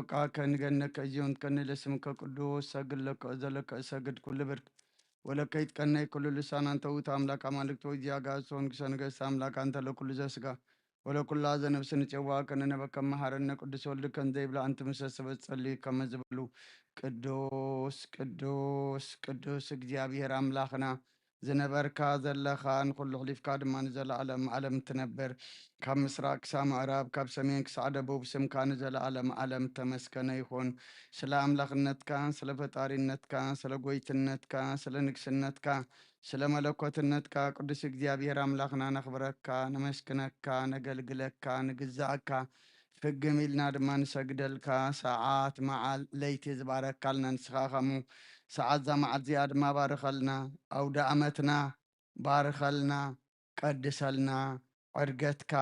ወቃ ከንገነከ እዚዮን ከንለ ስምከ ቅዱስ ሰግድ ለከ ዘለከ እሰግድ ኩሉ ብርክ ወለከ ይትቀነይ ኩሉ ልሳን አንተ ውእቱ አምላክ አማልክት ወእግዚአ አጋእዝት ወንጉሰ ነገስት አምላክ አንተ ለኩሉ ዘስጋ ወለኩላ ዘነፍስ ንጽዋ ከንነበከ መሐረነ ቅዱስ ወልድ ከንዘይብላ አንትምሰ ሰበት ጸልዩ ከመ ዝበሉ ቅዱስ ቅዱስ ቅዱስ እግዚኣብሔር አምላኽና ዝነበርካ ዘለኻ ንኹሉ ኣሕሊፍካ ድማ ንዘለዓለም ዓለም ትነብር። ካብ ምስራቅ ክሳብ ምዕራብ፣ ካብ ሰሜን ክሳዕ ደቡብ ስምካ ንዘለዓለም ዓለም ተመስገነ ይኹን። ስለ ኣምላኽነትካ፣ ስለ ፈጣሪነትካ፣ ስለ ጎይትነትካ፣ ስለ ንግስነትካ፣ ስለ መለኮትነትካ ቅዱስ እግዚኣብሔር ኣምላኽና ነኽብረካ፣ ነመስግነካ፣ ነገልግለካ፣ ንግዛእካ። ፍግም ኢልና ድማ ንሰግደልካ። ሰዓት፣ መዓል፣ ለይቲ ዝባረካልና ንስኻ ኸሙ ሰዓት እዛ መዓልቲ እዚኣ ድማ ባርኸልና። ኣውደ ኣመትና ባርኸልና፣ ቀድሰልና። ዕርገትካ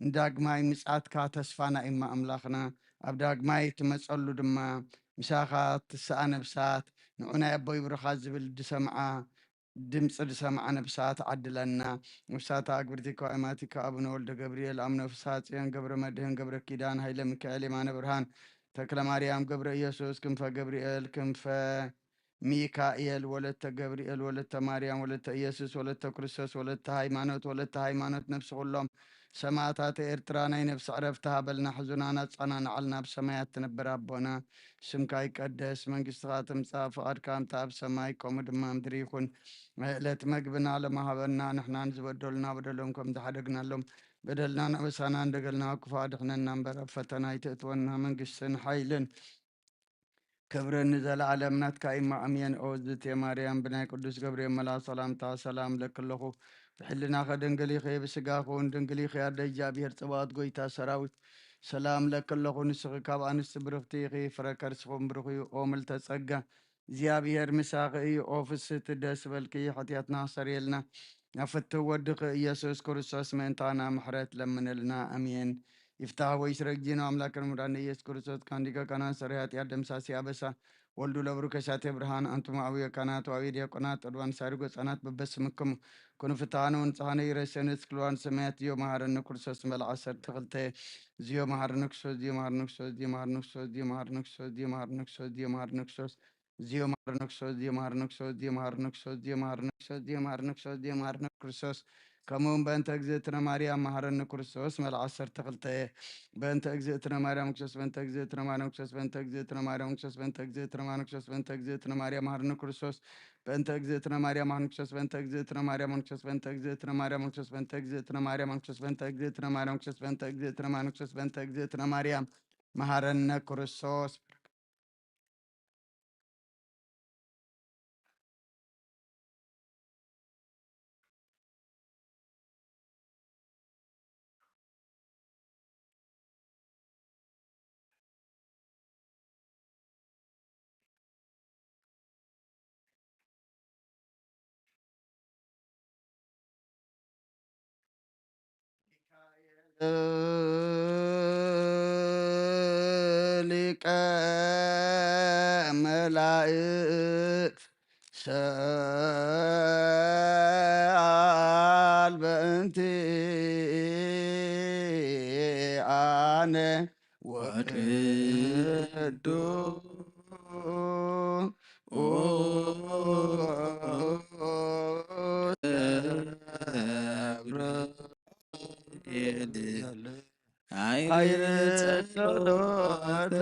ንዳግማይ ምጽኣትካ ተስፋና ኢማ ኣምላኽና። ኣብ ዳግማይ ትመጸሉ ድማ ምሳኻ ትስኣ ነብሳት ንዑ ናይ ኣቦይ ብሩኻት ዝብል ዝሰምዓ ድምፂ ዝሰምዓ ነብሳት ዓድለና። ነብሳት ኣግብርቲካ ወእማቲካ ኣቡነ ወልደ ገብርኤል፣ ኣቡነ ፍስሐ ጽዮን፣ ገብረ መድህን፣ ገብረ ኪዳን፣ ኃይለ ሚካኤል፣ የማነ ብርሃን፣ ተክለ ማርያም፣ ገብረ ኢየሱስ፣ ክንፈ ገብርኤል፣ ክንፈ ሚካኤል፣ ወለተ ገብርኤል፣ ወለተ ማርያም፣ ወለተ ኢየሱስ፣ ወለተ ክርስቶስ፣ ወለተ ሃይማኖት፣ ወለተ ሃይማኖት ነፍሲ ኩሎም ሰማእታት ኤርትራ ናይ ነፍሲ ዕረፍቲ ሃበልና፣ ሕዙናን ኣጸናንዓልና፣ ኣብ ሰማያት ትነብር ኣቦና፣ ስምካ ይቀደስ፣ መንግስትኻ ትምጻእ፣ ፍቓድካ እንተ ኣብ ሰማይ ከምኡ ድማ ምድሪ ይኹን። ዕለት መግብና ለመሃበና፣ ንሕናን ዝበደሉና በደሎም ከም ዝሓደግናሎም በደልናን ኣበሳናን ደገልና ክፉእ ኣድሕነና እምበር፣ ኣብ ፈተና ኣይተእትወና፣ መንግስትን ሓይልን ክብርን ንዘለዓለም ናትካ እዩ። ኣሜን። ኦ ዝቴ ማርያም፣ ብናይ ቅዱስ ገብርኤል መልኣኽ ሰላምታ ሰላም እብለኪ ኣለኹ። ብሕልናኸ ድንግል ኢኺ፣ ብስጋኸ እውን ድንግል ኢኺ። ኣደ እግዚኣብሔር ጽባኦት፣ ጎይታ ሰራዊት፣ ሰላም እብለኪ ኣለኹ። ንስኺ ካብ ኣንስቲ ብርኽቲ ኢኺ፣ ፍረ ከርስኺ እውን ብሩኽ እዩ። ኦ ምልተ ጸጋ፣ እግዚኣብሔር ምሳኺ እዩ። ኦ ፍስህቲ፣ ደስ በልኪ፣ ሓጢኣትና ኣስተሰርየልና። ኣብ ፍትው ወድኺ ኢየሱስ ክርስቶስ ምእንታና ምሕረት ለምንልና። ኣሜን። ይፍታህ ወይስረግ ዲኖ አምላክን ሙዳነ ኢየሱስ ክርስቶስ ካንዲከ ካህናት ሰሪ ኃጢአት ደምሳሲ አበሳ ወልዱ ለብሩ ከሳቴ ብርሃን አንቱም አብዮ ካህናት ወአብዮ ዲያቆናት ወድዋን ሳሪ ጎጻናት በበስምክሙ ኩኑ ፍትሃነ ወንጽሃነ ይረሰነ እስክልዋን ሰማያት ዚዮ መሃረነ ክርስቶስ መልዓ ሰርተ ክልተ ዚዮ መሃረነ ክርስቶስ ዚዮ መሃረነ ክርስቶስ ዚዮ መሃረነ ክርስቶስ ዚዮ መሃረነ ክርስቶስ ዚዮ መሃረነ ክርስቶስ ዚዮ መሃረነ ክርስቶስ ዚዮ መሃረነ ክርስቶስ ዚዮ መሃረነ ክርስቶስ ዚዮ መሃረነ ክርስቶስ ዚዮ መሃረነ ክርስቶስ ዚዮ መሃረነ ክርስቶስ ከምኡ እውን በእንተ እግዝእትነ ማርያም መሃረነ ክርስቶስ መልዓ ዓሰርተ ክልተ በእንተ እግዝእትነ ማርያም ክርስቶስ በእንተ እግዝእትነ ማርያም ክርስቶስ በእንተ እግዝእትነ ማርያም ክርስቶስ በእንተ እግዝእትነ ማርያም ክርስቶስ በእንተ እግዝእትነ ማርያም መሃረነ ክርስቶስ በእንተ እግዝእትነ ማርያም መሃረነ ክርስቶስ በእንተ እግዝእትነ ማርያም ክርስቶስ በእንተ እግዝእትነ ማርያም ክርስቶስ በእንተ እግዝእትነ ማርያም ክርስቶስ በእንተ እግዝእትነ ማርያም ክርስቶስ በእንተ እግዝእትነ ማርያም ክርስቶስ በእንተ እግዝእትነ ማርያም መሃረነ ክርስቶስ። ሊቀ መላእክት ሰአል በእንቲአነ ወቅዱስ ኃይለ ጸሎተነ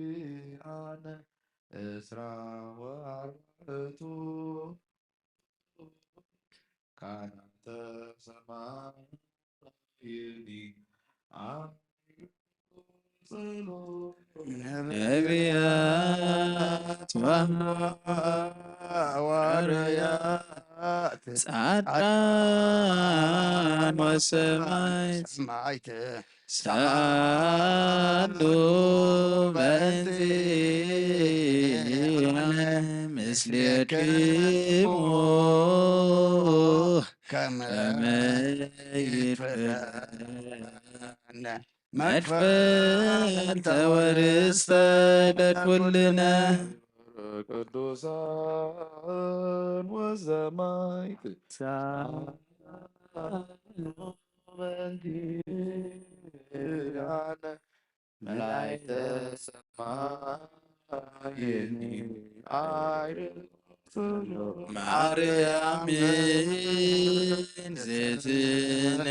በእንቲአነ እስራ ወአርባዕቱ ካህናተ ሰማይኒ ነቢያት ወሐዋርያት ጻድቃን ወሰማዕት ሰማዕት ሰአሉ በእንቲአነ ምስሌክሙ ከመ ከመ ይትፈነ መክፈልተ ወርስተ ለኩልነ ቅዱሳን ወሰማዕት ሳሉ በእንቲአነ መላእክተ ሰማይኒ አይርፍ ማርያም ንጽሕትነ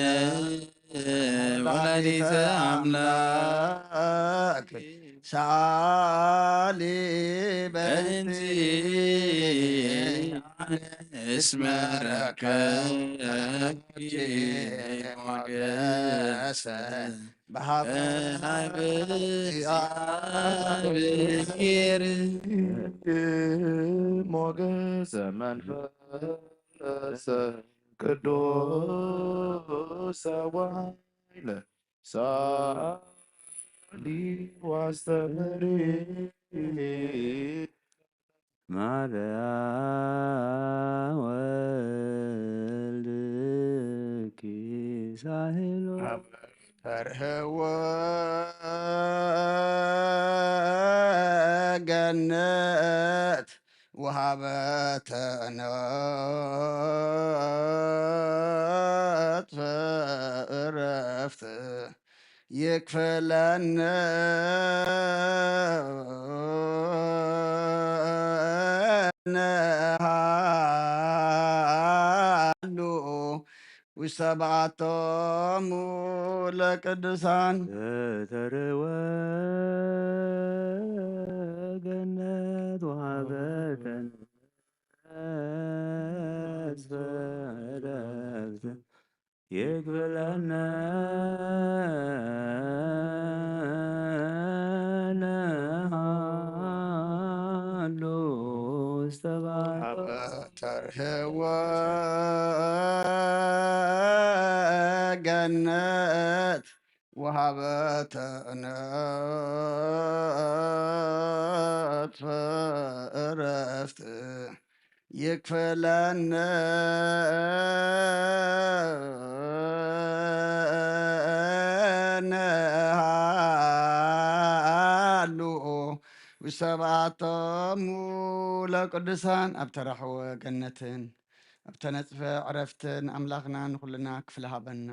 ወላዲተ ኣምላክ ሳሊ በእንቲ እስመ ረከብኪ ሞገሰ በሀበ እግዚአብሔር ሞገሰ መንፈሰ ቅዱስ ወኃይለ ሳሊ ዋስተምሪ ማርያም ወልድኪ ሳህሎ ፈርህወ ገነት ወሃበተ ነጥፈ እረፍት ይክፈለነ ነሃሉ ውስተ በዓቶሙ ለቅዱሳን ተተርወ ገነት ወሃበተን ተስፈ ዕረፍት ይግበለነ ነሃሉ ውስተ ባሕር ተርህወ ገነት ወሃበተ ነጥፈ እረፍት ይክፈለነ ነሃሉ ውሰብኣቶሙ ለቅዱሳን ኣብ ተራሕወ ገነትን ኣብ ተነጽፈ ዕረፍትን ኣምላኽና ንኹልና ክፍሊ ሃበና።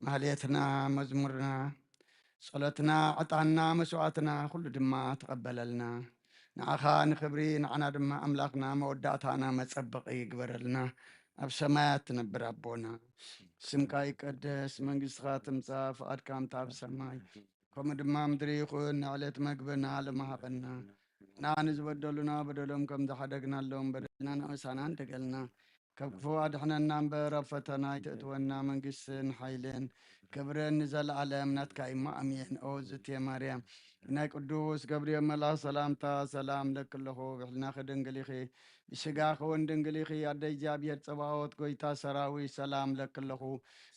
ማህሌትና፣ መዝሙርና፣ ጸሎትና፣ ዕጣንና፣ መስዋዕትና ኩሉ ድማ ተቐበለልና። ንዓኻ ንኽብሪ፣ ንዓና ድማ ኣምላኽና መወዳእታና መጸበቒ ይግበረልና። ኣብ ሰማያት ትነብር ኣቦና፣ ስምካ ይቀደስ፣ መንግስትኻ ትምጻእ፣ ፍቓድካ ምታ ኣብ ሰማይ ከምኡ ድማ ምድሪ ይኹን። ንዕለት መግብና ሎሚ ሃበና። ንዓና ንዝበደሉና በደሎም ከም ዝሓደግናሎም በደልና ንኣሳና እንደገልና ካብ ክፉ ኣድሕነና እምበር ኣብ ፈተና ኣይተእትወና። መንግስትን ሓይልን ክብርን ንዘለኣለም ናትካ እዩ። ኣሜን። ኦ ዝቴ ማርያም ናይ ቅዱስ ገብርኤል መልኣኽ ሰላምታ ሰላም ለኪ ኣለኹ። ብሕልናኺ ድንግል ኢኺ፣ ብስጋኺ እውን ድንግል ኢኺ። ኣደ እግዚኣብሔር ጸባኦት ጎይታ ሰራዊት ሰላም ለኪ ኣለኹ።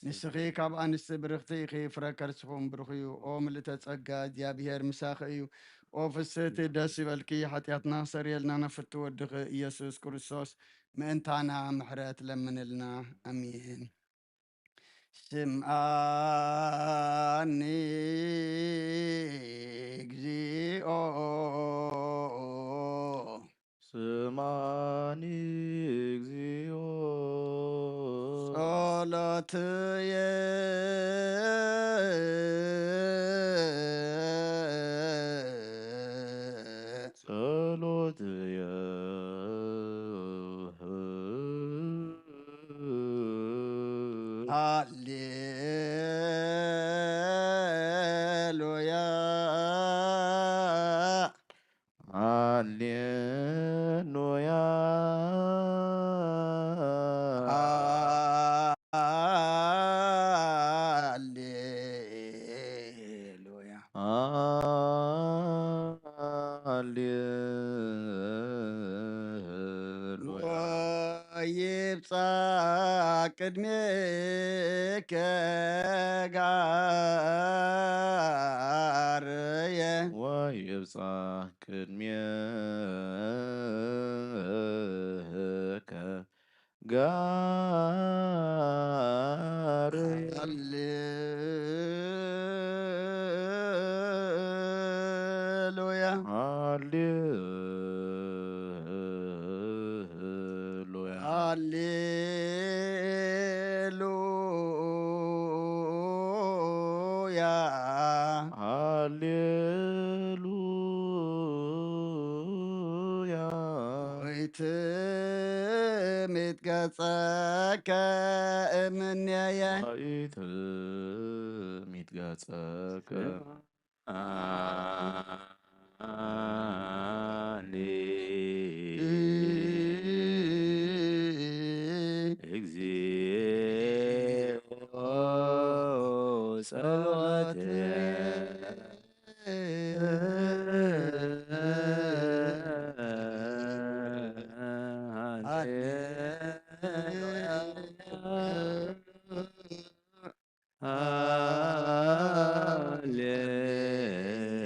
ንስኺ ካብ ኣንስቲ ብርኽቲ ኢኺ፣ ፍረ ከርስኹም ብሩኽ እዩ። ኦ ምልእተ ጸጋ እግዚኣብሔር ምሳኺ እዩ። ኦ ፍስህቲ ደስ ይበልኪ፣ ሓጢኣትና ክሰርየልና ናብ ፍትው ወድኺ ኢየሱስ ክርስቶስ ምእንታና ምሕረት ለምንልና። ኣሜን። ስምዓኒ እግዚኦ ስምዓኒ እግዚኦ ጸሎትየ ጸሎትየ ሃሌሉያ ሃሌሉያ ሃሌሉያ ሃሌሉያ ወይብጻሕ ቅድሜከ ጋርየ ወይብጻሕ ቅድሜከ ጋርየ ሃሌ ሃሌሉያ። ሃሌሉያ። ወይትሚት ገጸከ እምኔየ። ወይትሚት ገጸከ።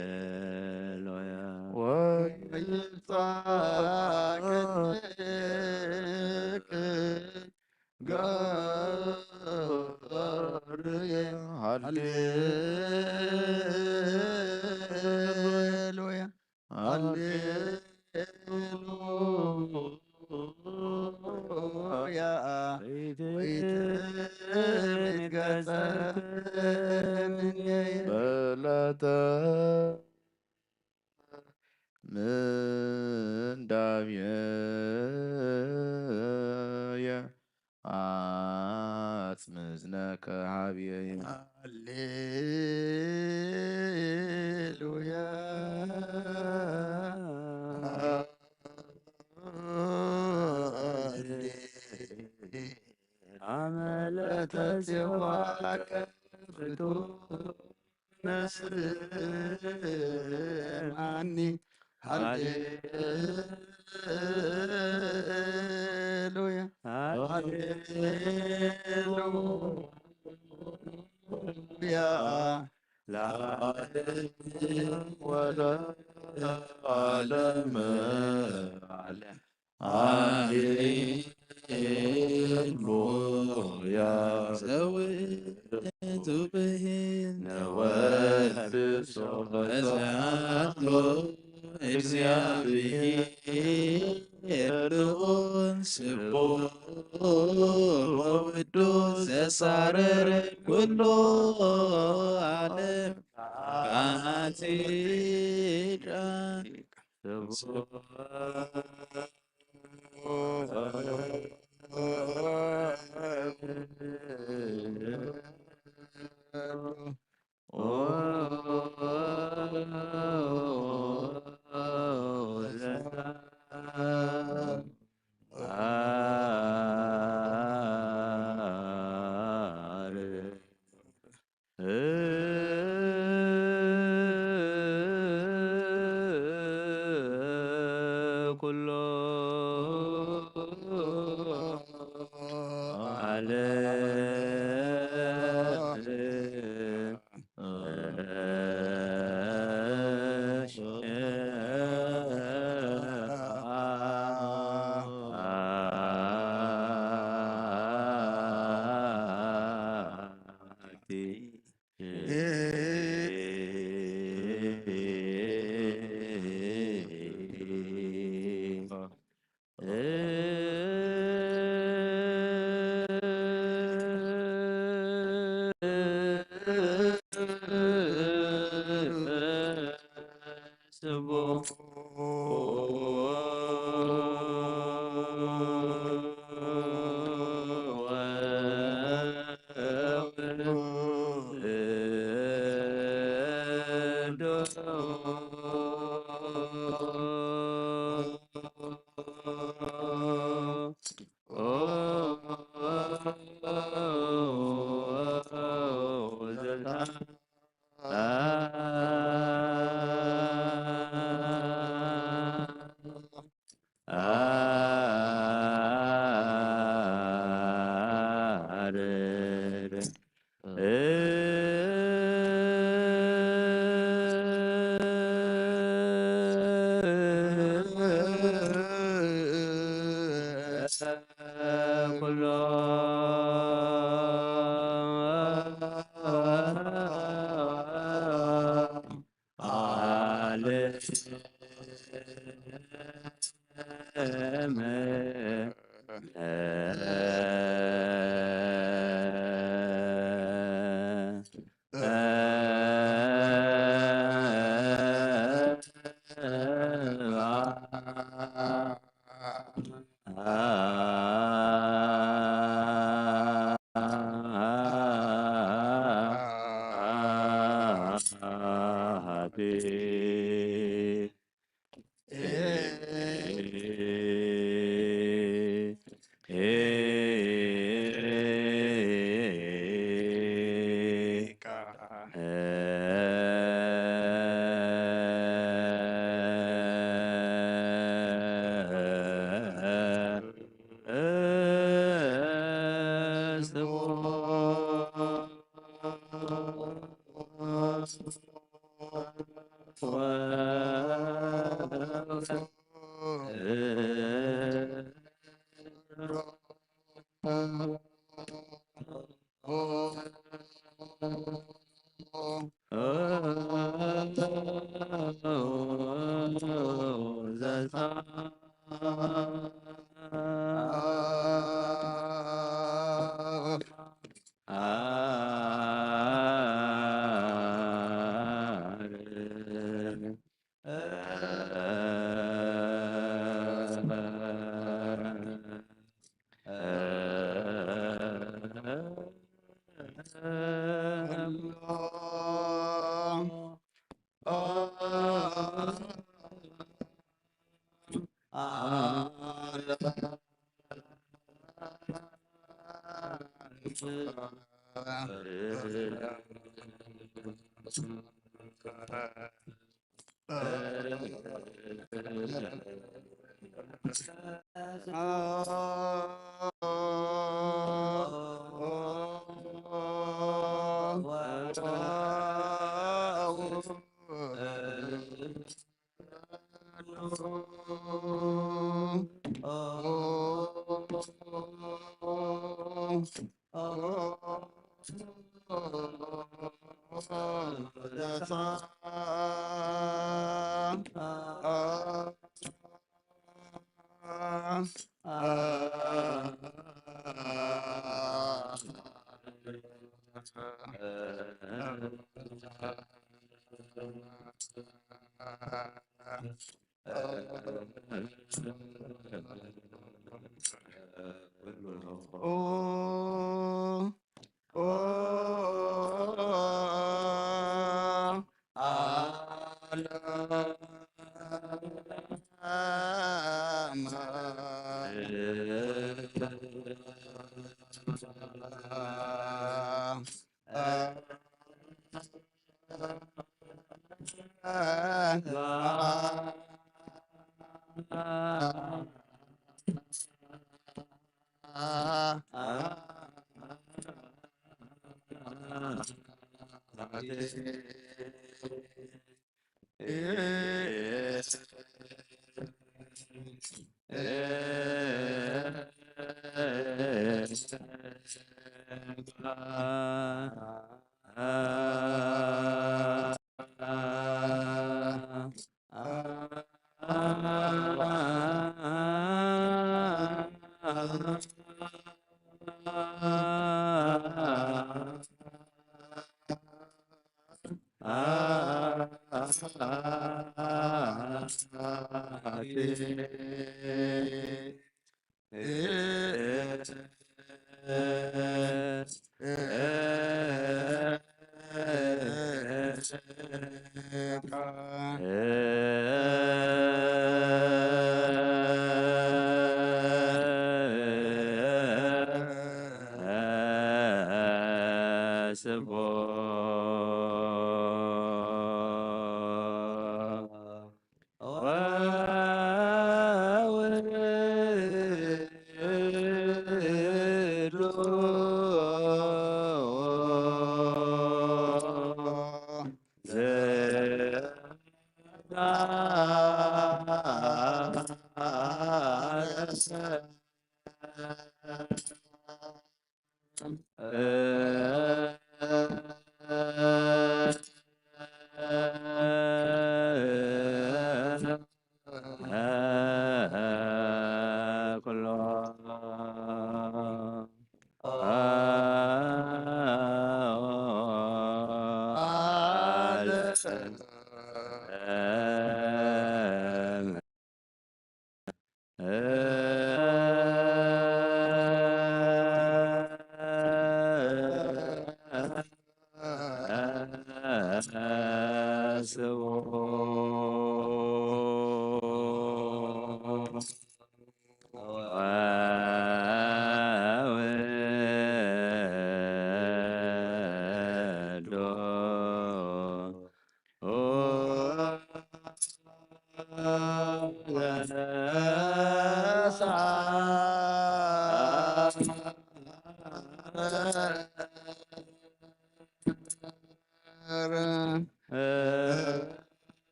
ሃሌሉያ። ወይብጻሕ ክንደይከ ገርየ። ሃሌሉያ። ሃሌሉያ። ወይትሚት ገጸከ እምኔየ። በለተ ምንዳብየየ። አጽምዝነከ ሀብየ። ሃሌሉያ። አመለተ ሴዋከ ፍቱ ነስማኒ። ሃሌሉያ። ሃሌሉያ። ለዓለም ወለዓለመ ዓለም። ሃሌሉያ። ዘውእቱ ብሂል ነወድሶ በዛሎ እግዚአብሔር ስቡሕ ወውዱስ ዘሳረረ ኩሎ ዓለም። ኩሎ ዓለም። ኩሎ ዓለም። ስብሖ ወወልዶ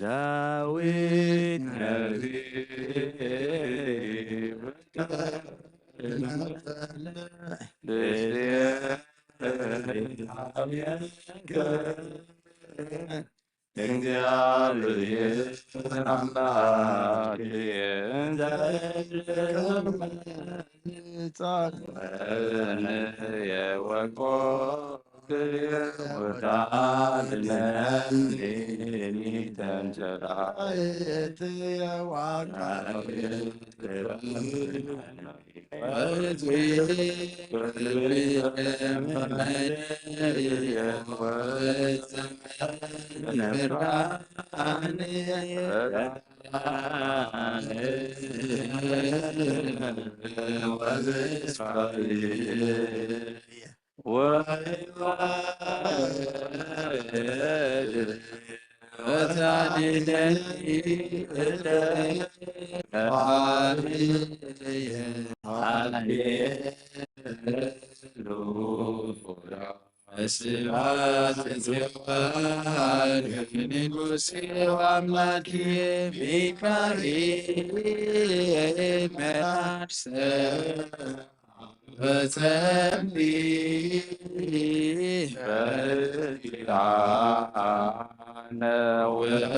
ዳዊት ነቢይ እግዚኣብሔር ኣምላክ የወቆ ስብሐት ለእግዚአብሔር ንጉሥ አምላክ ሚካኤል መልአክ ሰላም በሰማይ በኪዳነ ወበሰብእ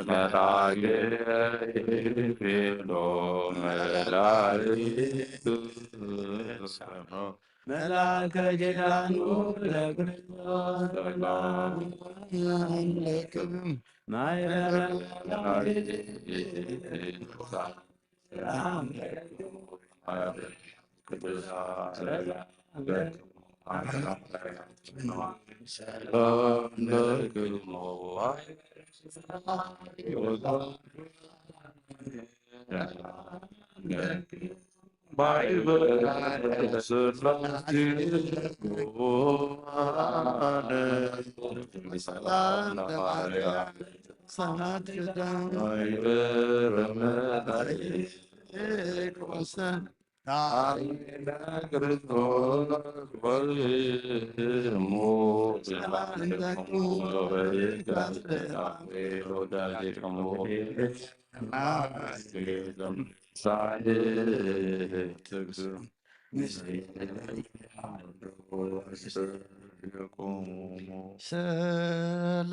መላእክት ይቤሎ መላእክት መልአከ ኪዳኑ ለክርስቶስ ሰላም ለክሙ ማይበረ ሰላም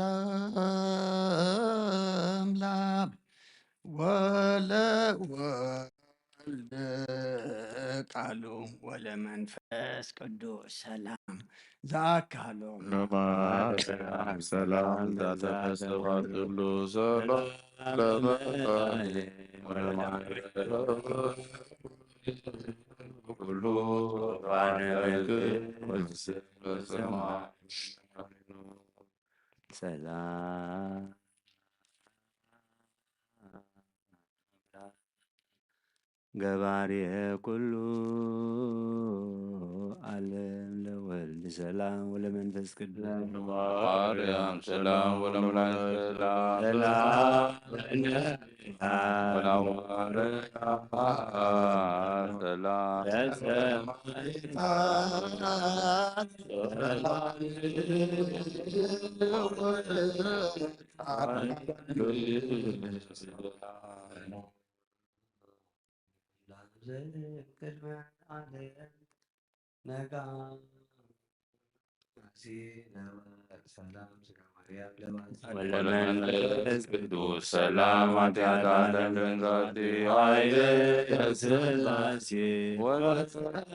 ለአብ ወለወልድ ቃሉ ወለመንፈስ ቅዱስ ሰላም ዘአካሎ ለማርያም ሰላም ዘተሰዋትሉ ሰላም ለመጣ ኩሉ ሰላም ገባሬ ኩሉ ዓለም ለወልድ ሰላም ወለመንፈስ ቅዱስ ማርያም ሰላም ወለመንፈስ ሰላም ሰላም ሰላም ወለመንፈስ ቅዱስ ሰላም ኃጢአት ዓለም ደንጋጤ ኃይለ ሥላሴ ወሰላም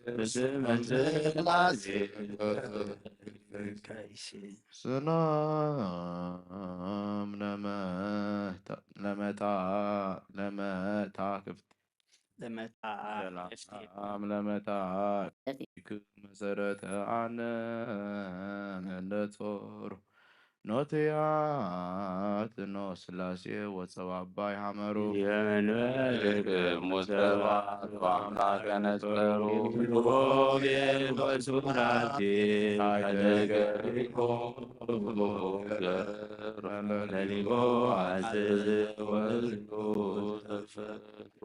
በስመ ሥላሴ ሰላም ለመታ ለመታ ለመታ ክፍት ለመታ ሰላም ለመታ ክፍት መሰረተ አነ ለጾሩ ኖትያት ኖ ስላሴ ወፀው አባይ ሐመሩ የመንበርክ ሙሰባት በአምላክ ነጸሩ ሮቤል በሱራፌል አደገሪኮ ለሊቦ አስዝ ወልዶ ተፈጥሮ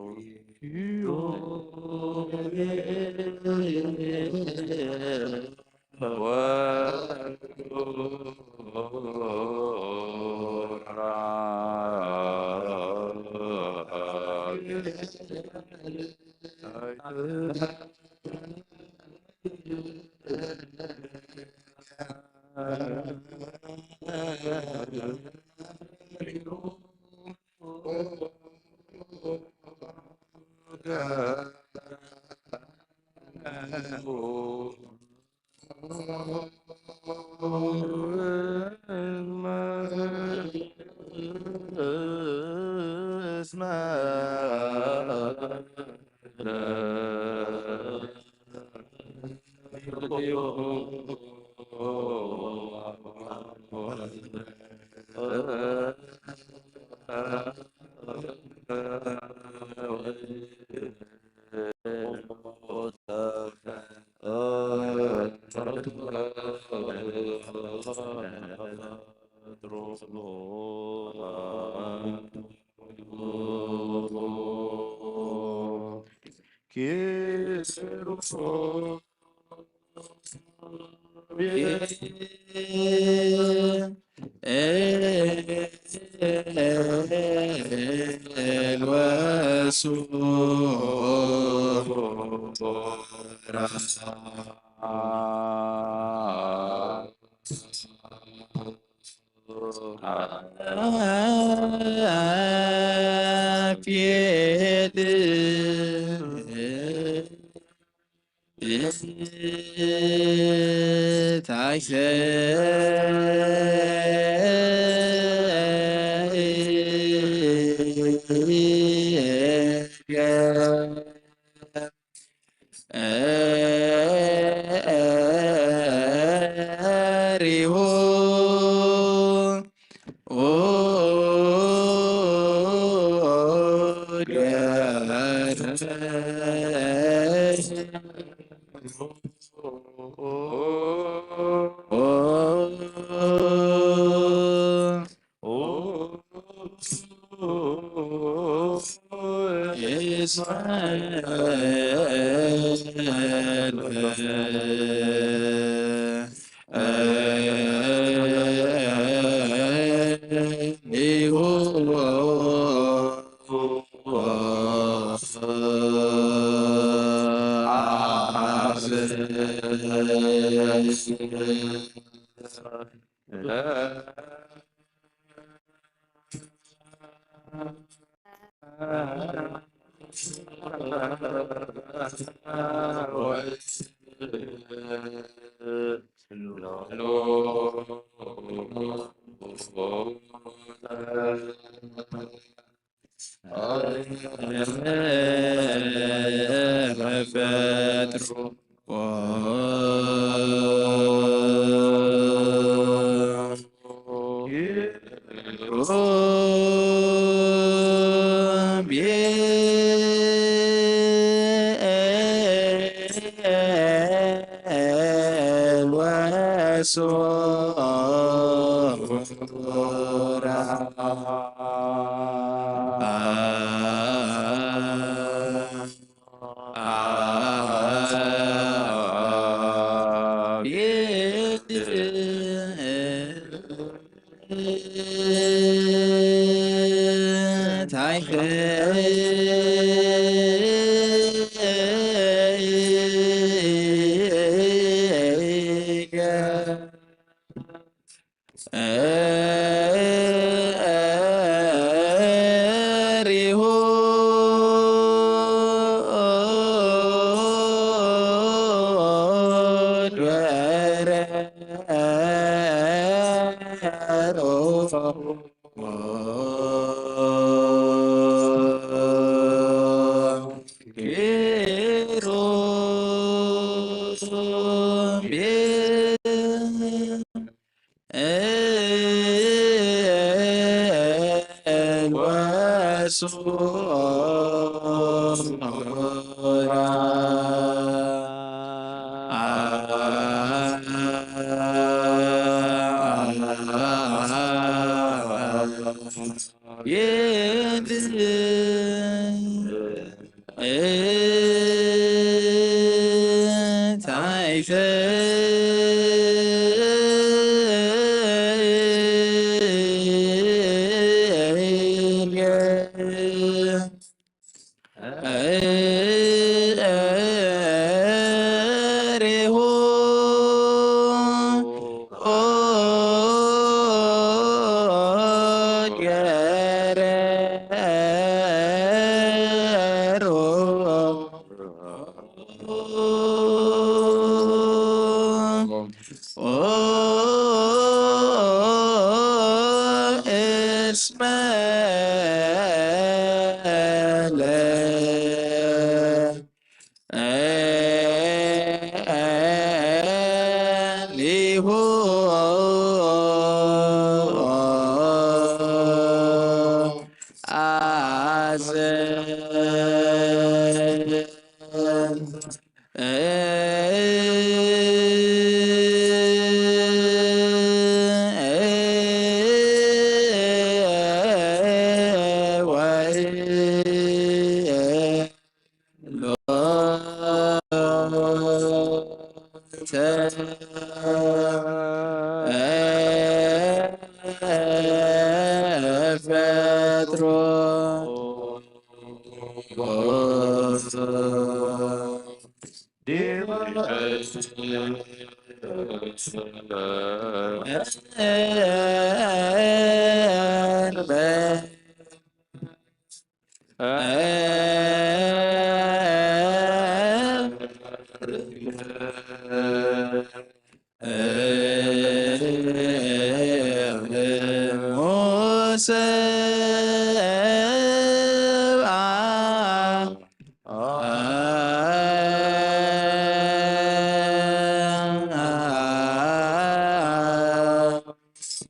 ተፈጥሮ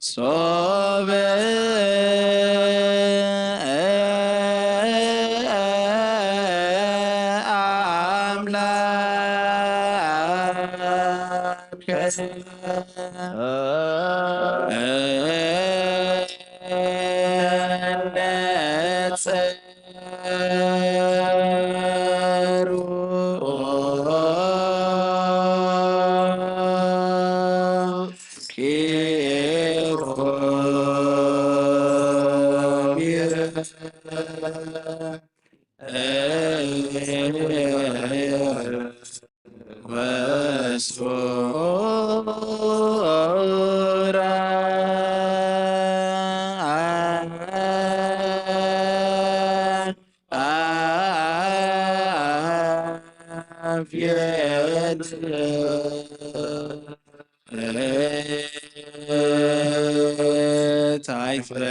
ሶበ አምላከ ነጸ ሩ ኪሮቤል ወሶራ አፍየት ታይፍረ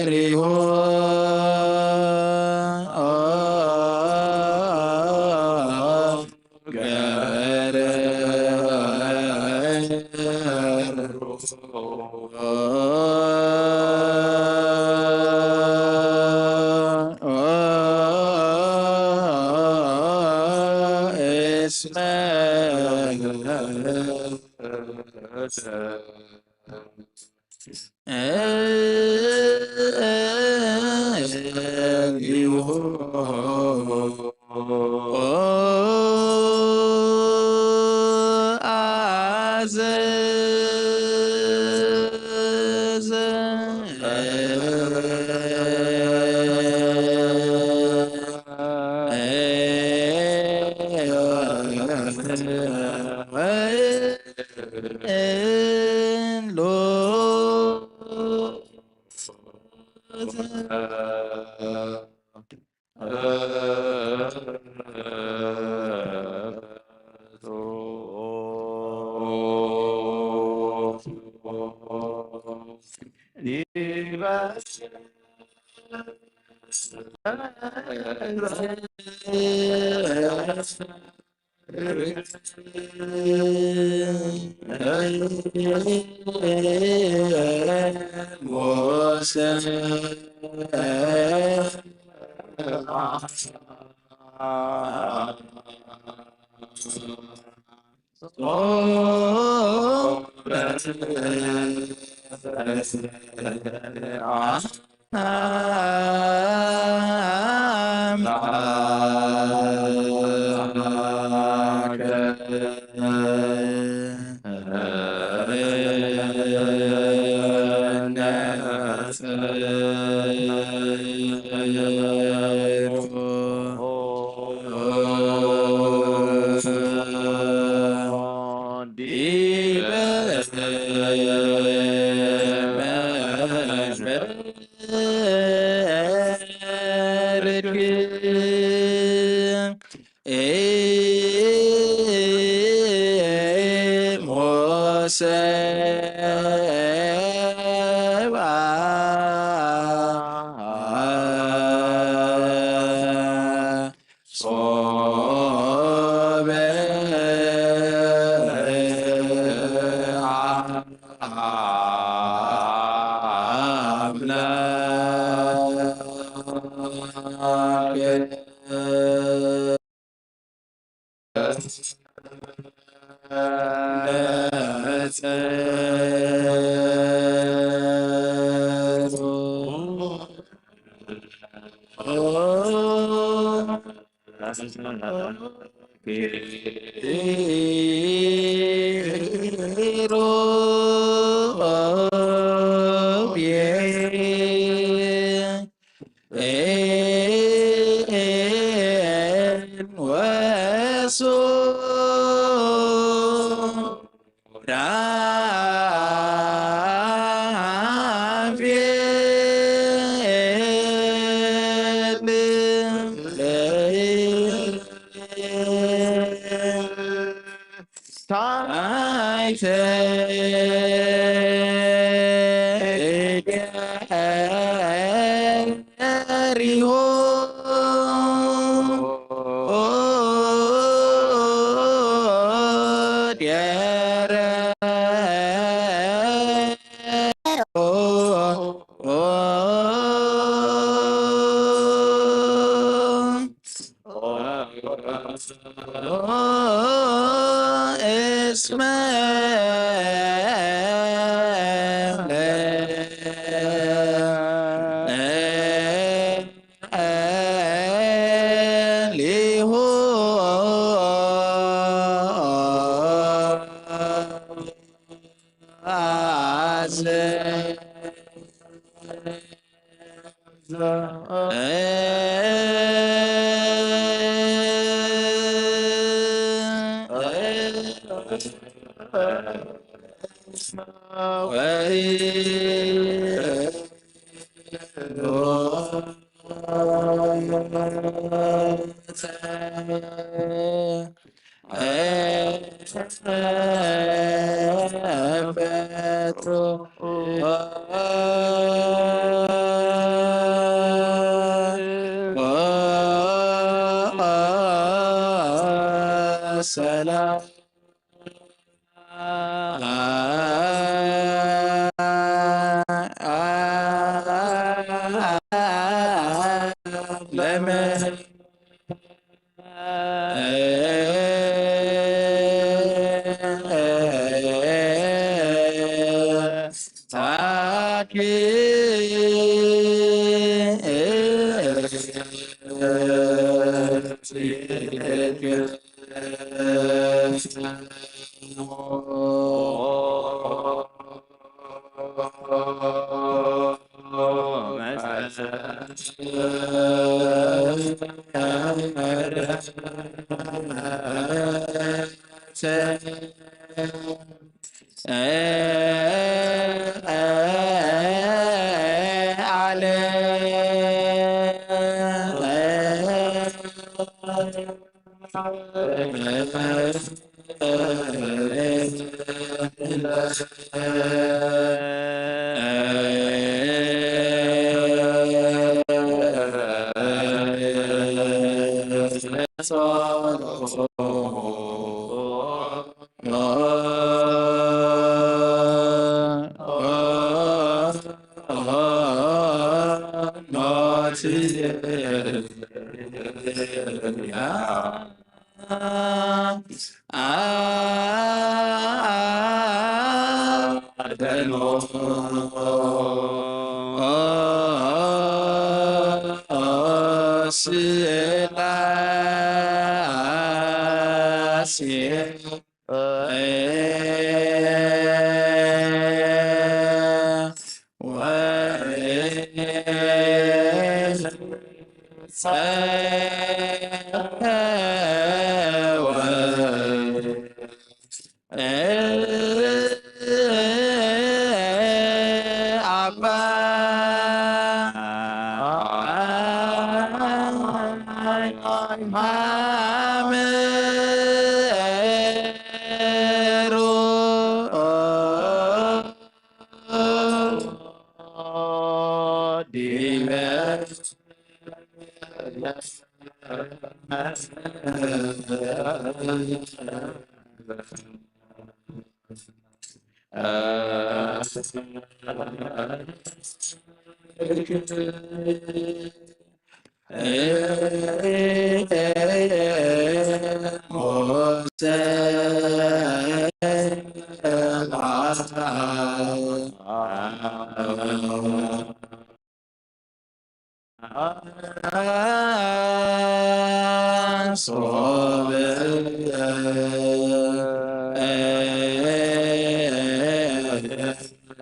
ሪሆ ገረ እስመ ሰላም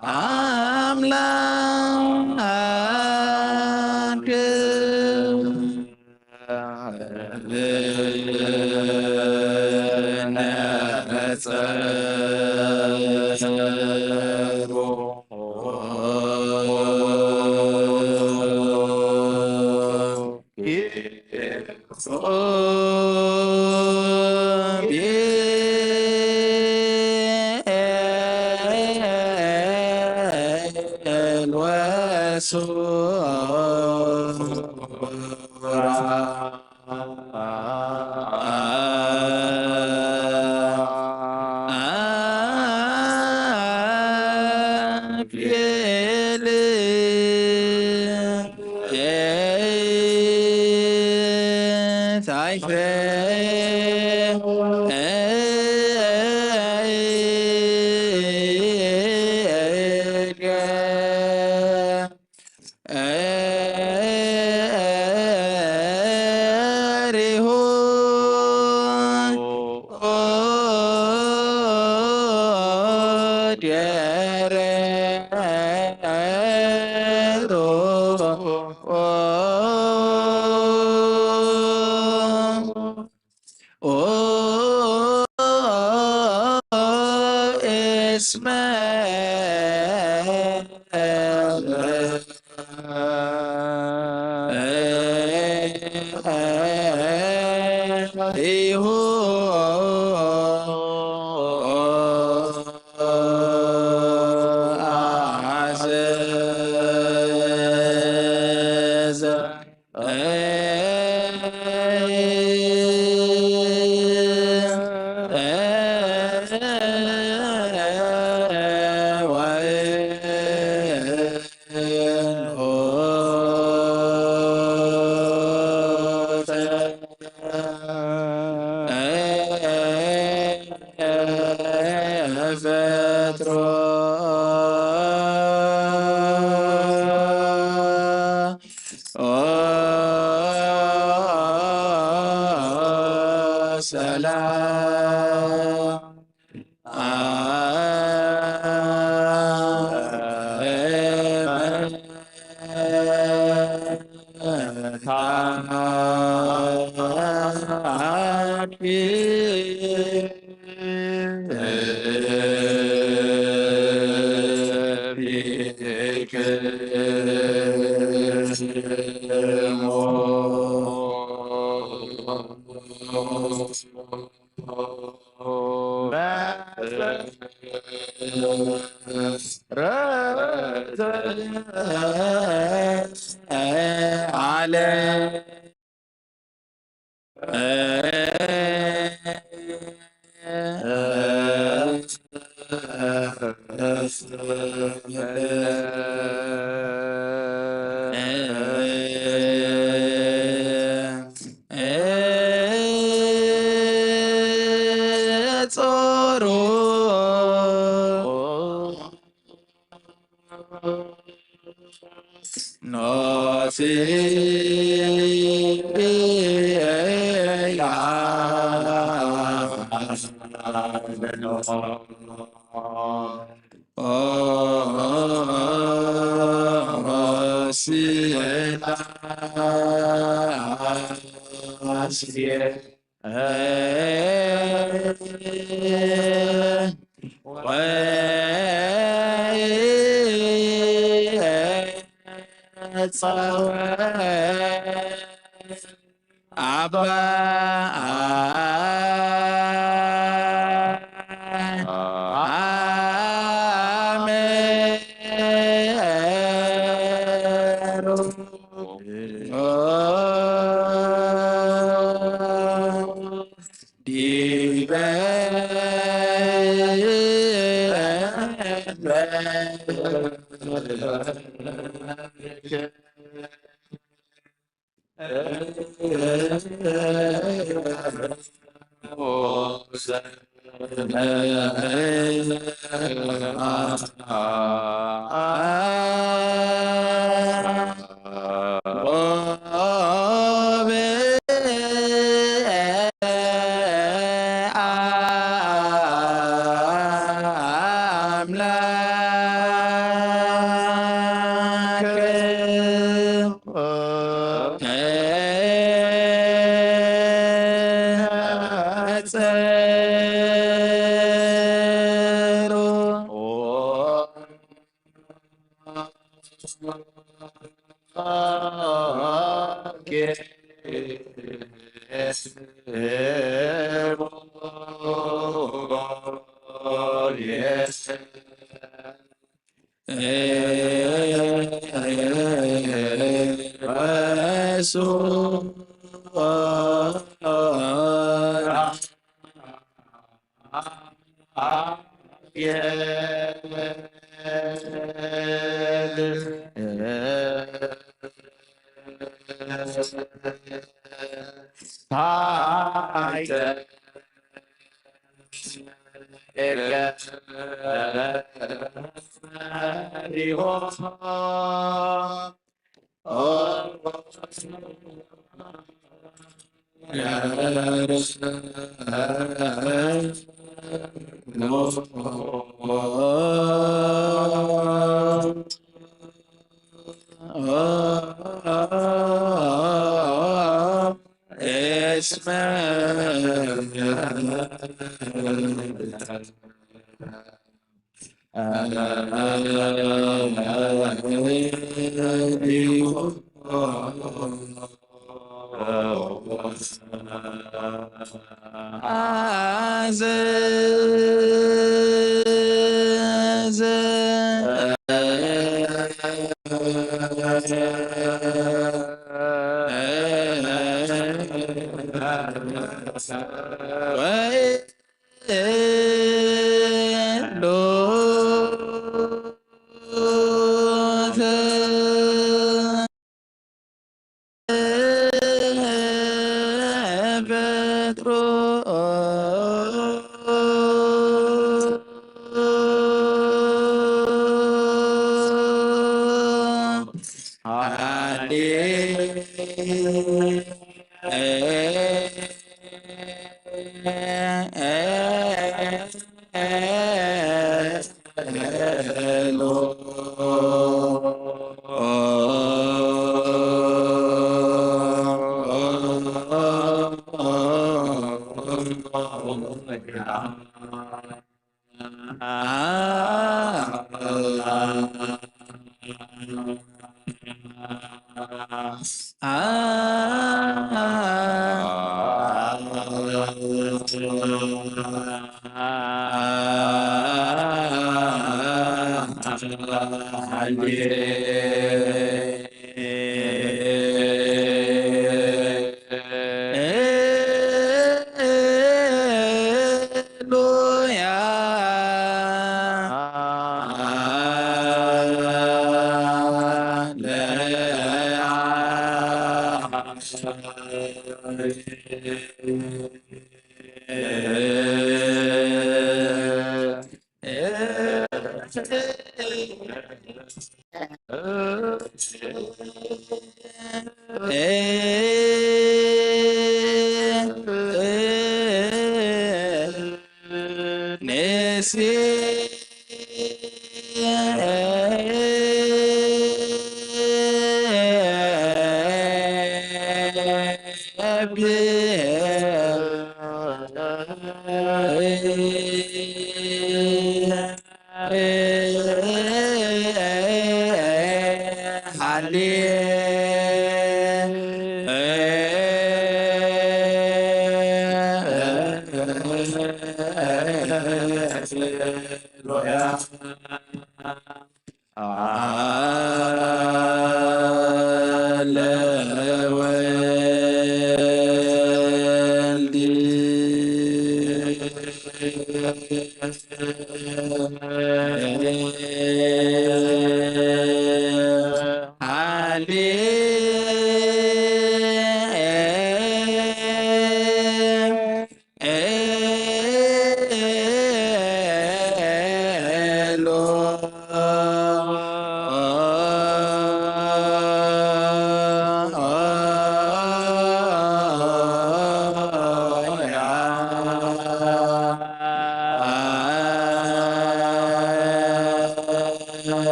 ኣምላክ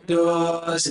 ቅዱስ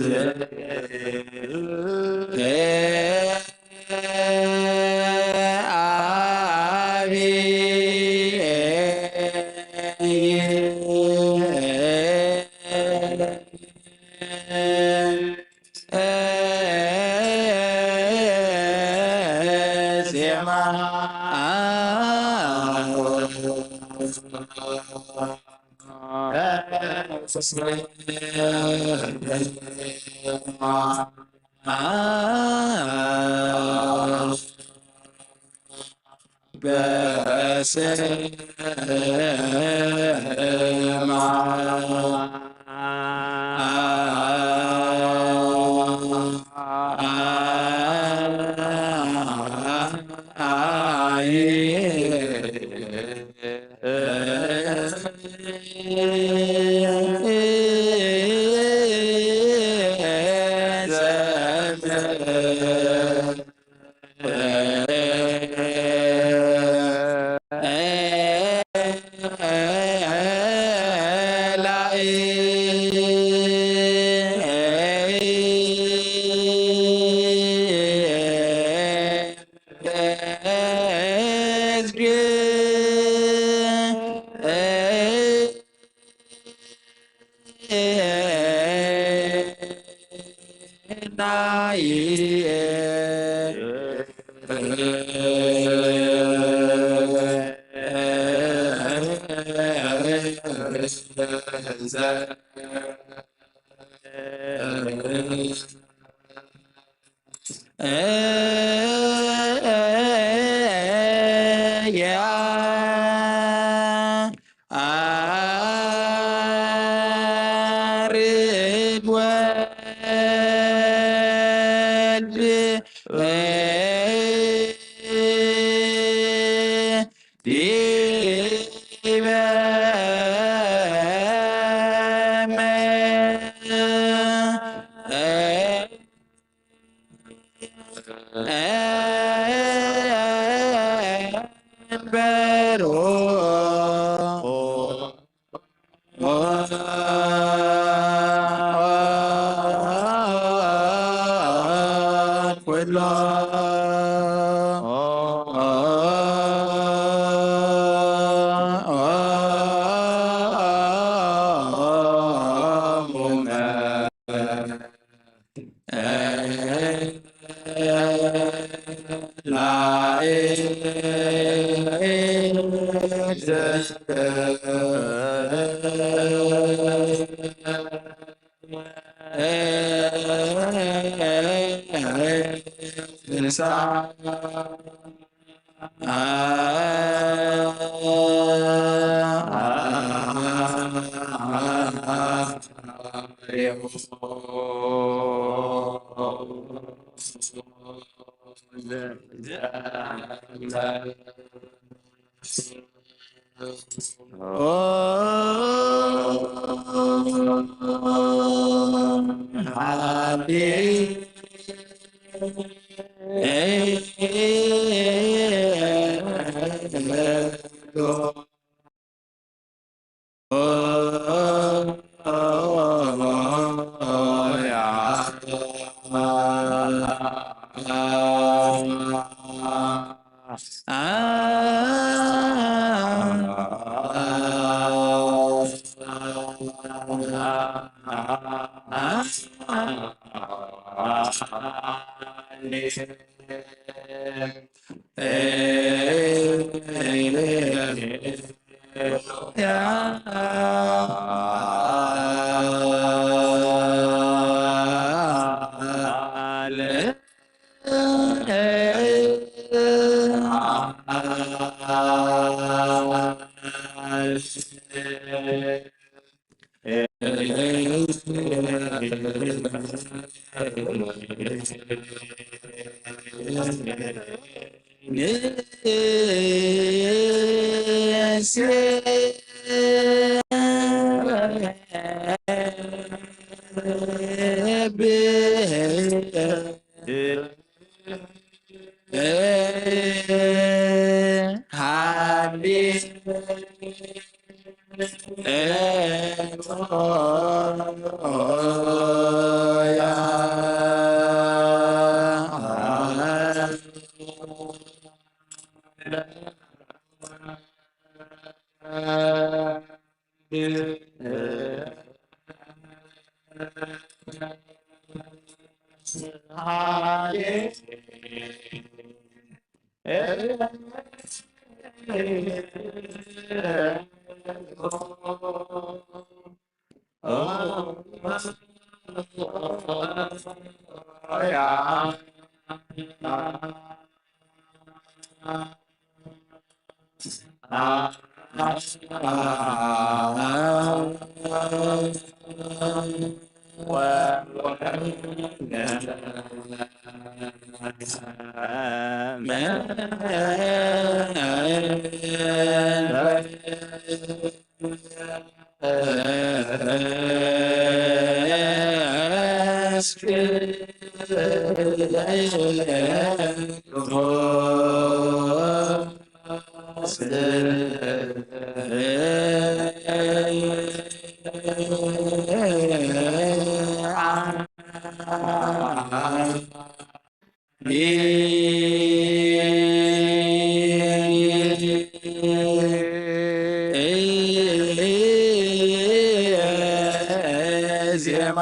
ዜማ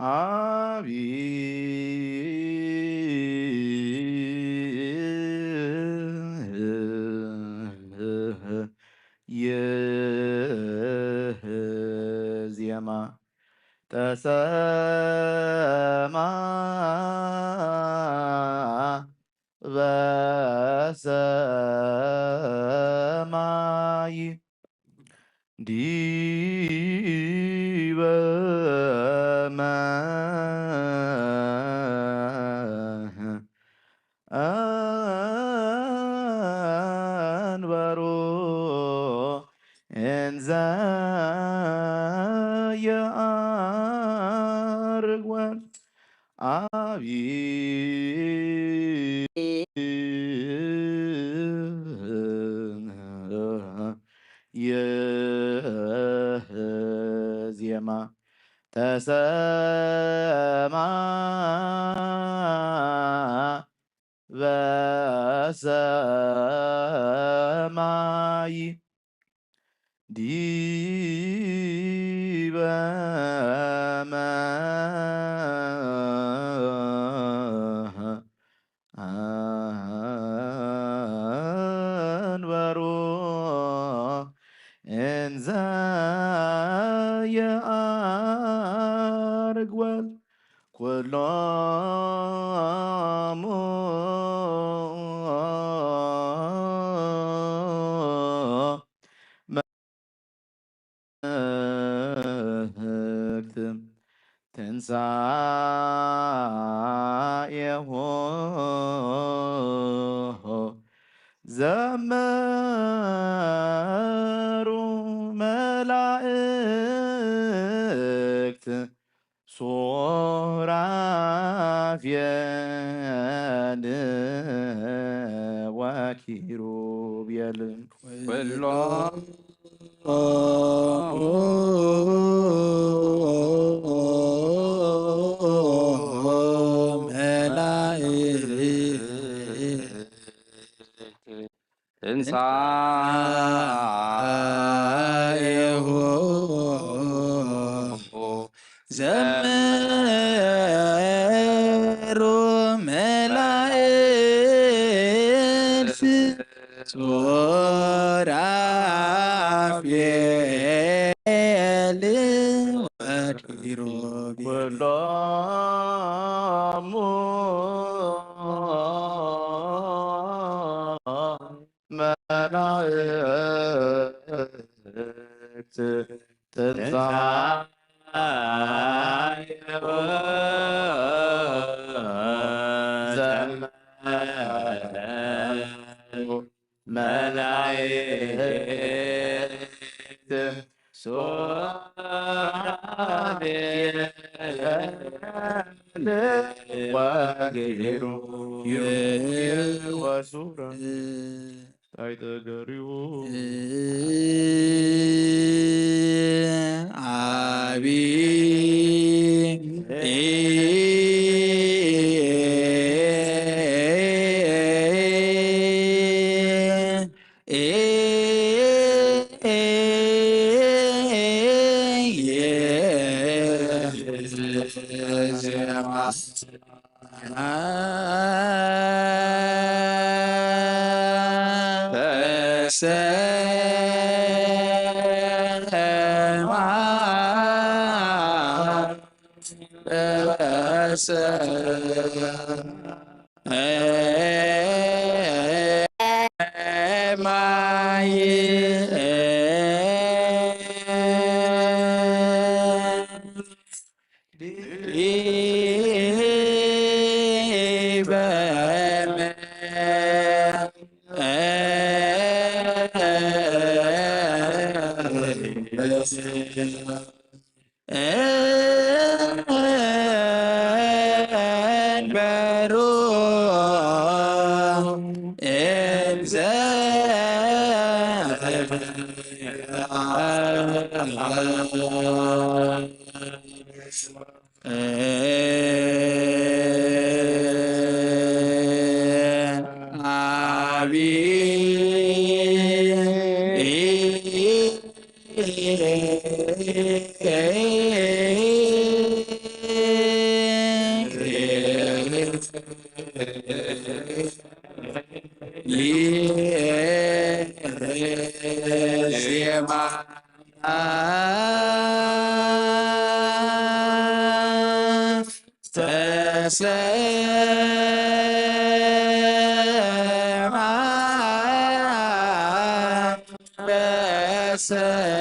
ኣብየ ዜማ ተሰማ በሰማይ ዲበ መንበሩ እንዘ የዐርግ ወልድ አብይ ዜማ ተሰማ በሰማይ ዲበ መንበሩ እንዘ የዐርግ ወልድ ኩሎሙ መክት ትንሣኤሁ ዘመሩ መላእክት ሱራፌል ወኪሩቤል ኩሎም መላእክት ትንሣኤሁ ዘመሩ መላእክት ሱራፌል ወኪሩቤል ኩሎሙ መላእክት ትንሣኤሁ ዘመሩ መላእክት ሱራፌል ወኪሩቤል ወሱራፌል አይጠገሪው አቢ እንበሩ እንዘ አቢ ዜማ ተሰማ በሰማይ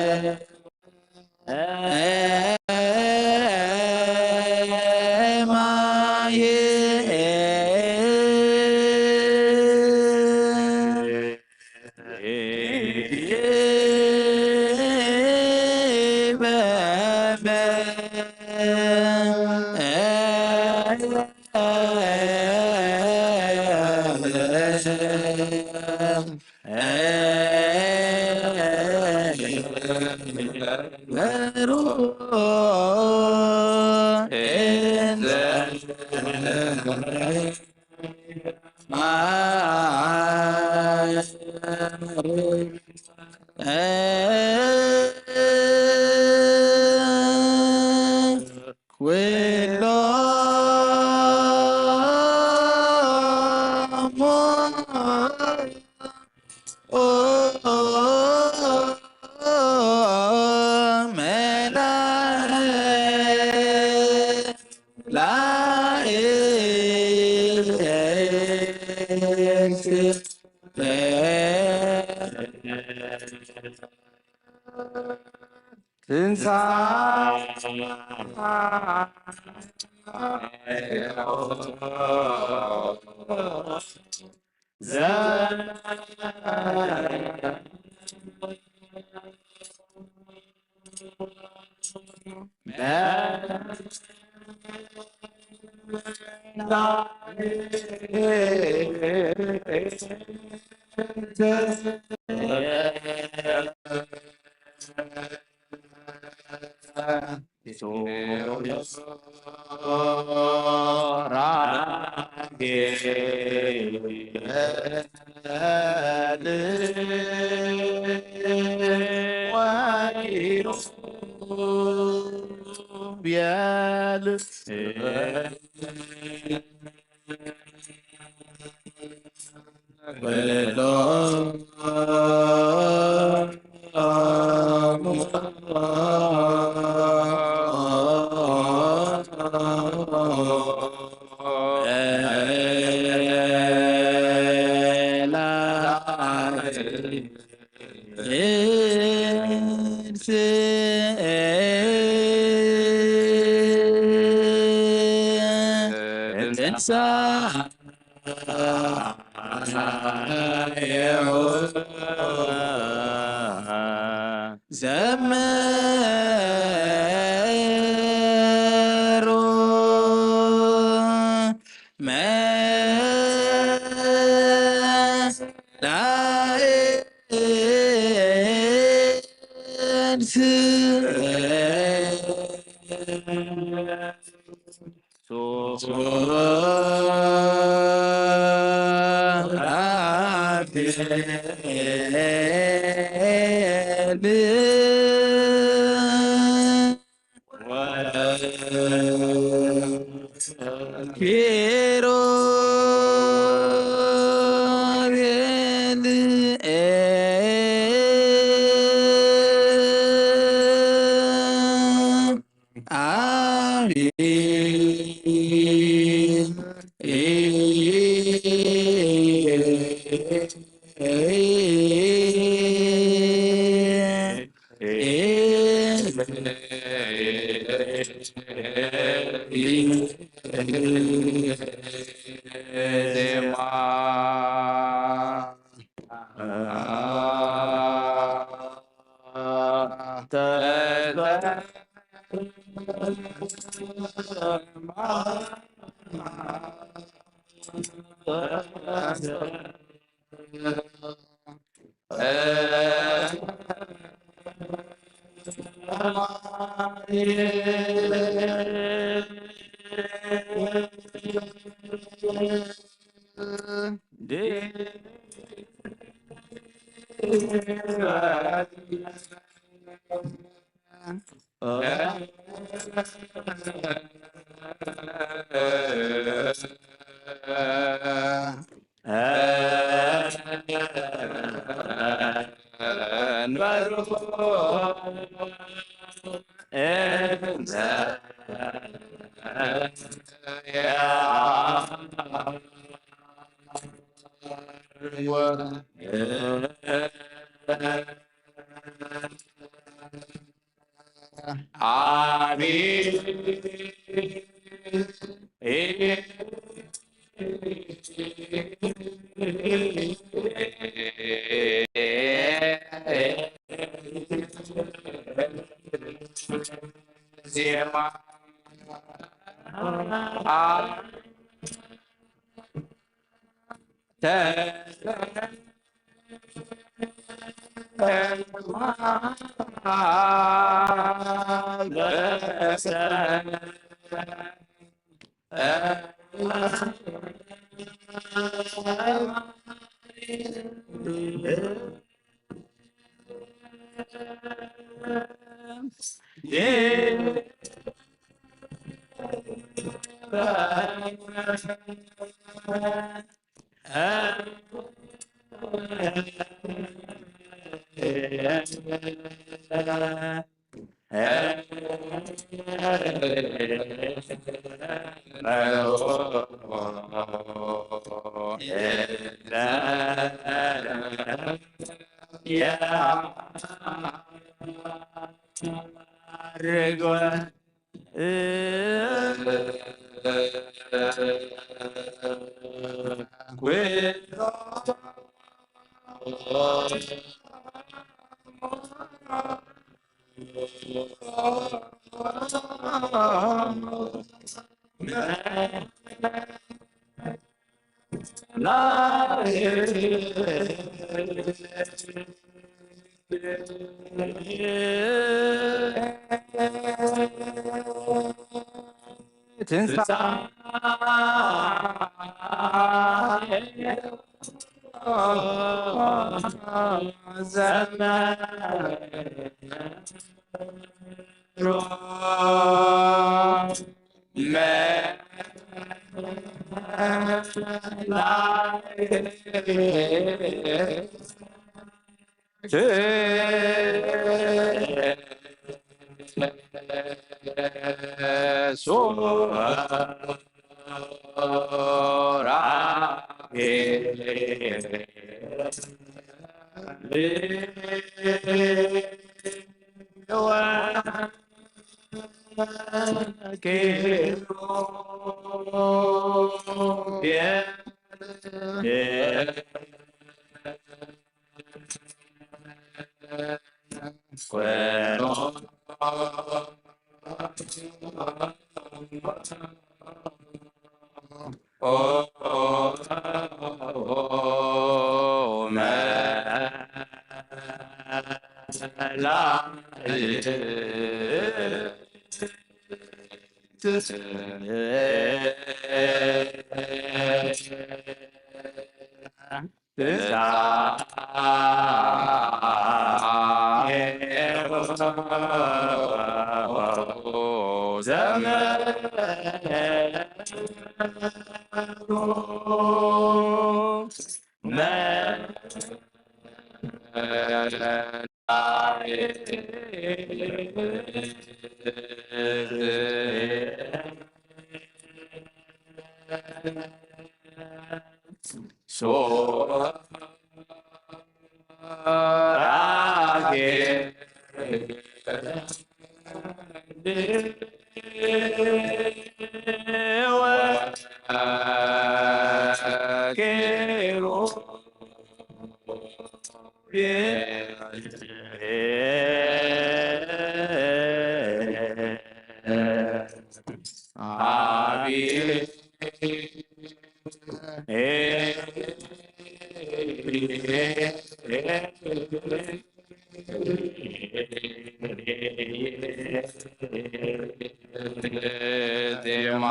ዜማ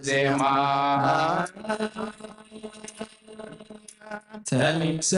ዜማ ተንሰማ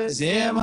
ዜማ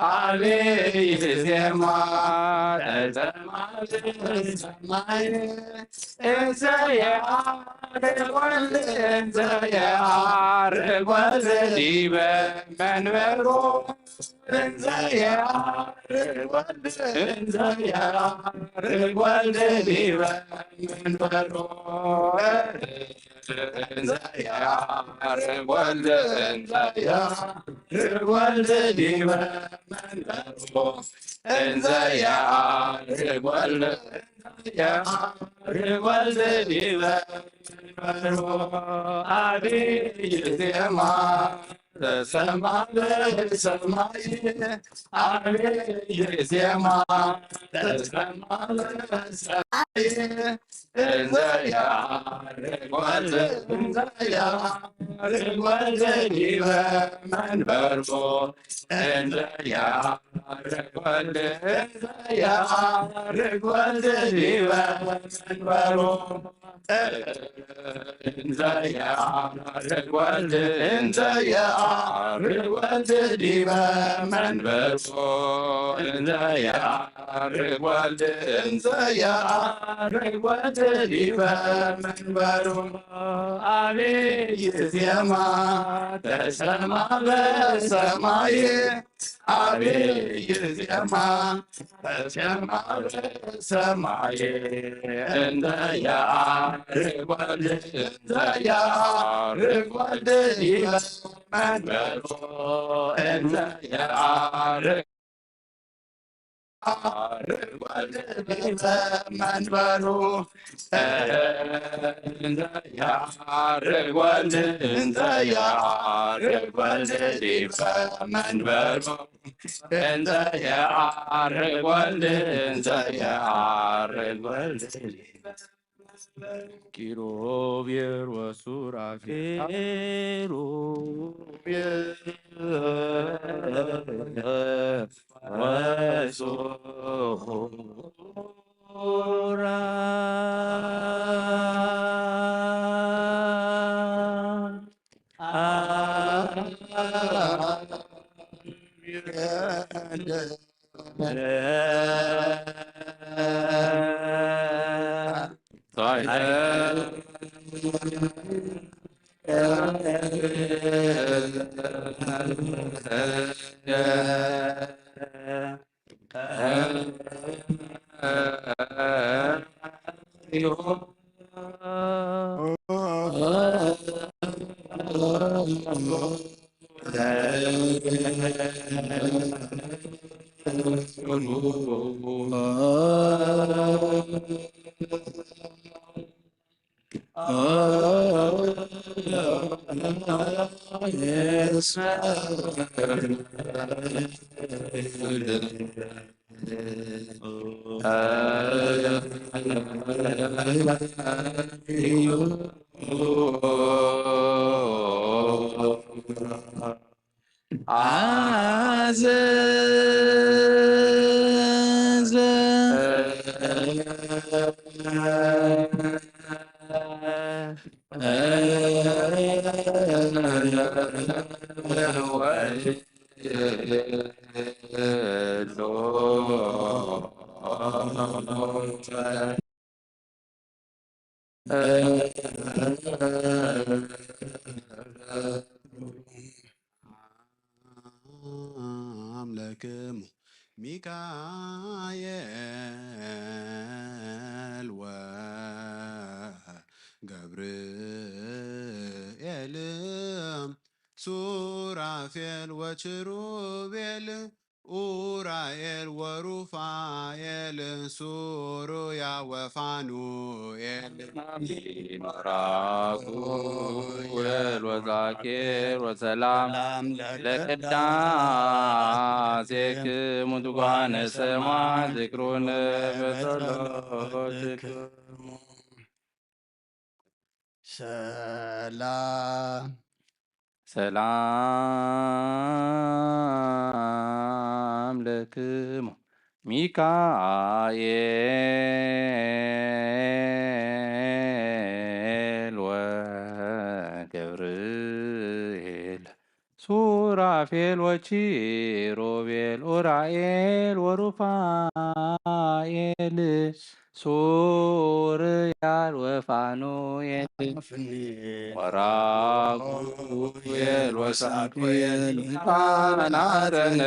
ዓብይ ዜማ ተዘማሪ ሰማይ፣ እንዘ የዐርግ ወልድ፣ እንዘ የዐርግ ወልድ ዲበ መንበሩ፣ እንዘ የዐርግ ወልድ፣ እንዘ የዐርግ ወልድ ዲበ መንበሩ። እንዘ የዐርግ ወልድ፣ እንዘ የዐርግ ወልድ ዲበ መንበሩ፣ እንዘ የዐርግ ወልድ፣ እንዘ የዐርግ ወልድ ዲበ መንበሩ። ዓብይ ዜማ ተሰማ በሰማይ፣ ዓብይ ዜማ ተሰማ በሰማይ። እንዘ የዐርግ ወልድ፣ እንዘ የዐርግ ወልድ ዲበ መንበሩ፣ እንዘ የዐርግ ወልድ፣ እንዘ የዐርግ ወልድ ዲበ መንበሩ፣ እንዘ የዐርግ ወልድ፣ እንዘ የዐርግ ወልድ ዲበ መንበሩ፣ እንዘ የዐርግ ወልድ፣ እንዘ የዐርግ ወልድ ዲበ መንበሩ። ዓብይ ዜማ ተሰማ በሰማይ፣ ዓብይ ዜማ ተሰማ በሰማይ፣ እንዘ የዐርግ ወልድ፣ እንዘ የዐርግ ወልድ ዲበ መንበሩ፣ እንዘ የዐርግ የዐርግ ወልድ ዲበ መንበሩ፣ እንዘ የዐርግ ወልድ፣ እንዘ የዐርግ ወልድ ዲበ መንበሩ፣ እንዘ የዐርግ ወልድ፣ እንዘ የዐርግ ወልድ ዲበ ኪሩቤል ወሱራፌል፣ ኪሩቤል ወሱራፌል። ኣምለክሙ ሚካኤል ወገብርኤል ሱራፌል ወችሩቤል ኡራኤል ወሩፋኤል ሱሩያ ወፋኑኤል ራጉኤል ወዛኬል ወሰላም ለቅዳሴክሙ ትጓነ ሰማይ ዝክሩነ በጸሎትክሙ። ሰላም ሰላም ለክሙ ሚካኤል ወገብርኤል ሱራፌል ወኪሩቤል ኡራኤል ወሩፋኤል ሱርያል ወፋኑኤል ወራጉኤል ወሳዱኤል ካህናተነ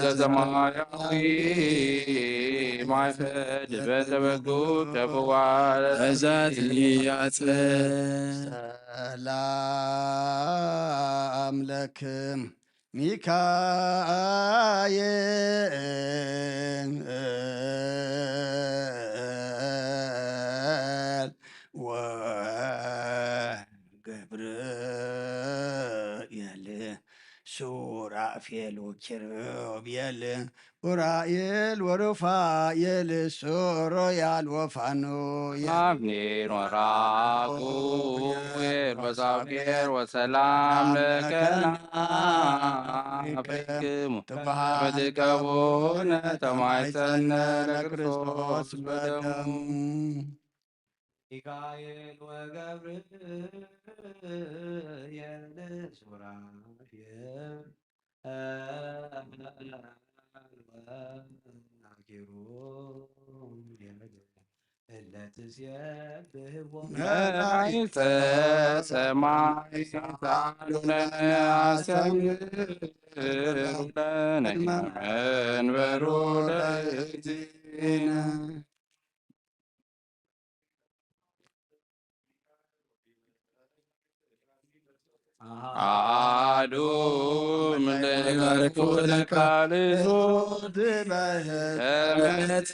ዘሰማያዊ ማይፈድ በተበጉ ጨፍዋ በዛቲ አጽበ ሰላም ለክም ሚካኤል ወገብርኤል ሱራፌል ወኪሩቤል ኡራኤል ወሩፋኤል ሱሩያል ወፋኑኤል አብኔር ወራጉኤል ወሳውኤል ወሰላም ለከናፍክሙ ትባሃል። በትቀቡነ ተማይጸነ ለክርስቶስ በደሙ። ሚካኤል ወገብርኤል ሱራፌል ወኪሩቤል እለ ትሴብሕዎ መላእክተ ሰማይ ሳሉነ አስተምሩነ መንበሩ ለእግዚእነ። አሐዱ እምነ ይባርኩ ለቃልሱ ትበህት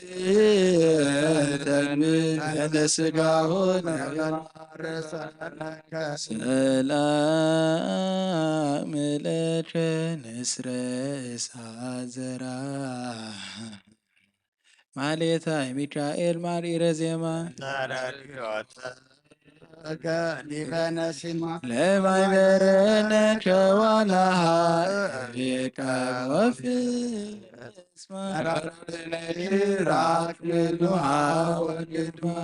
ተንብት ስጋሁ ሰላም ለከ ንስረ እሳት ዘራ ማሌታይ ሚካኤል ማር ኢረዜማ። ሊበነሲማ ለማይ በረነ ከዋላሃ ቤቃ ወፍስማ ራክ ምኑሃ ወግድማ።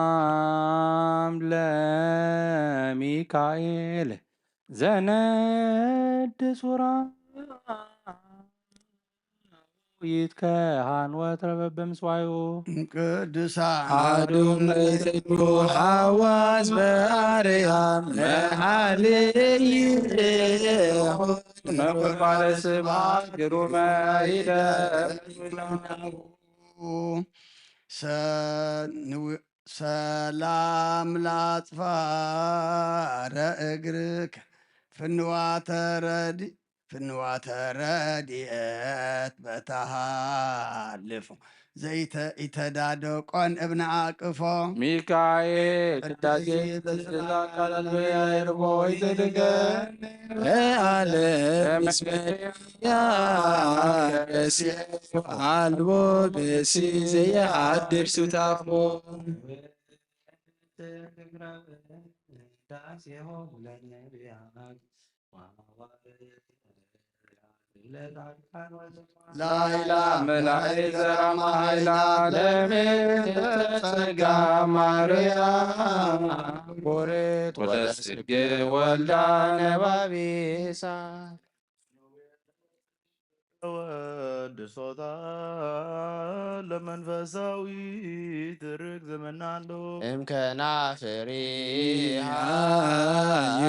ሰላም ለሚካኤል ዘነድ ሱራ ይትከሃን ወትረበ በምስዋዩ ቅዱሳን አዱም ለይትግቡ ሐዋዝ በአርያም መሐልይ መቁርባለ ስብሐት ግሩመ ይደሉ ሰላም ላጽፋረ እግርክ ፍንዋተ ረዲ ፍንዋተ ረድኤት በተሃልፎ ዘይተ ኢተዳደቆን እብነ አቅፎ ሚካኤል ቅዳሴ ተስላ ቃላት በያይርቦ ይትድገ ለዓለም ምስመያ ረሲዑ አልቦ ብእሲ ዘይሓድር ሱታፎ። ላይላ መላእክት ዘራማ ኃይላ ለምንተ ጸጋ ማርያ ኮሬት ወተስግ ወልዳ ነባቢሳ ወድሶታ ለመንፈሳዊ ትርክ ዘመናሎ እምከናፍሪሃ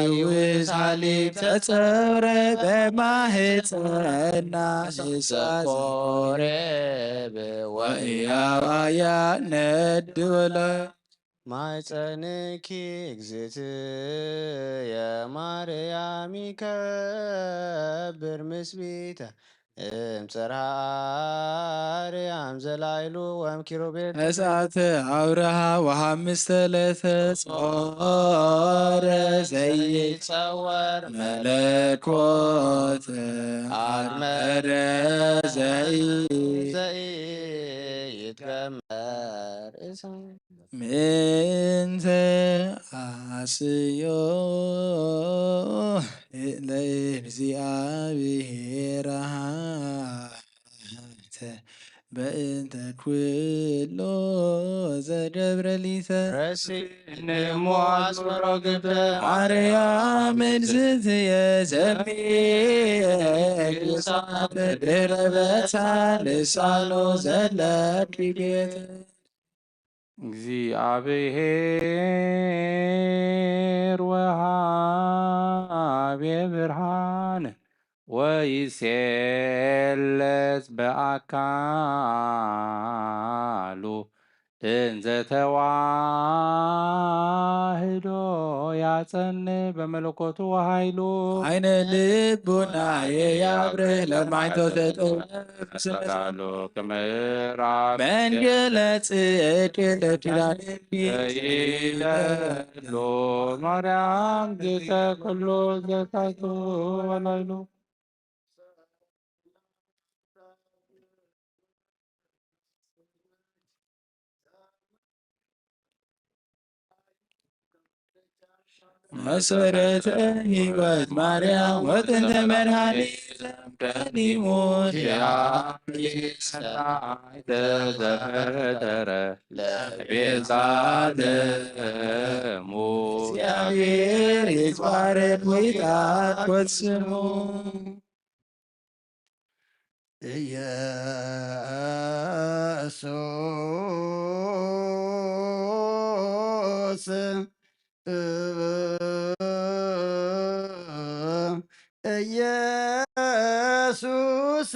ይውሳሊ ተጸውረ በማህፀና ንሳኮሬብ ወእያዋያ ነድወለ ማይፀንኪ እግዝእትየ ማርያም ይከብር ምስቢተ እምጽርሃ አርያም ዘላይሉ ወም ኪሩቤል እሳተ አብርሃ ወሐምስተ ለተጾረ ዘይጸወር መለኮት አርመረ ዘይ ዘይትገመር እሳት ምንተ አስዮ ለእግዚአብሔር አሐተ በእንተ ኩሎ ዘገብረ ሊተ ረሲ እንሞ አስመሮ ግብተ ማርያም እግዝእትየ ዘሚ ግሳት ድረበታ ልሳኖ ዘለኪ ቤት እግዚአብሔር ወሃቤ ብርሃን ወይሴለጽ በአካሉ እንዘ ተዋህዶ ያጸን በመለኮቱ ወኃይሉ አይነ ልቡናየ ያብርህ ለማይቶ ተጠውለ ስላሉ ክምራ መንገለ ጽድቅ ለኪዳን ይደሉ ማርያም ግተ ኩሉ ዘታይቱ ወላይሉ መሰረተ ሕይወት ማርያም ወጥንተ መድኃኒት ቀዲሙ ተፈጠረ ለቤዛ ዓለሙ። እግዚአብሔር ይትባረክ ወይትአኮት ስሙ። ኢየሱስ ኢየሱስ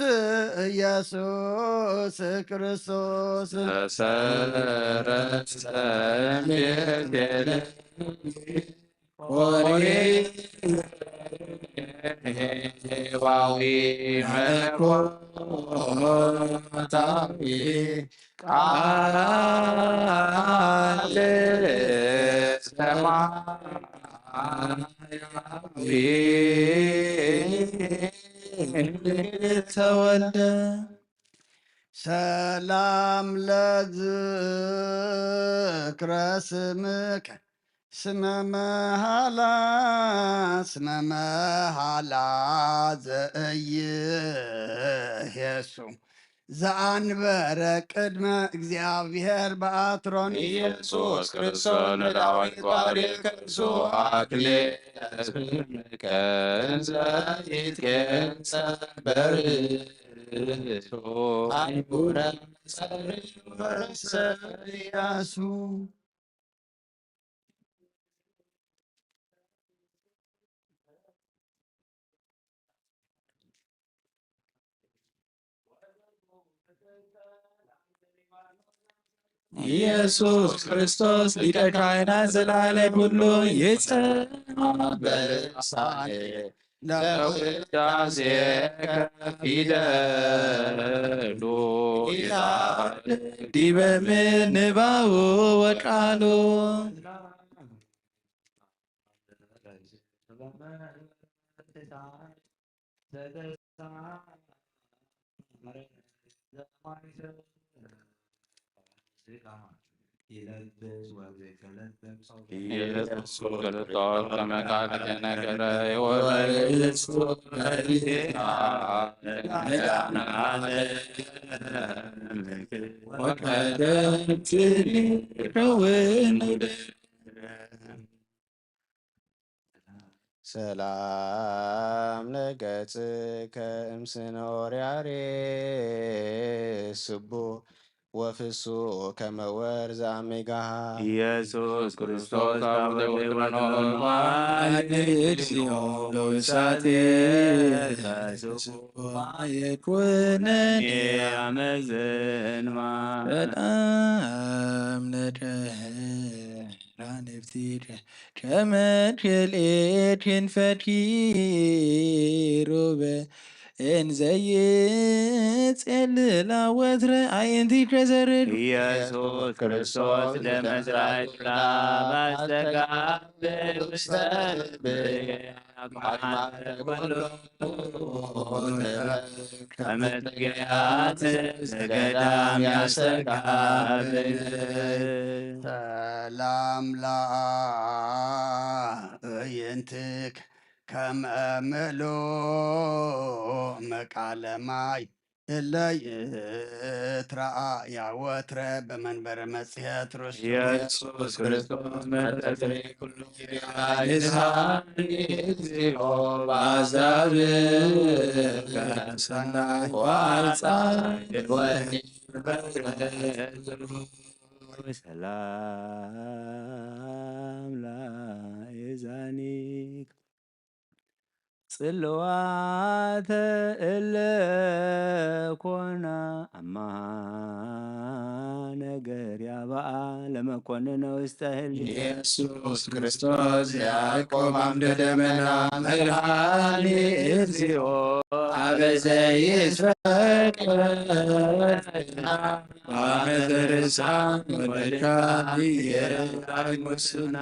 ኢየሱስ ክርስቶስ ተሰረጸ ቤቴልሔም ኄራዊ መለኮታዊ ቃል ሰማይ ተወልደ። ሰላም ለዝክረ ስምከ ስመ መሃላ፣ ስመ መሃላ ዘእይሄሱ ዘአንበረ ቅድመ እግዚኣብሔር በአትሮን ኢየሱስ ክርስቶስ ለዳዊት ባሪክ እሱ አክሊለ ስምከ እንዘ ይትኬንጸ በርእሱ አይቡረ ጸሪ ወርእሰ ኢያሱ። ኢየሱስ ክርስቶስ ሊቀ ካህናት ዘላለም ሁሉ ይጸና በልሳኔ ለውዳሴ ከፊደሉ ይጻድቅ ዲበ ምንባቡ ወቃሉ። ኢየሱስ ክርስቶስ ከመ ቃል ተነገረ ወርእሱ መሪና ወቀደት ከውን ሰላም ለገጽከ እምስኖርያሬ ስቡ ወፍሱ ከመ ወርዝ አሜጋሃ። ኢየሱስ ክርስቶስ አቡነ ወይወኖ ማይ እግዚኦ ለውሳቴ የኩነኒ አመዘንማ። ሰላም ለደህራንብቲ ሸመት ክልኤትን ፈቲሩበ እንዘይጼልላ ወትረ አዕይንቲ ከዘርር። ኢየሱስ ክርስቶስ ለመዝራይቱላ ባስተጋብ ውስተ ልብየ አቅማተ ኩሉ ከመትገያት ዘገዳም ያስተጋብ። ሰላም ለአዕይንትከ ከመ ምሉእ መቃለ ማይ እለ ይትረአያ ወትረ በመንበረ መጽሔት ርስቱ። ኢየሱስ ክርስቶስ መጠጥሬ ኩሉ ይሳኒ እግዚኦ በአሕዛብከ ሰናይ ወአጻድቅ ወይን በረከት። ሰላም ለአእዛኒከ ጽልዋተ እለ ኮና አማ ነገር ያበአ ለመኮንነ ውስተ ህል። ኢየሱስ ክርስቶስ ያዕቆብ አምደ ደመና መድኃኒ እግዚኦ አበ ዘይትፈቀድ አመ ተርሳ ወደካ የራይ ሙስና።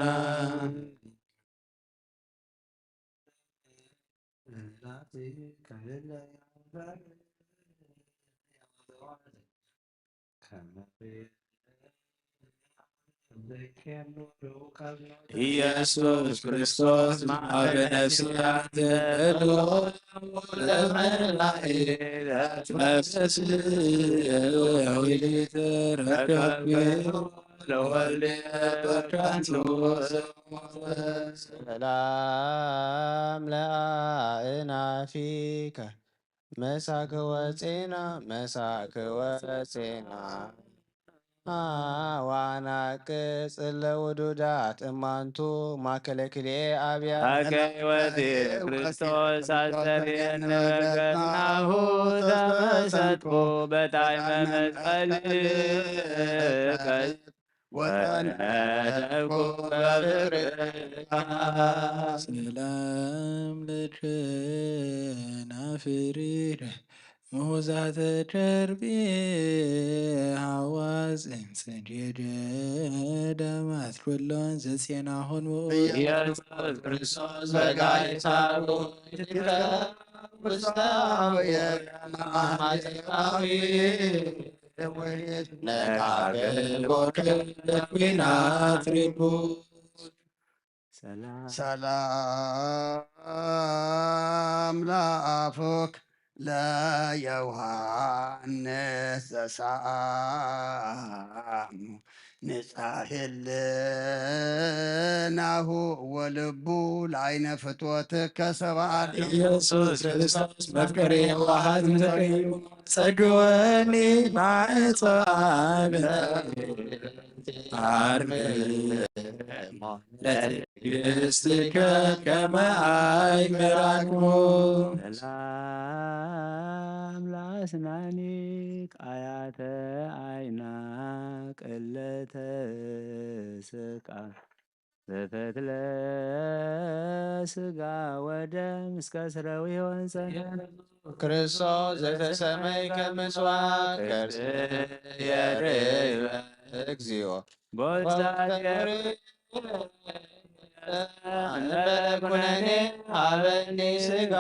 ኢየሱስ ክርስቶስ ማዕበ ነፍስያት ለመላእክት መፍሰስ ወይት ረከብ ለወልድ በካንቱ ሰላም ለአእናፊከ መሳክ ወጼና መሳክ ወጼና ዋናቅጽ ለውዱዳት እማንቱ ማእከለ ክልኤ አብያት። አከ ሕይወት ክርስቶስ አስተርእየነ በገጽናሁ ተሰጥኩ በታሕመ መስቀል ወተነደኩ በፍርሃት። ሰላም ለከናፍርህ ምሁዛተ ደርቢ ሃዋጽ እምሰንዴደ ደማት ኩሎን ዘጼናኹን ውእቱ ኢየሱስ ክርስቶስ በጋይታዊ ውስጣዊ ማማዜራዊ ነቃበል ቦክር ኩናት ሪቡ ሰላም ለአፉክ ለዮሐንስ ዘሳሙ ንጻሄል ናሁ ወልቡ ለአይነ ፍትወትከ ሰብአ ኢየሱስ ክርስቶስ መፍቀሬ የዋሃት እንተቀይሙ ጸግወኒ ማዕጾ አብነ አርምሞ ለትዕግስትከ ከመ አይምራክሙ። ሰላም ለአስናኒክ አያተ አይናክ እለ ተስቃ ዘፈትለ ስጋ ወደም እስከ ስረዊ ወንጸ ክርስቶስ ዘተሰመይከ ምስዋዕ ከርስየ ርህበ እግዚኦ። ቦዛት እንበለ ኩነኔ ሀበኒ ስጋ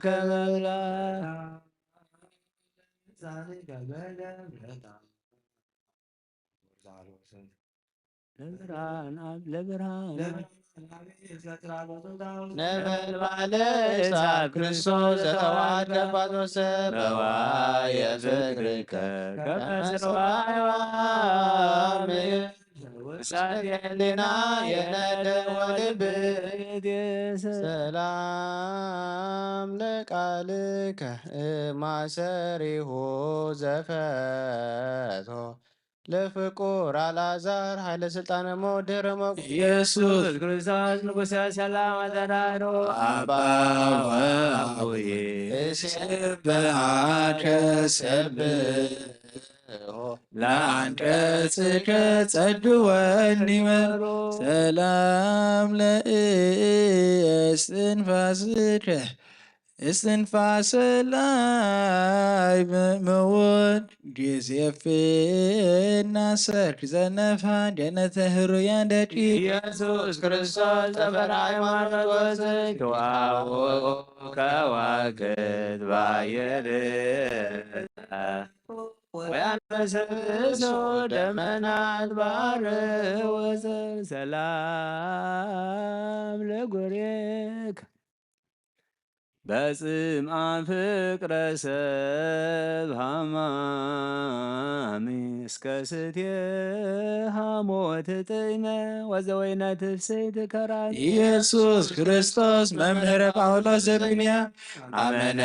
ከመብላ ለብርሃን አብ ለብርሃን ነበልባለ እሳት ክርስቶስ ዘተዋህድከ ጳጥሮስ በዋየ ፍቅርከ ከመ ጽርዋየ ወሐምየ ውሳኔ ህሊና የነደ ወልብ ሰላም ለቃልከ እማሰሪሁ ዘፈቶ ለፍቁር አልዓዛር ኃይለ ስልጣነ ሞት ድህረ ሞት ኢየሱስ ክርስቶስ ንጉሠ ሰላም አጠራሮ አባ ወአቡዬ እሴብሐከ ሰብሖ ለአንቀጽከ ጸድወኒ መሮ ሰላም ለእስትንፋስከ እስትንፋሰ ላይ ምውድ ጊዜ ፍና ሰርክ ዘነፋ ጀነተ ህሩያን ደቂ ኢየሱስ ክርስቶስ ጠፈር ሃይማኖት ወፅግ ተዋህቦ ከዋክብት ባየር ወያንበሰብሶ ደመናት ባር ወፅር ሰላም ለጎሬክ በጽምአ ፍቅረ ሰብ ሃማሚ እስከ ስቴ ሃሞት ጥዕመ ወዘወይነ ትፍስሕት ከራን ኢየሱስ ክርስቶስ መምህረ ጳውሎስ ዘብንያ አመነ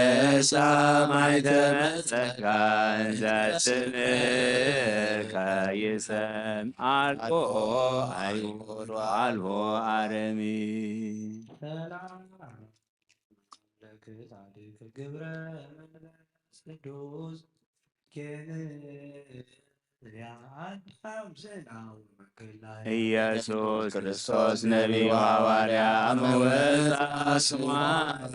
ሰማይ ተመጸጋ እንዘ ስምከ ይሰም አልቦ አይሁድ አልቦ አረሚ ለክታድክ ግብረ መንፈስ ቅዱስ ኬን ኢየሱስ ክርስቶስ ነቢይ ወሐዋርያ መወፃ ስማቲ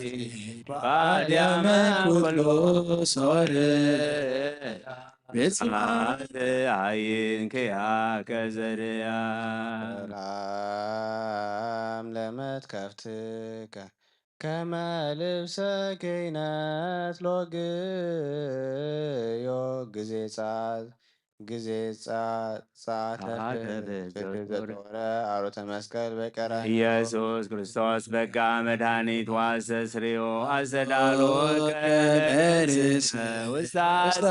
ባድያመ ኩሉ ሶር ብፅዓት አይንክያ ከዘርያ ሰላም ለመትከፍትከ ከመ ልብሰ ክህነት ሎግዮ ግዜ ጻ- ግዜ ጻ- ጻተ ጻተ ፍትህ ፍትህ ዘተወረ ዘተወረ አሮተ መስቀል በቀራንዮ ኢየሱስ ክርስቶስ በጋ መድኃኒት ዋሰስርዮ አስተዳሎ ከርስ ውስተ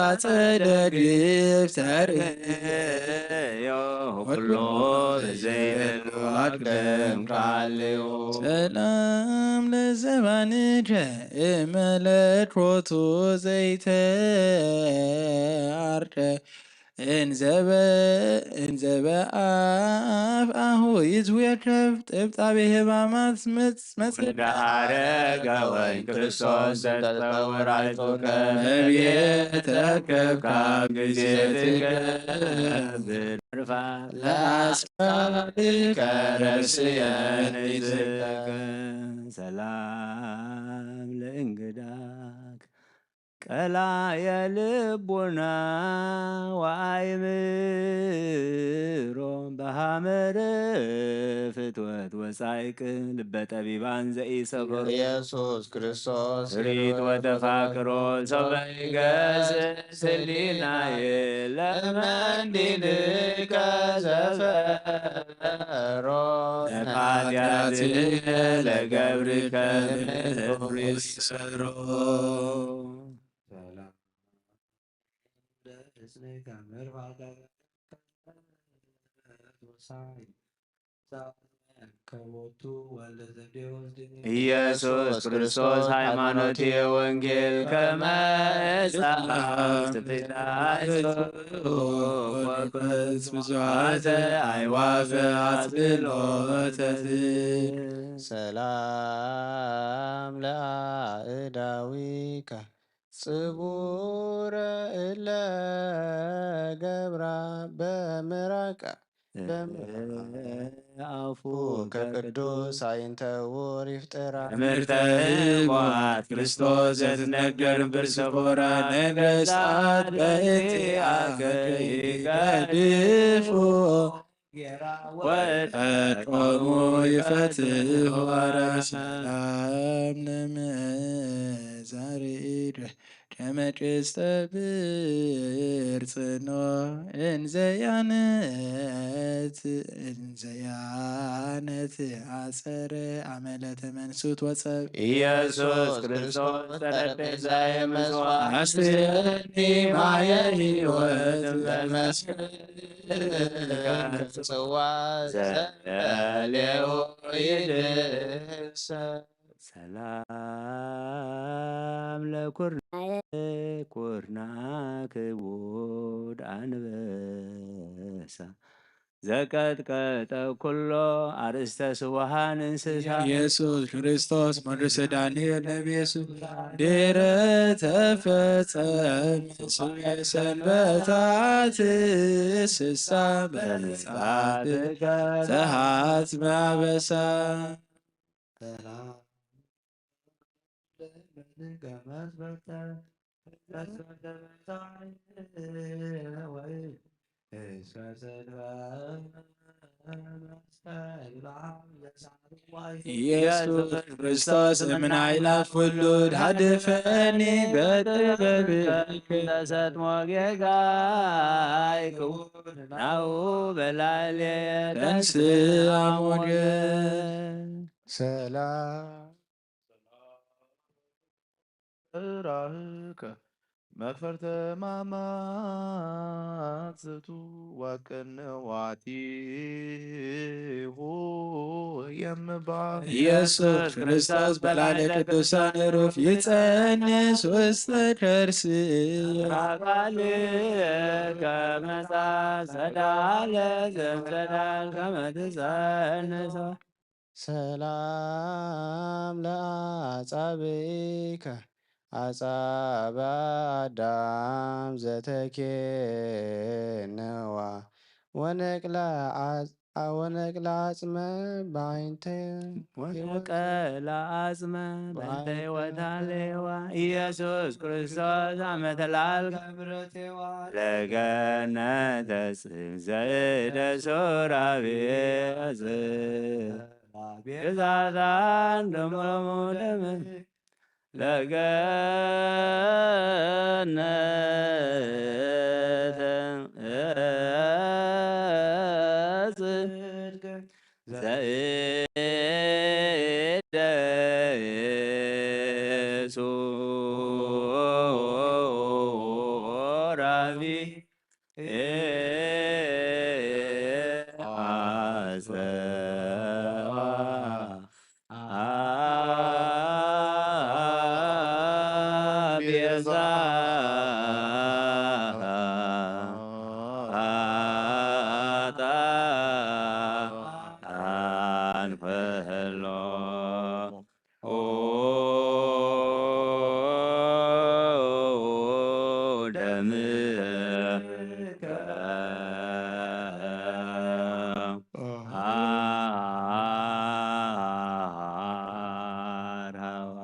አጸደ ግፍ ተርእዮ ኩሎ ዘይህሉ አቅደም ካልዮ ሰላም ለዘባንከ እመለኮቱ ዘይተአርደ እንዘበ እንዘበ አፍ አሁ ይዝዌከ ጥብጣቤ ህማማት መጽ- መጽ- እንደ አረጋወይ ክርስቶስ ዘተወራይቶ ከመቤት ተከብካ ጊዜ ትገብር ርፋ ለአስካልከ ረስየን ይዝከ ሰላም ለእንግዳክ ቀላየ ልቡና ወአእምሮ በሐመረ ፍትወት ወጻይቅ ልበ ጠቢባን ዘኢሰፈሮ ኢየሱስ ክርስቶስ ሪት ወተፋቅሮ ሶበ ይገስጽ ህሊናየ ለመንዲልከ ዘፈሮ ለኃጢአትየ ለገብርከ ምሕረት ይሰሮ። ሰላም ለእዝንከ መርባተ ከቦቱ ወልደ ዘብዴዎስ ድንግል ኢየሱስ ክርስቶስ ሃይማኖትየ ወንጌል ከመ ዕፃ ስፍሕተ አይሶ ወኮስ ብዙኃተ አይዋፈ አጽብሎተት ሰላም ለአእዳዊከ ጽቡረ እለ ገብራ በምራቀ በምራቀ አፉ ከቅዱስ አይንተ ውር ይፍጠራ ትምህርተ ህቡአት ክርስቶስ ዘትነገር ብርስፎራ ነገስታት በእንቲአከ ይገድፉ ወቀድቆሙ ይፈትሑ ሆረ ሰላም ለመዛሪድ ደመ ቅስተ ብርጽኖ እንዘያነት እንዘያነት አጸረ አመለ ተመንሱት ወጸብ ኢየሱስ ክርስቶስ ጠረጴዛየ መስዋዕት አስትኒ ማየ ሕይወት በመስቀል ጽዋ ዘሌዎ ይድሰ ሰላም ለኩርናየ ኩርና ክቡድ አንበሳ ዘቀጥቀጠ ኩሎ አርእስተ ስቡሃን እንስሳ ኢየሱስ ክርስቶስ መርስ ዳንኤል ነብየሱ ድረ ተፈጸመ ስሜ ሰንበታት ስሳ በጻትከ ተሃት ማበሳ ሰላም ለመንከ መስበርተ መስበርተ መጻኢ ወይ እስከ ጽድፈ መስቀል በአብ ዘሳርዋ ኢየሱስ ክርስቶስ እምናይላፍ ውሉድ ሃድፈኒ በጥበብ ተሰጥሞ ጌጋይ ክቡር ናሁ በላልየ ተንስአ ሞገስ ሰላም እራህከ መክፈርተ ማማት ዝቱ ወቅንዋቲሁ የምባል ኢየሱስ ክርስቶስ በላለ ቅዱሳን ሩፍ ይጸንስ ውስተ ከርስ ቃል ከመጻ ጸዳለ ዘምጸዳል ከመትጸንሶ ሰላም ለአጻብኢከ አጻብዕ አዳም ዘተኬንዋ ወነቅለ አጽ- ወነቅለ አጽመ በአይንተ ወነቀለ አጽመ በእንተ ሕይወታ ለሔዋ ኢየሱስ ክርስቶስ አመ ተላልከ ለገነተ ጽም ዘእደ ሱራፌል ቤዛታን ደሞሙ ለምን ለገነት ጽድቅ ዘእደ ሱራፌል አሰዋ ቤዛ ኃጥአን ኩሎ ደምከ አርሃዋ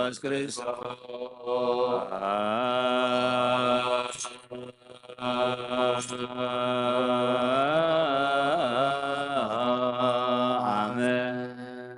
መንፈስ ክርስቶስ። አሜን።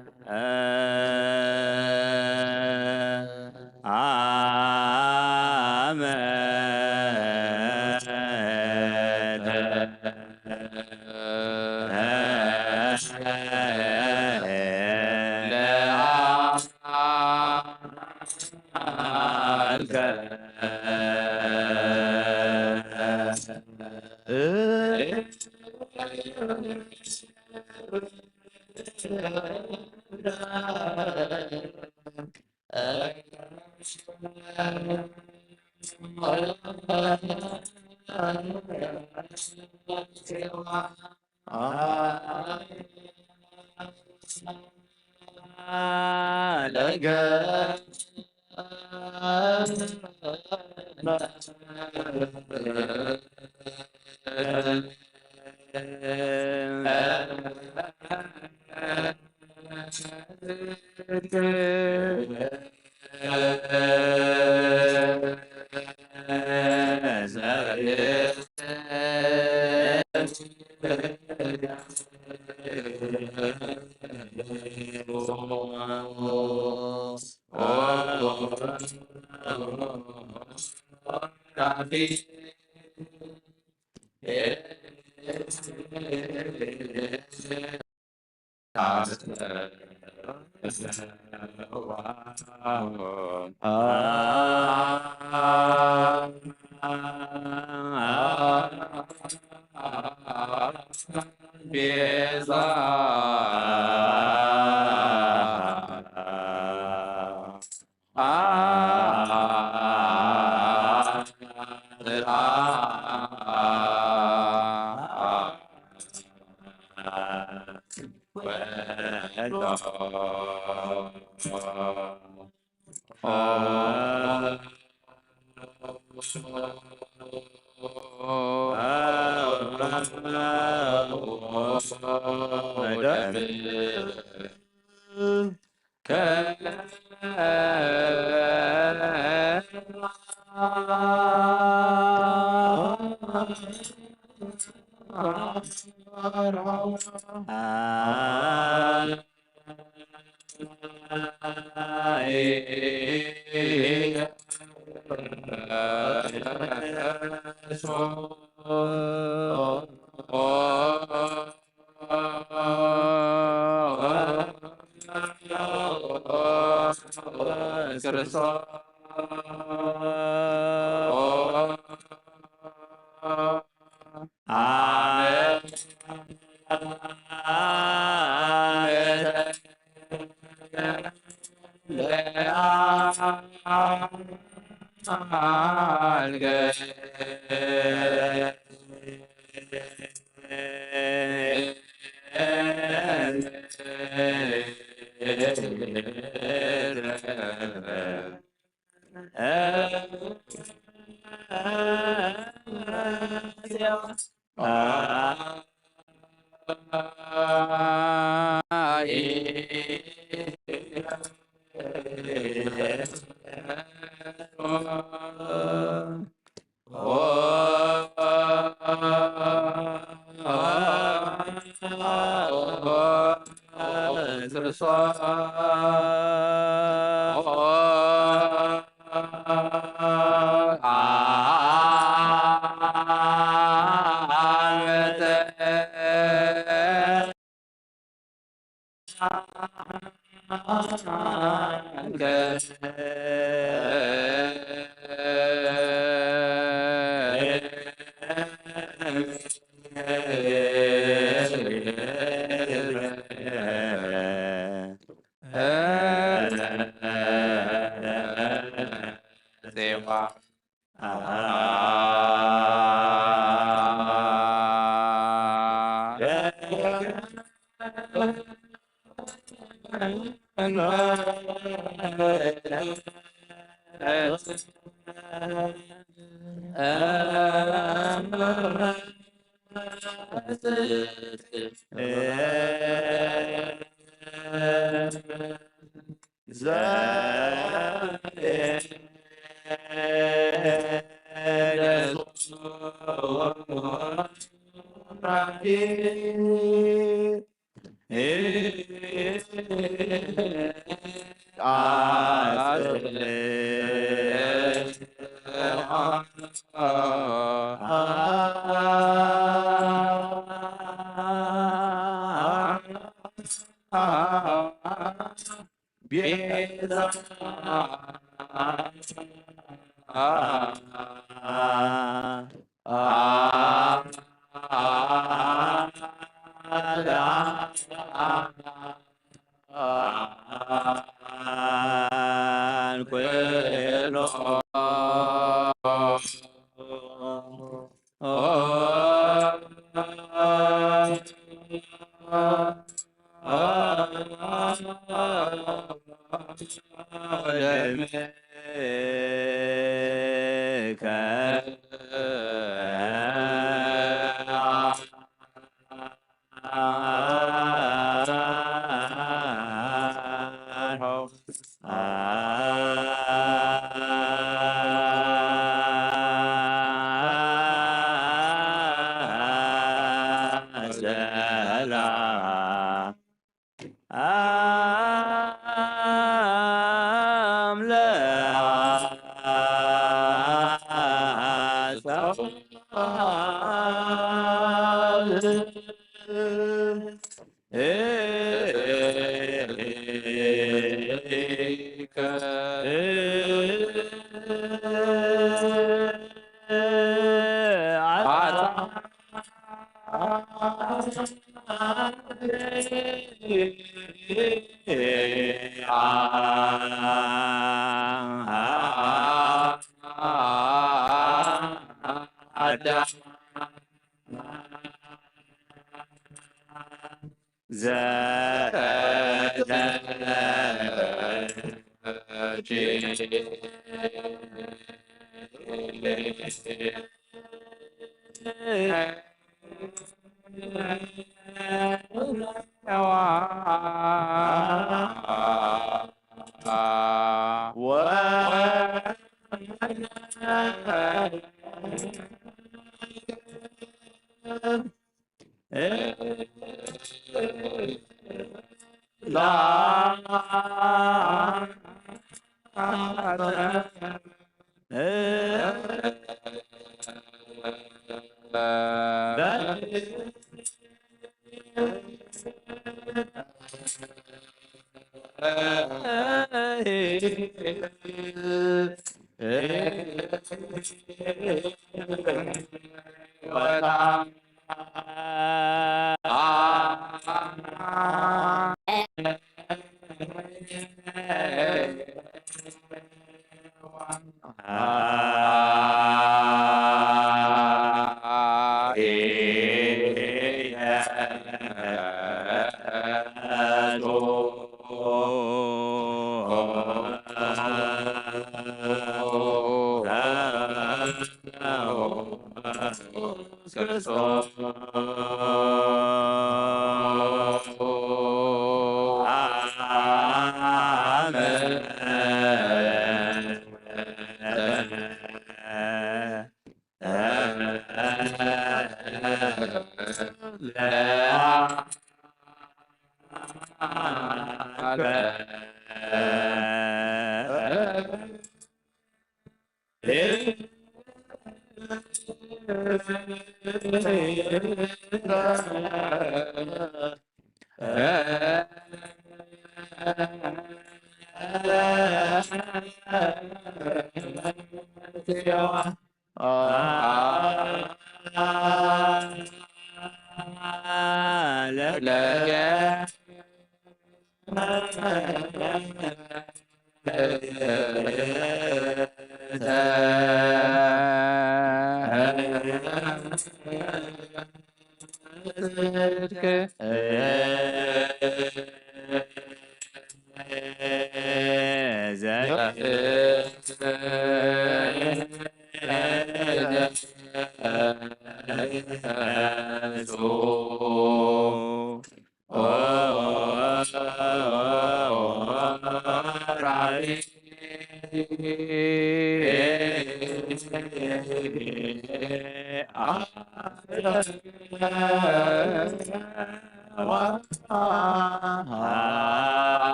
ቤዛ ቤዛ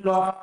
ሎሙ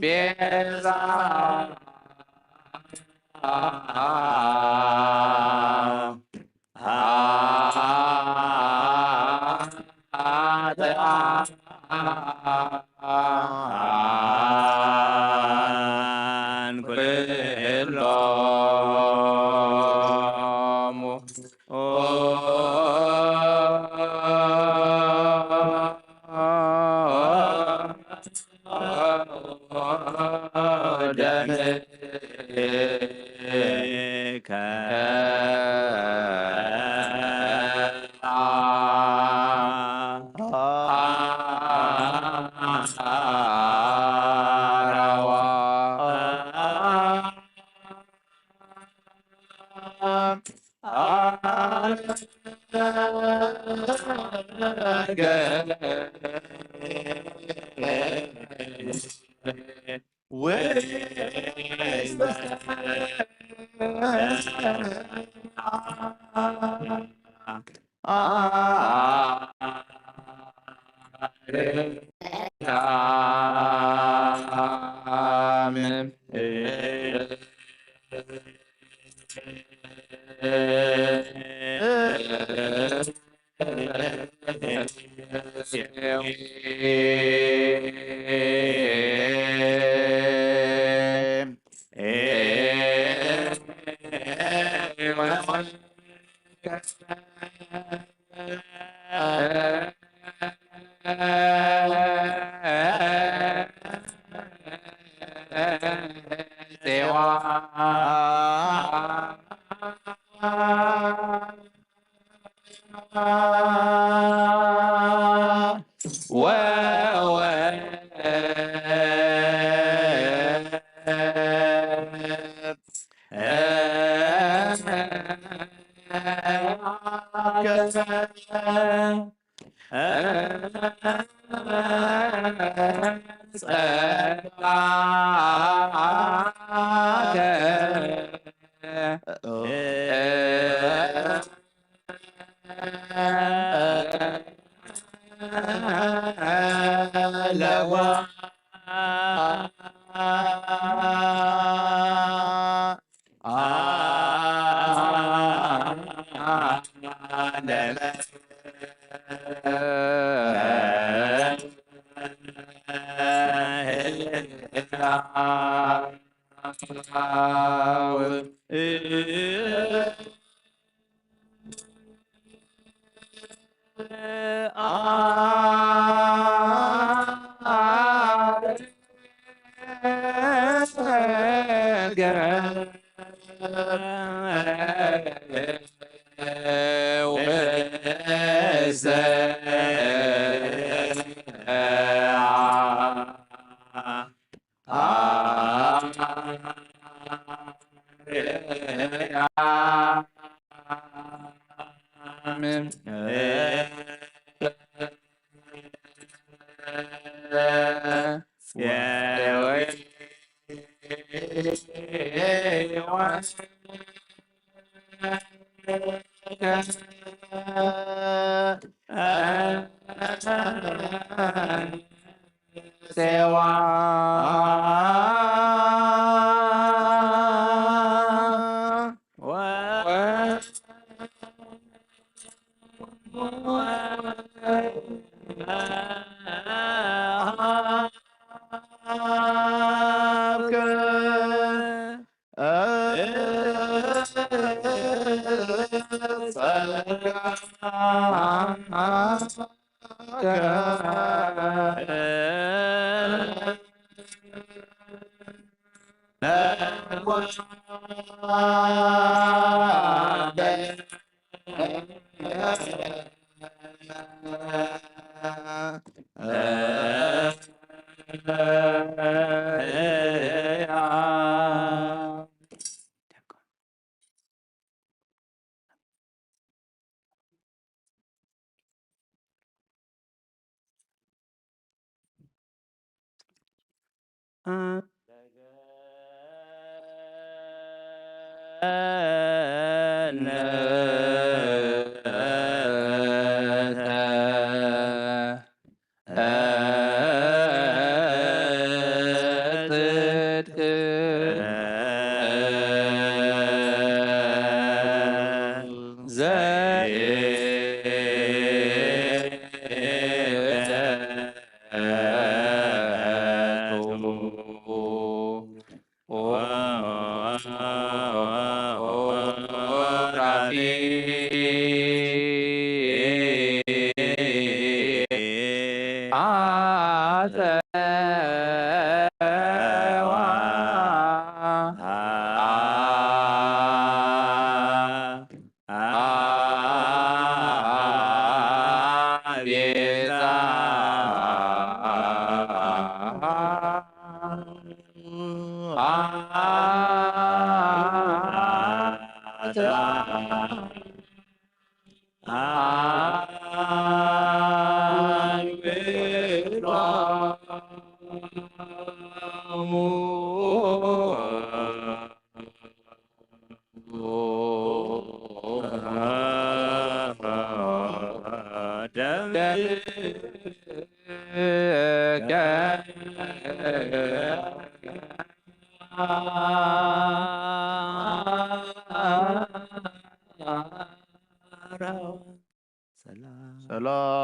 ቤዛ ኃጥኣን ኩሎሙ። ደምከ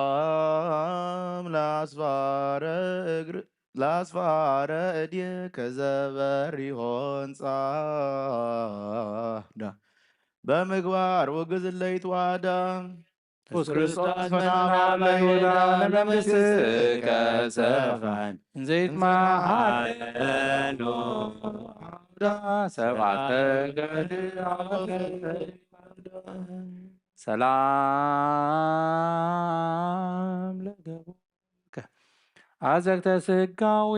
ሰላም ለአስፋረ እግር ለአስፋረ እድየ ከዘበሪሆን ጻዳ በምግባር ውግዝ ለይትዋዳ ኢየሱስ ክርስቶስ ፈናና ለይሁዳ ለመንግሥትከ ሰፋን ዘይትማሃለሉ ዓውዳ ሰባት ተገድ ዓውደ ሰላም ለገቡከ አዘግተ ስጋዌ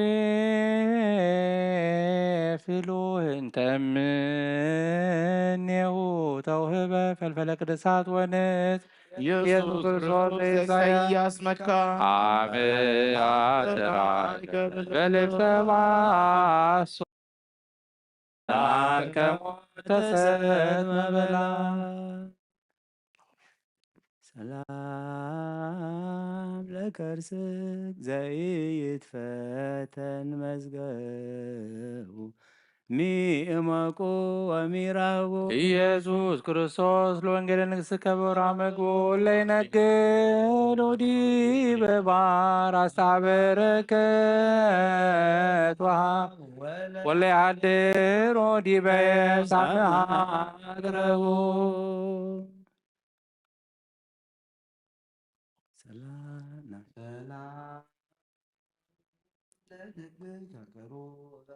ፍሉህ እንተ እምኔሁ ተውህበ ፈልፈለ ቅዱሳት ወንት ኢየሱስ ክርስቶስ ዘኢሳይያስ መካ አብ አተራከ በልብ ሰብአ ሶ ተሰጥ መበላ ሰላም ለከርስክ ዘይትፈተን መዝገቡ ሚእመቁ ወሚራቡ ኢየሱስ ክርስቶስ ለወንጌል ንግሥከ በራ መግቡ ለይነግድ ዲበ ባር አስታ በረከት ወሃብ ወለይሃድር ዲበ ሳምሃ አቅረቡ ሰላም ሰላም ለልብከ ቅሩበ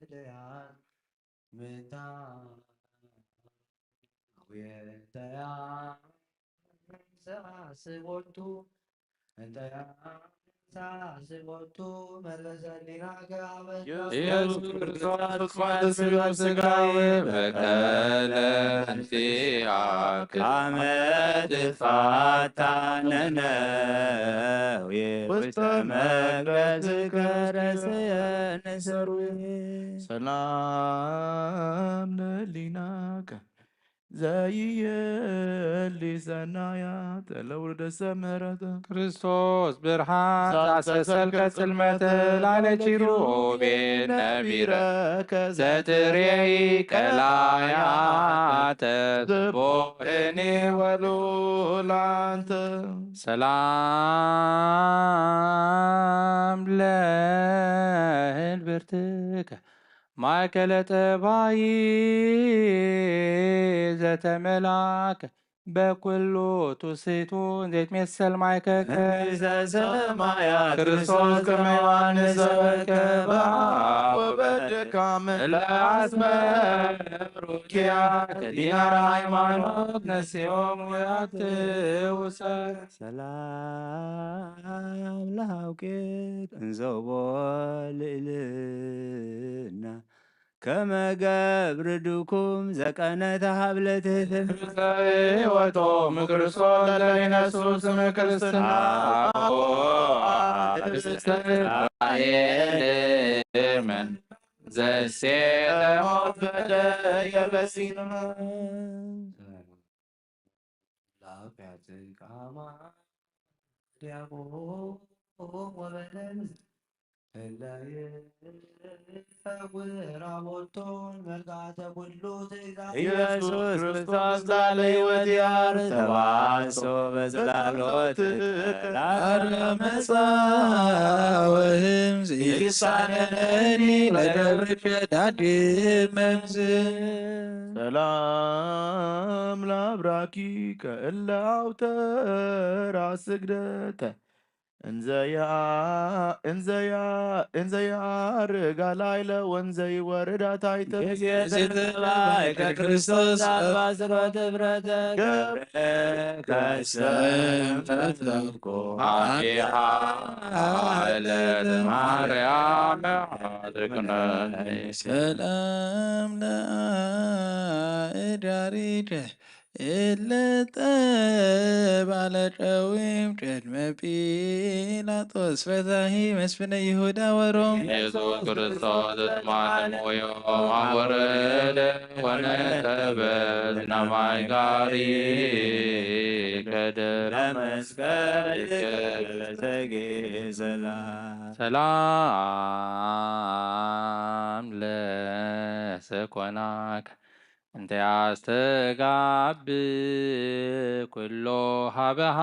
ወደያን ምታ ወየንተያ ሰአስቦቱ እንተያ ሰአስቦቱ መለሰ ሊናከ አበ ኢየሱስ ክርስቶስ ስብሐት ስጋዌ በቀለ እንቲአክ አመ ትፋታ ነነዌ ውስተ መቅደስከ ርእሰነ ሰርዌ ሰላም ለሊናከ ዘይየሊ ሰናያተ ለውሉደ ሰመረተ ክርስቶስ ብርሃን ዛሰሰልከ ጽልመተ ላለ ኪሩቤል ነቢረ ዘትሬይ ቀላያተ ስቦእኒ ወሉላንተ ሰላም ለህልብርትከ ማእከለ ጠባይ ዘተመላከ በኩሉ ትስቱ ዘይትሜሰል ማይከከ እንዘ ሰማያት ክርስቶስ ከመ ዮሐንስ ሰበከ በአብ ወበድካም ለአስመሩ ኪያከ ዲናር ሃይማኖት ነሲኦም ያትውሰ ሰላም ለሃውኬት እንዘቦ ልእልና ከመ ገብር ድኩም ዘቀነተ ሀብለ ትህትና ህይወቶም ክርስቶስ ለለይነሱ ስም ክርስትና አቦ አርእስተ እስራኤል ምን ዘሴተ ሞት በደየ በሲና ላውያት ቃማ ዲያቆ ወበደን እለ ይፈውራ ቦቶን መልካተ ኩሉ ትእዛዝ ኢየሱስ ክርስቶስ ቃለ ሕይወት ያር ተዋሶ በጽላሎት ላረመጻ ወህምዝ ይሳነኒ ለደብር ሸዳድ መምዝ ሰላም ለአብራኪ ከእለ አውተራ ስግደተ እንዘያ እንዘያ እንዘያ ርጋ ላይለ ወንዘይ ወርዳ ታይተ ጊዜ ዝትባይ ከክርስቶስ አባ ስሮት ህብረተ ገብረ ከሰም ፈተኩ አቢሃ ለማርያም አድቅነኒ ሰላም ለአእዳሪደ እለ ጠባለ ጨዊም ቅድመ ጲላጦስ ፈታሂ መስፍነ ይሁዳ ወሮም። ኢየሱስ ክርስቶስ ማንም ወዮም አወረደ ወነጠበ ዝናማይ ጋሪ ከደረ መስቀል ሰላም ለሰኮናክ እንተ ያስተጋብ ኩሎ ሀበሃ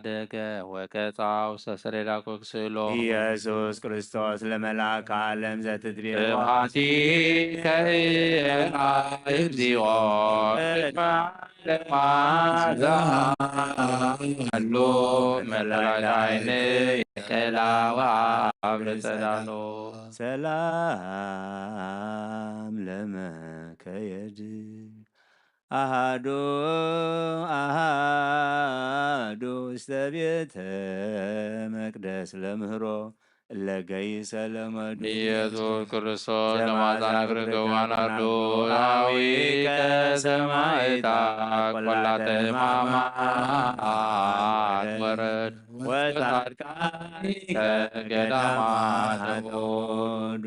ደገ ወቀጻው ሰሰሬዳ ኮክስሎ። ኢየሱስ ክርስቶስ ለመልአከ ዓለም ዘትትቤ ስብሐቲ ከይራ እግዚኦ ቅድመ ዓለማ ዘሃሎ መላእክት ዓይን የቀላዋ አብረ ጸዳሎ። ሰላም ለመከየድ አሃዱ አሃዱ ውስተ ቤተ መቅደስ ለምህሮ ለገይሰ ለመዱ። ኢየሱስ ክርስቶስ ለማዛን ክርክብ ዋናዱ አዊከ ሰማይታ ቆላተ ማማ ወረድ ወጻድቃኒ ከገዳማ ተወዱ።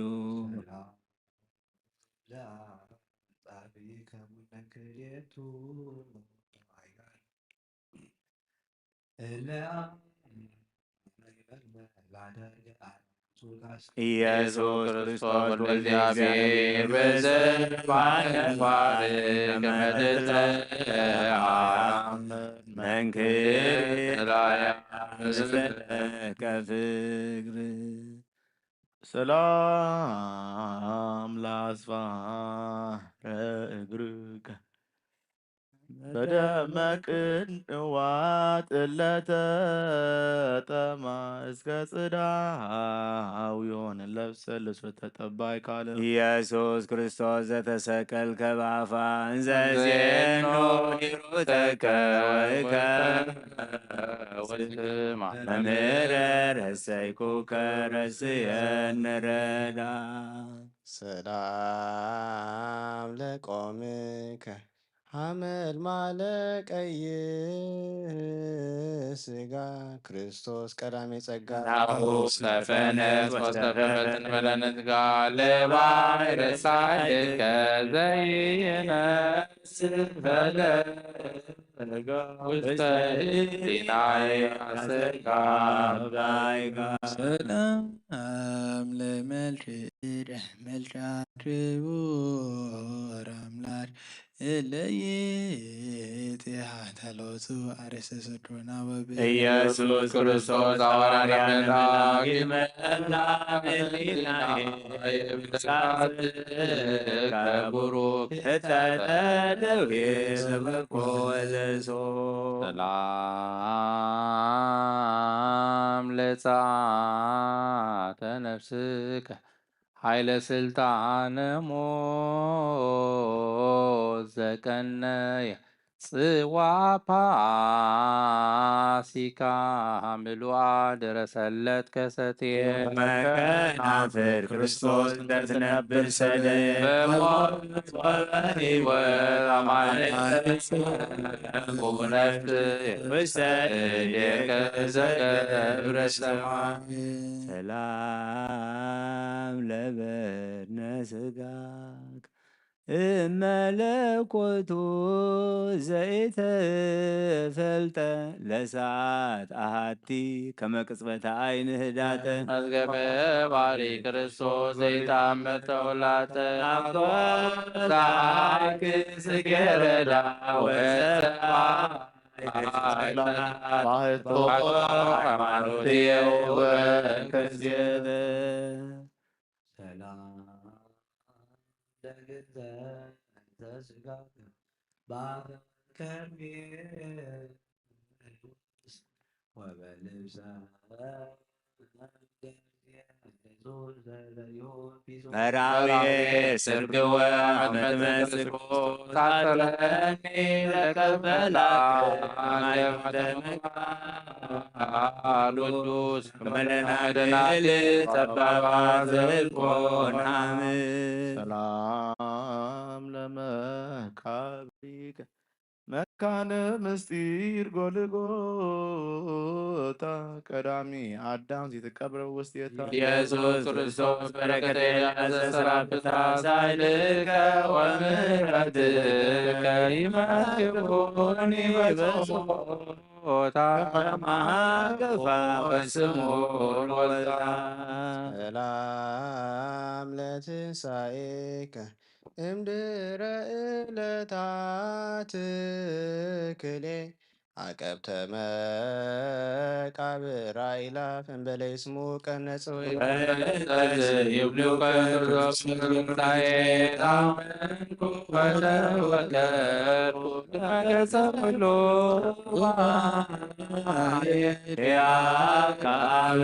ኢየሱስ ክርስቶስ ወልደ እግዚአብሔር በዘባነ ባርክ መትተአም መንክር ራያ ከፍግር ሰላም ለአጽፋረ እግርከ በደመ ቅንዋት እለተ ጠማ እስከ ጽዳው ዮን ለብሰ ልብሰ ተጠባይ ካለ ኢየሱስ ክርስቶስ ዘተሰቀልከ በአፋ እንዘ ዜኖ ሂሩተከ ወእከ ወስማ መምህረ ረሰይኩከ ረስየን ረዳ ሰላም ለቆምከ ሐመልማለ ቀይሕ ስጋ ክርስቶስ ቀዳሜ ጸጋ ናሁ ሰፈነት ወሰፈፈትን በለነት ጋለባይ ረሳይከ ዘይነስ ፈለጋ ውስተ ህሊናይ አሰጋባይጋ ሰላም ለመልክዕ መልክዓ ክቡር አምላክ እለይት የሃተሎቱ አርሰ ሰዶና ወብ ኢየሱስ ክርስቶስ አወራሪያን መላእክት መላ ህሊናይ ብስራት ከቡሩክ ህጸተ ደዌ ሰበኮ ወለሶ ሰላም ለጸአተ ነፍስከ ኃይለ ስልጣነ ሞት ዘቀነየ ጽዋ ፋሲካ ምሉአ ድረሰለት ከሰትየ መከናፍር ክርስቶስ እንተ ትነብር ሰለ በሞት ወበሕይወት አማልክት ነፍስ ውስተ እዴከ ዘገብረ ሰማይ ሰላም ለበድነ ስጋክ እመለኮቱ ዘኢተፈልጠ ለሰዓት አሃቲ ከመ ቅጽበተ አይን ህዳተ መዝገበ ባሪ ክርስቶስ ዘይታመት ተውላተ ናፍቆት ፀሓይክ ጽጌረዳ ወፀባ ባህቶ ሃይማኖት የውበን ከዝገበ ሰላም ለግዘ እንተ ስጋከ በአፈ ከርቤ ወበልብሰ መራዊ ስርግወ መትመስኮ ታጥረኒ ለቀበላ ቅዱስ መለና ደናግል ጠባባ ዘልኮን አምን ሰላም ለመካብ ሊቀ መካነ ምስጢር ጎልጎታ ቀዳሚ ኣዳም ዘይትቀብረ ውስቴታ ኢየሱስ ክርስቶስ በረከተ የዘሰራብታ ሳይልከ ወምሕረትከ ይመግቡኒ በጾታ ከማገፋ ወስሙር ወልታ ሰላም ለትንሳኤከ እምድረ እለታት ክሌ አቀብተ መቃብር አይላፍ እምበለ ይስሙ ቀነጽ ወይ ይብሉ ከርዶስ ምግብታዬ ታመንኩ ወተወከልኩ መገጸ ኩሉ ያካበ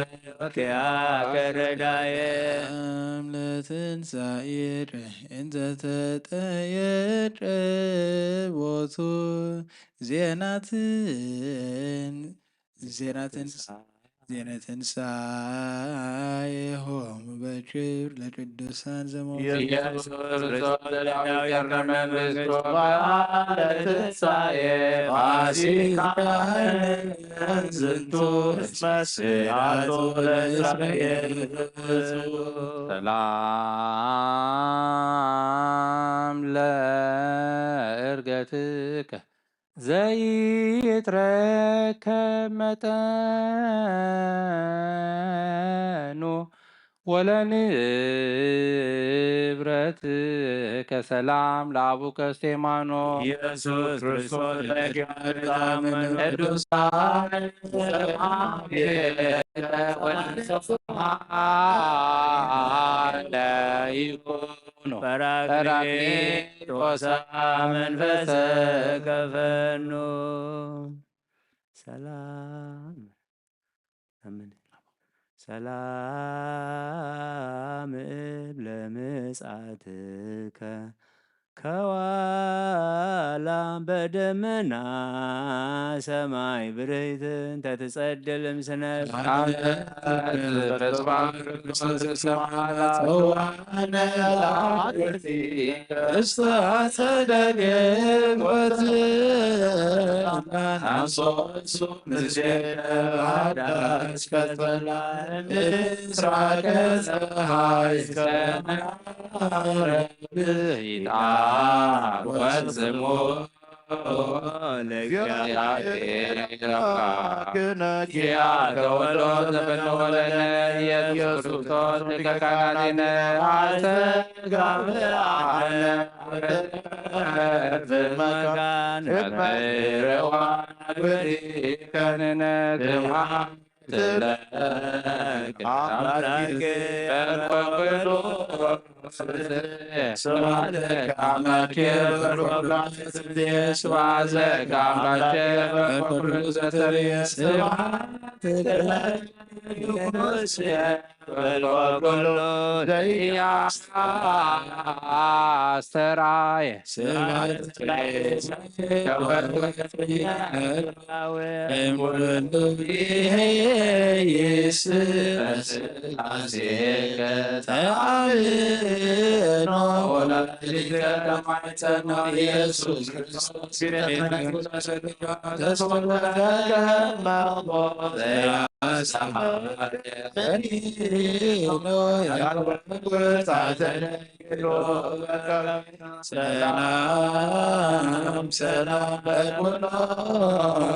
ያከረዳዬ ለትንሳኤ እንዘተጠየደ ቦቱ ዜናትን ዜናትን ዜናትንሳኤሆሙ በክብር ለቅዱሳን ዘመ ኢየሱስ ክርስቶስ ለዳዊት ቀርነ መንግስቱ በዓለ ትንሳኤ ፋሲካ ዝንቱ እስመ ስዓቱ ለእስራኤል ሰላም ለእርገትከ ዘይትረከብ መጠኑ ወለንብረትከ ሰላም ለአቡከ እስቴማኖ ኢየሱስ ክርስቶስ ለኪያታምን ቅዱሳን ሰላም ለይኩኑ ጳራቅሊጦስ መንፈሰ ከፈኑ ሰላም አሜን። ሰላም እብ ለምጽአትከ ከዋላ በደመና ሰማይ ብርህት እንተ ትጸድል እምስነ አስተራየ ሰላም ሰላም ለኩሎ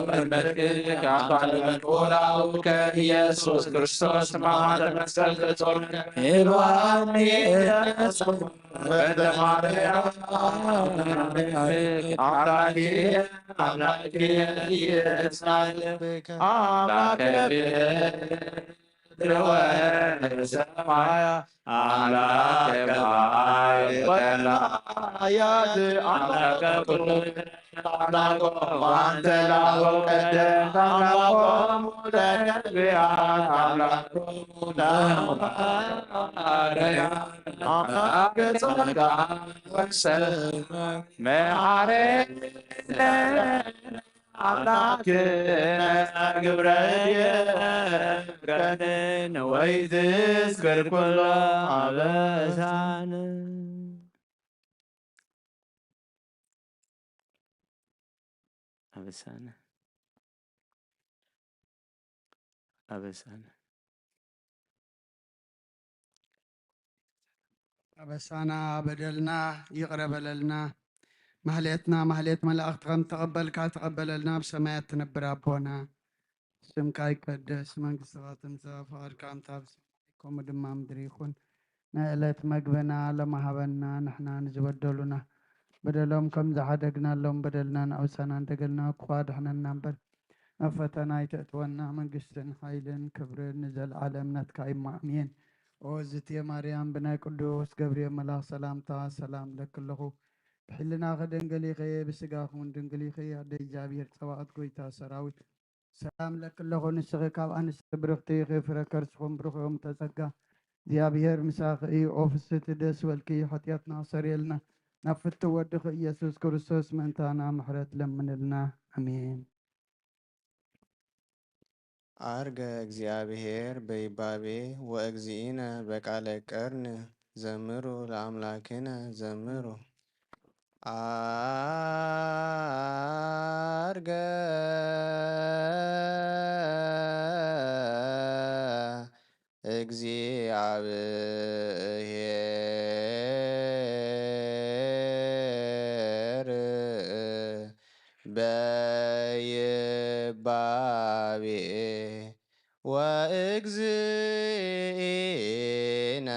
መድመድክ ከአባል መድቦላው ከኢየሱስ ክርስቶስ ማማተ መስቀል ተጾም ኤልዋኒ በተማርያም አምላኬ አምላኬ ኢየሱስ አምላኬ ሰማያ አምላከ ባሕር ወቀላያት አምላከ ኩሉ አምላኮ አንተ ላቦ ቀደም አምላኮሙ ለነቢያት አምላኮሙ ለሐዋርያት አምላከ ጸጋ ወሰላም መሐረነ አምላክነ ግብረ የፍቀንን ወይትስክር ኩሎ አበሳን። ኣበሳና ኣበሳና ኣበሳና በደልና ይቕረ በለልና። ማህሌትና ማህሌት መላእኽቲ ከም ተቐበልካ ተቐበለልና። ብሰማያት ትነብር ኣቦና፣ ስምካ ይቀደስ፣ መንግስትኻ ትምጻእ፣ ፍቓድካ ከምታ ኣብ ሰማይ ከምኡ ድማ ምድሪ ይኹን። ናይ ዕለት መግብና ሎሚ ሃበና፣ ንሕና ንዝበደሉና በደሎም ከም ዝሓደግናሎም በደልና ንኣውሳና፣ እንደገልና ክፉእ ኣድሕነና እምበር፣ ናብ ፈተና ኣይተእትወና። መንግስትን ሓይልን ክብርን ንዘለዓለም ናትካ እዩ፣ ኣሜን። ኦ ዝትየ ማርያም፣ ብናይ ቅዱስ ገብርኤል መልኣኽ ሰላምታ ሰላም እለኪ ኣለኹ። ብሕልናኺ ድንግል ኢኺ፣ ብስጋኺ እውን ድንግል ኢኺ። ኣደ እግዚኣብሔር ጸባኦት፣ ጎይታ ሰራዊት፣ ሰላም እለኪ ኣለኹ። ንስኺ ካብ ኣንስቲ ብርኽቲ ኢኺ፣ ፍረ ከርስኹም ብሩኽ እዩ። እመ ተጸጋ፣ እግዚኣብሔር ምሳኺ እዩ። ኦ ፍስሕቲ ደስ በልኪ፣ ሓጢኣትና ኣስተሰርየልና፣ ናብ ፍትው ወድኺ ኢየሱስ ክርስቶስ ምእንታና ምሕረት ለምንልና። ኣሜን። ዐርገ እግዚኣብሔር በይባቤ ወእግዚእነ በቃለ ቀርን፣ ዘምሩ ለአምላክነ ዘምሩ። ዐርገ እግዚአብሔር በይባቤ ወእግዚእነ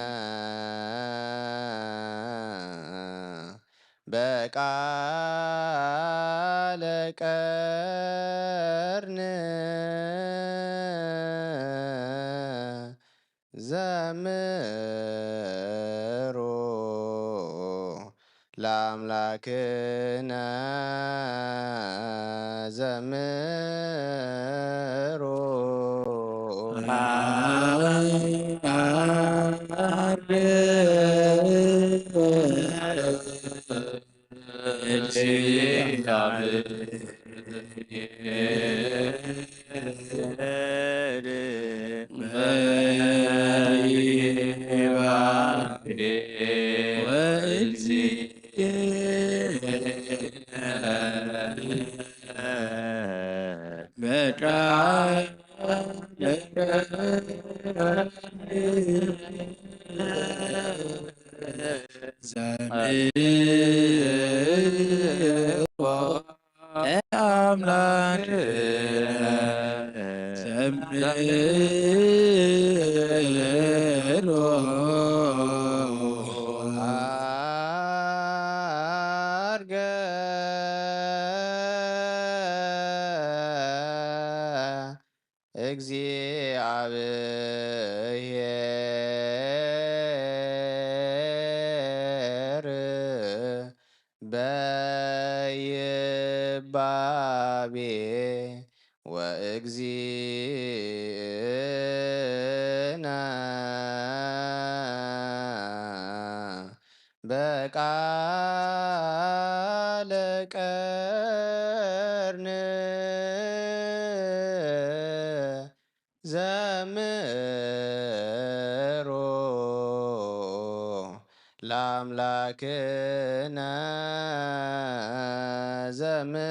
በቃለ ቀርን ዘምሩ ለአምላክነ ዘምሩ። ለአምላክ ዘምሩ ዐርገ እግዚአብሔር በይባቤ ወእግዚእነ በቃለ ቀርን ዘምሩ ለአምላክነ ዘምሩ።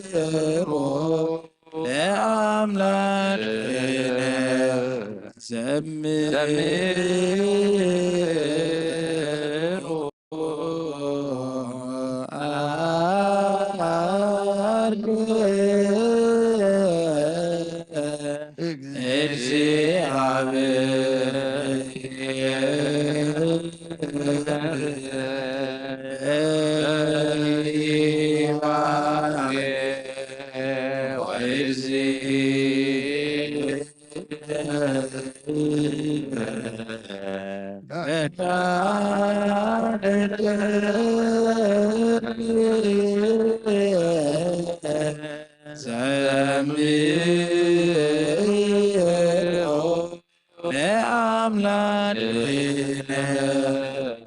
ዘምሩ ለአምላክነ ዘምሩ። ዐርገ እግዚአብሔር ዘምሮ ለአምላክነ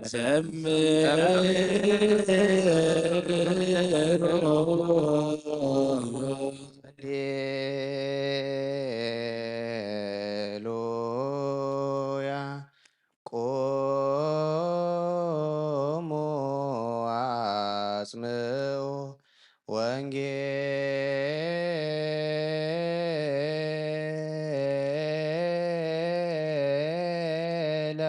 ዘምሮ። ሃሌሉያ። ቁሙ አጽምዑ ወንጌለ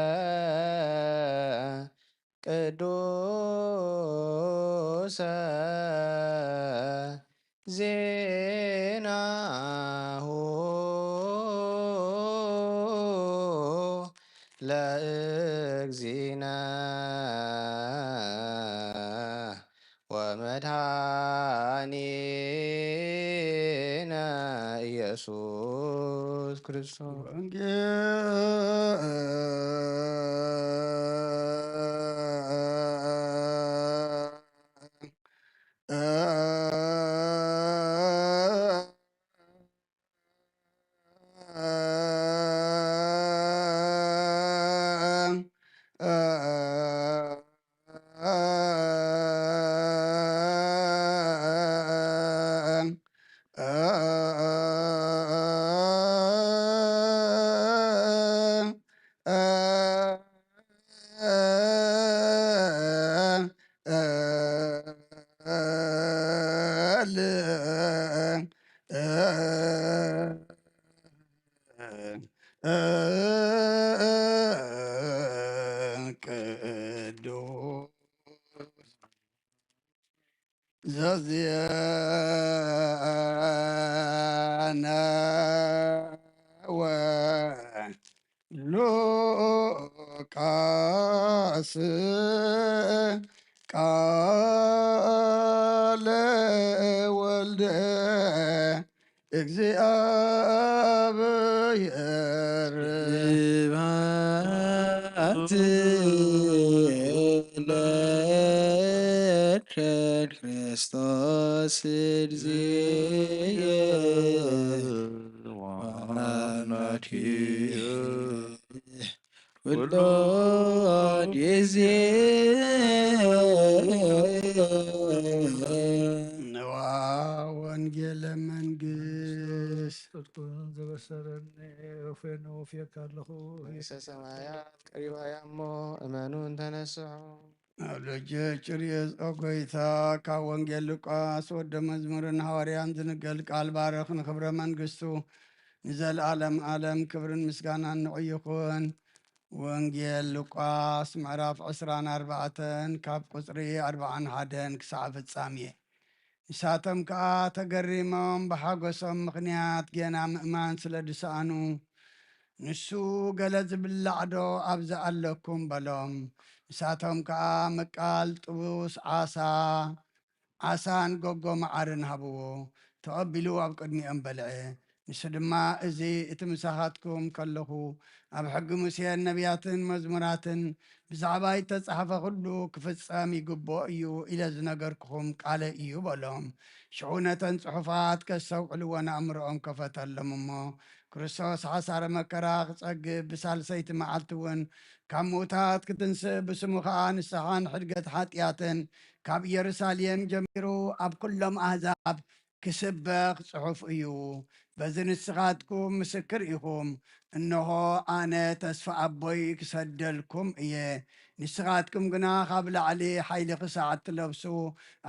ቅዱሰ ዜናሁ ለእግዚእነ ወመድኃኒነ ኢየሱስ ክርስቶስ። ቅዱስ ዘዜነወ ሉቃስ ቃለ ወልደ እግዚኣብሔር። ስብሐት ለከ ክርስቶስ እግዚእ ወአምላክየ ኩሎ ጊዜ። ንዋ ወንጌለ መንግስት። ጽድቁን ዘበሰረኒ ሩፌኑ ወፍየካ ኣለኹ። መንግስተ ሰማያት ቀሪባ እያ እሞ እመኑን ተነስሑ። ኣብ ልጅ ጭርየስ ኦ ጎይታ፣ ካብ ወንጌል ሉቃስ ወደ መዝሙርን ሃዋርያን ዝንገል ቃል ባርኽ፣ ንኽብረ መንግስቱ ንዘለዓለም ዓለም ክብርን ምስጋናን ንዑ ይኹን። ወንጌል ሉቃስ ምዕራፍ ዕስራን ኣርባዕተን ካብ ቁጽሪ ኣርባዓን ሓደን ክሳዕ ፍጻሜ። ንሳቶም ከኣ ተገሪሞም ብሓጎሶም ምኽንያት ጌና ምእማን ስለ ዝሰኣኑ፣ ንሱ ገለ ዝብላዕ ዶ ኣብዚ ኣለኩም በሎም። ንሳቶም ከኣ ምቃል ጥቡስ ዓሳ ዓሳን ጎጎ መዓርን ሃብዎ። ተቐቢሉ ኣብ ቅድሚኦም በልዐ። ንሱ ድማ፣ እዚ እቲ ምሳኻትኩም ከለኹ ኣብ ሕጊ ሙሴን ነቢያትን መዝሙራትን ብዛዕባይ እተጻሕፈ ኩሉ ክፍጸም ይግብኦ እዩ ኢለ ዝነገርኩኹም ቃለይ እዩ በሎም። ሽዑ ነተን ጽሑፋት ከስተውዕልወን ኣእምሮኦም ከፈተሎም እሞ፣ ክርስቶስ ሓሳረ መከራ ክጸግብ ብሳልሰይቲ መዓልቲ እውን ካብ ምዉታት ክትንስእ ብስሙ ኸኣ ንስሓን ሕድገት ሓጢኣትን ካብ ኢየሩሳሌም ጀሚሩ ኣብ ኩሎም ኣህዛብ ክስበኽ ጽሑፍ እዩ። በዚ ንስኻትኩም ምስክር ኢኹም። እንሆ ኣነ ተስፋ ኣቦይ ክሰደልኩም እየ። ንስኻትኩም ግና ካብ ላዕሊ ሓይሊ ክሳዕ እትለብሱ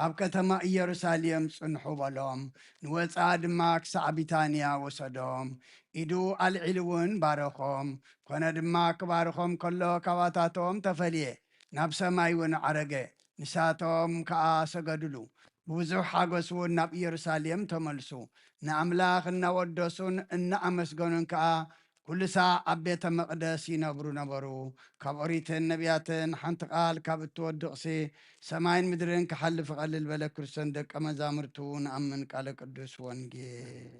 ኣብ ከተማ ኢየሩሳሌም ጽንሑ በሎም። ንወጻ ድማ ክሳዕ ቢታንያ ወሰዶም። ኢዱ ኣልዒሉ እውን ባረኾም። ኮነ ድማ ክባርኾም ከሎ ካባታቶም ተፈልየ፣ ናብ ሰማይ እውን ዓረገ። ንሳቶም ከኣ ሰገዱሉ። ብብዙሕ ሓጎስ እውን ናብ ኢየሩሳሌም ተመልሱ። ንኣምላኽ እናወደሱን እናኣመስገኑን ከኣ ኩሉ ሳዕ ኣብ ቤተ መቕደስ ይነብሩ ነበሩ። ካብ ኦሪትን ነቢያትን ሓንቲ ቃል ካብ እትወድቕሲ ሰማይን ምድርን ክሓልፍ ይቐልል በለ። ክርስቶን ደቀ መዛሙርቱ ንኣምን ቃለ ቅዱስ ወንጌል።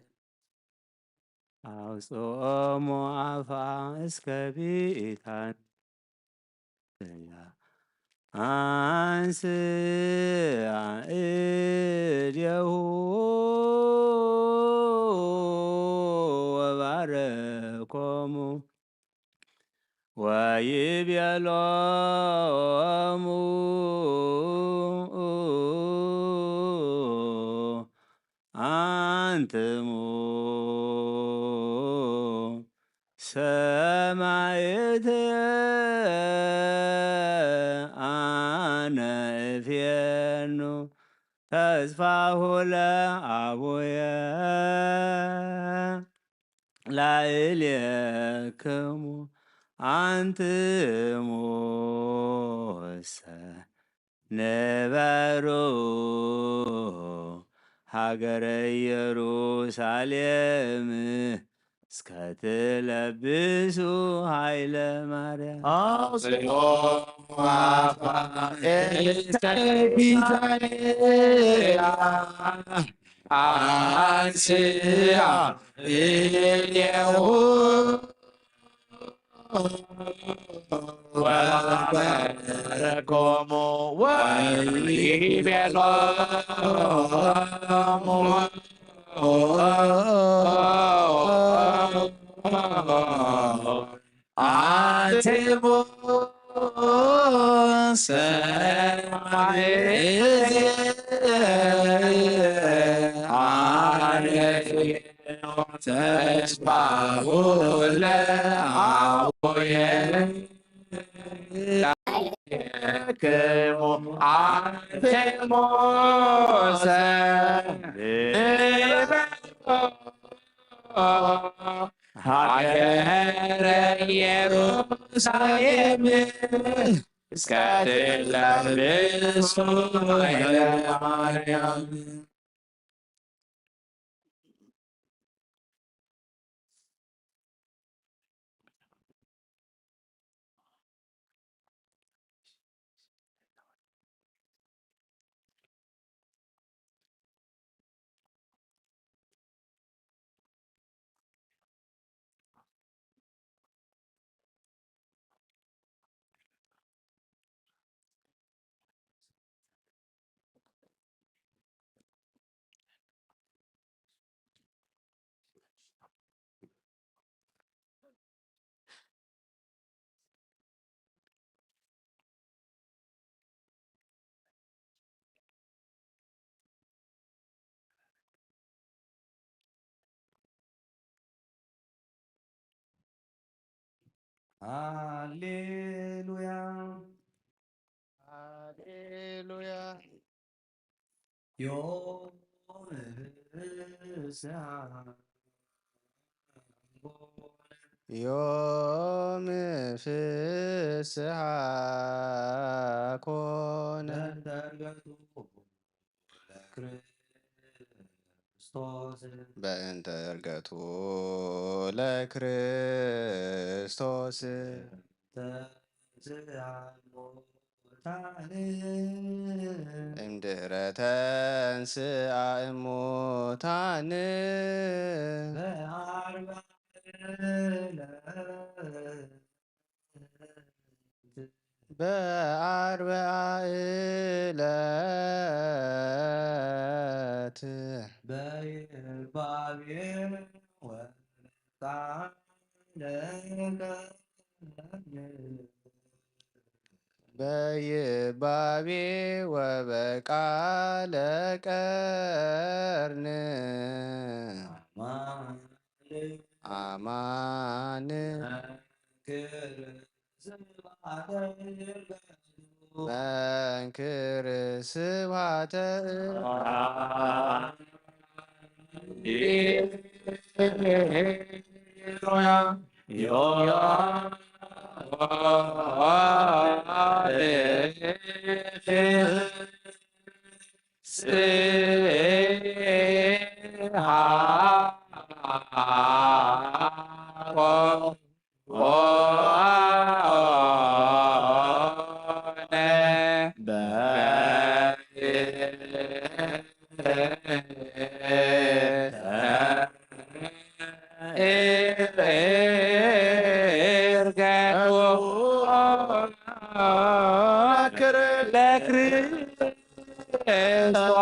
ኣውፅኦሙ ኣፋ እስከ ቢታንያ አንስአ እዴሁ ወባረኮሙ ወይቤሎሙ አንትሙ ሰማዕት አነ እፌኑ ተስፋሁ ለአቡየ ላዕሌክሙ አንትሙሰ ንበሩ ሃገረ ኢየሩሳሌም እስከ ትለብሱ ኃይለ ማርያም። አውፅኦ አፋ እስከ ቢታንያ አንስአ እዴሁ ወባረኮሙ ወይቤሎሙ አንትሙ ሰማዕት አነ ተስፋሁ ለአቡየ ክሙ አንትሙሰ ንበሩ ሃገረ ኢየሩሳሌም እስከ ትለብሱ ኃይለ ማርያም። ሃሌሉያ፣ ሃሌሉያ። ዮም ፍስሓ ኮነ። ዮም ፍስሓ ኮነ። በእንተ ዕርገቱ ለክርስቶስ። በእንተ ዕርገቱ ለክርስቶስ። ተንሥአ እሙታን። እምድረ ተንሥአ እሙታን። በአርብዓ ዕለት። በአርብዓ ዕለት። በይባቤ ወቃለ በይባቤ ወበቃለ ቀርን። አማን። መንክር ስብሐተ። ክርስቶስ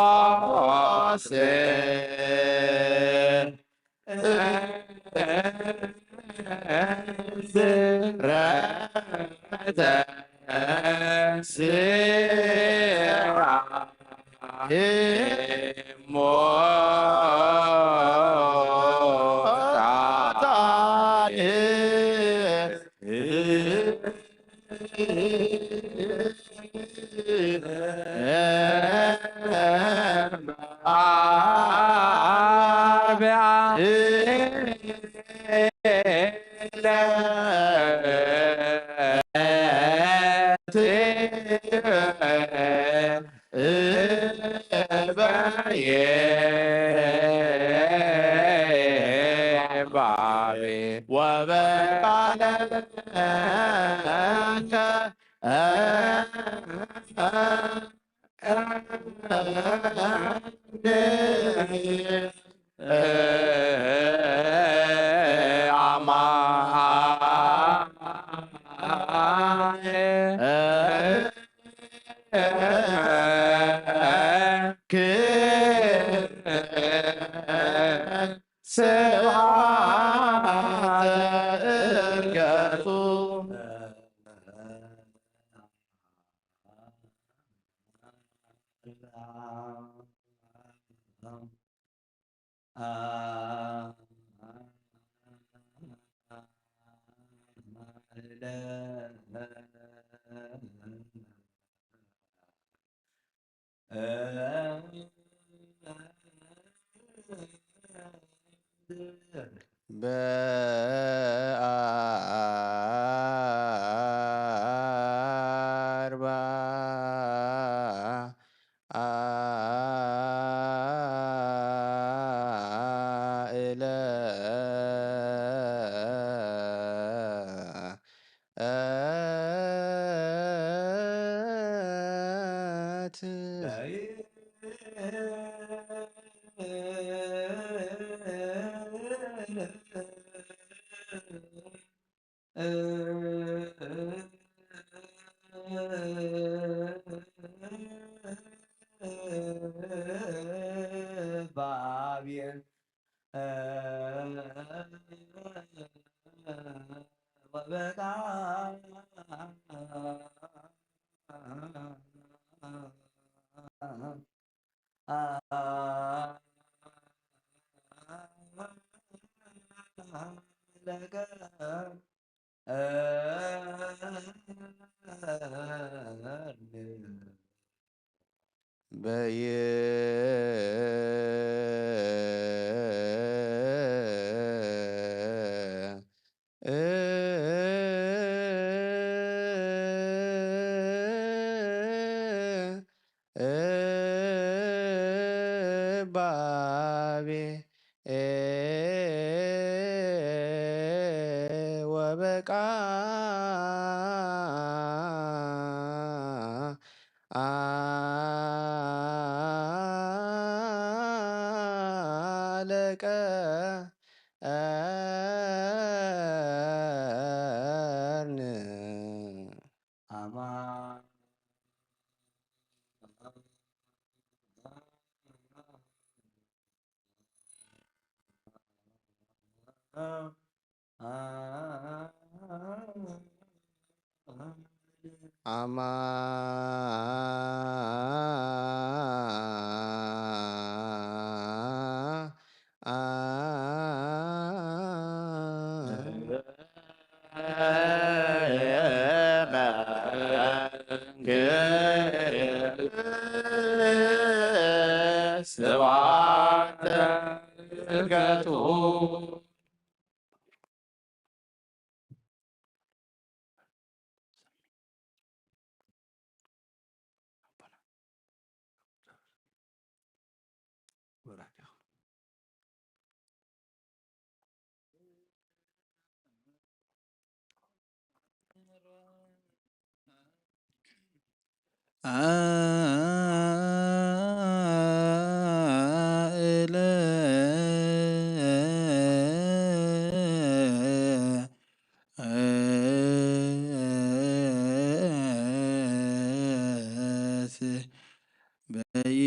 በይ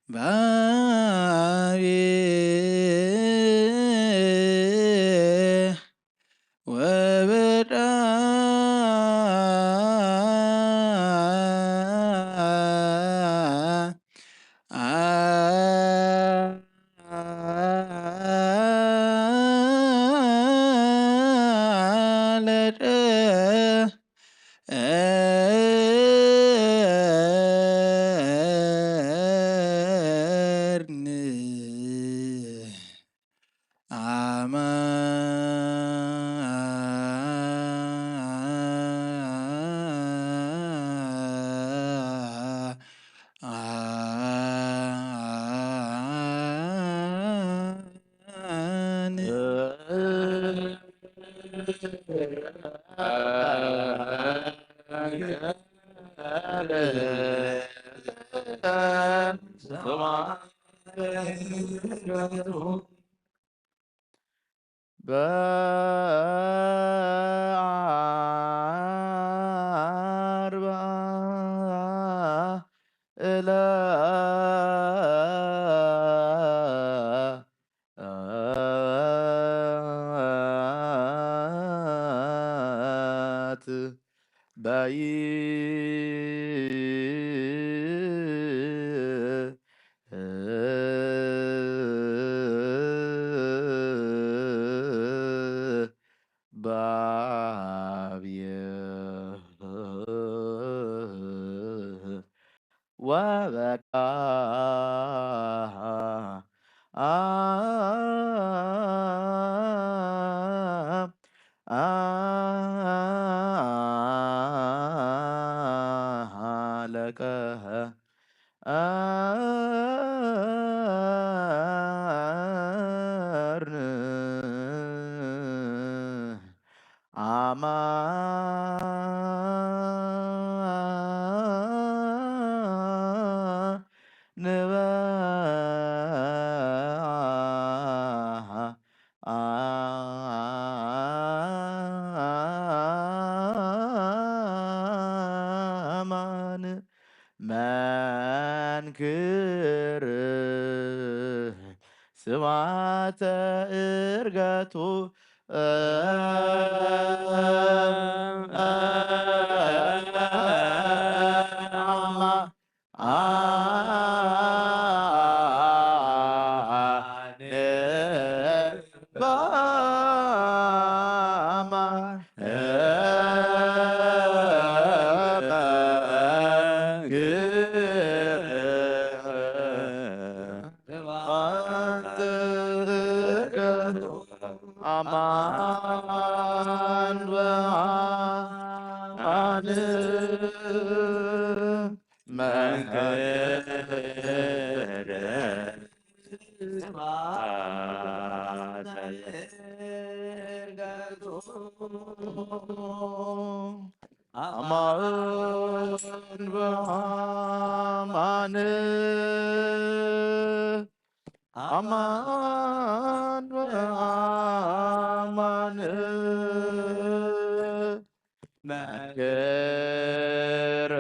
ባቤ ወበዳ አለደ እርኒ አማ በአርባ እለ በይ ባብየ ወበቃ አለቀ። አርነ አማ ንበ አማን መንክር ስብሐተ እርገቱ አማ አማን በአማን መንክር አማን በአማን አማን በአማን መንክር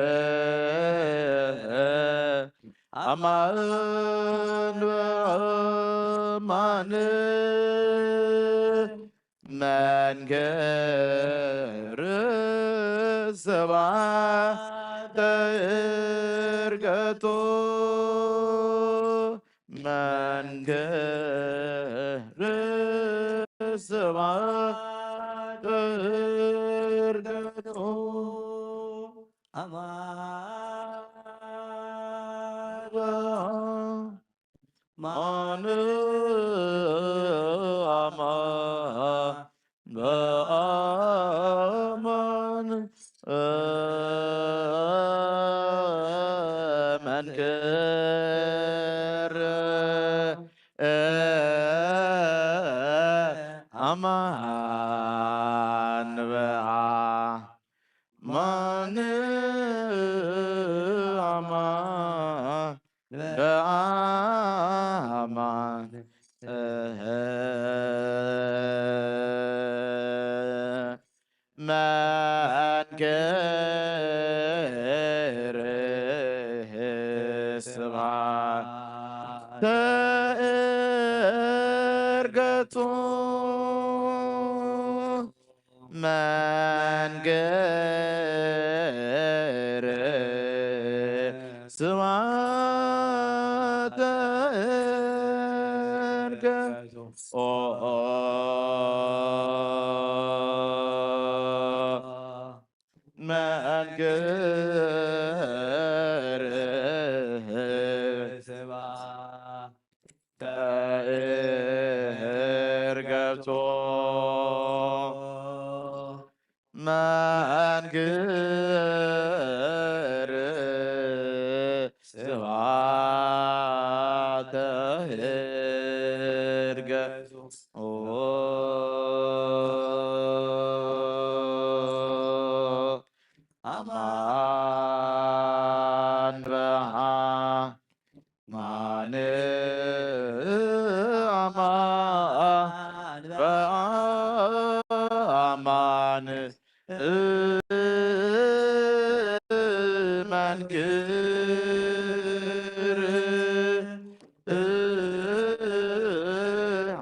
አማን በአማን መንክር ስብሐተ እርገቱ መንክር ስብሐተ እርገቱ አማን በአማን አማን በአማን መንክር አማን በአማን አማን አማን እህ መንክር ስብሐተ እርገቱ መንክር ስብሐተ እርገቱ ኦ መንክር ስብሐተ እርገቱ መንክር ስብሐተ እርገቱ አማን በአማን አማን በአማን መንክር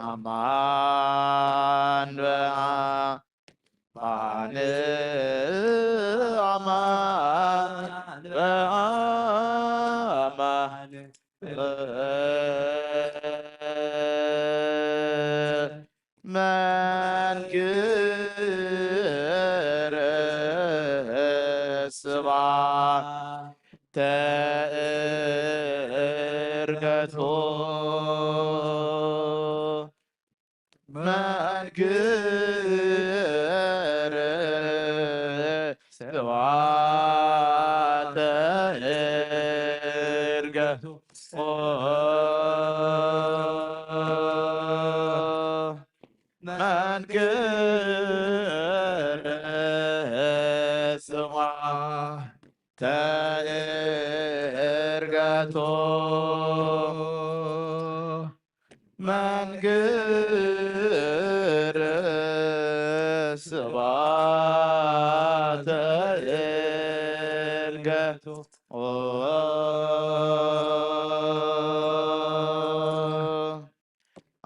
አማን በአማን አማን በአማን መንክር ስብሐተ እርገቱ መንክር ስብሐተ እርገቱ መንክር ስብሐተ እርገቱ መንክር ስብሐተ እርገቱ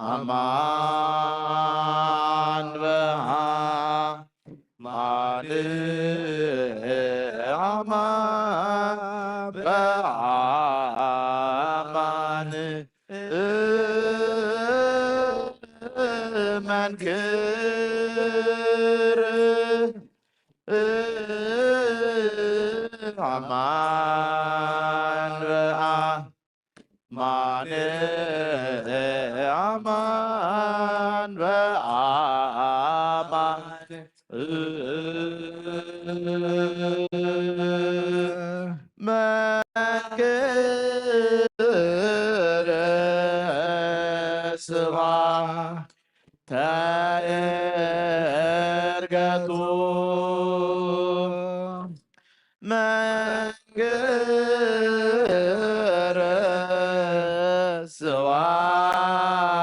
አማን በአማን አማን በአማን መንክር አማን በአማን አማን በአማን መንክር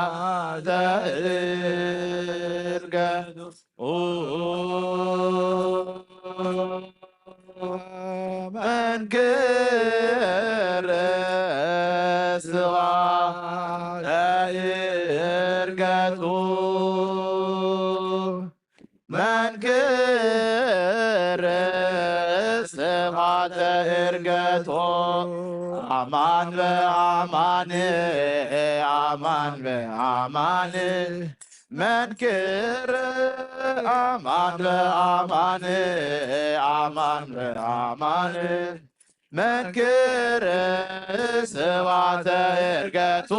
ስብሐተ እርገቱ መንክር ስብሐተ እርገቱ መንክር ስብሐተ እርገቱ መንክር ስብሐተ እርገቱ አማን በአማን አማን በአማን መንክር አማን በአማን አማን በአማን መንክር ስብሐተ እርገቱ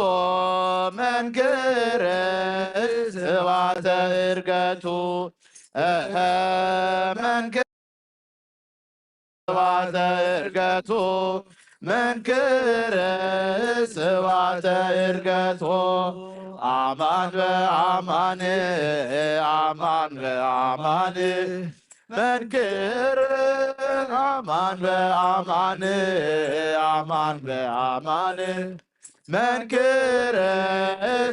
መንክር ስብሐተ እርገቱ እህ መንክር ስብሐተ እርገቱ መንክር ስብሐተ እርገቱ አማን በአማን አማን በአማን መንክር አማን በአማን አማን በአማን መንክር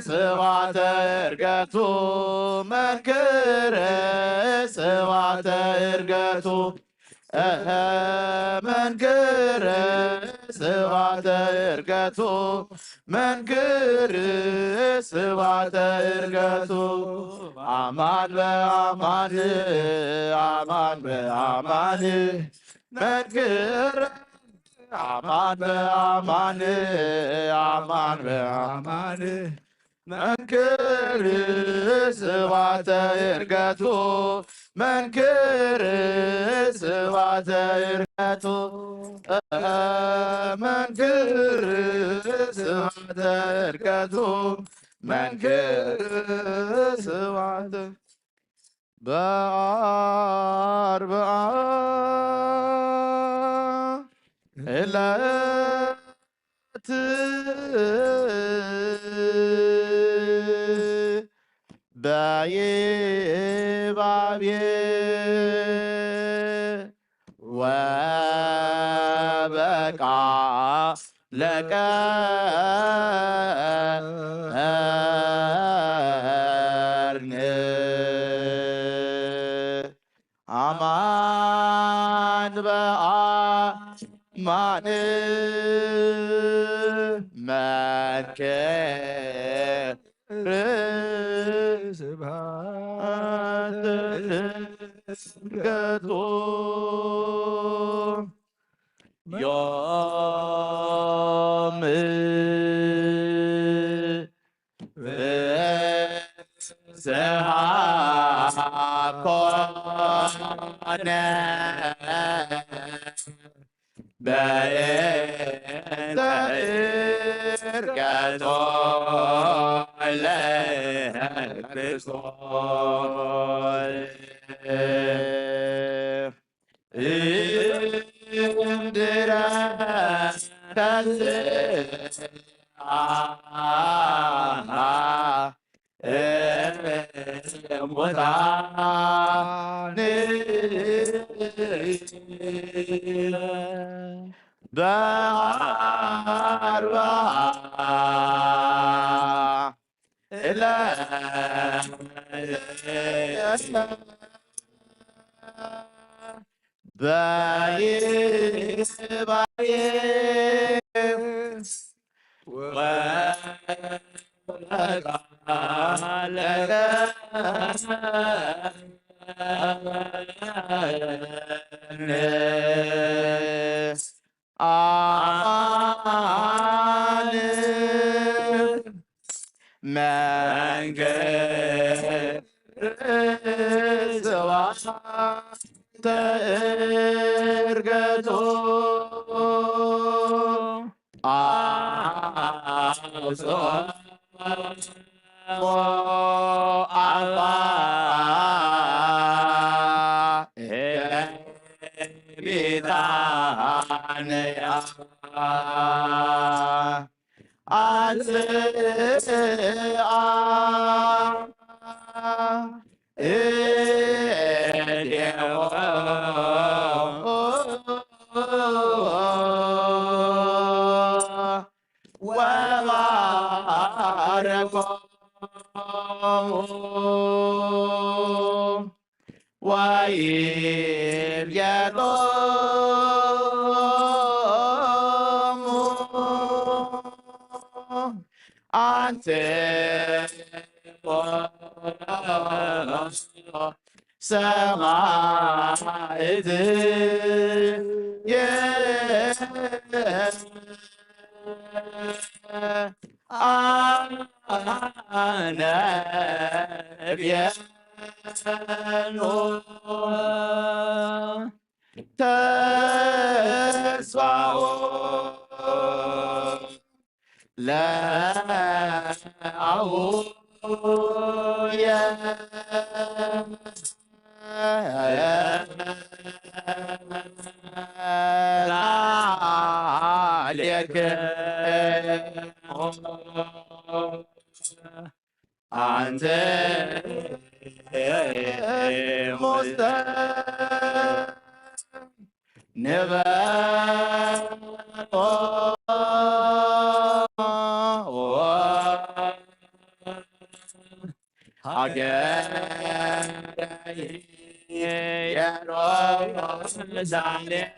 ስብሐተ ዕርገቱ፣ መንክር ስብሐተ ዕርገቱ፣ እህ፣ መንክር ስብሐተ ዕርገቱ፣ መንክር ስብሐተ ዕርገቱ። አማን በአማን፣ አማን በአማን፣ መንክር አማን በአማን፣ አማን በአማን፣ መንክር ስብሐተ ዕርገቱ፣ መንክር ስብሐተ ዕርገቱ፣ መንክር ስብሐተ ዕርገቱ፣ መንክር ስብሐተ በአርብዓ ዕለት በይባቤ ወበቃ ለቀርኒ አማን በአማን መንክር ስብሐተ ዕርገቱ ዮም ፍስሐ ኮነ በእንተ ዕርገቶ ለክርስቶስ። እምድረ ተንሥአ እሙታን በአርብዓ ዕለት በይባቤ ወበቃለ አማን መንክር ስብሐተ ዕርገቱ አብጽሖ አባ ቢታንያ አንስአ እዴሁ ወባረኮሙ ወይቤሎሙ አንትሙ ሰማዕትየ አነ ቤኑ ተስፋሁ ለአቡየ ላሌክሙ አንተ ሙስተ ንበሮ ሃገረ ኢየሩሳሌም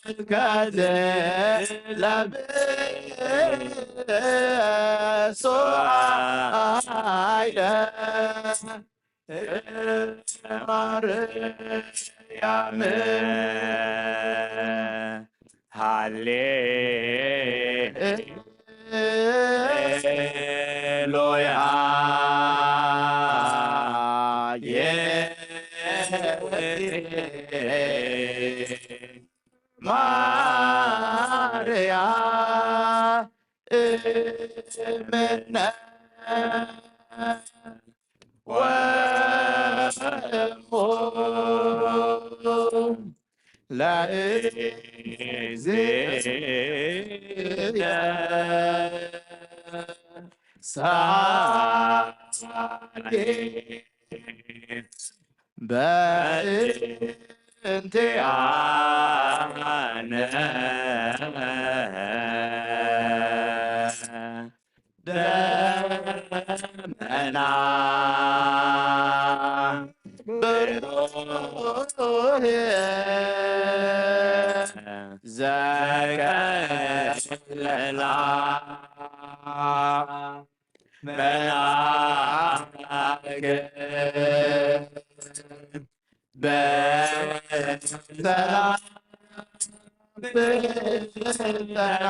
እንከ ትለብሶ ኃይለ ማርያም ሃሌ ሉያ ማርያ እምነ ወእሙ ለእግዚእነ ሳሌ በእንቲአነ ደመና ብሩህ ዘከለላ መላእክት በሰላም ብሰላም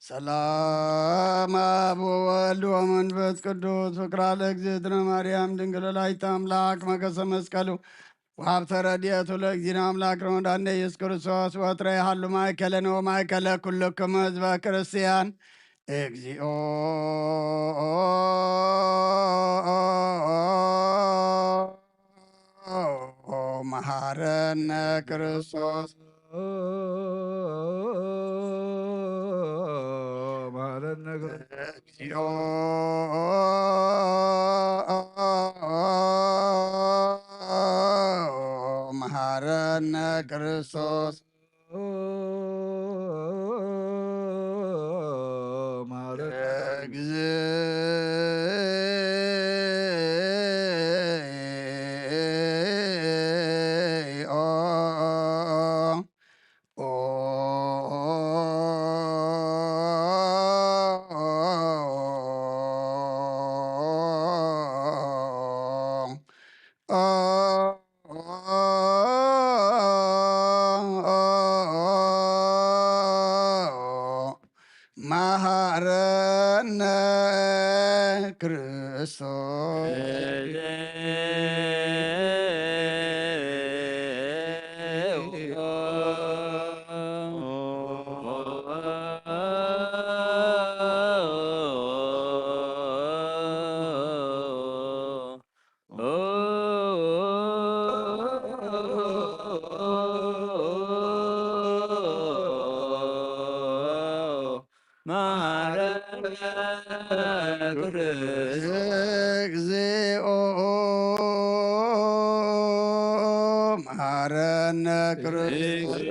ሰላም አብ ወወልድ ወመንፈስ ቅዱስ ፍቅራ ለእግዝእትነ ማርያም ድንግል ወላዲተ አምላክ መገሰ መስቀሉ ወሀብተ ረድኤቱ ለእግዚእነ አምላክ ረመዳን ኢየሱስ ክርስቶስ ወትረ ይሃሉ ማእከለነ ወማእከለ ኩልክም ህዝበ ክርስቲያን እግዚኦ መሐረነ ክርስቶስ መሐረነ ክርስቶስ። እግዚኦ መሐረነ ክርስቶስ። እግዚኦ መሐረነ ክርስቶስ። እግዚኦ መሐረነ ክርስቶስ።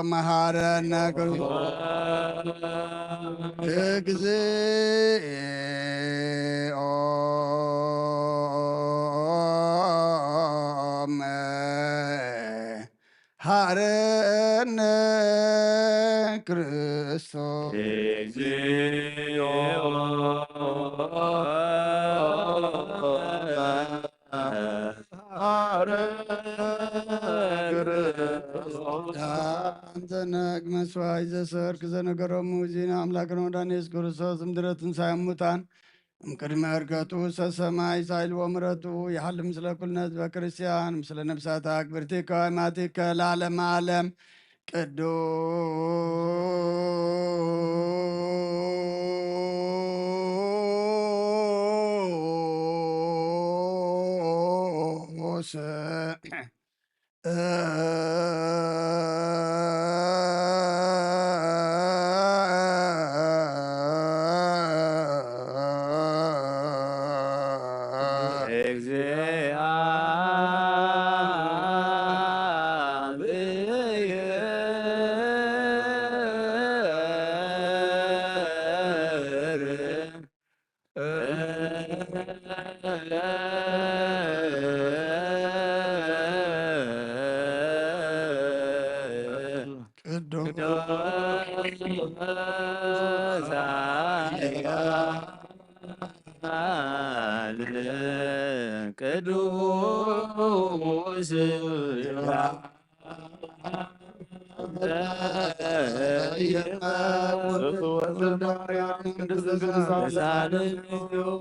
መሐረነ ክርስቶስ። እግዚኦ መሐረነ ክርስቶስ። እግዚኦ መሐረነ ስዋይ ዘሰርክ ዘነገሮሙ ዜና ኣምላክን ወዳን የሱስ ክርስቶስ ምድረ ትንሳኤ ሙታን እምቅድመ ዕርገቱ ሰሰማይ ሳይልዎ ምረቱ ይሓል ምስለ ኩልነ ህዝበ ክርስቲያን ምስለ ነብሳታ ክብርቲ ከዋይማቲከ ለዓለመ ዓለም ቅዱስ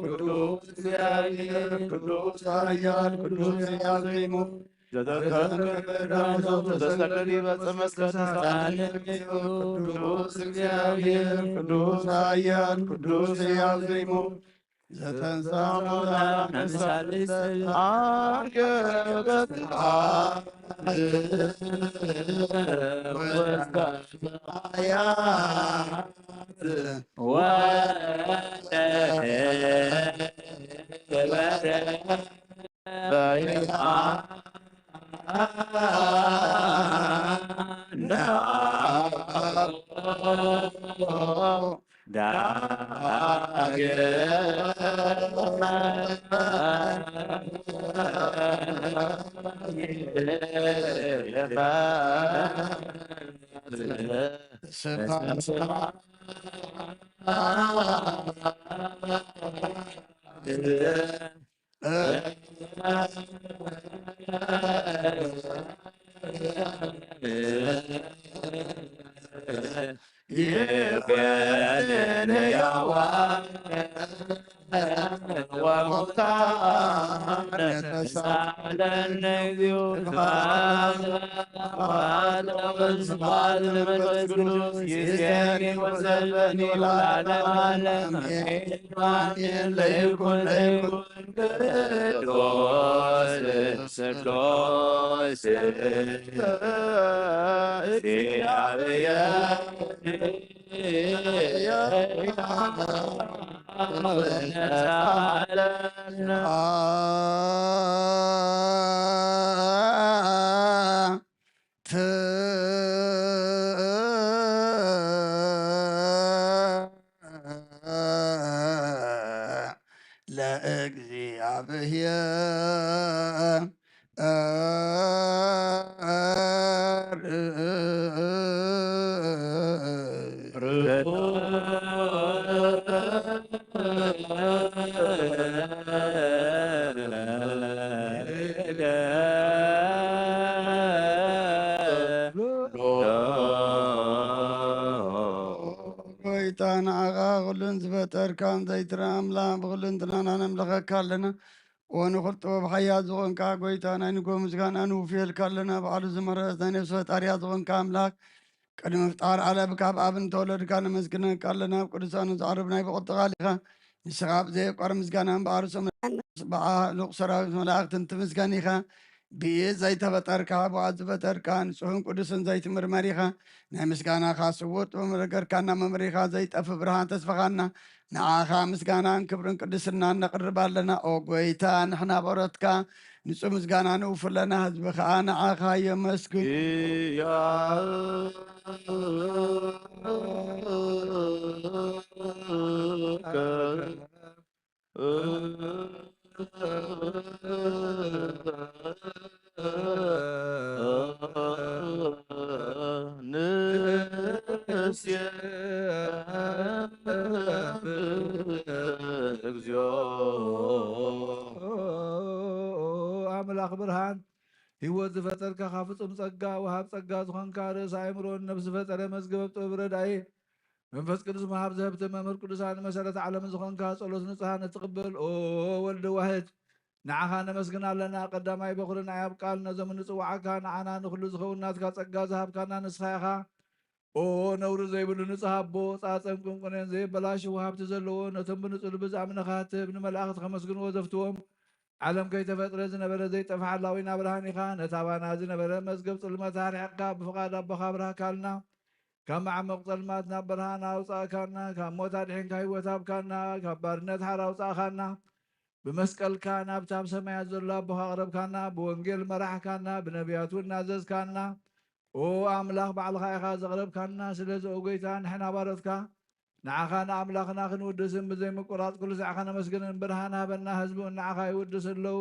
ቅዱስ ቅዱስ ኃያል ቅዱስ ያዜሙ ዘተከበረ ዳዊት ተስተቀዲ በጽመስከ ተስጣን ቅዱስ እግዚአብሔር ቅዱስ ኃያል ቅዱስ ያዜሙ ዘተንሳ ሙታን ሳልስ አርገ በስብሐት ወስጋያት ወደ ለእግዚአብሔር ጎይታ ንዓኻ ኩሉን ዝፈጠርካን ዘይትረኣ ኣምላኽ ብኩሉ እንትናና ነምልኸካ ኣለና። ወንኹል ጥበብ ሓያል ዝኾንካ ጎይታ ናይ ንጎ ምስጋና ንውፍየልካ ኣለና። ባዕሉ ዝመረስ ናይ ነፍሲ ፈጣሪያ ዝኾንካ ኣምላኽ ቅድሚ ምፍጣር ዓለም ካብ ኣብ እንተወለድካ ነመስግነካ ኣለና። ኣብ ቅዱሳኑ ዘዕርብ ናይ ብቕጥቓል ኢኻ። ንስኻ ብዘየቋር ምስጋና እምበኣር ሰማያት ብዓሉቕ ሰራዊት መላእኽትን ትምስገን ኢኻ። ብኢድ ዘይተፈጠርካ ብኣት ዝፈጠርካ ንጹሕን ቅዱስን ዘይትምርመር ኢኻ። ናይ ምስጋናኻ ስውር ጥበብ መደገርካና መምሪኻ ዘይጠፍ ብርሃን ተስፋኻና ንዓኻ ምስጋናን ክብርን ቅድስናን ነቕርብ ኣለና። ኦ ጎይታ ንሕና በሮትካ ንጹህ ምስጋና ንውፍለና ህዝቢ ኸኣ ንዓኻ የመስግን። ንሴብህ እግዚኦ። ኣምላኽ ብርሃን ህይወት ዝፈጠርካ፣ ካብ ፍጹም ጸጋ ወሃብ ጸጋ ዝኾንካ፣ ርእሰ ኣእምሮን ነፍሲ ፈጠረ መዝገበ ጥበብ ረዳኢ መንፈስ ቅዱስ መሃብ ዘህብቲ መምህር ቅዱሳን መሰረት ዓለም ዝኾንካ፣ ጸሎት ንጹሃን እትቕበል፣ ኦ ወልድ ዋህድ፣ ንዓኻ ነመስግን ኣለና። ቀዳማይ በኹሪ ናይ ኣብ ቃል ነዞም ንጽውዓካ፣ ንዓና ንኹሉ ዝኸውን ናትካ ጸጋ ዝሃብካና ንስኻ ኢኻ። ኦ ነውሪ ዘይብሉ ንጹህ ኣቦ፣ ጻጸን ቁንቁኔን ዘየበላሽው ሃብቲ ዘለዎ፣ ነቶም ብንጹህ ልቢ ዝኣምነኻ ትህብ፣ ንመላእኽቲ ከመስግንዎ ዘፍትዎም፣ ዓለም ከይተፈጥረ ዝነበረ ዘይጠፍእ ሓላዊና ብርሃን ኢኻ። ነታ ባና ዝነበረ መዝገብ ጽልመት ኣርሒቕካ፣ ብፍቓድ ኣቦኻ ኣብርሃካልና። ካብ መዓሙቕ ጸልማት ናብ ብርሃን ኣውጻእካና፣ ካብ ሞት ኣድሒንካ ህይወት ሃብካና፣ ካብ ባርነት ሓራ ኣውጻእካና። ብመስቀልካ ናብታ ኣብ ሰማያት ዘሎ ኣቦኻ ኣቕረብካና፣ ብወንጌል መራሕካና፣ ብነቢያት እውን ናዘዝካና። ኦ ኣምላኽ፣ ባዕልኻ ኢኻ ዘቕረብካና። ስለዚ ኦ ጐይታ፣ ንሕና ባሮትካ ንዓኻ ንኣምላኽና ክንውድስን ብዘይምቁራጽ ኩሉ ሳዕ ከነመስግንን ብርሃን ሃበና። ህዝቢ እውን ንዓኻ ይውድስ ኣለዉ።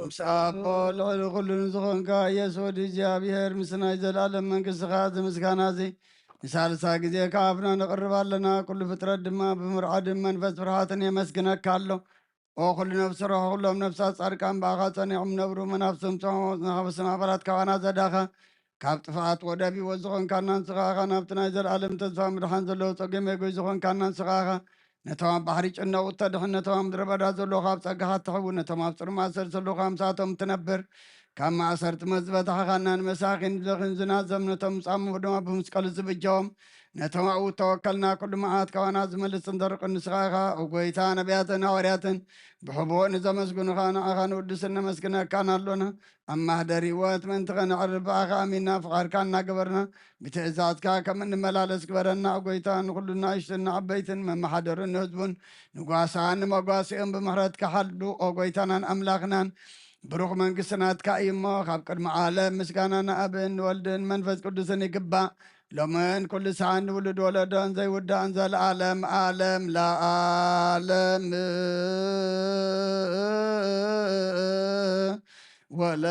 ምስ ኣቦ ልዕሊ ኩሉ ንዝኾንካ ኢየሱስ ወዲ እግዚኣብሔር፣ ምስ ናይ ዘለኣለም መንግስትኻ፣ እዚ ምስጋና እዚ ንሳልሳ ግዜ ካብ ኣፍና ነቕርብ ኣለና። ኩሉ ፍጥረት ድማ ብምርዓድን መንፈስ ፍርሃትን የመስግነካ ኣሎ። ኦ ኩሉ ነፍሲ ርሖ፣ ኩሎም ነፍሳት ጻድቃን ብኣኻ ጸኒዖም ነብሩ፣ መናፍስቶም ጽሖም፣ ናብ ሰማይ በራት ካባና ዘዳኻ፣ ካብ ጥፍኣት ወደብ ህይወት ዝኾንካና ንስኻ ኢኻ፣ ናብቲ ናይ ዘለኣለም ተስፋ ምድሓን ዘለዎ ጸገም የጎይ ዝኾንካና ንስኻ ኢኻ። ነቶም ኣብ ባሕሪ ጭነቑ እተድሕን፣ ነቶም ኣብ ምድረ በዳ ዘለዉ ካብ ጸጋኻ እትሕቡ፣ ነቶም ኣብ ጽሩይ ማእሰርቲ ዘለዉ ካብ ምሳቶም እትነብር፣ ካብ ማእሰርቲ መዝበታሕኻና ንመሳኺን ድለኺን ዝናዘም ነቶም ጻሙ ድማ ብምስቀሉ ዝብጀዎም፣ ነቶም ኣብኡ እተወከልና ኩሉ መዓት ካባና ዝመልስን ዘርቕን ንስኻ ኢኻ። ኦ ጐይታ፣ ነቢያትን ሃዋርያትን ብሕቡእ ንዘመስግኑኻ ንዓኻ ንውድስን ነመስግነካን ኣሎና። ኣብ ማህደር ህይወት ምእንቲ ኸነዕርፍ ብኣኻ ኣሚንና ፍቓድካ እናገበርና ብትእዛዝካ ከም እንመላለስ ግበረና። ኦ ጐይታ፣ ንኹሉ ንኣሽቱን ንዓበይትን መመሓደርን ንህዝቡን ንጓሳን ንመጓሲኦም ብምሕረትካ ሓሉ። ኦ ጐይታናን ኣምላኽናን፣ ብሩኽ መንግስቲ ናትካ እዩ እሞ፣ ካብ ቅድሚ ዓለም ምስጋና ንኣብን ንወልድን መንፈስ ቅዱስን ይግባእ፣ ሎምን ኩሉ ሰዓን ንውሉድ ወለዶን ዘይውዳእን ዘለዓለም ዓለም ለዓለም። ወለ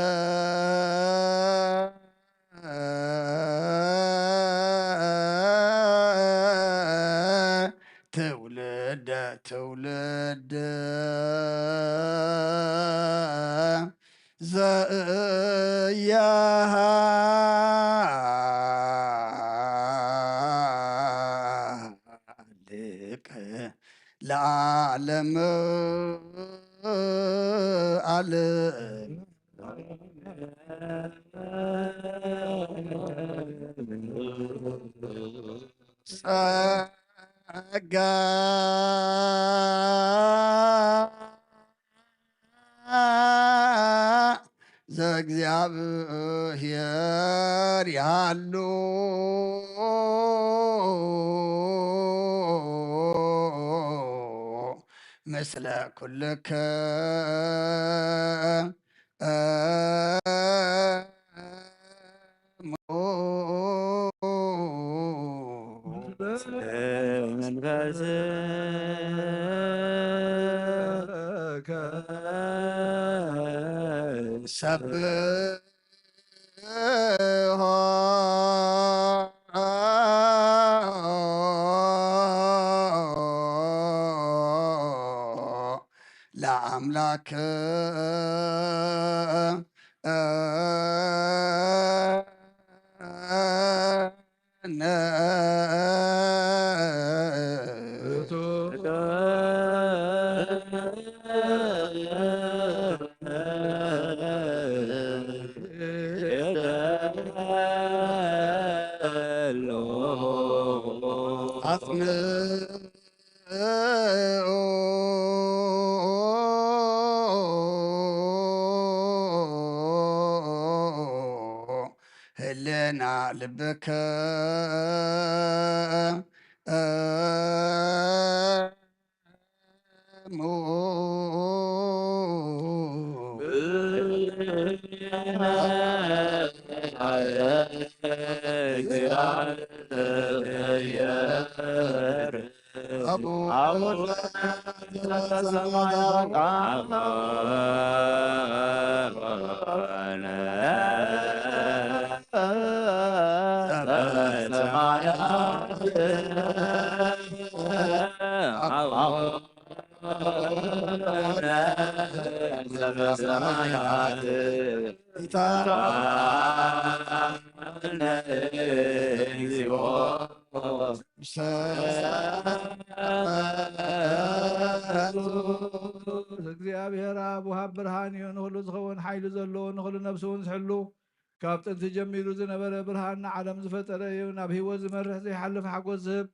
ትውልደ ትውልድ ዘያሃልቅ ለዓለም ዓለም። ጸጋ ዘእግዚኣብሔር ይሃሉ ምስለ ኩልክሙ። መንፈስከ ሰብሖ ለአምላክ ህልና ልብከ እግዚኣብሔር ኣብ ወሃብ ብርሃን እዩ። ንኹሉ ዝኸውን ሓይሊ ዘለዎ፣ ንኹሉ ነፍሲ እውን ዝሕሉ፣ ካብ ጥንቲ ጀሚሩ ዝነበረ፣ ብርሃን ንዓለም ዝፈጠረ እዩ። ናብ ህይወት ዝመርሕ ዘይሓልፍ ሓጎስ ዝህብ፣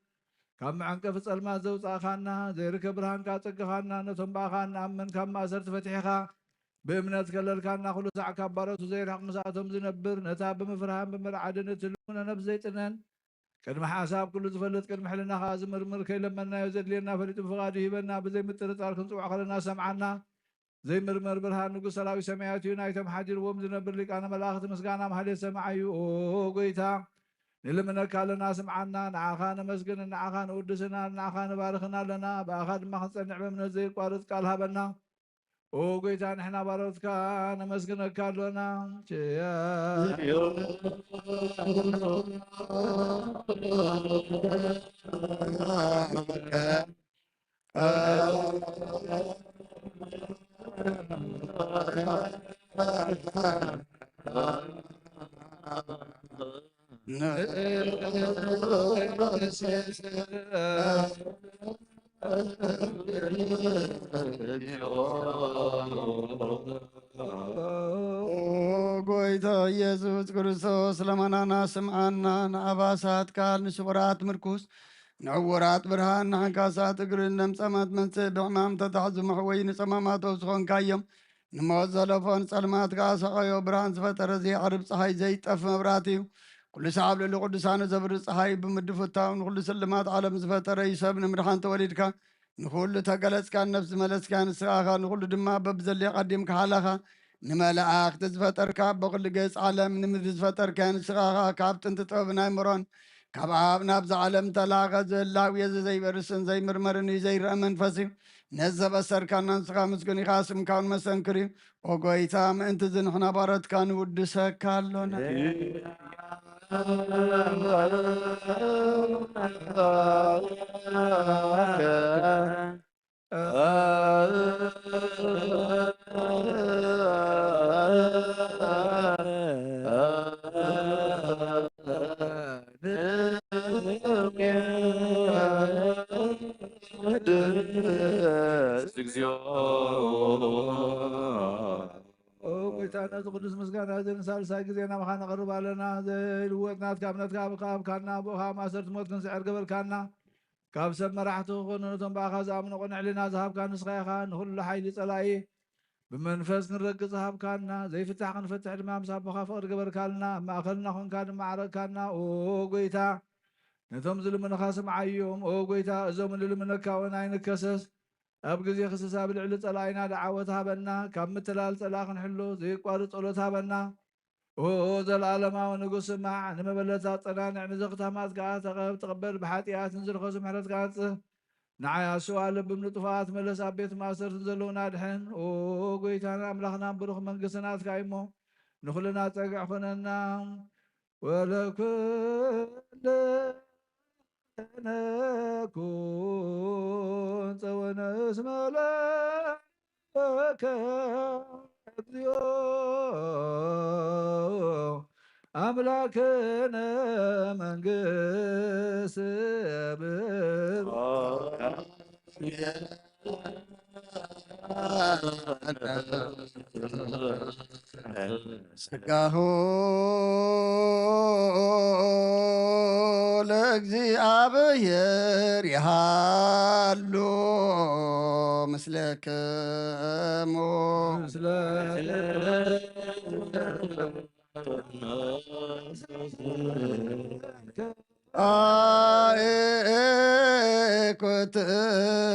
ካብ መዐንቀፊ ጸልማት ዘውጻእካና፣ ዘይርከብ ብርሃን ካጸገኻና፣ ነቶም ብኣኻ እንኣምን ካብ ማእሰርቲ ፈቲሕኻ፣ ብእምነት ከለልካና፣ ኩሉ ሳዕ ካብ ባሮቱ ዘይርሕቕ ምስኣቶም ዝነብር፣ ነታ ብምፍርሃን ብምርዓድን እትልምኖ ነብሲ ዘይጥነን፣ ቅድሚ ሓሳብ ኩሉ ዝፈልጥ፣ ቅድሚ ሕልናኻ ዝምርምር፣ ከይለመንናዮ ዘድልየና ፈሊጡ ብፍቓዱ ይህበና፣ ብዘይ ምጥርጣር ክንጽውዖ ከለና ዝሰምዓና፣ ዘይምርመር ብርሃን ንጉስ ሰራዊት ሰማያት እዩ። ናይቶም ሓዲርዎም ዝነብር ሊቃነ መላእኽቲ ምስጋና ማህሌት ሰማዓዩ። ኦ ጎይታ፣ ንልምነካ ኣለና፣ ስምዓና። ንዓኻ ነመስግን፣ ንዓኻ ንውድስና፣ ንዓኻ ንባርኽን ኣለና። ብኣኻ ድማ ክንጸንዕ ብእምነት ዘይቋርጽ ቃል ሃበና። ኦ ጎይታ፣ ንሕና ባሮትካ ነመስግነካ ኣሎና። ጎይታ ኢየሱስ ክርስቶስ፣ ለመናና ስምዓና። ንኣባሳት ቃል፣ ንስቑራት ምርኩስ፣ ንዕውራት ብርሃን፣ ንሓንካሳት እግርን ለምጻማት መንጽእ፣ ብሕማም ተታሕዙ መሕወይ፣ ንጸማማት ዝኾንካዮም፣ ንሞት ዘለፎ፣ ንጸልማት ከኣ ሰቐዮ፣ ብርሃን ዝፈጠረ፣ ዘይዓርብ ጸሓይ፣ ዘይጠፍ መብራህቲ እዩ። ኩሉ ሰዓብ ልዕሊ ቅዱሳኑ ዘብርህ ጸሓይ ብምድፍታው፣ ንኹሉ ስልማት ዓለም ዝፈጠረ እዩ። ሰብ ንምድሓን ተወሊድካ፣ ንኹሉ ተገለጽካ፣ ነፍሲ ዝመለስካ ንስኻ ኢኻ፣ ንኹሉ ድማ በብዘድልዮ ቀዲምካ ሓላኻ። ንመላእኽቲ ዝፈጠርካ፣ በኹሉ ገጽ ዓለም ንምድሪ ዝፈጠርካ ንስኻ ኢኻ። ካብ ጥንቲ ጥበብን ኣእምሮን ካብ ኣብ ናብዛ ዓለም ተላኸ፣ ዝህላው እዩ፣ እዚ ዘይበርስን ዘይምርመርን እዩ፣ ዘይረአ መንፈስ እዩ። ነዚ ዘበሰርካና ንስኻ ምስጉን ኢኻ፣ ስምካ እውን መሰንክር እዩ። ኦ ጎይታ፣ ምእንቲ እዚ ንሕና ባሮትካ ንውድሰካ ኣሎና። ኦ ጎይታ፣ ነዚ ቅዱስ ምስጋና እዚ ንሳልሳይ ግዜ ናባኻ ነቕርብ ኣለና። ዘይልወጥ ናትካ እምነትካ ብካ-፣ ብካና፣ ብኡኻ ማእሰርቲ ሞት ክንስዕር ገበርካና። ካብ ሰብ መራሕቲ ክኾኑ ነቶም ብኣኻ ዝኣምኑ ቅኑዕ ሕልና ዝሃብካ ንስኻ ኢኻ። ንኹሉ ሓይሊ ጸላኢ ብመንፈስ ክንረግጽ ሃብካና። ዘይፍታሕ ክንፈትሕ ድማ ምስ ኣቦኻ ፍቕሪ ገበርካልና። ኣብ ማእከልና ኾንካ ድማ ዓረግካና። ኦ ጎይታ፣ ነቶም ዝልምኑኻ ስምዓዮም። ኦ ጎይታ፣ እዞም ንልምነካ እውን ኣይንከሰስ። ኣብ ግዜ ክስሳ ብልዕሊ ጸላኢና ደዓወት ሃበና። ካብ ምትላል ጸላኢ ክንሕሎ ዘይቋርጽ ጸሎት ሃበና። ኦ ዘለኣለማዊ ንጉስ፣ ስማዕ፣ ንመበለታት ጸናንዕ፣ ንዘኽታማት ከኣ ተቐብ፣ ተቐበል፣ ብሓጢኣት ንዝረኸሱ ምሕረትካ ኣንጽህ። ንዓይ ኣስዋ ልብም ንጥፉኣት መለስ፣ ኣብ ቤት ማእሰርቲ ዘለዉና ኣድሕን። ኦ ጎይታን ኣምላኽናን፣ ብሩኽ መንግስቲ ናትካ እዩ እሞ፣ ንኹልና ጸግዒ ኾነና። ወለኩልነ ኩን ጸወነ እስመ ለከ እግዚኦ ኣምላክነ መንግስት ብር ስጋሁ ለእግዚኣብሔር ይሃሉ ምስለክሙ።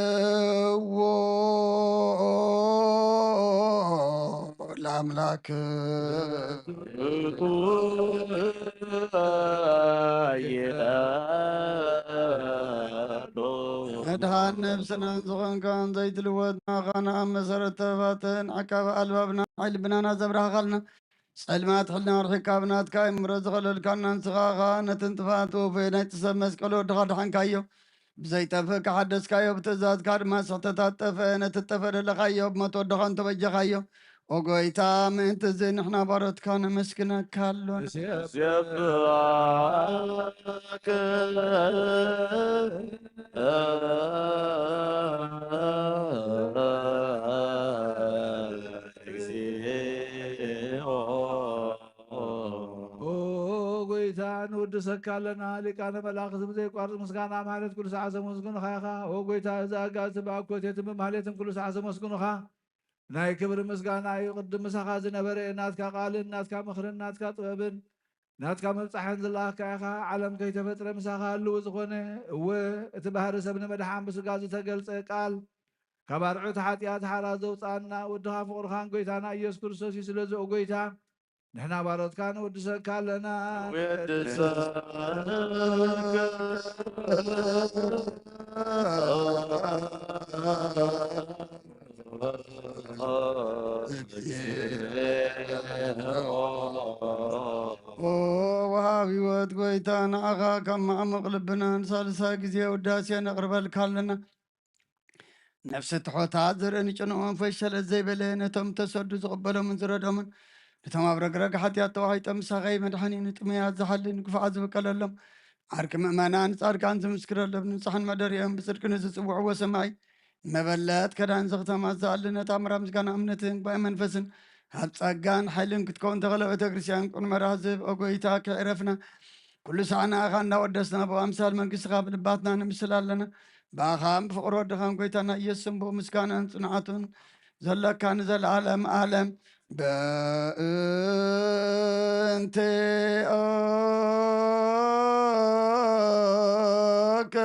አእኩትዎ ለአምላክ መድኃን ነፍስናን ዝኾንካን ዘይትልወጥ ንዓኻን ኣብ መሰረት ተባትን ዓቃቢ ኣልባብና ሓይሊ ልብናና ዘብራህኻልና ጸልማት ሕልና ኣርሒካ ብናትካ እምሮ ዝኸለልካና ንስኻ ኸኣ ነትን ጥፋት ወፈይ ናይቲ ሰብ መስቀል ወድኻ ድሓንካዮ። ብዘይጠፍእ ከሓደስካዮ፣ ብትእዛዝካ ድማ ስሕተታት ጠፍአ። ነቲ ጠፈ ደለኻዮ፣ ብሞት ወድኻ እንተበጀኻዮ። ኦ ጎይታ፣ ምእንቲ እዚ ንሕና ባሮትካ ነመስግነካ ኣሎና። ንሴብሐከ እግዚኦ። ኦ ጎይታ፣ ንውድሰካ ኣለና። ሊቃነ መላእኽት ብዘይቋርጽ ምስጋና ማህሌት ኩሉ ሰዓት ዘመስግኑኻ ኢኻ። ኦ ጎይታ፣ እዚ ኣጋእዝቲ ብኣኮቴትን ብማህሌትን ኩሉ ሰዓት ዘመስግኑኻ። ናይ ክብሪ ምስጋና እዩ። ቅድም ምሳኻ ዝነበረ ናትካ ቃልን ናትካ ምኽርን ናትካ ጥበብን ናትካ ምብጻሕን ዝለኣኽካ ኢኻ። ዓለም ከይተፈጥረ ምሳኻ ህልው ዝኾነ፣ እወ፣ እቲ ባህሪ ሰብ ንመድሓን ብስጋ ዝተገልጸ ቃል፣ ካብ ኣርዑት ሓጢኣት ሓራ ዘውጽኣና ወድኻ ፍቕርኻን ጎይታና ኢየሱስ ክርስቶስ እዩ። ስለዚ ኦ ጎይታ፣ ንሕና ባሮትካ ንውድሰካ ኣለና። ወድሰከ ኦ ወሃብ ህይወት ጎይታ፣ ንዓኻ ካብ መዓሙቕ ልብና ንሳልሳይ ግዜ ውዳሴ ነቕርበልካ ኣለና። ነፍሲ ትሑታት ዝርኢ ንጭንኦም ፈሸለት ዘይበለ፣ ነቶም ተሰዱ ዝቕበሎምን ዝረድኦምን፣ ነቶም ኣብ ረግረግ ሓጢኣት ተዋሒጦም ምሳኸይ መድሓኒ ንጥሙያት ዝሓሊ ንግፉዓት ዝብቀለሎም፣ ዓርኪ ምእመናን ጻድቃን ዝምስክረሎም፣ ንጹሓን መደሪኦም ብጽድቂ ንዝጽውዕዎ ሰማዒ፣ ንመበለት ከዳን ዘኽተማ ዝኣሊ፣ ነታ ምራ ምስጋና እምነትን ጉባኤ መንፈስን ኣብ ጸጋን ሓይልን ክትከውን ተኸለ ቤተ ክርስቲያን ቅኑዕ መርሃ ዝህብ ኦ ጎይታ ከይዕረፍና ኩሉ ሳዕ ንኣኻ እንዳወደስና ብኣምሳል መንግስትኻ ብልባትና ንምስል ኣለና። ብኣኻን ብፍቕሪ ወድኻን ጎይታና ኢየሱስን ብኡ ምስጋናን ጽንዓቱን ዘለካ ንዘለዓለም ዓለም። በእንቲኦከ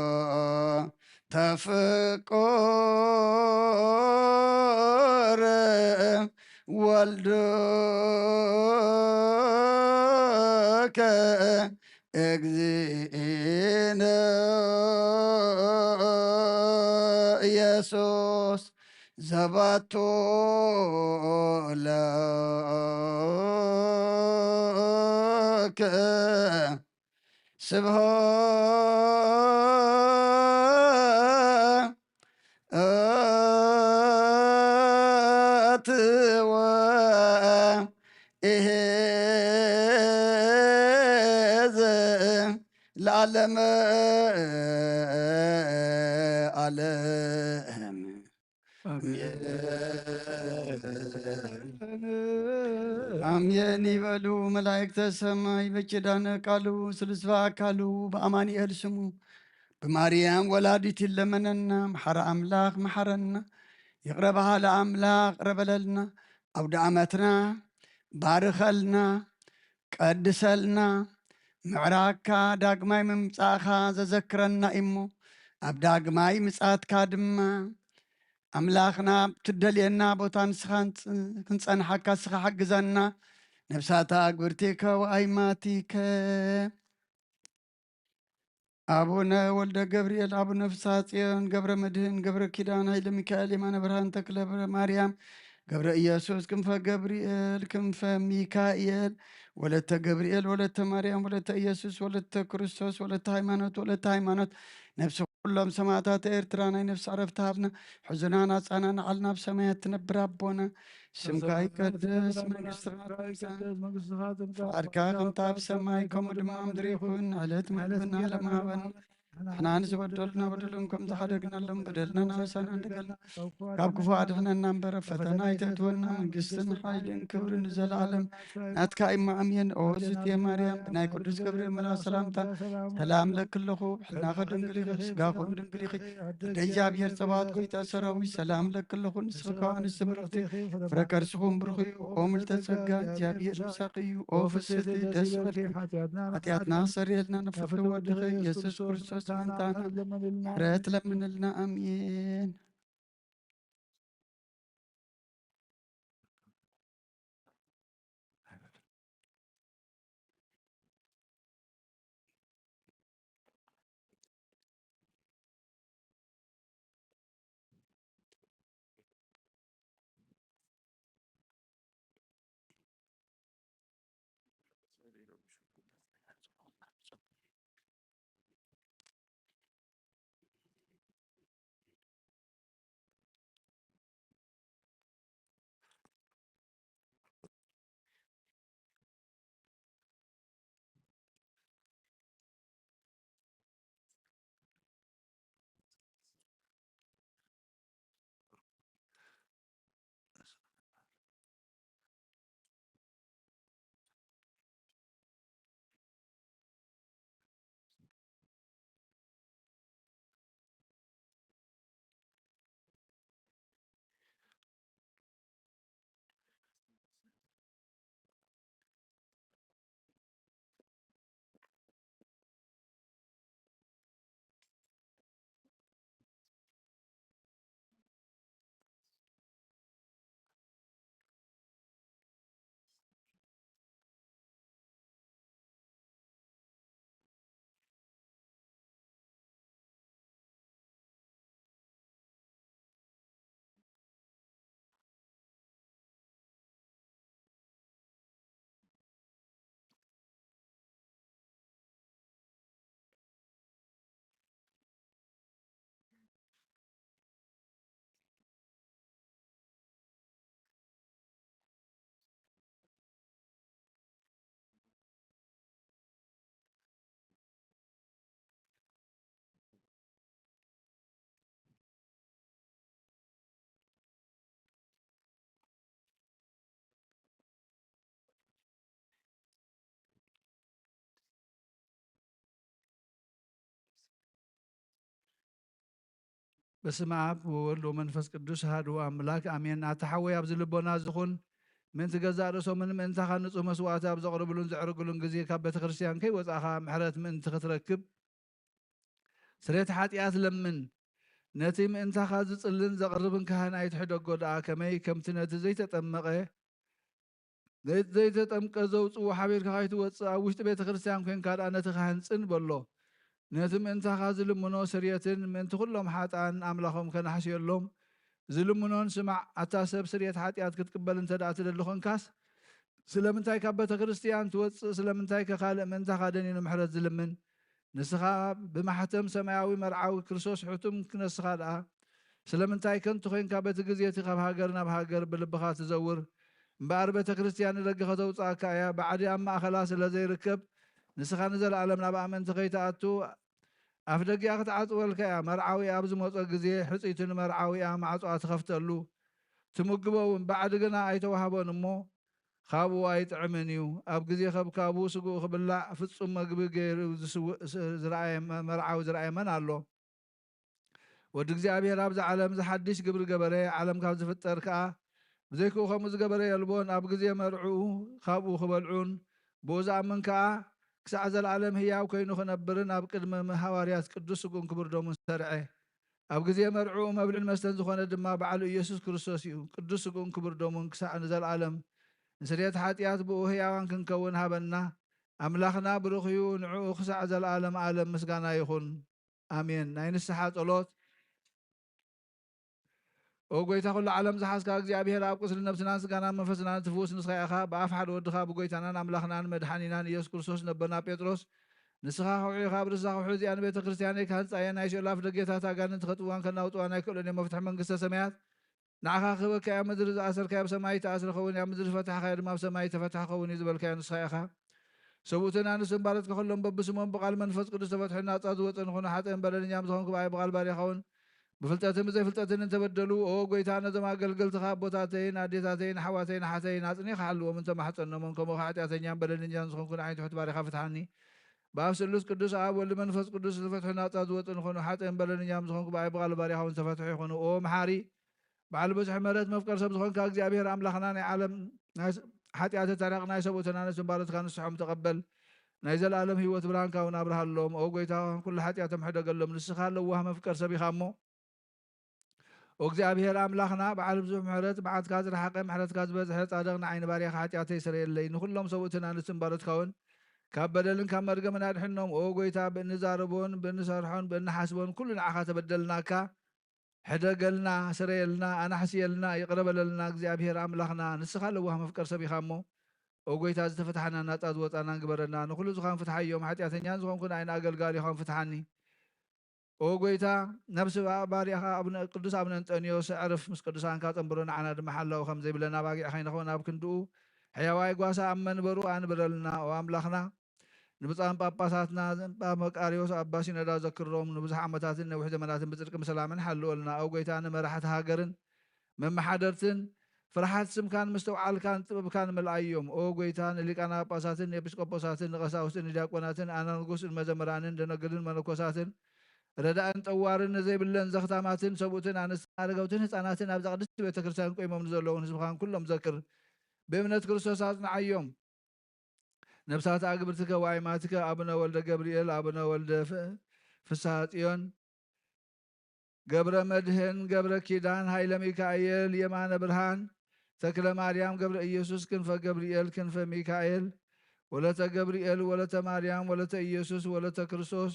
ወበእንተ ፍቁር ወልድከ እግዚእነ ኢየሱስ ዘባቱ ለከ ስብሐት ወኢሄዘ ለዓለመ ዓለም። ኣሜን ይበሉ መላእክተ ሰማይ። በኪዳነ ቃሉ ስሉስ በአካሉ በአማኑኤል ስሙ ብማርያም ወላዲት ይለመነና። መሓረ ኣምላኽ መሓረና። ይቕረ በሃሊ ኣምላኽ ይቕረ በለልና። ኣውደ ዓመትና ባርኸልና፣ ቀድሰልና። ምዕራግካ ዳግማይ ምምጻእኻ ዘዘክረና እሞ፣ ኣብ ዳግማይ ምጽኣትካ ድማ ኣምላኽና ትደልየና ቦታ ንስኻ ክንጽ-፣ ክንጸንሓካ ንስኻ ሓግዘና። ነፍሳታ ኣግብርቲከ ወኣይማቲከ። ኣቡነ ወልደ ገብርኤል፣ ኣቡነ ፍስሐ ጽዮን፣ ገብረ መድህን፣ ገብረ ኪዳን፣ ኃይለ ሚካኤል፣ የማነ ብርሃን፣ ተክለ ብረ-፣ ማርያም፣ ገብረ ኢየሱስ፣ ክንፈ ገብርኤል፣ ክንፈ ሚካኤል፣ ወለተ ገብርኤል፣ ወለተ ማርያም፣ ወለተ ኢየሱስ፣ ወለተ ክርስቶስ፣ ወለተ ሃይማኖት፣ ወለተ ሃይማኖት፣ ነፍሲ ኩሎም ሰማዕታት ኤርትራ ናይ ነፍሲ ዕረፍቲ ሃብና። ሕዙናን ኣጻናንዓልና፣ ኣብ ሰማያት ትነብር ኣቦና፣ ስምካ ይቀደስ፣ መንግስትኻ ትምጻእ፣ ፍቓድካ ከምታ ኣብ ሰማይ ከምኡ ድማ ኣብ ምድሪ ይኹን። ዕለት መግብና ሎሚ ሃበና። ንሕና ንዝበደሉና በደሎም ከም ዝሓደግናሎም በደልናን ኣበሳና ንገልና፣ ካብ ክፉ ኣድሕነና እምበር፣ ኣብ ፈተና ኣይተእትወና። መንግስትን ሓይልን ክብርን ንዘለኣለም ናትካ እሞ ኣሜን። ኦ እግዝእትየ ማርያም፣ ብናይ ቅዱስ ገብርኤል መልኣክ ሰላምታ ሰላም እለኪ ኣለኹ። ብሕልናኺ ድንግል ኢኺ፣ ስጋኹን ድንግል ኢኺ። ኣደ እግዚኣብሔር ጸባኦት፣ ጎይታ ሰራዊት፣ ሰላም እለኪ ኣለኹ። ንስኺ ከኣ ኣንስቲ ብርኽቲ፣ ፍረ ከርስኹም ብሩኽ እዩ። ኦ ምልዕተ ጸጋ፣ እግዚኣብሔር ምሳኺ እዩ። ኦ ፍስሕቲ፣ ደስ ይበልኪ። ሓጢኣትና ኣስተሰርየልና፣ ንፍቕሪ ወድኺ ኢየሱስ ክርስቶስ ምእንታና ምሕረት ለምንልና። ኣሜን። በስመ ኣብ ወወልድ ወመንፈስ ቅዱስ ኣሐዱ ኣምላክ ኣሜን። ኣታ ሓወይ ኣብዚ ልቦና ዝኹን ምእንቲ ገዛእ ርእሶምን ምእንታኻ ንጹህ መስዋዕቲ ኣብ ዘቕርብሉን ዘዕርግሉን ግዜ ካብ ቤተ ክርስቲያን ከይወጻኻ ምሕረት ምእንቲ ክትረክብ ስሬት ሓጢኣት ለምን። ነቲ ምእንታኻ ዝጽልን ዘቕርብን ካህን ኣይትሕደጎ ደኣ ከመይ ከምቲ ነቲ ዘይተጠመቐ ዘይተጠምቀ ዘውፅኡ ሓቢርካ ከይትወፅእ ኣብ ውሽጢ ቤተ ክርስቲያን ኮይንካ ደኣ ነቲ ካህን ፅን በሎ። ነቲ ምእንታኻ ዝልምኖ ስርየትን ምእንቲ ኩሎም ሓጥኣን ኣምላኾም ከናሕስየሎም ዝልምኖን ስማዕ። ኣታ ሰብ ስርየት ሓጢኣት ክትቅበል እንተ ደኣ ትደሊ ኾንካስ ስለምንታይ ካብ ቤተ ክርስቲያን ትወፅእ? ስለምንታይ ከካልእ ምእንታኻ ደኒኑ ምሕረት ዝልምን? ንስኻ ብማሕተም ሰማያዊ መርዓዊ ክርስቶስ ሕቱም ክነስኻ ደኣ ስለምንታይ ከንቱ ኮይንካ በቲ ግዜ እቲ ካብ ሃገር ናብ ሃገር ብልብኻ ትዘውር? እምበኣር ቤተ ክርስቲያን ንደገ ከተውፅኣካ እያ። ባዕዲ ኣብ ማእኸላ ስለ ዘይርከብ ንስኻ ንዘለኣለም ናብ ኣመንቲ ከይትኣቱ ኣፍ ደጊኣ ክትዓፅወልካ እያ። መርዓዊ ኣብ ዝመፀ ግዜ ሕፅይቲ ንመርዓዊኣ ማዕፆኣ ትኸፍተሉ ትምግቦ እውን ባዕዲ ግና ኣይተዋህቦን እሞ ካብኡ ኣይጥዕምን እዩ። ኣብ ግዜ ከብካቡ ስግኡ ክብላዕ ፍጹም መግቢ ገይሩ ዝስውእ ስ- ዝረኣየ መ- መርዓዊ ዝረኣየ መን ኣሎ? ወዲ እግዚኣብሔር ኣብዚ ዓለም እዚ ሓድሽ ግብሪ ገበረ። ዓለም ካብ ዝፍጠር ከኣ ብዘይክኡ ከምኡ ዝገበረ የልቦን። ኣብ ግዜ መርዕኡ ካብኡ ክበልዑን ብኡ ዝኣምን ከኣ ክሳዕ ዘለኣለም ህያው ኮይኑ ክነብርን ኣብ ቅድሚ ሃዋርያት ቅዱስ ስግኡን ክቡር ደሙን ሰርዐ። ኣብ ግዜ መርዕኡ መብልን መስተን ዝኾነ ድማ ባዕሉ ኢየሱስ ክርስቶስ እዩ። ቅዱስ ስግኡን ክቡር ደሙን ክሳዕ ንዘለኣለም ንስርየት ሓጢኣት ብኡ ህያዋን ክንከውን ሃበና። ኣምላኽና ብሩኽ እዩ፣ ንዕኡ ክሳዕ ዘለኣለም ኣለም ምስጋና ይኹን። ኣሜን። ናይ ንስሓ ጸሎት። ኦ ጎይታ ኩሉ ዓለም ዝሓዝካ እግዚኣብሔር ኣብ ቁስሊ ነብስናን ስጋናን መንፈስናን ትፍውስ ንስኻ ኢኻ። ብኣፍ ሓደ ወድኻ ብጎይታናን ኣምላኽናን መድሓኒናን ኢየሱስ ክርስቶስ ነበና ጴጥሮስ ንስኻ ከውዒኻ ኣብ ርእሳ ከውሒ እዚኣ ንቤተ ክርስቲያነይ ክሃንጻ እየ። ናይ ሲኦል ኣፍ ደጌታት ኣጋንንቲ ከጥዋን ከናውጥዋን ኣይክእሉን እዮም። መፍትሒ መንግስተ ሰማያት ንዓኻ ክህበካ እያ። ምድሪ ዝኣሰርካዮ ኣብ ሰማይ ይተኣስረ ኸውን እያ፣ ምድሪ ዝፈታሕካዮ ድማ ኣብ ሰማይ ይተፈትሐ ኸውን እዩ ዝበልካዮ ንስኻ ኢኻ። ሰብኡትን ኣንስትን ባሮትካ ኩሎም በብስሞም ብቓል መንፈስ ቅዱስ ተፈትሑ ናጻ ዝወጸ ንኾኑ ሓጥእን በደለኛም ዝኾንኩ ብኣይ ብቓል ባርያኻ እውን ብፍልጠትን ብዘይፍልጠትን እንተበደሉ፣ ኦ ጎይታ፣ ነዞም ኣገልገልትኻ ኣቦታተይን ኣዴታተይን ኣሕዋተይን ኣሓተይን ኣጽኒኻ ሓልዎም እንተማሕጸኖምን ከምኡ ኸዓ ሓጢኣተኛን በደለኛን ዝኾንኩ ንዓይ ትሑት ባርያኻ ፍትሓኒ። ብኣብ ስሉስ ቅዱስ ኣብ ወልድ መንፈስ ቅዱስ ዝተፈትሑ ናጻ ዝወጹ ንኾኑ ሓጥእን በደለኛም ዝኾንኩ ብኣይ ብቓል ባርያኻ እውን ዝተፈትሑ ይኹኑ። ኦ መሓሪ በዓል ብዙሕ ምሕረት መፍቀር ሰብ ዝኾንካ እግዚኣብሔር ኣምላኽና ናይ ዓለም ናይ ስ- ሓጢኣት ተታረቕ ናይ ሰብኡትን ኣንስትን ባሮትካ ንስሖም ተቐበል። ናይ ዘለኣለም ህይወት ብርሃንካ እውን ኣብርሃሎም። ኦ ጎይታ ኩሉ ሓጢኣቶም ሕደገሎም። ንስኻ ለዋህ መፍቀር ሰብ ኢኻ እሞ ኦ እግዚኣብሔር ኣምላኽና በዓል ብዙሕ ምሕረት መዓትካ ዝረሓቐ ምሕረትካ ዝበዝሐ ጻድቕ ንዓይ ንባርያኻ ሓጢኣተይ ሰረየለይ። ንኹሎም ሰብኡትን ኣንስትን ባሮትካ እውን ካብ በደልን ካብ መርገምን ኣድሕኖም። ኦ ጎይታ ብእንዛረቦን ብእንሰርሖን ብእንሓስቦን ኩሉ ንዓኻ ተበደልናካ ሕደገልና፣ ስረየልና፣ ኣናሕስየልና፣ ይቕረ በለልና እግዚኣብሔር ኣምላኽና ንስኻ ለዋህ መፍቀር ሰብ ኢኻ እሞ ኦ ጎይታ ዝተፈትሓና ናጻ ዝወጻና ግበረና። ንኹሉ ዝኻን ፍትሓዮም ሓጢኣተኛን ዝኾንኩ ንኣይ ንኣገልጋሊኻን ፍትሓኒ። ኦ ጎይታ ነብሲ ባርያኻ ኣቡነ ቅዱስ ኣቡነ እንጠንዮስ ኣዕርፍ ምስ ቅዱሳንካ ጸንብሮ ንዓና ድማ ሓላው ከም ዘይብለና ባጊዕ ከይንኸውን ኣብ ክንድኡ ሕያዋይ ጓሳ ኣብ መንበሩ ኣንብረልና። ኦ ኣምላኽና ንብፁዓን ጳጳሳትና ኣባ መቃርዮስ ኣባ ሲኖዳ ዘክሮም ንብዙሕ ዓመታትን ነዊሕ ዘመናትን ብጽድቂ ብሰላምን ሓልወልና። ኦ ጎይታ ንመራሕቲ ሃገርን መመሓደርትን ፍርሓት ስምካን ምስትውዓልካን ጥበብካን ምልኣዮም። ኦ ጎይታ ንሊቃና ጳጳሳትን ንኤጲስቆጶሳትን ንቐሳውስትን ንዲያቆናትን ኣናንጉስን መዘምራንን ደነግልን መነኮሳትን ረዳእን ጠዋርን ንዘይብለን ዘኽታማትን ሰብኡትን ኣንስትን ኣረጋውትን ህፃናትን ኣብዛ ቅድስቲ ቤተ ክርስቲያን ቆይሞም ንዘለውን ህዝብኻን ኩሎም ዘክር። ብእምነት ክርስቶስ ኣጽንዓዮም። ነብሳት ኣግብርትከ ወኣይማትከ ኣቡነ ወልደ ገብርኤል፣ ኣቡነ ወልደ ፍ- ፍስሐ ጽዮን፣ ገብረ መድህን፣ ገብረ ኪዳን፣ ሃይለ ሚካኤል፣ የማነ ብርሃን፣ ተክለ ማርያም፣ ገብረ ኢየሱስ፣ ክንፈ ገብርኤል፣ ክንፈ ሚካኤል፣ ወለተ ገብርኤል፣ ወለተ ማርያም፣ ወለተ ኢየሱስ፣ ወለተ ክርስቶስ፣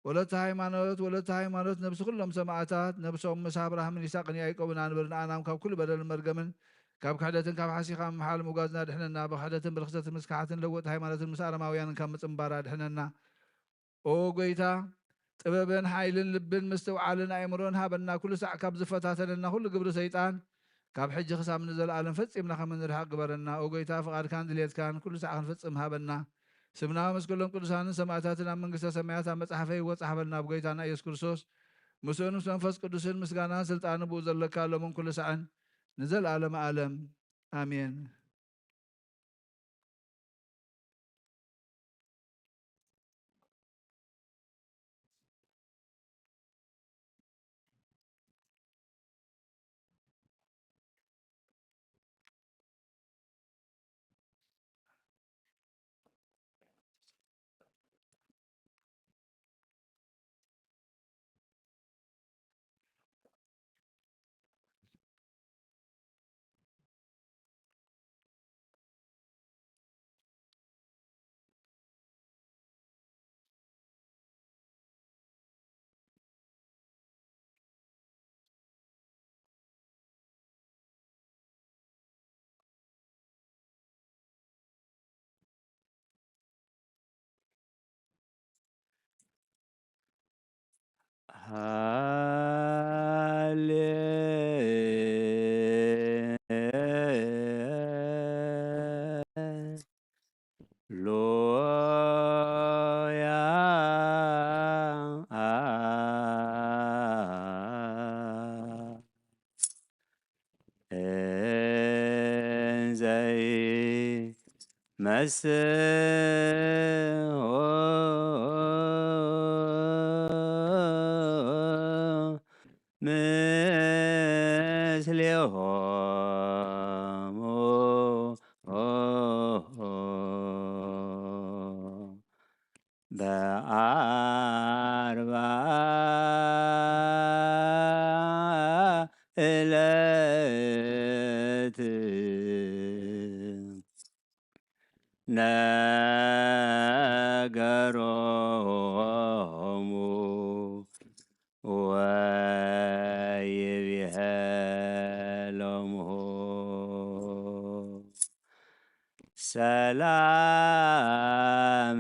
ወለተ ሃይማኖት፣ ወለተ ሃይማኖት፣ ነብሲ ኩሎም ሰማእታት፣ ነብሶም ምስ ኣብርሃምን ይስሐቅን ያዕቆብን ኣንብር፣ ንኣናም ካብ ኩሉ በደልን መርገምን፣ ካብ ክሕደትን ካብ ሓሲኻ ምምሓል ምጓዝና ድሕነና፣ ብክሕደትን ብርክሰትን ምስካሓትን ለወጥ ሃይማኖትን ምስ ኣረማውያንን ካብ ምጽንባር ኣድሕነና። ኦ ጎይታ፣ ጥበብን ሓይልን ልብን ምስትውዓልን ኣእምሮን ሃበና፣ ኩሉ ሳዕ ካብ ዝፈታተነና ኩሉ ግብሪ ሰይጣን፣ ካብ ሕጂ ክሳብ ንዘለኣለም ፈጺምና ከም እንርሕቕ ግበረና። ኦ ጎይታ፣ ፍቓድካን ድሌትካን ኩሉ ሳዕ ክንፍጽም ሃበና። ስምና ምስ ኩሎም ቅዱሳንን ሰማእታትን ኣብ መንግስተ ሰማያት ኣብ መጽሓፈ ህይወት ጸሓፈልና፣ ብጎይታና ኢየሱስ ክርስቶስ ምስኡን ምስ መንፈስ ቅዱስን ምስጋናን ስልጣንን ብኡ ዘለካ ሎምን ኩሉ ሳዕን ንዘለኣለም ኣለም። ኣሜን። ሃሌ ሉያ እንዘይ መስሆ ምስሌሆሙ በአርባ ዕለት ነገሮሙ ወይቤሎሙ ሰላም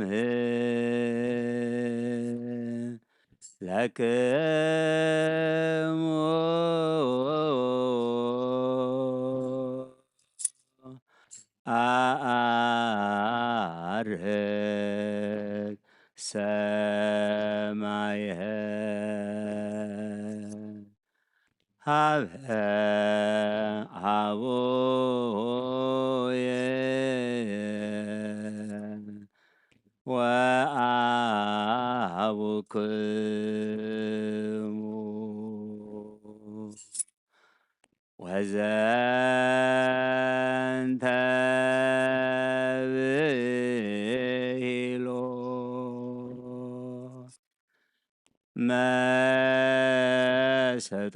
ለክሙ አአርግ ሰማይሀ ሀበ አቡየ ወአቡክሙ ወዘንተ ብሂሎ መሰጦ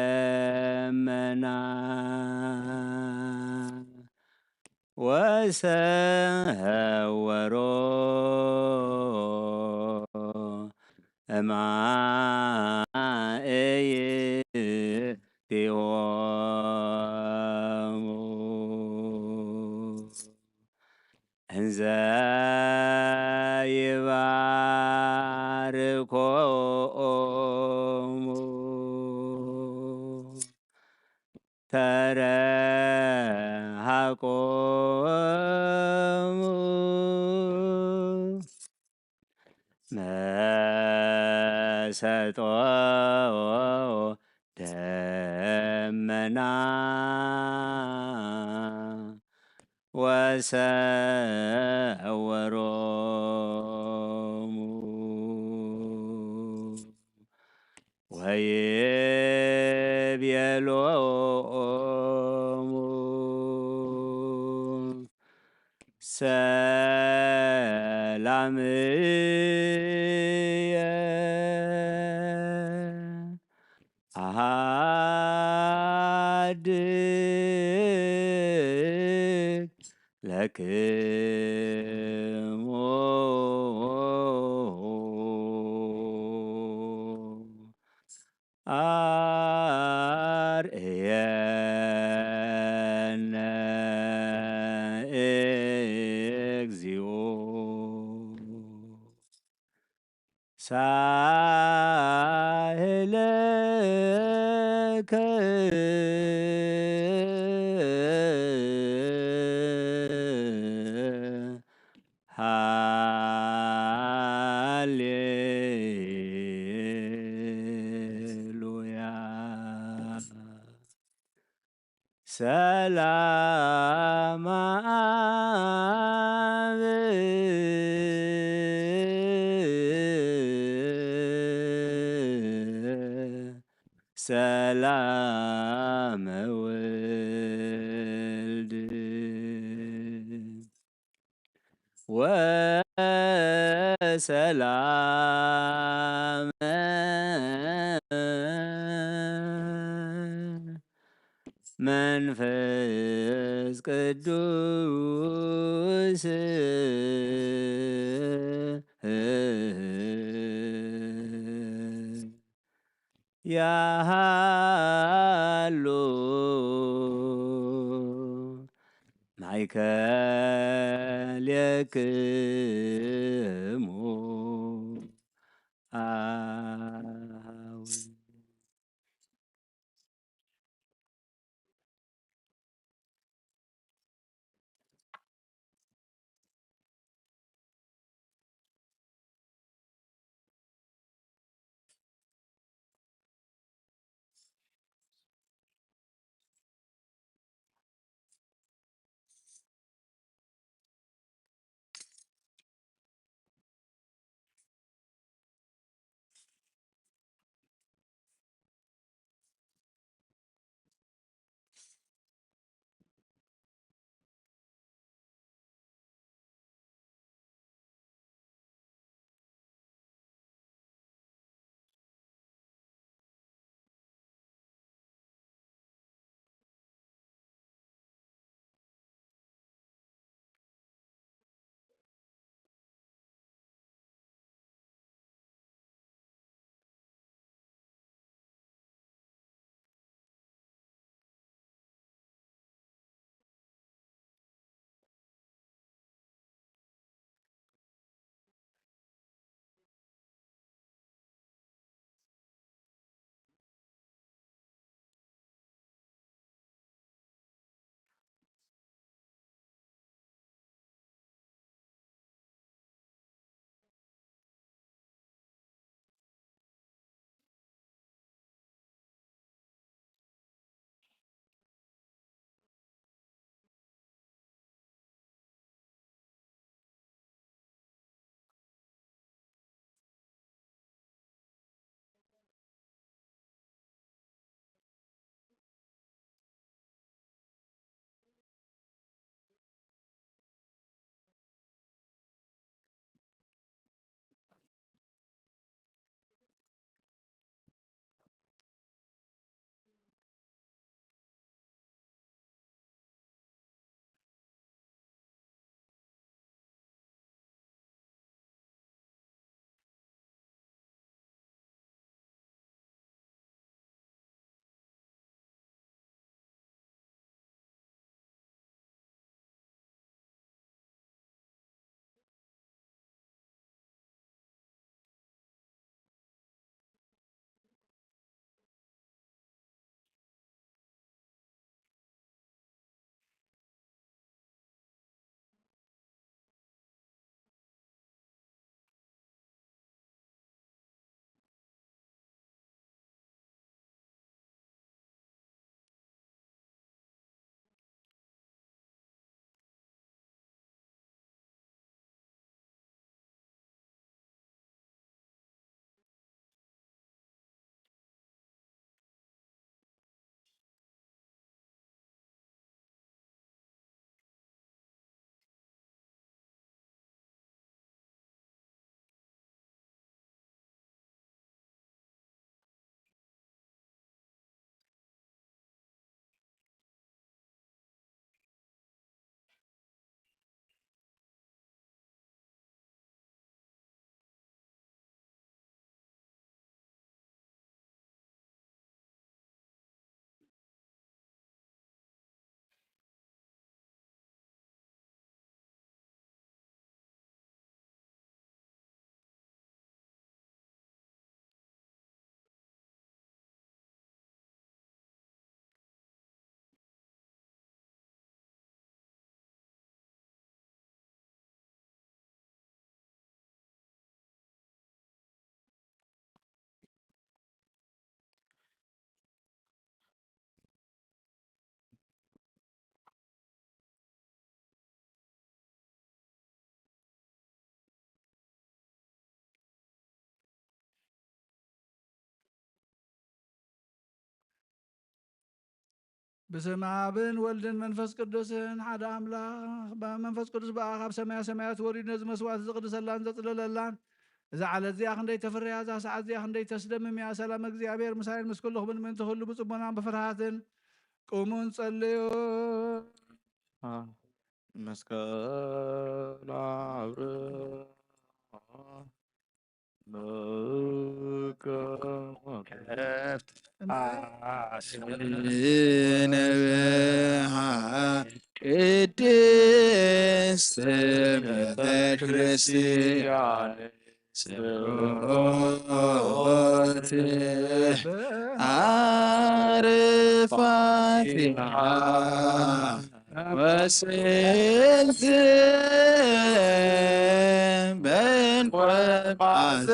ደመና ወሰወሮ እማእይቲሆሙ እንዘ ይባርኮሙ ተረሃቆሙ መሰጦ ደመና ወሰወሮሙ ወይቤሎሙ ሰላምየ አሃድግ ለክሙ አርእየነ እግዚኦ ሳህለከ ሃሌሉያ። ሰላም አብ ሰላም ወልድ ወሰላም መንፈስ ቅዱስ ያሃሉ ማእከሌክሙ ብስም ኣብን ወልድን መንፈስ ቅዱስን ሓደ ኣምላኽ፣ መንፈስ ቅዱስ ብኣ ካብ ሰማያ ሰማያት ወሪዱ ነዚ መስዋዕቲ ዝቕድሰላን ዘጽለለላን፣ እዛ ዓለት እዚኣ ክንደይ ተፍርያ፣ እዛ ሰዓት እዚኣ ክንደይ ተስደምም እያ። ሰላም እግዚኣብሔር ምሳይን ምስ ኩልኹምን ምእንቲ ኩሉ ብጽሞናን ብፍርሃትን ቁሙን ጸልዩ። መስቀል ኣብርሃ ነብሃ ቅድስት ቤተ ክርስቲያን ስብሐት አርፋቲሃ ወስብሐት በእንቆጳስ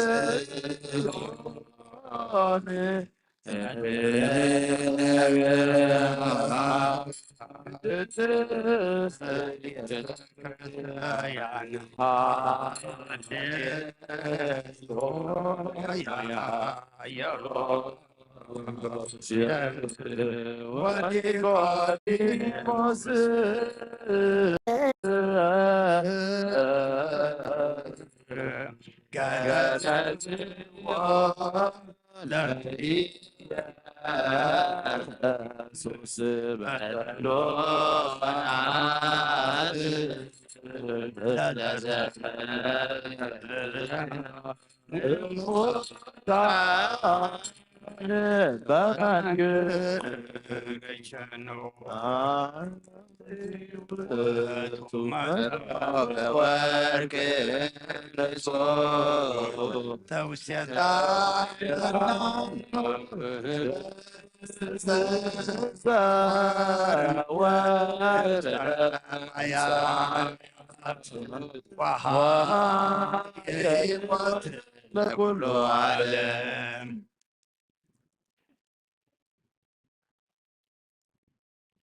ለኩሉ ዓለም።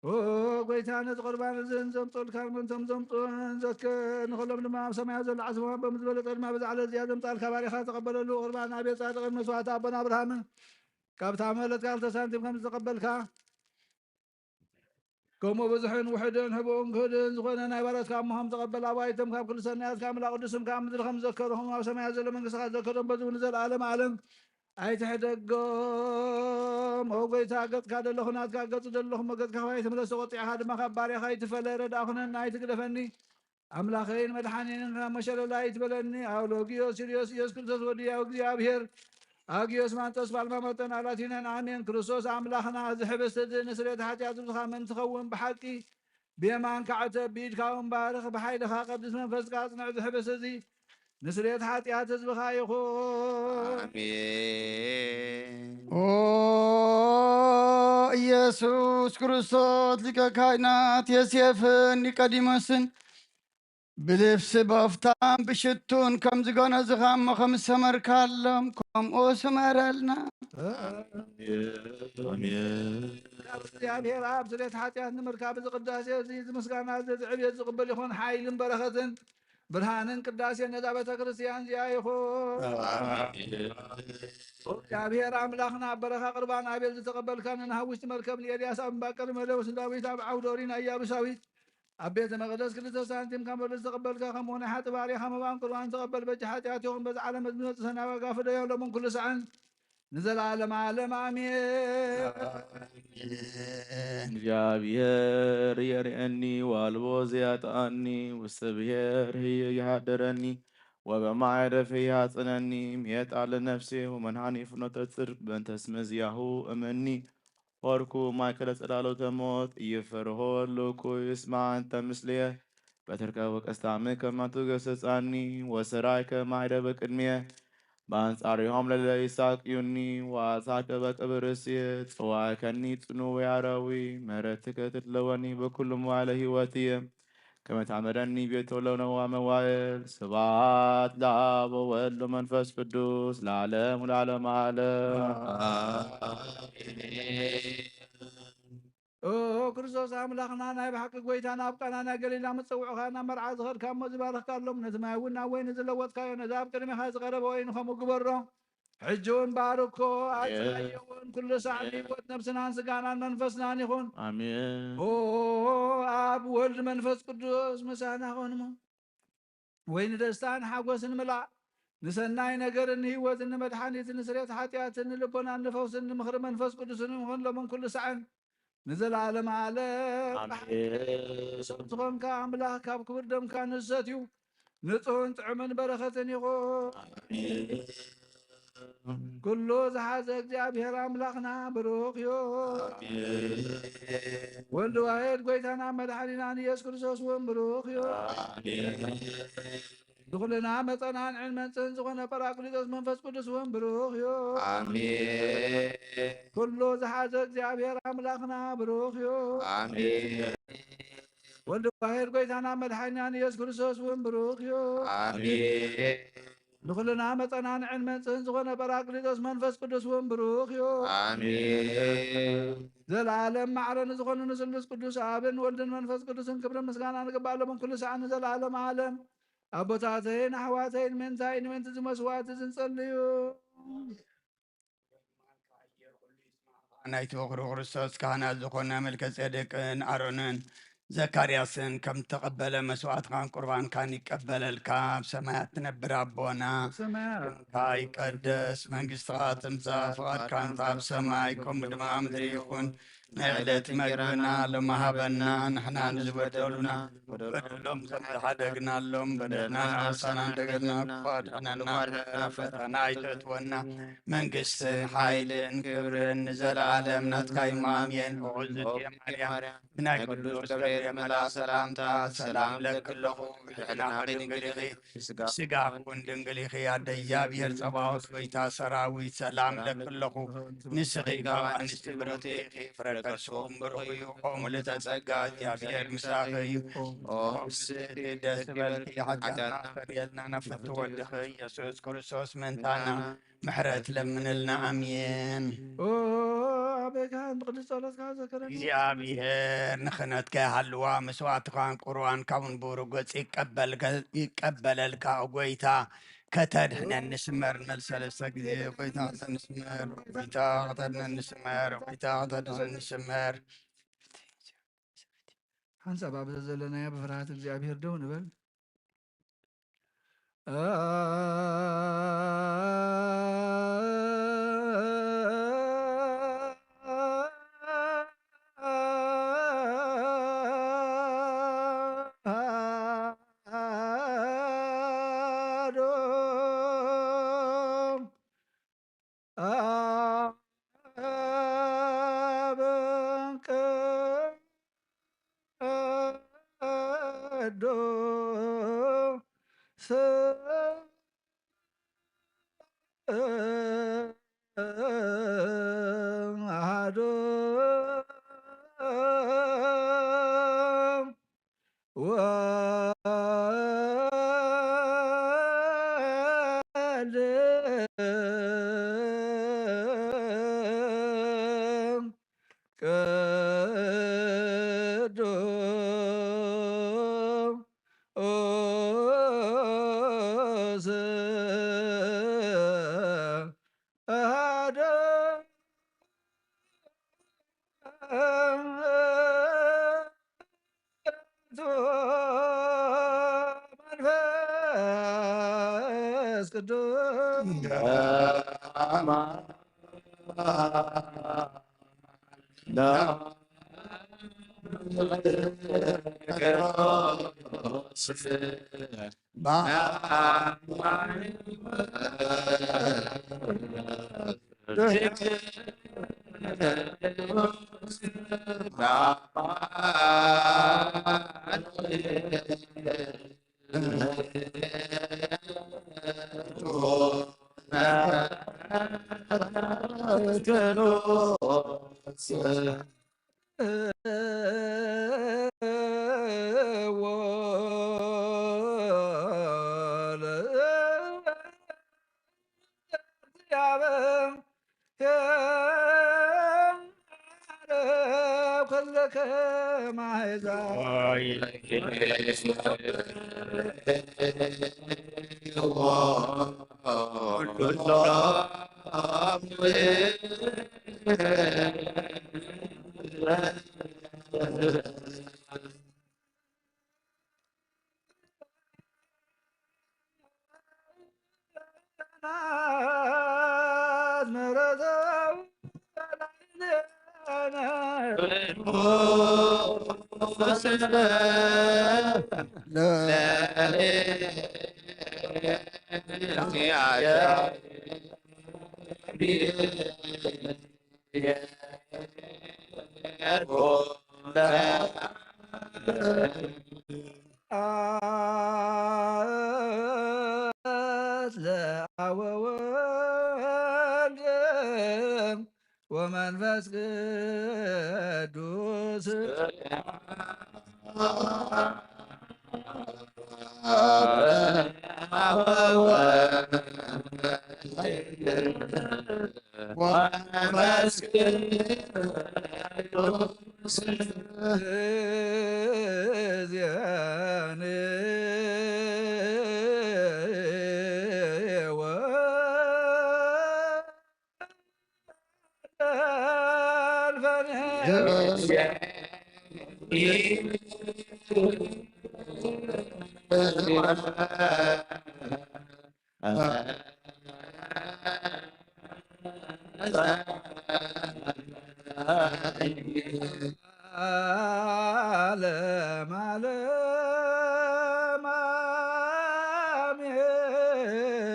ኦ ጎይታ፣ ነዚ ቁርባን እዚ ንዘምጽኡልካን ነቶም ዘምጽኡን ዘትክእን ንኹሎም ድማ ኣብ ሰማያት ዘሎ ዓስቦም ኣቦም ዝበለጸ ድማ በዛ ዕለት እዚኣ ዘምጻልካ ባሪኻ ተቐበለሉ። ቁርባን ኣቤል ጻድቕን መስዋዕቲ ኣቦና ኣብርሃምን ካብታ መለትካ ክልተ ሳንቲም ከም ዝተቐበልካ ከምኡ ብዙሕን ውሑድን ህቡእን ክህድእን ዝኾነ ናይ ባሮትካ እሞ ከም ተቐበል። ኣባይቶም ካብ ኩሉ ሰናያት ካብ ኣምላኽ ቅዱስም ካብ ምድሪ ከም ዘከርኹም ኣብ ሰማያት ዘሎ መንግስትኻ ዘከሮም በዚ እውን ንዘለዓለም ዓለም ኣይትሕደጎም። ኦ ጎይታ፣ ገጽካ ደለኹ ናትካ ገጽ ደለኹ እሞ ገጽካ ካብ ኣይትምለስ፣ ተቆጢዕኻ ድማ ካብ ባርያኻ ኣይትፈለ። ረድኣ ኩነኒ ኣይትግደፈኒ። ኣምላኸይን መድሓኒንን ካብ መሸለላ ኣይትበለኒ። ኣውሎጊዮስ ሲሪዮስ ኢየሱስ ክርስቶስ ወዲ ያው እግዚኣብሔር ኣጊዮስ ማንጦስ ፓልማ መጠን ኣላቲነን ኣሜን። ክርስቶስ ኣምላኽና፣ እዚ ሕብስቲ እዚ ንስርየት ሓጢኣት ህዝብኻ ምእንቲ ኸውን ብሓቂ ብየማንካ ዕተብ፣ ብኢድካ እውን ባርኽ፣ ብሓይልኻ ቀድስ መንፈስካ ኣጽንዕ። እዚ ሕብስቲ እዚ ንስርየት ሓጢኣት ህዝብኻ ይኹን። ኣሜን። ኦ ኢየሱስ ክርስቶስ ሊቀ ካህናት ዮሴፍን ኒቆዲሞስን ብልብሲ በፍታን ብሽቱን ከም ዝገነዝኻ እሞ ከም ዝሰመርካሎም ከምኡ ስመረልና። ኣሜን። ካብ እግዚኣብሔር ኣብ ስርየት ሓጢኣት ንምርካብ እዚ ቅዳሴ እዚ፣ እዚ ምስጋና እዚ፣ እዚ ዕብየት ዝቕበል ይኹን። ሓይልን በረኸትን ብርሃንን ቅዳሴን ነዛ ቤተ ክርስቲያን እዚኣ ይኹን። ኣሜን። እግዚኣብሔር ኣምላኽና፣ ኣብ በረኻ ቁርባን ኣቤል ዝተቐበልካ፣ ንንሃብ ውሽጢ መርከብ ንኤልያስ ኣብ እምባ ቀርሜሎስ፣ ንዳዊት ኣብ ዓውደ ኦሪን ኣያቡሳዊት ኣብ ቤተ መቕደስ ክልተ ሳንቲም ካብ መርበብ ዝተቐበልካ፣ ከምኡ ናይ ሓጢ ባርያኻ መባን ቁርባን ተቐበል። በጃ ሓጢኣት ይኹን፣ በዚ ዓለም ዝመጽእ ሰናይ ዋጋ ፍደዮ፣ ሎምን ኩሉ ሰዓን ንዘለዓለመ ዓለም ኣሜን። እግዚኣብሔር የርኤኒ፣ ዋልቦ ዘያጥኣኒ፣ ውስተ ብሔር ህየ ይሃደረኒ፣ ወበማዕረፍ ያጽነኒ። ምየት አለ ነፍሴ ወመንሃኒ ፍኖተ ጽድቅ በእንተ ስመ ዚያሁ እመኒ። ሆርኩ ማእከለ ጸላሎተ ሞት፣ ኢይፈርሆ እለ እኩይ እስመ አንተ ምስሌየ። በትርከ ወቀስታም ከመ ትገስጻኒ፣ ወሰራይከ ማዕረ በቅድሜየ። በአንጻሪሆም ለለ ይሳቅዩኒ፣ ወአሳከ በቅብር እስየ። ጽዋዕከኒ ጽኑ ወያረዊ፣ ምሕረትከ ትትለወኒ በኩሉ መዋዕለ ሕይወትየ። ከመ ታምህረኒ ቤቶ ለነዋ መዋእል። ስብሐት ለአብ ወወልድ ወመንፈስ ቅዱስ ለዓለም ወለዓለመ ዓለም። ኦ ክርስቶስ ኣምላኽና፣ ናይ ብሓቂ ጐይታ፣ ናብ ቃና ናይ ገሊላ ምስ ጸውዑኻ፣ ናብ መርዓ ዝኸድካ እሞ ዝባረኽካሎም፣ ነቲ ማይ እውን ናብ ወይኒ ዝለወጥካዮ፣ ነዚ ኣብ ቅድሜኻ ዝቐረበ ወይኒ ከምኡ ግበሮ። ሕጂ እውን ባርኮ፣ ኣጽናዮ እውን፣ ኩሉ ሳዕ ንህይወት ነብስናን ስጋናን መንፈስናን ይኹን። ኣሜን። ኦ፣ ኣብ ወልድ መንፈስ ቅዱስ ምሳና ኾንሞ። ወይ ንደስታን ሓጎስን ምላእ፣ ንሰናይ ነገርን ንህይወትን ንመድሓኒትን ንስርየት ሓጢኣትን ንልቦናን ንፈውስን ንምኽሪ መንፈስ ቅዱስን ይኹን ሎምን ኩሉ ሳዕን። ንዘለዓለም ዓለም ኣሜን። ብሓቂ ሰብ ዝኾንካ ኣምላኽ ካብ ክቡር ደምካ ንሰትዩ ንጹህን ጥዑምን በረኸትን ይኹን። ኣሜን። ኩሉ ዝሓዘ እግዚኣብሔር ኣምላኽና ብሩኽ እዩ። ኣሜን። ወልድ ዋሕድ ጎይታና መድሓኒናን ኢየሱስ ክርስቶስ እውን ብሩኽ እዩ። ኣሜን። ንኹልና መጸናንዕን መንጽህን ዝኾነ ጳራቅሊጦስ መንፈስ ቅዱስ እውን ብሩኽ እዩ። ኣሜን። ኩሉ ዝሓዘ እግዚኣብሔር ኣምላኽና ብሩኽ እዩ። ኣሜን። ወልድ ዋሕድ ጎይታና መድሓኒናን ኢየሱስ ክርስቶስ እውን ብሩኽ እዩ። ኣሜን። ንኹልና መጸናንዕን መንጽህን ዝኾነ ጳራቅሊጦስ መንፈስ ቅዱስ እውን ብሩኽ እዩ። ኣሜን። ዘለዓለም ማዕረ ንዝኾኑ ንስሉስ ቅዱስ ኣብን ወልድን መንፈስ ቅዱስን ክብርን ምስጋናን ይግባእ፣ ሎምን ኩሉ ሳዕ ንዘለዓለም ዓለም። ኣቦታተይን ኣሕዋተይን፣ ምእንታይ ንምእንቲ እዚ መስዋዕቲ እዚ ንጸልዩ። ናይቲ በኹሩ ክርስቶስ ካህናት ዝኾነ መልከ ጼዴቅን ኣሮንን ዘካርያስን ከም ተቐበለ መስዋዕትካን ቁርባንካን ይቀበለልካ። ኣብ ሰማያት ትነብር ኣቦና፣ ሰማያት ስምካ ይቀደስ፣ መንግስትኻ ትምጻእ፣ ፍቓድካ ከምቲ ኣብ ሰማይ ከምኡ ድማ ኣብ ምድሪ ይኹን። ናይ ዕለት መግብና ሎሚ ሃበና፣ ንሕና ንዝበደሉና በደሎም ከም ዝሓደግናሎም፣ በደልና ንሓሳና እንደገልና ክፋ ድሕነና፣ ናብ ፈተና ኣይተእትወና፣ መንግስትን ሓይልን ክብርን ንዘለዓለም ናትካ እዩ። ኣሜን። ኦዝቲ ማርያም፣ ብናይ ቅዱስ ገብርኤል መልኣክ ሰላምታ ሰላም ለኪ ኣለኹ፣ ብድሕናኺ ድንግል ኢኺ፣ ስጋ ስጋ እውን ድንግል ኢኺ፣ ኣደ እግዚኣብሔር ጸባኦት፣ ጎይታ ሰራዊት፣ ሰላም ለኪ ኣለኹ። ንስኺ ካብ ኣንስቲ ብርኽቲ ኢኺ፣ ፍረ ከርስኺ እውን ብሩኽ እዩ። ኦ ምልዕተ ጸጋ፣ እግዚኣብሔር ምሳኺ እዩ። ኦ ፍስሕቲ ደስ ይበልኪ፣ ሓጢኣትና ኣስተሰርየልና፣ ናብ ፍትው ወድኺ ኢየሱስ ክርስቶስ ምእንታና ምሕረት ለምንልና። ኣሜን። ኦ ኣቤት ካህን፣ ብቅዱስ ጸሎትካ ዘክረኒ። እግዚኣብሔር ንኽህነትካ ይሃልዋ፣ መስዋዕትኻን ቁርባንካ እውን ብብሩህ ገጽ ይቀበልከ-፣ ይቀበለልካ። ኦ ጎይታ፣ ከተድሕነኒ ስመር። ንበል ሰለስተ ግዜ፣ ጎይታ ከተድሕነኒ ስመር፣ ጎይታ ከተድሕነኒ ስመር፣ ጎይታ ከተድሕነኒ ስመር። ሓንሳብ ኣብ ዘለናዮ ብፍርሃት እግዚኣብሔር ደው ንበል። ቅዱስ አሐዱ ወልድ ቅዱስ አሐዱ መንፈስ ቅዱስ። ለአብ ወወልድ ወመንፈስ ቅዱስ። ወመንፈስ ቅዱስ። ዓለም ዓለም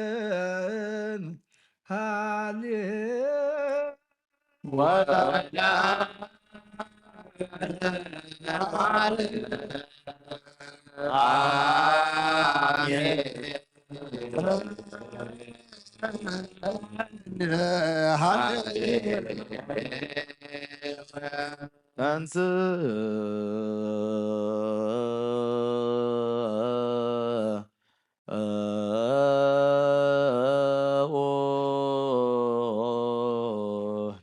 አሜን። ሃሌ ወላ አሜን። ተንስ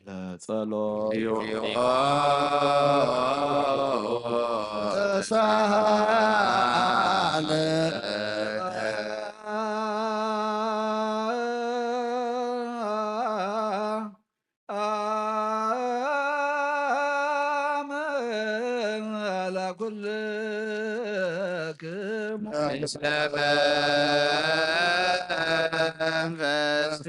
ለጸሎት አምላኩልክሙ ምስለ መንፈስከ።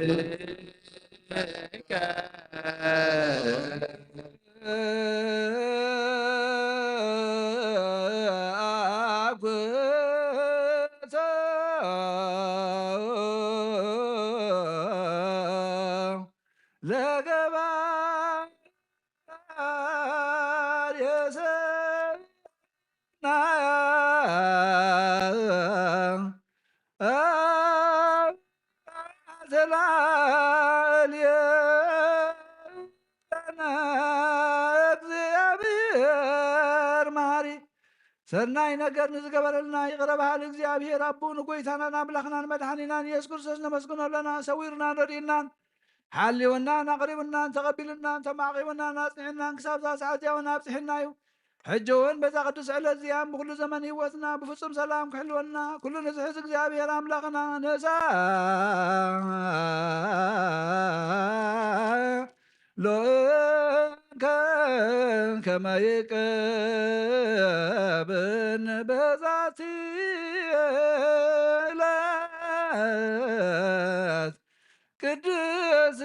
ለገባሬ ሰናይ እግዚአብሔር መሐሪ ሰናይ ነገር ንዝገበረልና ይቕረ በሃሊ እግዚኣብሔር ኣቦኡ ንጎይታናን ኣምላኽናን መድሓኒናን ኢየሱስ ክርስቶስ ነመስግኖ ኣለና። ሰዊሩናን ረዲኡናን ሓልዩናን ኣቕሪቡናን ተቐቢሉናን ተማዕቂቡናን ኣጽኒዑናን ክሳብ እዛ ሰዓት እዚኣ እውን ኣብጽሒና እዩ። ሕጂ እውን በዛ ቅዱስ ዕለት እዚኣን ብኹሉ ዘመን ህይወትና ብፍጹም ሰላም ክሕልወና ኩሉ ንዝሕዝ እግዚኣብሔር ኣምላኽና ነሳ ሎእከ ከመ ይቀብን በዛቲ ዕለት ቅድስ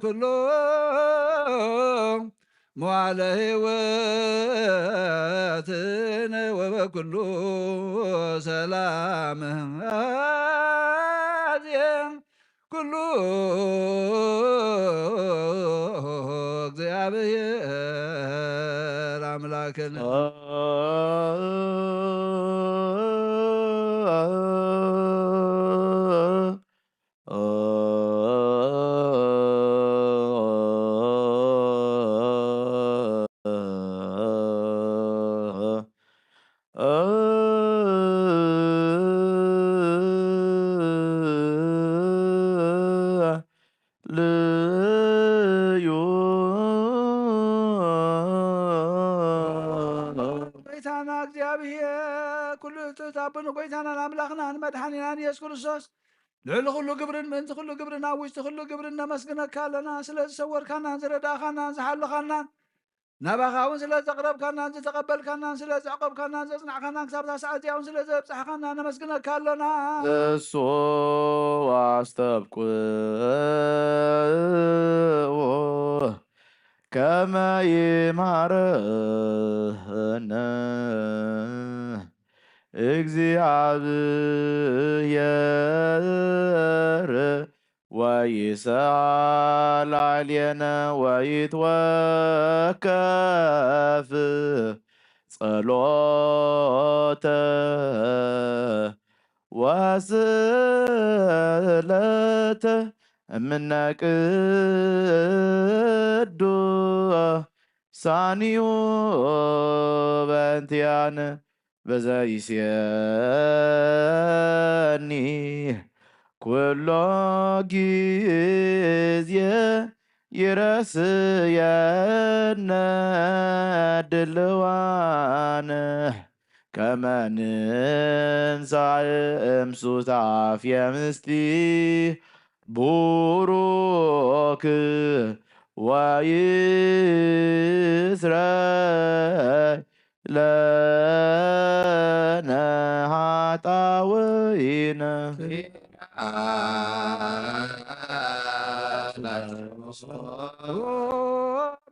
ኩሎ መዋለ ሕይወትን ወበኩሉ ሰላም አዜን ኩሉ እግዚአብሔር አምላክን ልዩ ጎይታና እግዚኣብሔር ኩሉ ትሕት ኣቦን ጎይታናን ኣምላኽናን መድሓኒናን ኢየሱስ ክርስቶስ ልዕሊ ኩሉ ግብርን ምእንቲ ኩሉ ግብርን ኣብ ውሽጢ ኩሉ ግብርን ነመስግነካ ኣለና። ስለ ዝሰወርካናን ዝረዳእካናን ዝሓለኻናን ናባኻ እውን ስለ ዘቕረብካናን ዝተቐበልካናን ስለ ዘዕቆብካናን ዘጽናዕካናን ክሳብ እታ ሰዓት እዚኣ እውን ስለ ዘብጻሕካና ነመስግነካ ኣለና። እሱ ኣስተብቅዑ ከመ ይምሃረነ እግዚኣብሔር ወይስኣል ላዕሌነ ወይትወከፍ ጸሎተ ወስእለተ እምነ ቅዱሳንዩ በእንቲኣነ በዘይሴኒ ኩሎ ጊዜ ይረስየነ ድልዋነ ከመ ንንሳእ እምሱታፌ ምስቲ ቡሩክ ወይስረይ ለነ ኃጣውኢነ።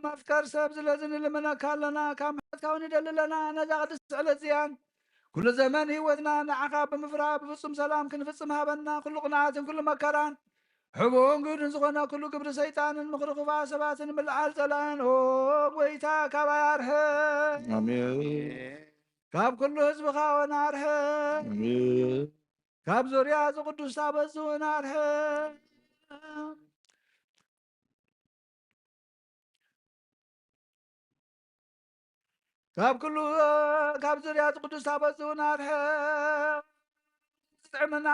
መፍቀር ሰብ ስለዚ ንልምነካ ኣለና፣ ካብ ምሕረትካ እውን ንደሊ ኣለና። ነዛ ቅድስቲ ዕለት እዚኣን ኩሉ ዘመን ህይወትና ንዓኻ ብምፍራህ ብፍጹም ሰላም ክንፍጽም ሃበና። ኩሉ ቅንዓትን ኩሉ መከራን ሕቡን ግህዱን ዝኾነ ኩሉ ግብሪ ሰይጣንን ምኽሪ ክፉኣት ሰባትን ምልዓል ጸላእን፣ ኦ ጐይታ፣ ካባይ ኣርሕቕ። ኣሜን። ካብ ኩሉ ህዝብኻ እውን ኣርሕቕ። ኣሜን። ካብ ዙርያ እዚ ቅዱስ ታቦት እውን ኣርሕቕ። ካብ ኩሉ፣ ካብ ዙርያ እቲ ቅዱስ ታቦት እውን ኣርሕቕ። ዝጥዕመና፣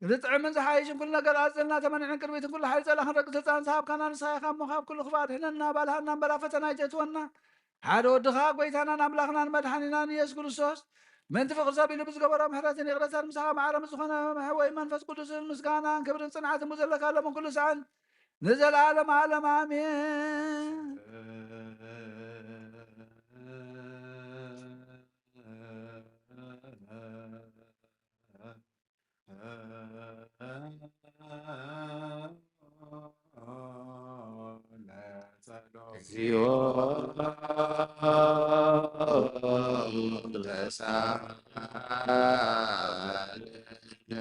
ዝጥዕምን ዝሓይሽን ኩሉ ነገር ኣዘልና ተመኒዕን ቅድሚትን ኩሉ ሓይሊ ጸላእን ረቂ ስልጣን ዝሃብካና ንስኻ ኢኻ እሞ፣ ካብ ኩሉ ክፉእ ኣድሕነና፣ ባልሃና እምበር ኣብ ፈተና ኣይተእትወና። ሓደ ወድኻ ጐይታናን ኣምላኽናን መድሓኒናን ኢየሱስ ክርስቶስ ምእንቲ ፍቕሪ ሰብ ኢሉ ብዝገበሮ ምሕረትን ይቕረታን ምሳኻ መዓረ ምስ ዝኾነ መሕወይ መንፈስ ቅዱስን ምስጋናን ክብርን ጽንዓትን ብዘለካ ሎምን ኩሉ ሰዓን ንዘለዓለም ዓለም ኣሜን። እግዚኦ ተሳለነ።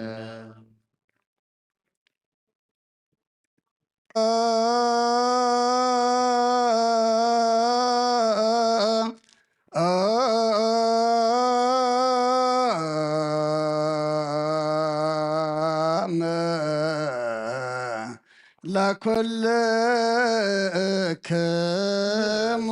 ለኩልክሙ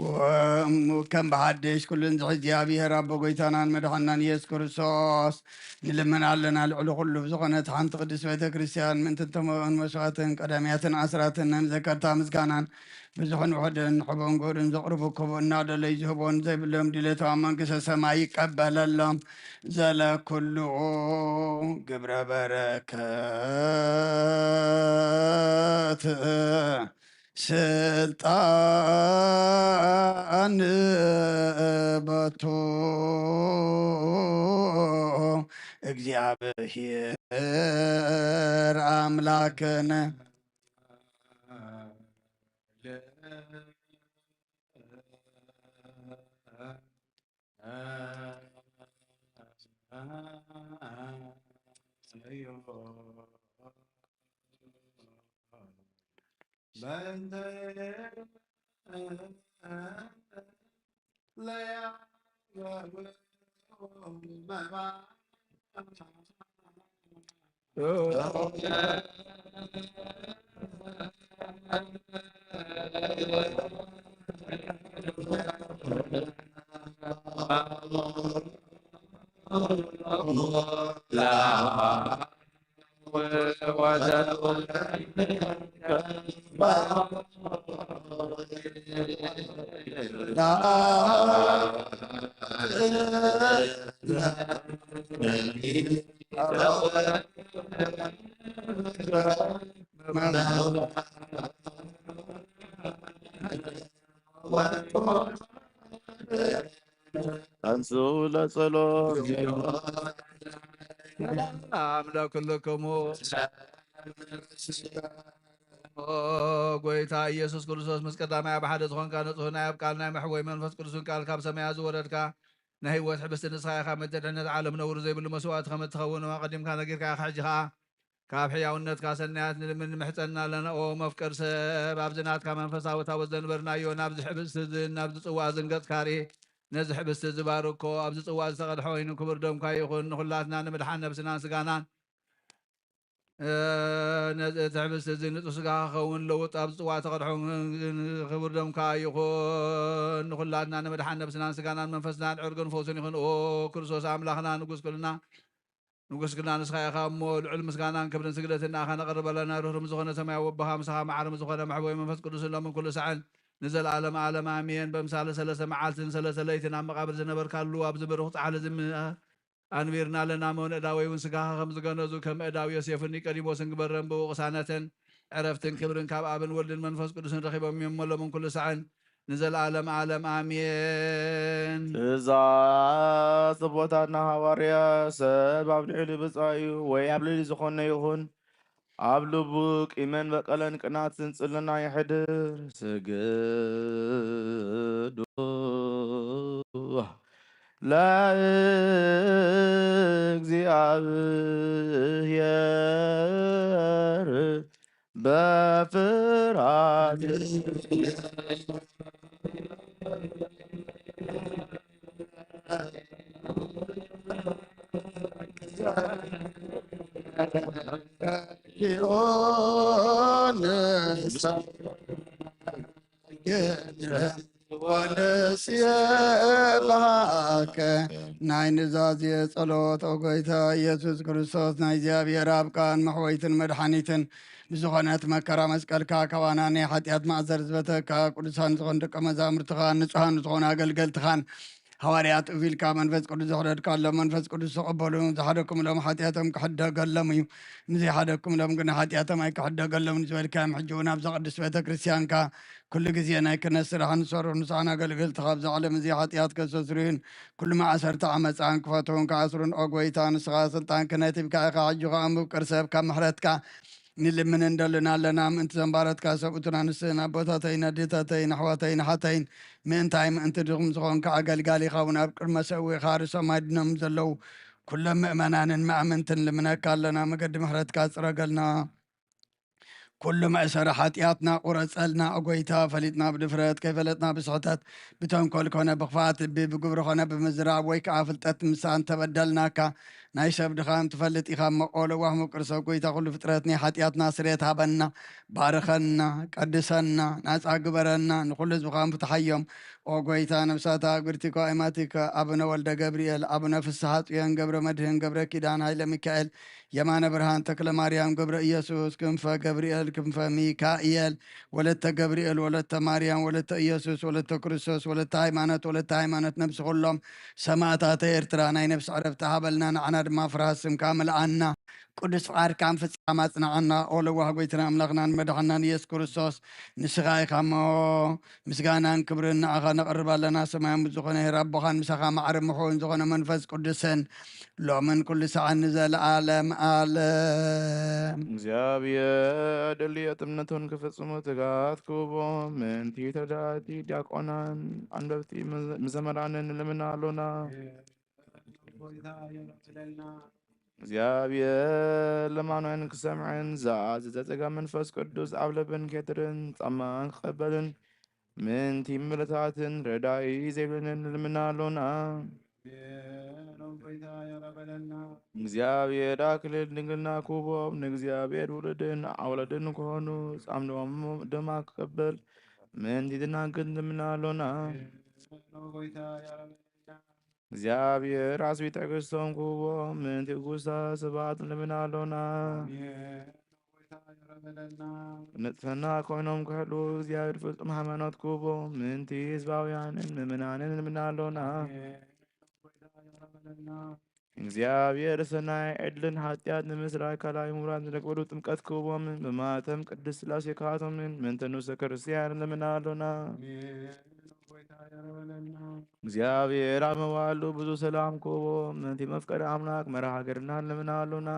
ወእሙ ከም ብሓድሽ ኩሉን ዝሕዚ እግዚኣብሔር ኣቦ ጐይታናን መድሓናን ኢየሱስ ክርስቶስ ንልምን ኣለና። ልዕሊ ኩሉ ብዝኾነት ሓንቲ ቅድስት ቤተ ክርስቲያን ምእንቲ እቶም መስዋዕትን ቀዳሚያትን ኣስራትን ናይ መዘከርታ ምስጋናን ብዙሕን ውሑድን ሕቡን ግሁድን ዘቕርቡ ክቡእ እናደለዩ ዝህቦን ዘይብሎም ድሌቶም ኣብ መንግስተ ሰማይ ይቀበለሎም። ዘለኩሉ ግብረ በረከት ስልጣን በቱ እግዚአብሔር አምላክነ። ተንሥኡ ለጸሎት። ሰላም ለኩልክሙ። ኦ ጎይታ ኢየሱስ ክርስቶስ፣ ምስ ቀዳማይ ኣብ ሓደ ዝኾንካ ንጹህ ናይ ኣብ ቃል ናይ መሕወይ መንፈስ ቅዱስን ቃል ካብ ሰማያት ዝወረድካ፣ ናይ ህይወት ሕብስቲ ንስኻ ኢኻ። መተ ድሕነት ዓለም ነውሪ ዘይብሉ መስዋዕቲ ከም እትኸውን ኣቐዲምካ ነጊርካ ኢኻ። ሕጂ ኸኣ ካብ ሕያውነትካ ሰናያት ንልምን ንምሕጸንና ኣለና። ኦ መፍቀር ሰብ፣ ኣብዚ ናትካ መንፈሳዊ ታቦት ዘንበርናዮ፣ ናብዚ ሕብስቲ እዝን ናብዚ ጽዋ እዝን ገጽካ ርኢ። ነዚ ሕብስቲ እዚ ባርኮ፣ ኣብዚ ጽዋ ዝተቐድሐ ወይኒ ክቡር ደምካ ይኹን። ንኹላትና ንምድሓን ነብስናን ስጋናን፣ እ፣ ነዚ እቲ ሕብስቲ እዚ ንጹህ ስጋኻ ክኸውን ለውጥ፣ ኣብዚ ጽዋ ዝተቐድሐ ክቡር ደምካ ይኹን። ንኹላትና ንምድሓን ነብስናን ስጋናን መንፈስናን ዕርግን ፈውስን ይኹን። ኦ ክርስቶስ ኣምላኽና ንጉስ ኩልና፣ ንጉስ ግና ንስኻ ኢኻ እሞ፣ ልዑል ምስጋናን ክብርን ስግደትን ንኣኻ ነቕርብ ኣለና። ርህሩም ዝኾነ ሰማያዊ ኣቦኻ፣ ምሳኻ መዓርም ዝኾነ መሕቦይ መንፈስ ቅዱስን ሎምን ኩሉ ሳዕን ንዘለኣለም ዓለም ኣሜን። በምሳሌ ሰለስተ መዓልትን ሰለስተ ለይትን ኣብ መቓብር ዝነበርካሉ፣ ኣብዚ ብሩኽ ጻሕሊ ዝም-፣ ኣንቢርና ኣለና። እሞ ንእዳወይ እውን ስጋኻ ከም ዝገነዙ፣ ከም እዳው ዮሴፍን ኒቆዲሞስን ግበረን። ብኡ ቅሳነትን ዕረፍትን ክብርን ካብ ኣብን ወልድን መንፈስ ቅዱስን ረኺቦም እዮም። እሞ ሎምን ኩሉ ሳዕን ንዘለኣለም ዓለም ኣሜን። ትእዛዝ ኣቦታትና ሃዋርያ፣ ሰብ ኣብ ልዕሊ ብጻዩ ወይ ኣብ ልዕሊ ዝኾነ ይኹን ኣብ ልቡ ቂምን በቀልን ቅናትን ጽልና የሕድር። ስግዱ ለእግዚኣብሔር በፍርሃት። ወንሴብሐከ። ናይ ኑዛዜ ጸሎት። ኦ ጎይታ ኢየሱስ ክርስቶስ፣ ናይ እግዚኣብሔር ኣብ ቃል መሕወይትን መድሓኒትን ብዝኾነት መከራ መስቀልካ፣ ካባና ናይ ሓጢኣት ማእሰር ዝበተካ፣ ቅዱሳን ዝኾኑ ደቀ መዛሙርትኻን ንጹሃን ዝኾኑ ኣገልገልትኻን ሃዋርያት እፍ ኢልካ መንፈስ ቅዱስ ዘሕደድካሎም፣ መንፈስ ቅዱስ ተቐበሉ። ዝሓደግኩምሎም ሓጢኣቶም ክሕደገሎም እዩ፣ ንዘይሓደግኩምሎም ግን ሓጢኣቶም ኣይክሕደገሎምን ዝበልካዮም፣ ሕጂ እውን ኣብዛ ቅድስት ቤተ ክርስቲያንካ ኩሉ ግዜ ናይ ክህነት ስራሕ ንሰርሑ ንስኻን ኣገልገልትኻ ኣብዚ ዓለም እዚ ሓጢኣት ከስተስርዩን ኩሉ ማእሰርቲ ዓመፃን ክፈትሑን ክኣስሩን፣ ኦ ጎይታ፣ ንስኻ ስልጣን ክህነት ሂብካ ኢኻ። ሕጂ ኸኣ ምፍቅር ሰብ ካብ ምሕረትካ ንልምን እንደልን ኣለና። ምእንቲ ዘንባረትካ ሰብኡትን ኣንስትን ኣቦታተይን ኣዴታተይን ኣሕዋተይን ኣሓተይን፣ ምእንታይ ምእንቲ ድኹም ዝኾንካ ኣገልጋሊኻ እውን ኣብ ቅድመ ሰዊኻ ርእሶም ኣድኖም ዘለዉ ኩሎም ምእመናንን መኣምንትን ልምነካ ኣለና። መገዲ ምሕረትካ ጽረገልና። ኩሉ መእሰሪ ሓጢኣትና ቁረጸልና፣ ኦ ጎይታ። ፈሊጥና ብድፍረት፣ ከይፈለጥና ብስሕተት፣ ብተንኮል ኮነ ብኽፍኣት ልቢ፣ ብግብሪ ኮነ ብምዝራብ፣ ወይ ከኣ ፍልጠት ምሳን ተበደልናካ። ናይ ሰብ ድኻም ትፈልጥ ኢኻ እሞ፣ ኦ ለዋህ ምቁር ሰብ፣ ጎይታ ኩሉ ፍጥረት፣ ናይ ሓጢኣትና ስርየት ሃበና፣ ባርኸና፣ ቀድሰና፣ ናጻ ግበረና፣ ንኹሉ ህዝብኻን ፍትሓዮም። ኦ ጎይታ፣ ነፍሳት ኣግብርቲካ፣ ኣእማቲካ፣ ኣቡነ ወልደ ገብርኤል፣ ኣቡነ ፍስሓ ጽዮን፣ ገብረ መድህን፣ ገብረ ኪዳን፣ ሃይለ ሚካኤል፣ የማነ ብርሃን፣ ተክለ ማርያም፣ ገብረ ኢየሱስ፣ ክንፈ ገብርኤል፣ ክንፈ ሚካኤል፣ ወለተ ገብርኤል፣ ወለተ ማርያም፣ ወለተ ኢየሱስ፣ ወለተ ክርስቶስ፣ ወለተ ሃይማኖት፣ ወለተ ሃይማኖት ነብሲ ኩሎም ሰማእታተ ኤርትራ ናይ ነብሲ ዕረፍቲ ሃበልና፣ ንዓና ድማ ፍርሃት ስምካ ምልኣና። ቅዱስ ፍቓድካን ፍጻም ኣጽንዓና። ኦ ለዋህ ጎይታና ኣምላኽናን መድሓናን ኢየሱስ ክርስቶስ፣ ንስኻ ኢኻ እሞ ምስጋናን ክብርን ንኣኻ ነቕርብ ኣለና። ሰማያዊ ዝኾነ ሄር ኣቦኻን ምሳኻ ማዕረ ምሕውን ዝኾነ መንፈስ ቅዱስን ሎምን ኩሉ ሰዓን ንዘለዓለም ዓለም። እግዚኣብሔር ድልየት እምነቱን ክፍጽሙ ትጋት ክህቦ ምእንቲ ተዳቲ ዲያቆናን ኣንበብቲ መዘ-፣ መዘመራንን ንልምና ኣሎና። እግዚኣብሔር ልማኖን ክሰምዕን ዝኣዘዘ ጸጋ መንፈስ ቅዱስ ኣብ ልብን ኬትርን ጻማን ክቐበልን ምእንቲ ምልታትን ረዳኢ ዘይብልን ንልምና ኣሎና። እግዚኣብሔር ኣክሊል ድንግልና ክህቦም፣ ንእግዚኣብሔር ውሉድን ኣውለድን ክኾኑ ጻምዶም ድማ ክቀበል ምእንቲ ዝናግን ልምና ኣሎና። እግዚኣብሔር ዓስቢ ትዕግስቶም ክህቦም ምእንቲ ግጉሳት ሰባት ንልምን ኣሎና። ንጽሕና ኮይኖም ክሕሉ እግዚኣብሔር ፍጹም ሃይማኖት ክህቦም ምእንቲ ህዝባውያንን ምእመናንን ንልምን ኣሎና። እግዚኣብሔር ሰናይ ዕድልን ሓጢኣት ንምስራይ ካልኣይ ምሁራት ዝረግበሉ ጥምቀት ክህቦምን ብማተም ቅድስት ሥላሴ ክሃቶምን ምእንቲ ንሱ ክርስቲያን ንልምን ኣሎና። እግዚኣብሔር ኣብ መዋሉ ብዙ ሰላም ክህቦ ምእንቲ መፍቀሪ ኣምላክ መርሃ ሃገርና ንልምን ኣሎና።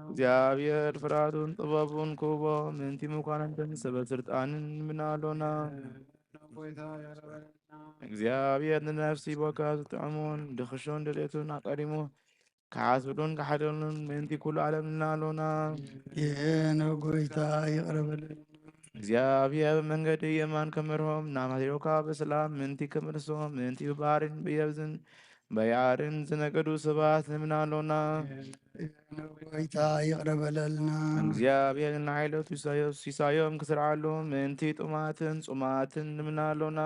እግዚኣብሔር ፍርሃቱን ጥበቡን ክህቦ ምእንቲ መኳንንትን ሰበ ስልጣንን ንልምን ኣሎና። እግዚኣብሔር ንነፍሲ ቦካ ዝጥዕሙን ድኽሾን ድሌቱን ኣቀዲሙ ክሓስብሉን ክሓደሉን ምእንቲ ኩሉ ዓለም ንልምን ኣሎና። የነ ጎይታ ይቕረ በለልና። እግዚኣብሔር መንገዲ የማን ከመርሆም ናብ ሃዲሮካ ብሰላም ምእንቲ ክምልሶም ምእንቲ ብባህርን ብየብዝን በያርን ዝነገዱ ሰባት ንልምን ኣሎና። የነ ጎይታ ይቕረ በለልና። እግዚኣብሔር ንዓይለቱ ሲሳዮም ክስርዓሉ ምእንቲ ጥማትን ጽማትን ንልምን ኣሎና።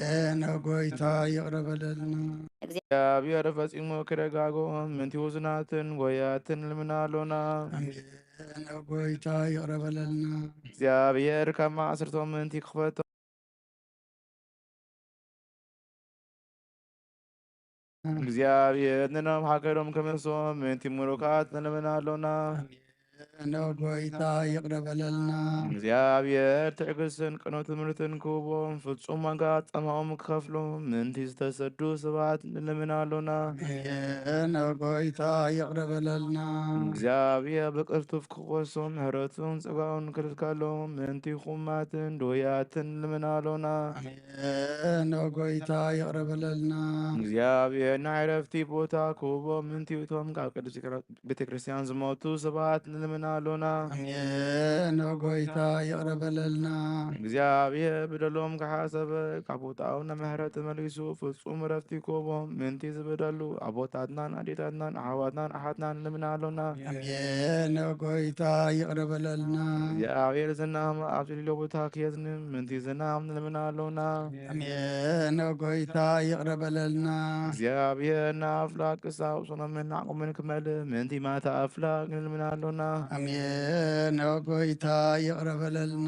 የነ ጎይታ ይቕረ በለልና። እግዚኣብሔር ፈጺሙ ክረጋግኦም ምእንቲ ውዙናትን ጎያትን ንልምን ኣሎና። የነ ጎይታ ይቕረ በለልና። እግዚኣብሔር ካብ ማእሰርቶም ምእንቲ ክፈቶም እግዚኣብሔር ንነም ሃገሮም ክምልሶም ምእንቲ ምሩኻት ንልምን ኣሎና። የነ ጎይታ ይቕረ በለልና። እግዚኣብሔር ትዕግስትን ቅኑዕ ትምህርትን ክህቦም ፍጹም ዋጋ ጻማኦም ክኸፍሉ ምእንቲ ዝተሰዱ ሰባት ንልምን ኣሎና። የነ ጎይታ ይቕረ በለልና። እግዚኣብሔር ብቅልጡፍ ክኾሶም ምሕረቱን ጸጋኡን ክልካሎም ምእንቲ ሕሙማትን ድውያትን ንልምን ኣሎና። የነ ጎይታ ይቕረ በለልና። እግዚኣብሔር ናይ ዕረፍቲ ቦታ ክህቦም ምእንቲ እቶም ካብ ቅድስቲ ቤተ ክርስቲያን ዝሞቱ ሰባት ንልምን ኣሎና። የነ ጎይታ ይቕረ በለልና። እግዚኣብሔር በደሎም ክሓሰበ ካብ ቁጣኡ ንምህረት ተመሊሱ ፍጹም ዕረፍቲ ክህቦም ምእንቲ ዝበደሉ ኣቦታትናን ኣዴታትናን ኣሕዋትናን ኣሓትናን ንልምን ኣሎና። የነ ጎይታ ይቕረ በለልና። እግዚኣብሔር ዝናም ኣብ ዘድልዮ ቦታ ክየዝንም ምእንቲ ዝናም ንልምን ኣሎና። የነ ጎይታ ይቕረ በለልና። እግዚኣብሔር ንኣፍላክ ክሳብ ሶኖምን ዓቕምን ክመልእ ምእንቲ ማታ ኣፍላክ ንልምን ኣሎና። የነ ጎይታ ይቕረ በለልና።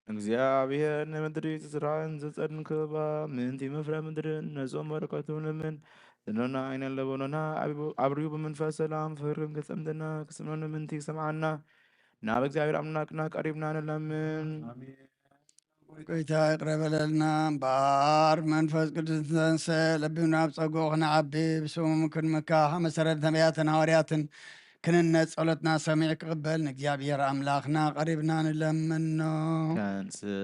እግዚኣብሔር ንምድሪ ዝዝራእን ዝጸድን ክህባ ምእንቲ መፍረ ምድርን ነዞም በረከቱ ንልምን። ዝኖና ዓይነን ለበኖና ኣብሪሁ ብመንፈስ ሰላም ፍቅርን ክጸምደና ክስምኖን ምእንቲ ክሰምዓና ናብ እግዚኣብሔር ኣምላክና ቀሪብና ንለምን። ጎይታ ይቕረ በለልና። እምበኣር መንፈስ ቅዱስ ንተንሰ ለቢብና ኣብ ጸግኡ ክንዓቢ ብስሙ ክንምካሕ ኣብ መሰረት ነቢያትን ሃዋርያትን ክንነጽ ጸሎትና ሰሚዕ ክቕበል ንእግዚኣብሔር ኣምላኽና ቀሪብና ንለምኖ። ተንስእ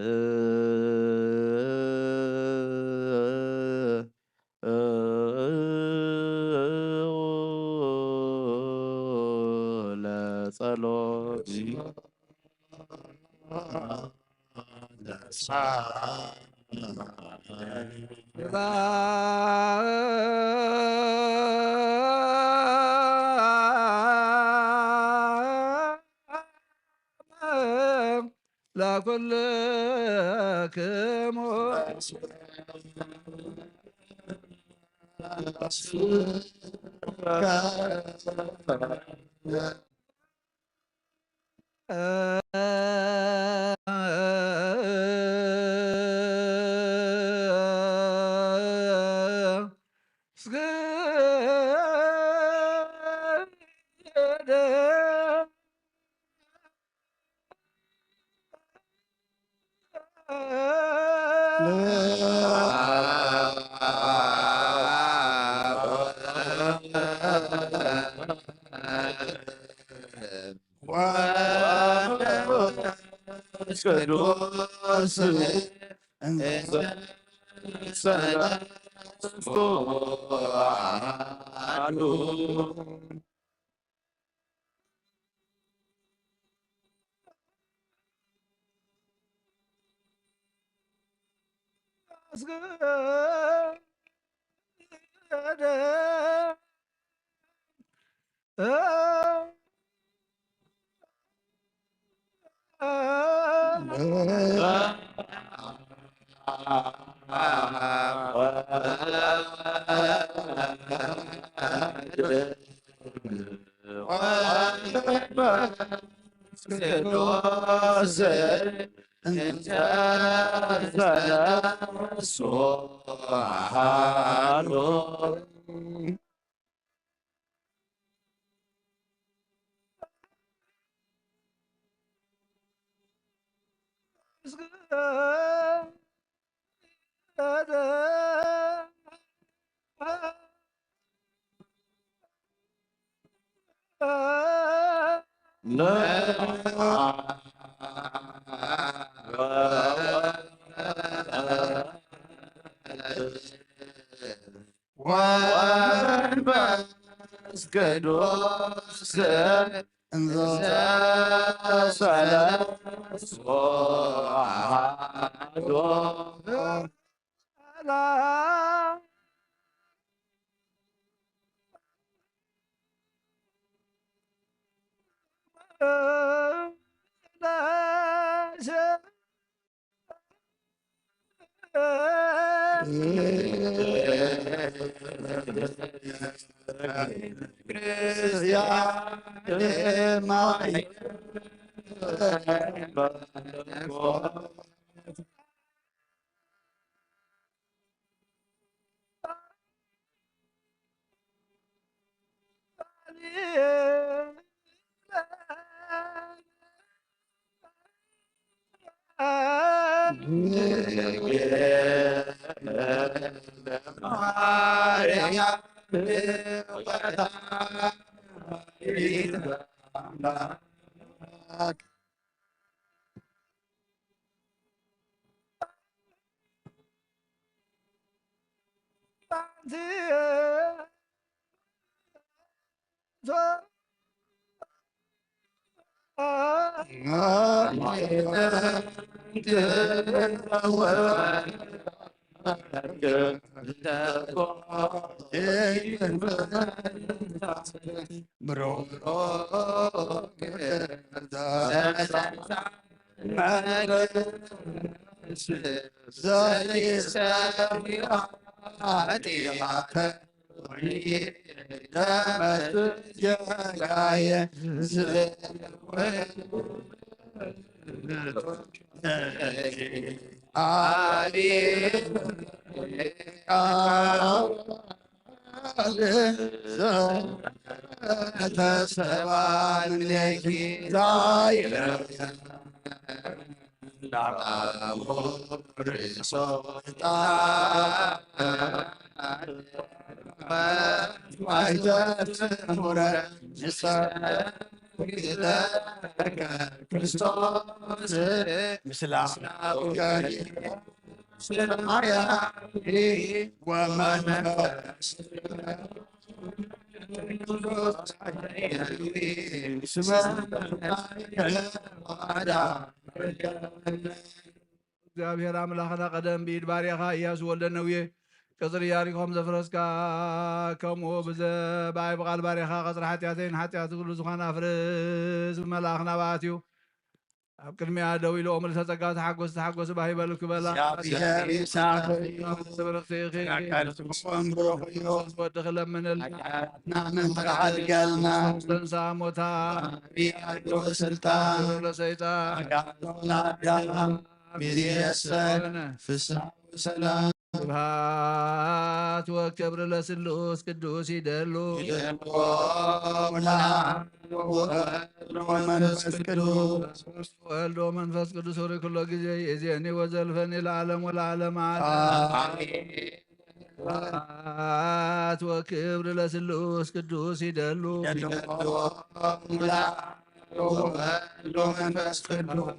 ለጸሎት። ለኩልክሙ ቅዱስ እንዘ ሰለስቱ አሐዱ። ቅዱስ እንተ ሰለስቱ አሐዱ። ወመንፈስ ቅዱስ እንዘ ሰለስቱ አሐዱ። እግዚኣብሔር ኣምላኽና ቀደም ብኢድ ባርያኻ ኢያሱ ወልደ ነውየ ቀጽሪ ያሪኾም ዘፍረስካ፣ ከምኡ ብዘ-፣ ብኣይ ብቓል ባርያኻ ቀጽሪ ሓጢኣተይን ሓጢኣት ኩሉ ዝኾነ ኣፍርስ። ብመልኣኽ ናብኣ ኣትዩ ኣብ ቅድሚኣ ደው ኢሉ፣ "ኦም ልተጸጋ ተሓጎስ፣ ተሓጎስ ባህ ይበልክ" በላ። እግዚኣብሔር ምሳኺ እዩ። ብርኽቲ ኢኺ። ጸጋ ቃል ጽቡቕን ብሩኽ እዩ። ወድኺ ለምንልና። ናምን ተዓድገልና። ተንሳ ሞታ። ብኣዶ ስልጣን። ለሰይጣን። ኣጋሎ ለኣዳም። ሚዜሰ። ፍስሓ ሰላም። ስብሐት ወክብር ለስሉስ ቅዱስ ይደሉ። ይደሉ። ወወልድ ወመንፈስ ቅዱስ። ወልድ ወመንፈስ ቅዱስ ሆሪ ኩሎ ጊዜ ይእዜኒ ወዘልፈኒ ለዓለም ወለዓለም ዓለም። አሜን። ስብሐት ወክብር ለስሉስ ቅዱስ ይደሉ። ይደሉ። ወወልድ ወመንፈስ ቅዱስ።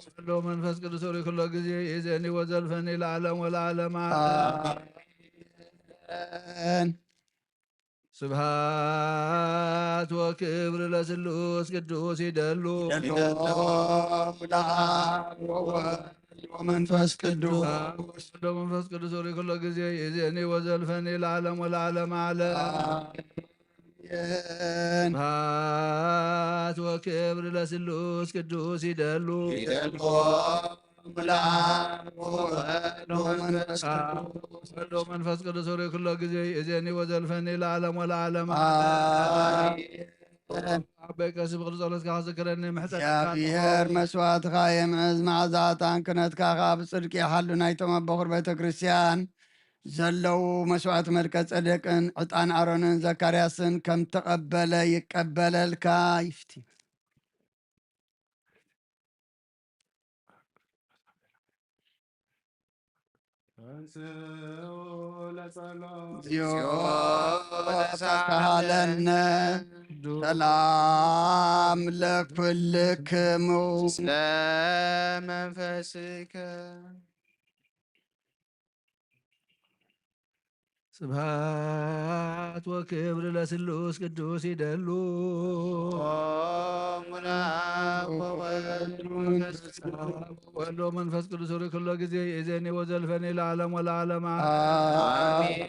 ወወልድ ወመንፈስ ቅዱስ ሆሪ ኩሎ ጊዜ ይእዜኒ ወዘልፈኒ ለዓለም ወለዓለም ዓለም። አሜን። ስብሐት ወክብር ለስሉስ ቅዱስ ይደሉ። ይደሉ። ለአብ ወወልድ ወመንፈስ ቅዱስ። ወወልድ ወመንፈስ ቅዱስ ሆሪ ኩሎ ጊዜ ይእዜኒ ወዘልፈኒ ለዓለም ወለዓለም ዓለም። አሜን። ስብሐት ወክብር ለስሉስ ቅዱስ ይደሉ። ይደሉ። ለአብ ወወልድ ወመንፈስ ቅዱስ። ወልድ ወመንፈስ ቅዱስ ሆሪ ኩሎ ግዜ ይእዜኒ ወዘልፈኒ ለዓለም ወለዓለም። አሜን። ኣቦይ ቀሲስ ብቕዱስ ጸሎትካ ክዝክረኒ ምሕጸን። እግዚኣብሔር መስዋዕትኻ የምዕዝ፣ መዓዛ ዕጣን ክነትካ ኸኣ ብጽድቂ ይሓሉ። ናይቶም ኣብ በኹር ቤተ ክርስቲያን ዘለዉ መስዋዕቲ መልከ ጸደቅን ዕጣን ኣሮንን ዘካርያስን ከም ተቐበለ ይቀበለልካ ይፍቲ። ተንሥኡ ለጸሎት። እግዚኦ ተሳሃለነ። ሰላም ለኩልክሙ። ስለ መንፈስከ። ስብሐት ወክብር ለስሉስ ቅዱስ ይደሉ። ኦሙ ለአብ ወወልድ ወመንፈስ ቅዱስ። ወልድ ወመንፈስ ቅዱስ ሆሪ ኩሎ ግዜ ይእዜኒ ወዘልፈኒ ለዓለም ወለዓለም። አሜን።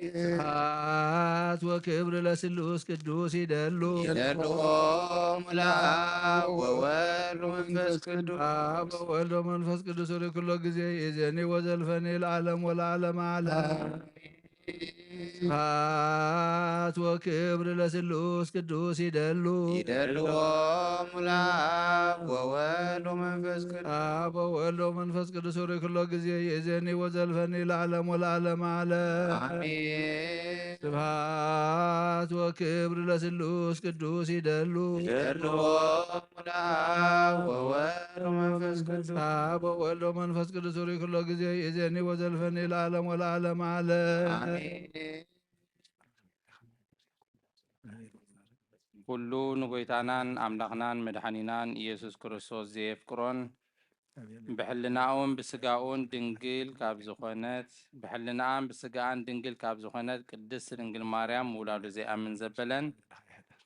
ስብሐት ወክብር ለስሉስ ቅዱስ ይደሉ። ይደሉ። ኦሙ ለአብ ወወልድ ወመንፈስ ቅዱስ። አብ ወወልድ ወመንፈስ ቅዱስ ሆሪ ኩሎ ግዜ ይእዜኒ ወዘልፈኒ ለዓለም ወለዓለም ዓለም። ስብሐት ወክብር ለስሉስ ቅዱስ ይደሉ። ይደሉ። ኦሙ ለአብ ወወልድ ወመንፈስ ቅዱስ። አብ ወወልድ ወመንፈስ ቅዱስ ሆሪ ኩሎ ግዜ ይእዜኒ ወዘልፈኒ ለዓለም ወለዓለም ዓለም። አሜን። ስብሐት ወክብር ለስሉስ ቅዱስ ይደሉ። ይደሉ። ኦሙ ለአብ ወወልድ ወመንፈስ ቅዱስ። አብ ወወልድ ወመንፈስ ቅዱስ ሆሪ ኩሎ ግዜ ይእዜኒ ወዘልፈኒ ለዓለም ወለዓለም ዓለም። አሜን። ኩሉ ንጎይታናን ኣምላኽናን መድሓኒናን ኢየሱስ ክርስቶስ ዘየፍቅሮን ብሕልናኡን ብስጋኡን ድንግል ካብ ዝኾነት፣ ብሕልናኣን ብስጋኣን ድንግል ካብ ዝኾነት ቅድስት ድንግል ማርያም ምውላዱ ዘይኣምን ዘበለን፣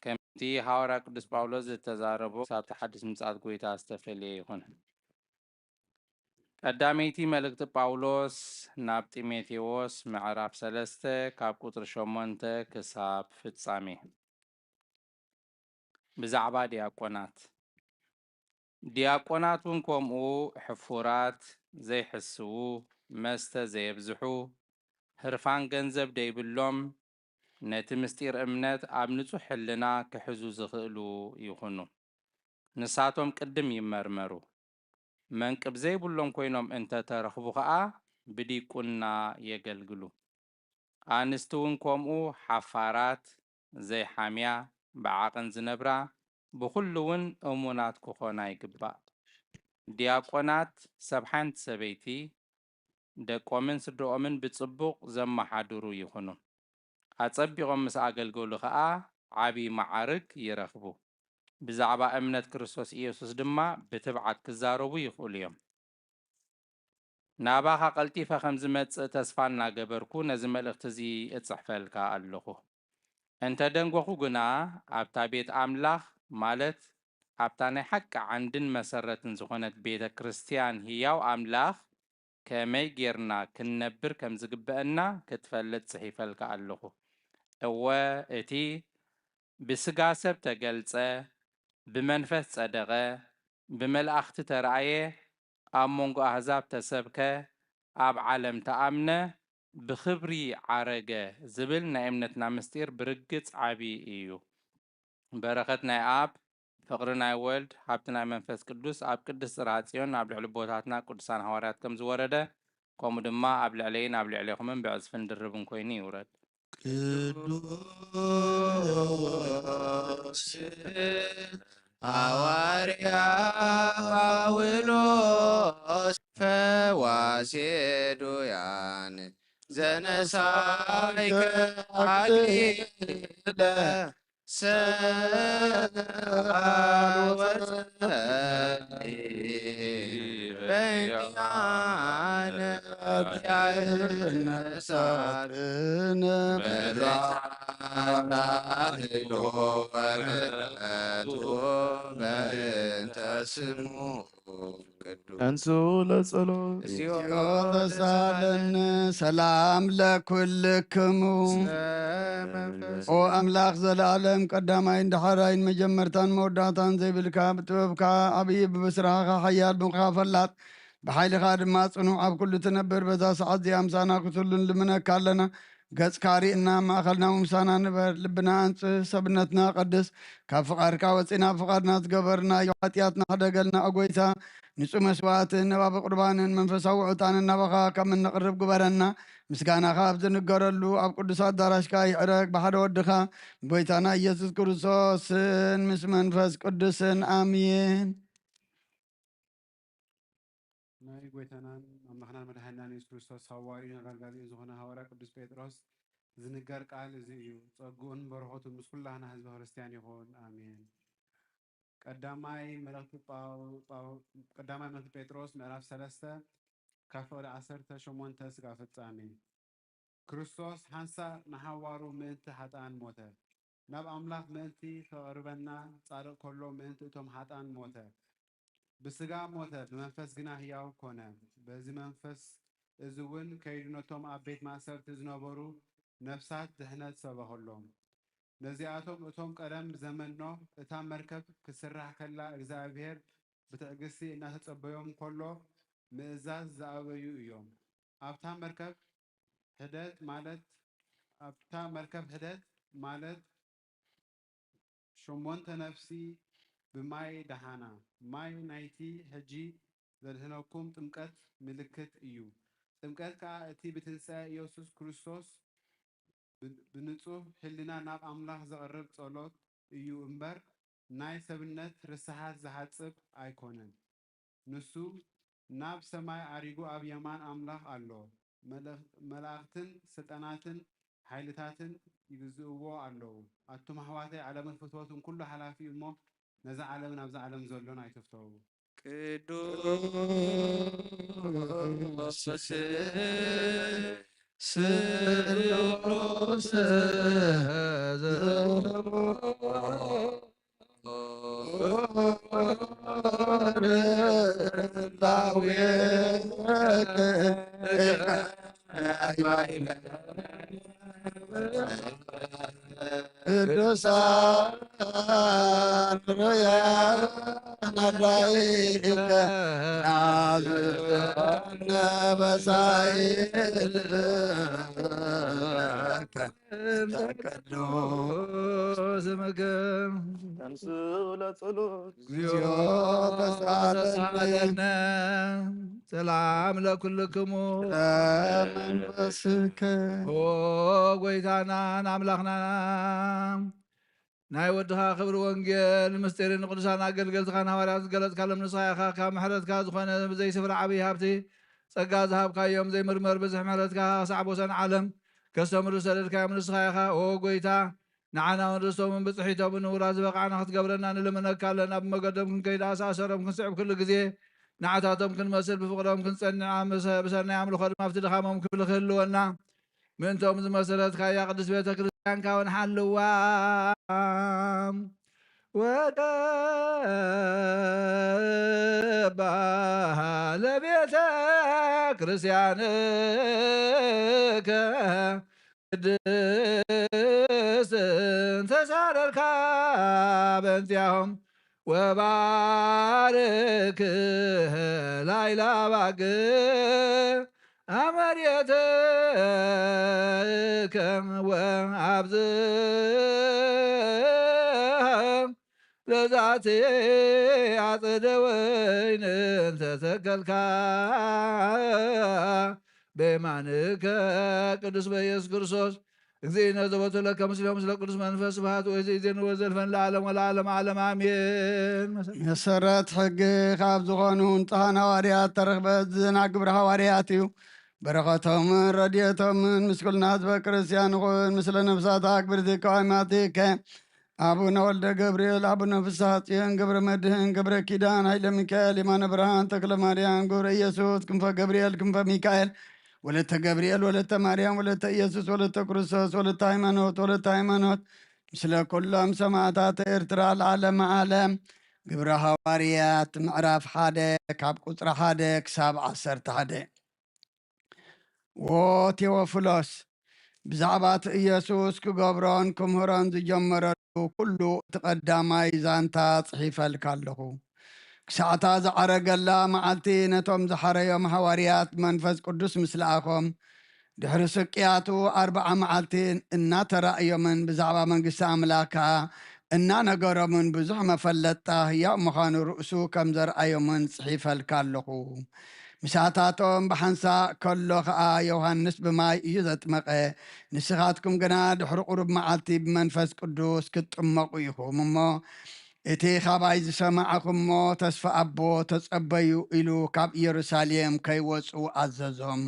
ከምቲ ሃዋርያ ቅዱስ ጳውሎስ ዝተዛረቦ፣ ክሳብ እቲ ሓድሽ ምጽኣት ጎይታ ዝተፈልየ ይኹን። ቀዳመይቲ መልእክቲ ጳውሎስ ናብ ጢሞቴዎስ፣ ምዕራፍ ሰለስተ፣ ካብ ቁጽሪ ሸሞንተ ክሳብ ፍጻሜ። ብዛዕባ ዲያቆናት። ዲያቆናት እውን ከምኡ፣ ሕፉራት፣ ዘይሕስዉ፣ መስተ ዘየብዝሑ፣ ህርፋን ገንዘብ ደይብሎም፣ ነቲ ምስጢር እምነት ኣብ ንጹሕ ሕልና ክሕዙ ዝኽእሉ ይኹኑ። ንሳቶም ቅድም ይመርመሩ። መንቅብ ዘይብሎም ኮይኖም እንተ ተረኽቡ ኸኣ ብዲቁና የገልግሉ። ኣንስቲ እውን ከምኡ፣ ሓፋራት፣ ዘይሓምያ፣ ብዓቐን ዝነብራ፣ ብኹሉ እውን እሙናት ክኾና ይግባእ። ዲያቆናት ሰብ ሓንቲ ሰበይቲ ደቆምን ስድርኦምን ብጽቡቕ ዘመሓድሩ ይኹኑ። ኣጸቢቖም ምስ ኣገልገሉ ኸኣ ዓቢ መዓርግ ይረኽቡ። ብዛዕባ እምነት ክርስቶስ ኢየሱስ ድማ ብትብዓት ክዛረቡ ይኽእሉ እዮም። ናባኻ ቀልጢፈ ከም ዝመጽእ ተስፋ እናገበርኩ ነዚ መልእኽቲ እዚ እጽሕፈልካ ኣለኹ። እንተ ደንጎኹ ግና፣ ኣብታ ቤት ኣምላኽ፣ ማለት ኣብታ ናይ ሓቂ ዓንድን መሰረትን ዝኾነት ቤተ ክርስቲያን ህያው ኣምላኽ ከመይ ጌርና ክንነብር ከም ዝግበአና ክትፈልጥ ጽሒፈልካ ኣለኹ። እወ፣ እቲ ብስጋ ሰብ ተገልጸ፣ ብመንፈስ ጸደቐ፣ ብመላእኽቲ ተራእየ፣ ኣብ መንጎ ኣህዛብ ተሰብከ፣ ኣብ ዓለም ተኣምነ፣ ብኽብሪ ዓረገ ዝብል ናይ እምነትና ምስጢር ብርግጽ ዓቢ እዩ። በረኸት ናይ ኣብ፣ ፍቕሪ ናይ ወልድ፣ ሃብቲ ናይ መንፈስ ቅዱስ ኣብ ቅድስት ጽርሐ ጽዮን ኣብ ልዕሊ ቦታትና ቅዱሳን ሃዋርያት ከም ዝወረደ፣ ከምኡ ድማ ኣብ ልዕለይን ኣብ ልዕሌኹምን ብዕጽፍን ድርብን ኮይኑ ይውረድ። ቅዱስ ሃዋርያ ጳውሎስ ፈዋሴ ዱያን ዘነሳይከ ኣክሊለ ሰብአ ወጸሊ በእንቲአነ ያነሳትነ በዛታህሎ ወረቱ በእንተ ስሙ ቅዱስ። ተንሥኡ ለጸሎት። እግዚኦ ተሳለነ ሰላም ለኩልክሙ። ኦ ኣምላኽ ዘለዓለም ቀዳማይን ዳሕራይን መጀመርታን መወዳእታን ዘይብልካ፣ ብጥበብካ ዓብዪ፣ ብስራሕኻ ሓያል፣ ብሙኻኻ ፈላጥ፣ ብሓይልኻ ድማ ጽኑዕ ኣብ ኩሉ ትነብር። በዛ ሰዓት እዚኣ ምሳና ክትህሉ ንልምነካ ኣለና። ገጽካ ርኢና፣ ማእኸልና ምሳና ንበር። ልብና ኣንጽህ፣ ሰብነትና ቀድስ። ካብ ፍቓድካ ወጺና ፍቓድና ዝገበርናዮ ሓጢኣትና ሕደገልና፣ ኦ ጎይታ። ንጹህ መስዋዕትን ነባቢ ቁርባንን መንፈሳዊ ዕጣንን ናባኻ ከም እነቕርብ ግበረና። ምስጋናኻ ኣብ ዝንገረሉ ኣብ ቅዱስ ኣዳራሽካ ይዕረግ፣ ብሓደ ወድኻ ጎይታና ኢየሱስ ክርስቶስን ምስ መንፈስ ቅዱስን፣ ኣሜን። ናይ ጎይታናን ኣምላኽናን መድሓኒናን የሱስ ክርስቶስ ሃዋርዩን ኣገልጋሊኡን ዝኾነ ሃዋርያ ቅዱስ ጴጥሮስ ዝንገር ቃል እዚ እዩ። ጸግኡን በረኸቱን ምስ ኩላህና ህዝበ ክርስትያን ይኹን። ኣሜን። ቀዳማይ መልእኽቲ ጳው-፣ ጳው-፣ ቀዳማይ መልእኽቲ ጴጥሮስ ምዕራፍ ሰለስተ ካብ ፍቕዲ ዓሰርተ ሸሞንተ ስጋብ ፍጻሜ። ክርስቶስ ሓንሳእ ንሓዋሩ ምእንቲ ሓጥኣን ሞተ። ናብ ኣምላኽ ምእንቲ ከቕርበና ጻድቕ ከሎ ምእንቲ እቶም ሓጥኣን ሞተ። ብስጋ ሞተ፣ ብመንፈስ ግና ህያው ኮነ። በዚ መንፈስ እዚ እውን ከይዱ ነቶም ኣብ ቤት ማእሰርቲ ዝነበሩ ነፍሳት ድሕነት ሰበኸሎም። ነዚኣቶም እቶም ቀደም ዘመን ኖህ እታ መርከብ ክትስራሕ ከላ እግዚኣብሔር ብትዕግስቲ እናተጸበዮም ከሎ ምእዛዝ ዝኣበዩ እዮም። ኣብታ መርከብ ሕደት ማለት፣ ኣብታ መርከብ ሕደት ማለት ሸሞንተ ነፍሲ ብማይ ደሓና። ማይ ናይቲ ሕጂ ዘድህነኩም ጥምቀት ምልክት እዩ። ጥምቀት ከኣ እቲ ብትንሳኤ ኢየሱስ ክርስቶስ ብ-፣ ብንጹህ ሕልና ናብ ኣምላኽ ዘቕርብ ጸሎት እዩ እምበር፣ ናይ ሰብነት ርስሓት ዝሓጽብ ኣይኮነን። ንሱ ናብ ሰማይ ዓሪጉ ኣብ የማን ኣምላኽ ኣሎ። መለ-፣ መላእኽትን ስልጣናትን ሓይልታትን ይግዝእዎ ኣለዉ። ኣቱም ኣሕዋተይ፣ ዓለምን ፍትወቱን ኩሉ ሓላፊ እዩ እሞ፣ ነዛ ዓለምን ኣብዛ ዓለም ዘሎን ኣይትፍተዉ። ቅዱስ ስሉስ ቅዱሳን ርያን ኣራይከ ናዝነ በሳይልከ ቅዱስ ምግብ ተንሥኡ ለጸሎት እግዚኦ ተሳለነ። ሰላም ለኩልክሙ። ለመንፈስከ። ኦ ጎይታናን ኣምላኽናን፣ ናይ ወድኻ ክብሪ ወንጌል ምስጢር ንቅዱሳን ኣገልገልትኻን ሃዋርያት ዝገለጽካሎም ንስኻ ኢኻ። ካብ ምሕረትካ ዝኾነ ብዘይ ስፍራ ዓብዪ ሃብቲ ጸጋ ዝሃብካዮም ዘይምርመር ብዝሕ ምሕረትካ ክሳዕ ወሰን ዓለም ከስተምሩ ዝሰደድካዮም ንስኻ ኢኻ። ኦ ጎይታ፣ ንዓናውን ርስቶምን ብጽሒቶምን ንውራስ ዝበቓዕና ክትገብረና ንልምነካ ኣለና። ብመገዶም ክንከይድ ኣሳሰሮም ክንስዕብ ኩሉ ግዜ ንዓታቶም ክንመስል ብፍቕሮም ክንጸንዕ ኣምሰ-፣ ብሰናይ ኣምልኾ ድማ ኣብቲ ድኻሞም ክብል ክህልወና ምእንቶም ዝመሰለትካያ ቅድስት ቤተ ክርስቲያንካ እውን ሓልዋ። ወቀባ ለቤተ ክርስቲያንከ ቅድስት እንተ ሳረርካ በእንቲኣሆም ወባርክ ላይላ ባግ ኣመርየትከ ወኣብዝህ ለዛቲ ኣጸደ ወይን እንተተከልካ በየማንከ ቅዱስ በኢየሱስ ክርስቶስ እግዚእነ ዘወቱ ለከ ምስሌሁ ምስለ ቅዱስ መንፈስ ስብሐት ወይዚ እዜን ወዘልፈን ለዓለም ወለዓለም ዓለም ኣሜን። መሰረት ሕጊ ካብ ዝኾኑ ንጹሓን ሃዋርያት ተረኽበ። ዝና ግብሪ ሃዋርያት እዩ። በረኸቶምን ረድኤቶምን ምስ ኩልና ህዝበ ክርስቲያን ይኹን፣ ምስለ ነፍሳት ኣክብርቲ ቀዋማቲከ ኣቡነ ወልደ ገብርኤል፣ ኣቡነ ፍስሐ ጽዮን፣ ገብረ መድህን፣ ገብረ ኪዳን፣ ኃይለ ሚካኤል፣ የማነ ብርሃን፣ ተክለ ማርያም፣ ገብረ ኢየሱስ፣ ክንፈ ገብርኤል፣ ክንፈ ሚካኤል፣ ወለተ ገብርኤል፣ ወለተ ማርያም፣ ወለተ ኢየሱስ፣ ወለተ ክርስቶስ፣ ወለተ ሃይማኖት፣ ወለተ ሃይማኖት፣ ምስለ ኩሎም ሰማዕታት ኤርትራ ለዓለመ ዓለም። ግብረ ሃዋርያት ምዕራፍ ሓደ ካብ ቁጽሪ ሓደ ክሳብ ዓሰርተ ሓደ። ዎ ቴዎፍሎስ፣ ብዛዕባ እቲ ኢየሱስ ክገብሮን ክምህሮን ዝጀመረሉ ኩሉ እቲ ቀዳማይ ዛንታ ጽሒፈልካ ኣለኹ። ክሳዕታ ዝዓረገላ መዓልቲ ነቶም ዝሓረዮም ሃዋርያት መንፈስ ቅዱስ ምስ ለኣኾም፣ ድሕሪ ስቅያቱ ኣርብዓ መዓልቲ እናተራእዮምን ብዛዕባ መንግስቲ ኣምላኽ ከኣ እናነገሮምን ብዙሕ መፈለጥታ ህያው ምዃኑ ርእሱ ከም ዘርኣዮምን ጽሒፈልካ ኣለኹ። ምሳታቶም ብሓንሳእ ከሎ ኸኣ ዮሃንስ ብማይ እዩ ዘጥመቐ፣ ንስኻትኩም ግና ድሕሪ ቁሩብ መዓልቲ ብመንፈስ ቅዱስ ክትጥመቑ ኢኹም እሞ፣ እቲ ኻባይ ዝሰማዕኹሞ ተስፋ ኣቦ ተጸበዩ ኢሉ ካብ ኢየሩሳሌም ከይወጹ ኣዘዞም።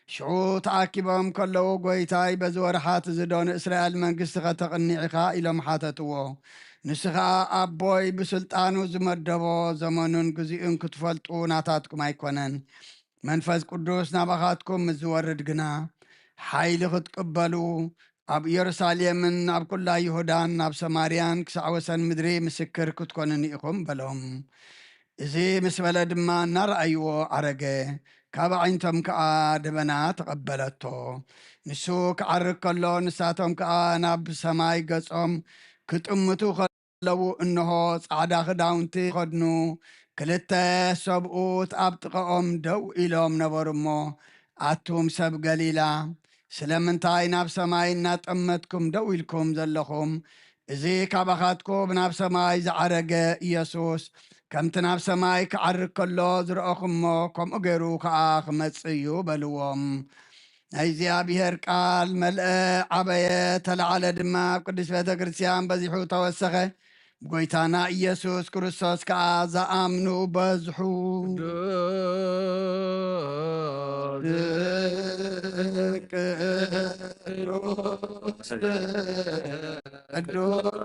ሽዑ ተኣኪቦም ከለዉ፣ "ጐይታይ፣ በዚ ወርሓት እዚ ዶ ንእስራኤል መንግስቲ ኸተቕንዕ ኢኻ?" ኢሎም ሓተትዎ። ንሱ ኸኣ፣ "ኣቦይ ብስልጣኑ ዝመደቦ ዘመኑን ግዜኡን ክትፈልጡ ናታትኩም ኣይኮነን። መንፈስ ቅዱስ ናባኻትኩም ምስ ዝወርድ ግና፣ ሓይሊ ክትቅበሉ፣ ኣብ ኢየሩሳሌምን ኣብ ኩላ ይሁዳን ኣብ ሰማርያን ክሳዕ ወሰን ምድሪ ምስክር ክትኮኑኒ ኢኹም" በሎም። እዚ ምስ በለ ድማ እናረኣይዎ ዓረገ፣ ካብ ኣዒንቶም ከኣ ደበና ተቐበለቶ። ንሱ ክዓርግ ከሎ ንሳቶም ከኣ ናብ ሰማይ ገጾም ክጥምቱ ከለዉ እንሆ ጻዕዳ ክዳውንቲ ከድኑ ክልተ ሰብኡት ኣብ ጥቓኦም ደው ኢሎም ነበሩ እሞ፣ ኣቱም ሰብ ገሊላ፣ ስለምንታይ ናብ ሰማይ እናጠመትኩም ደው ኢልኩም ዘለኹም? እዚ ካባኻትኩም ናብ ሰማይ ዝዓረገ ኢየሱስ፣ ከምቲ ናብ ሰማይ ክዓርግ ከሎ ዝረኣኹሞ፣ ከምኡ ገይሩ ኸኣ ክመጽእ እዩ በልዎም። ናይ እግዚኣብሔር ቃል መልአ፣ ዓበየ፣ ተላዕለ ድማ፣ ኣብ ቅድስት ቤተ ክርስቲያን በዚሑ ተወሰኸ። ብጎይታና ኢየሱስ ክርስቶስ ከኣ ዝኣምኑ በዝሑ። ቅዱስ፣ ቅዱስ፣ ቅዱስ፣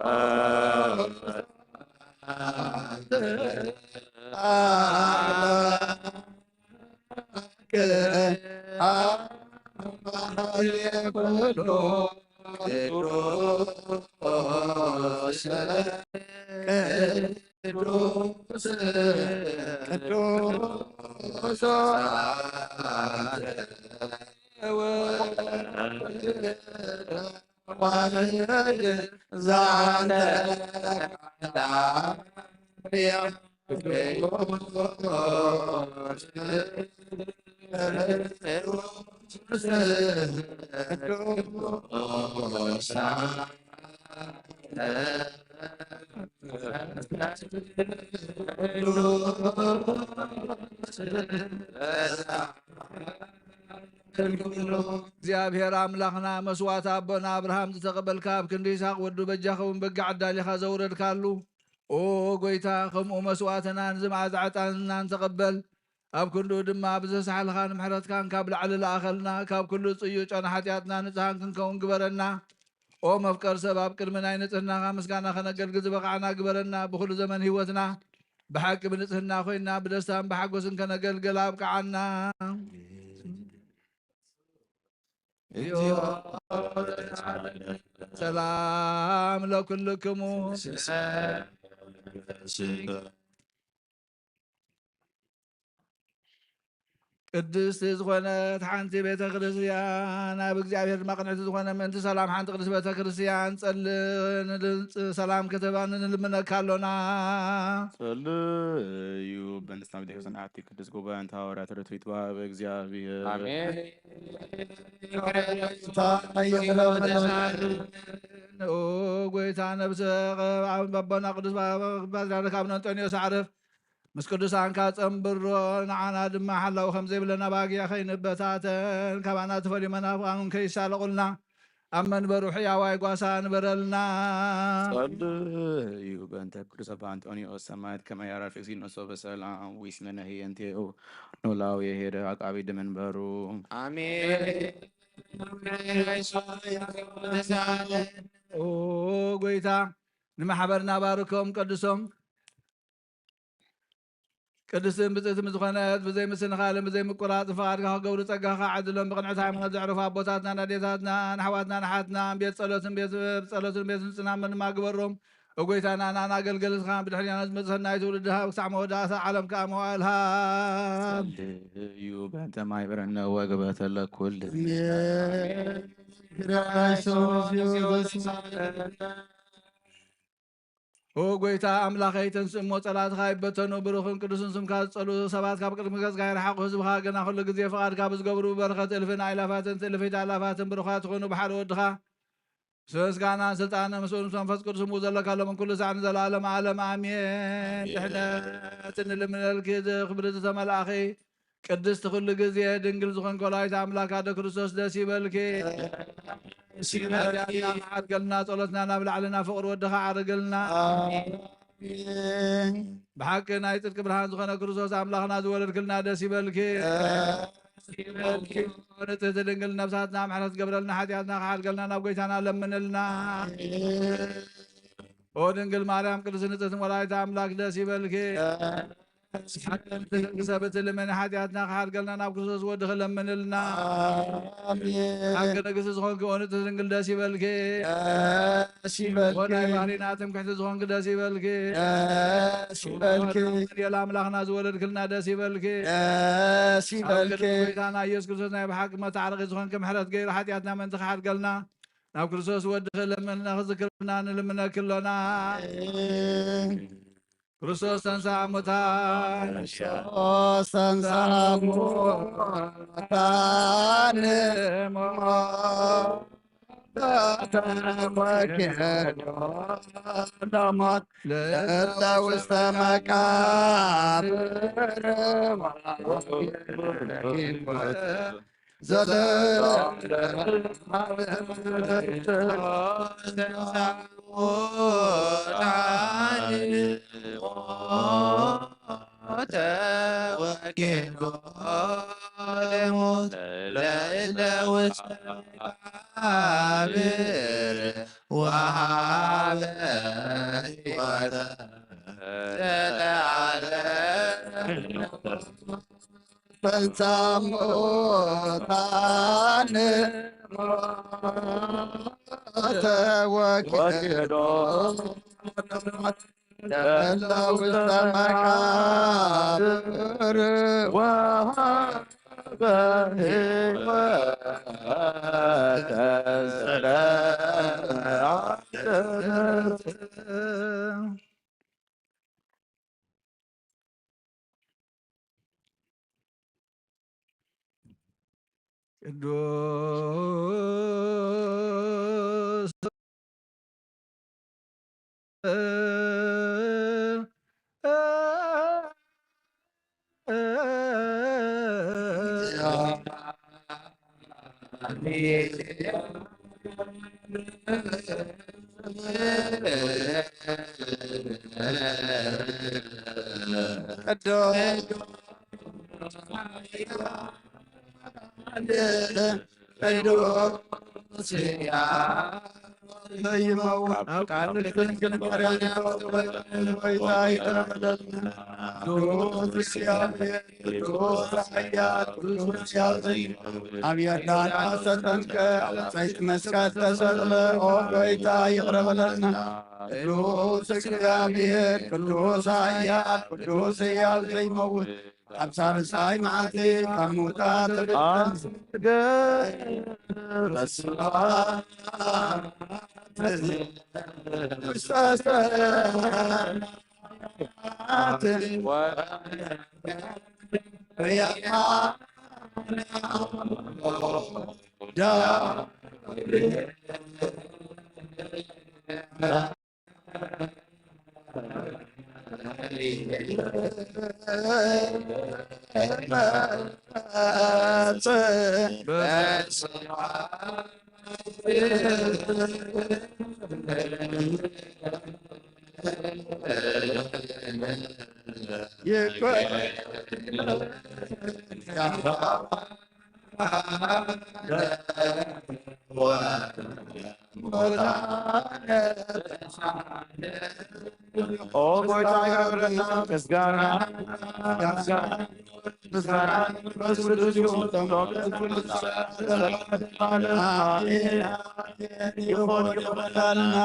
ቅዱስ፣ ቅዱስ እግዚኣብሔር ኣምላኽና፣ መስዋዕቲ ኣቦና ኣብርሃም ዝተቐበልካ፣ ኣብ ክንዲ ይስሐቅ ወዱ በጃ ኸውን በጊዕ ኣዳሊኻ ዘውረድካሉ፣ ኦ ጐይታ፣ ከምኡ መስዋዕትና ነዚ መዓዛ ዕጣንና ንተቐበል። ኣብ ክንድኡ ድማ ብዘሳሕልኻን ምሕረትካን ካብ ላዕሊ ለኣኸልና፣ ካብ ኩሉ ጽዩቕ ጨና ሓጢኣትና ንጽሃን ክንከውን ግበረና። ኦ መፍቀር ሰብ፣ ኣብ ቅድሚ ናይ ንጽህናኻ ምስጋና ከነገልግል ዝበቓዕና ግበረና። ብኹሉ ዘመን ህይወትና ብሓቂ ብንጽህና ኮይና ብደስታን ብሓጎስን ከነገልግል ኣብቅዓና። ሰላም ለኩልክሙ። ቅድስቲ ዝኾነት ሓንቲ ቤተ ክርስቲያን፣ ኣብ እግዚኣብሔር ድማ ቅንዕቲ ዝኾነ ምእንቲ ሰላም ሓንቲ ቅድስቲ ቤተ ክርስቲያን ጸልን ሰላም ከተባን ንልምነካ ኣሎና። ጸልዩ በንስና ብድሕሪ ጽንዓቲ ቅዱስ ጉባኤ እንተ ሃዋርያት ርትዊት ወሃበ እግዚኣብሔር። ኣሜን። ኦ ጐይታ፣ ነብሰ ኣብ ኣቦና ቅዱስ ፓትርያርክ ኣቡነ እንጦንዮስ ኣዕርፍ ምስ ቅዱሳንካ ጸንብሮ፣ ንዓና ድማ ሓላው ከም ዘይብለና ባጊዕ ከይንበታተን፣ ካባና ተፈልዩ መናፍቃን ከይሳለቑልና፣ ኣብ መንበሩ ሕያዋይ ጓሳ ንበረልና። ጸልዩ በእንተ ቅዱስ ኣባ እንጦንዮስ ሰማዕት ከመ ያዕርፍ እግዚእነ በሰላም ወይስመነ ህየንቴሁ ኖላዊ የሄደ አቃቢ ድመንበሩ። ኣሜን። ኦ ጐይታ፣ ንማሕበርና ባርኮም ቀድሶም። ቅድስትን ብጽእትን ዝኾነት ብዘይ ምስንኻልን ብዘይ ምቁራጽ ፍቓድካ ክገብሩ ጸጋኻ ዓድሎም። ብቕንዕቲ ሃይማኖት ዘዕረፉ ኣቦታትናን ኣዴታትናን ኣሕዋትናን ኣሓትናን ቤት ጸሎትን ቤት ጸሎትን ቤት ንጽህናን ድማ ግበሮም። እጎይታና ንኣና ኣገልገልትኻ ብድሕሪና ንዝመጽእ ሰናይ ትውልዲ ሃብ ክሳዕ መወዳእታ ዓለም ከኣ መዋእል ሃብ። ጸልዩ በእንተ ማሕበርነ ወግበተ ለኩል። ክርስቶስ ኦ ጎይታ ኣምላኸይ፣ ተንስእ እሞ ጸላእትኻ ይበተኑ፣ ብሩኽን ቅዱስን ስምካ ዝጸልኡ ሰባት ካብ ቅድሚ ገጽካ ይርሓቑ። ህዝብኻ ግና ኩሉ ግዜ ፍቓድካ ብዝገብሩ ብበረኸት እልፍን ኣእላፋትን ትእልፊት ኣእላፋትን ብሩኻት ይኹኑ። ብሓደ ወድኻ ምስጋናን ስልጣንን ምስኡ ምስ መንፈስ ቅዱስ ምኡ ዘለካ ሎምን ኩሉ ሳዕ ንዘለኣለም ዓለም ኣሜን። ኣሜን። ድሕነት ንልምነልኪ፣ እዚ ክብሪ ዝተመልኣኺ ቅድስቲ ኩሉ ግዜ ድንግል ዝኾንኪ ወላዲተ ኣምላክ ኣደ ክርስቶስ ደስ ይበልኪ። ደስ ይበልኪ። ኃጢአትና ዓርገልና፣ ጸሎትና ናብ ላዕልና፣ ፍቕሪ ወድኻ ዓርግልና። ኣሜን። ብሓቂ ናይ ጽድቂ ብርሃን ዝኾነ ክርስቶስ ኣምላኽና ዝወለድክልና ደስ ይበልኪ። ደስ ይበልኪ። ንጽሕቲ ድንግል ነፍሳትና ምሕረት ገብረልና፣ ኃጢአትና ክዓርገልና ናብ ጎይታና ለምንልና። ኣሜን። ኦ ድንግል ማርያም ቅድስት ንጽሕቲ ወላዲተ ኣምላክ ደስ ይበልኪ። ደስ ይበልኪ። ሓንቲ ደቂ ሰብ እቲ ልመኒ ኃጢአትና ክሓርገልና ናብ ክርስቶስ ወድኺ ለምንልና። ኣሜን። ሓቂ ንግስቲ ዝኾንኪ ኦ ንጽሕቲ ድንግል ደስ ይበልኪ። ደስ ይበልኪ። ኦ ናይ ባህሪና ትምክሕቲ ዝኾንኪ ደስ ይበልኪ። ደስ ይበልኪ። ኦ ድንግል ኣምላኽና ዝወለድክልና ደስ ይበልኪ። ደስ ኣብ ይበልኪ። ቅድሚ ጎይታና ኢየሱስ ክርስቶስ ናይ ብሓቂ መታዕረቂ ዝኾንኪ ምሕረት ገይሩ ኃጢአትና ምእንቲ ክሓርገልና ናብ ክርስቶስ ወድኺ ለምንና ክዝክርና ንልምነኪ ኣሎና። ኣሜን። ክርስቶስ ተንሥአ እሙታን። ክርስቶስ ተንሥአ እሙታን። ሞተ ወኬዶ ለሞት ለእለ ውስተ መቃብር። ተንሥአ እሙታን ሞተ ወኬዶ ለእለ ውስተ መቃብር ወሀበ ሕይወተ ዘለዓለም። ቅዱስ ይመውት። ኣብ ቃል ድንግል ማርያም ይወለድ ወይ ታይ ተወለድና። ቅዱስ እግዚአብሔር፣ ቅዱስ ኃያል፣ ቅዱስ ያዘኝ። ኣብ ዮርዳኖስ ተጠምቀ፣ ኣብ ጸይት መስቀል ተሰቅለ፣ ኦ ጎይታ ይቕረ በለልና። ቅዱስ እግዚአብሔር፣ ቅዱስ ኃያል፣ ቅዱስ ሕያው ዘይመውት፣ ኣብ ሳልሳይ መዓልቲ ካብ ሙታን ተነስአ። ኦ ጎይታ ይገብረና ምስጋና፣ ምስጋና፣ ምስጋና መንፈስ ቅዱስ ይሁን። ይሁን ይበላልና።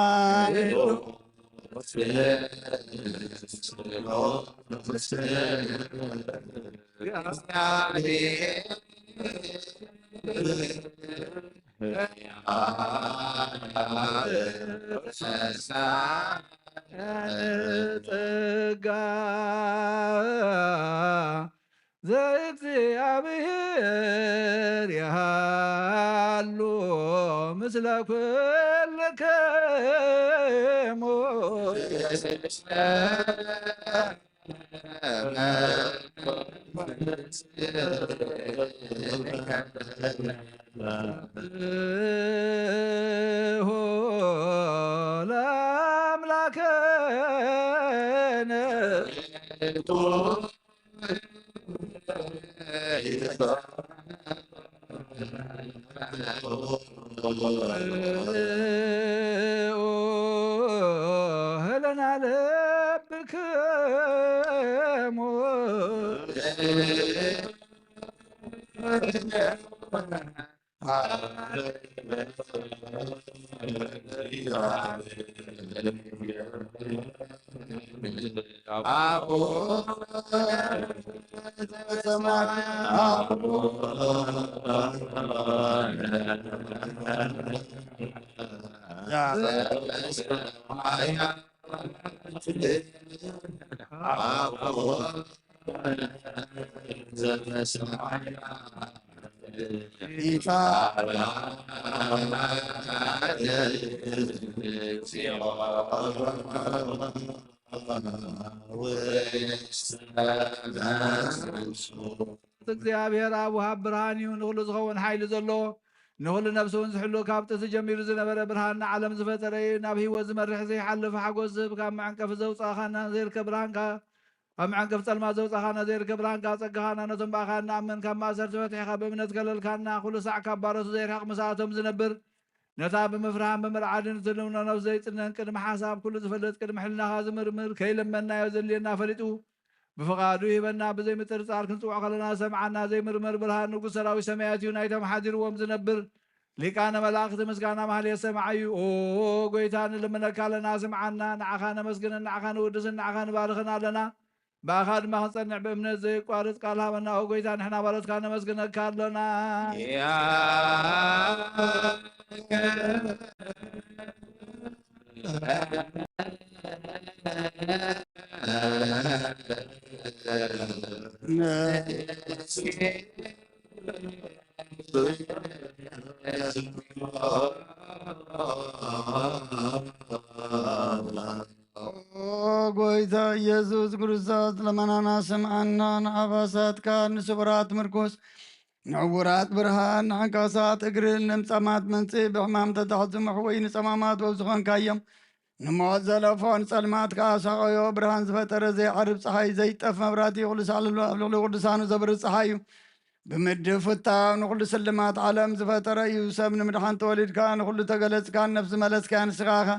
ጸጋ ዘእግዚኣብሔር ያሉ ምስለ ኩልክሙ። ለአምላክነ ህለና ለብክሙ። እግዚኣብሔር ኣብ ወሃብ ብርሃን እዩ፣ ንኹሉ ዝኸውን ሓይሊ ዘለዎ፣ ንኹሉ ነፍሲ እውን ዝሕሉ፣ ካብ ጥንቲ ጀሚሩ ዝነበረ ብርሃን ንዓለም ዝፈጠረ እዩ። ናብ ህይወት ዝመርሕ ዘይሓልፍ ሓጎስ ዝህብ፣ ካብ መዕንቀፊ ዘውፃእኻና ዘይርከብ ብርሃንካ፣ ካብ መዕንቀፊ ጸልማት ዘውፃእኻና ዘይርከብ ብርሃንካ፣ ጸጋኻና ነቶም ብኣኻ እንኣምን ካብ ማእሰርቲ ፈትሒኻ ብእምነት ከለልካና፣ ኩሉ ሳዕ ካብ ባሮቱ ዘይርሕቕ ምስኣቶም ዝነብር፣ ነታ ብምፍርሃን ብምርዓድን እትልምኖ ነፍሲ ዘይጽነን ቅድሚ ሓሳብ ኩሉ ዝፈልጥ ቅድሚ ሕልናኻ ዝምርምር ከይለመንናዮ ዘድልየና ፈሊጡ ብፍቓዱ ይህበና። ብዘይ ምጥርጻር ክንጽውዖ ከለና ዝሰምዓና ዘይምርመር ብርሃን ንጉስ ሰራዊት ሰማያት እዩ። ናይቶም ሓዲርዎም ዝነብር ሊቃነ መላእኽቲ ምስጋና ማህሌት ሰማዓዩ። ኦ ጎይታ ንልምነካ ኣለና ስምዓና። ንዓኻ ነመስግንን ንዓኻ ንውድስን ንዓኻ ንባርኽን ኣለና። ብኣኻ ድማ ክንጸንዕ ብእምነት ዘይቋርጽ ቃል ሃበና። ኦ ጎይታ ንሕና ባሮትካ ነመስግነካ ኣሎና። ኦ ጎይታ ኢየሱስ ክርስቶስ ለመናና ስምዓና፣ ንኣባሳትካ ንስውራት ምርኩስ፣ ንዕውራት ብርሃን፣ ንዓንካሳት እግርን ለምጻማት መንጽእ፣ ብሕማም ተታሕዙ መሕወይ ንጸማማት ወብ ዝኾንካዮም፣ ንሞት ዘለፎ ንጸልማት ከኣ ሳቐዮ። ብርሃን ዝፈጠረ ዘይዓርብ ጸሓይ፣ ዘይጠፍ መብራህቲ፣ ኩሉ ሳዕ ልሎ ኣብ ልዕሊ ቅዱሳኑ ዘብርህ ጸሓይ እዩ። ብምድብ ፍታው ንኹሉ ስልማት ዓለም ዝፈጠረ እዩ። ሰብ ንምድሓን ተወሊድካ፣ ንኹሉ ተገለጽካን ነፍሲ መለስካያ ንስኻ ኢኻ።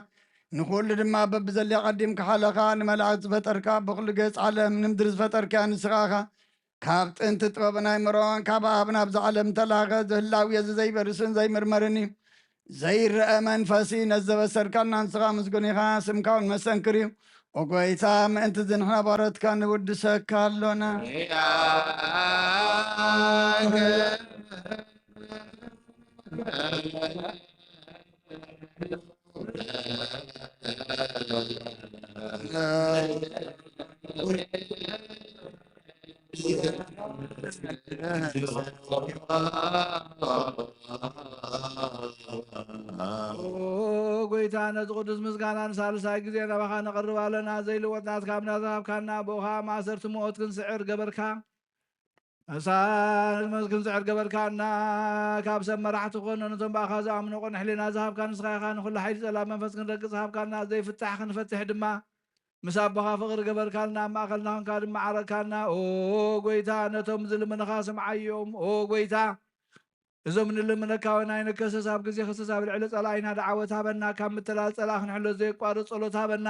ንኹሉ ድማ በብዘልያ ቀዲምካ ሓለኻ፣ ንመላእክት ዝፈጠርካ፣ ብኹሉ ገጽ ዓለም ንምድሪ ዝፈጠርካያ ንስኻ ኢኻ። ካብ ጥንቲ ጥበብን ኣይምሮን ካብ ኣብ ናብዛ ዓለም ተላኸ፣ ዝህላው እዚ ዘይበርስን ዘይምርመርን እዩ። ዘይረአ መንፈስ እዩ። ነዚ ዘበሰርካልና ንስኻ ምስጉን ኢኻ፣ ስምካ እውን መሰንክር እዩ። ኦ ጎይታ፣ ምእንቲ እዚ ንሕና ባሮትካ ንውድሰካ ኣሎና። ኦ ጎይታ፣ ነዚ ቅዱስ ምስጋና ንሳልሳይ ግዜ ናባኻ ነቕርብ ኣለና። ዘይልወጥ ናትካ እምነት ዝሃብካና፣ ብኡኻ ማእሰርቲ ሞት ክንስዕር ገበርካ። እሳት መዝ ክንስዕር ገበርካና። ካብ ሰብ መራሕቲ ኮነ ነቶም ብኣኻ ዝኣምኑ ቅኑዕ ሕሊና ዝሃብካ ንስኻ ኢኻ። ንኹሉ ሓይሊ ጸላም መንፈስ ክንረግጽ ሃብካና። ዘይፍታሕ ክንፈትሕ ድማ ምስ ኣቦኻ ፍቕሪ ገበርካልና። ኣብ ማእከልና ኮንካ ድማ ዓረግካና። ኦ ጎይታ፣ ነቶም ዝልምንኻ ስምዓዮም። ኦ ጎይታ፣ እዞም ንልምነካ ወናይ ንከስስ ኣብ ግዜ ክስስ ኣብ ልዕሊ ጸላኢና ደዓወት ሃበና። ካብ ምትላል ጸላእ ክንሕሎ ዘየቋርጽ ጸሎት ሃበና።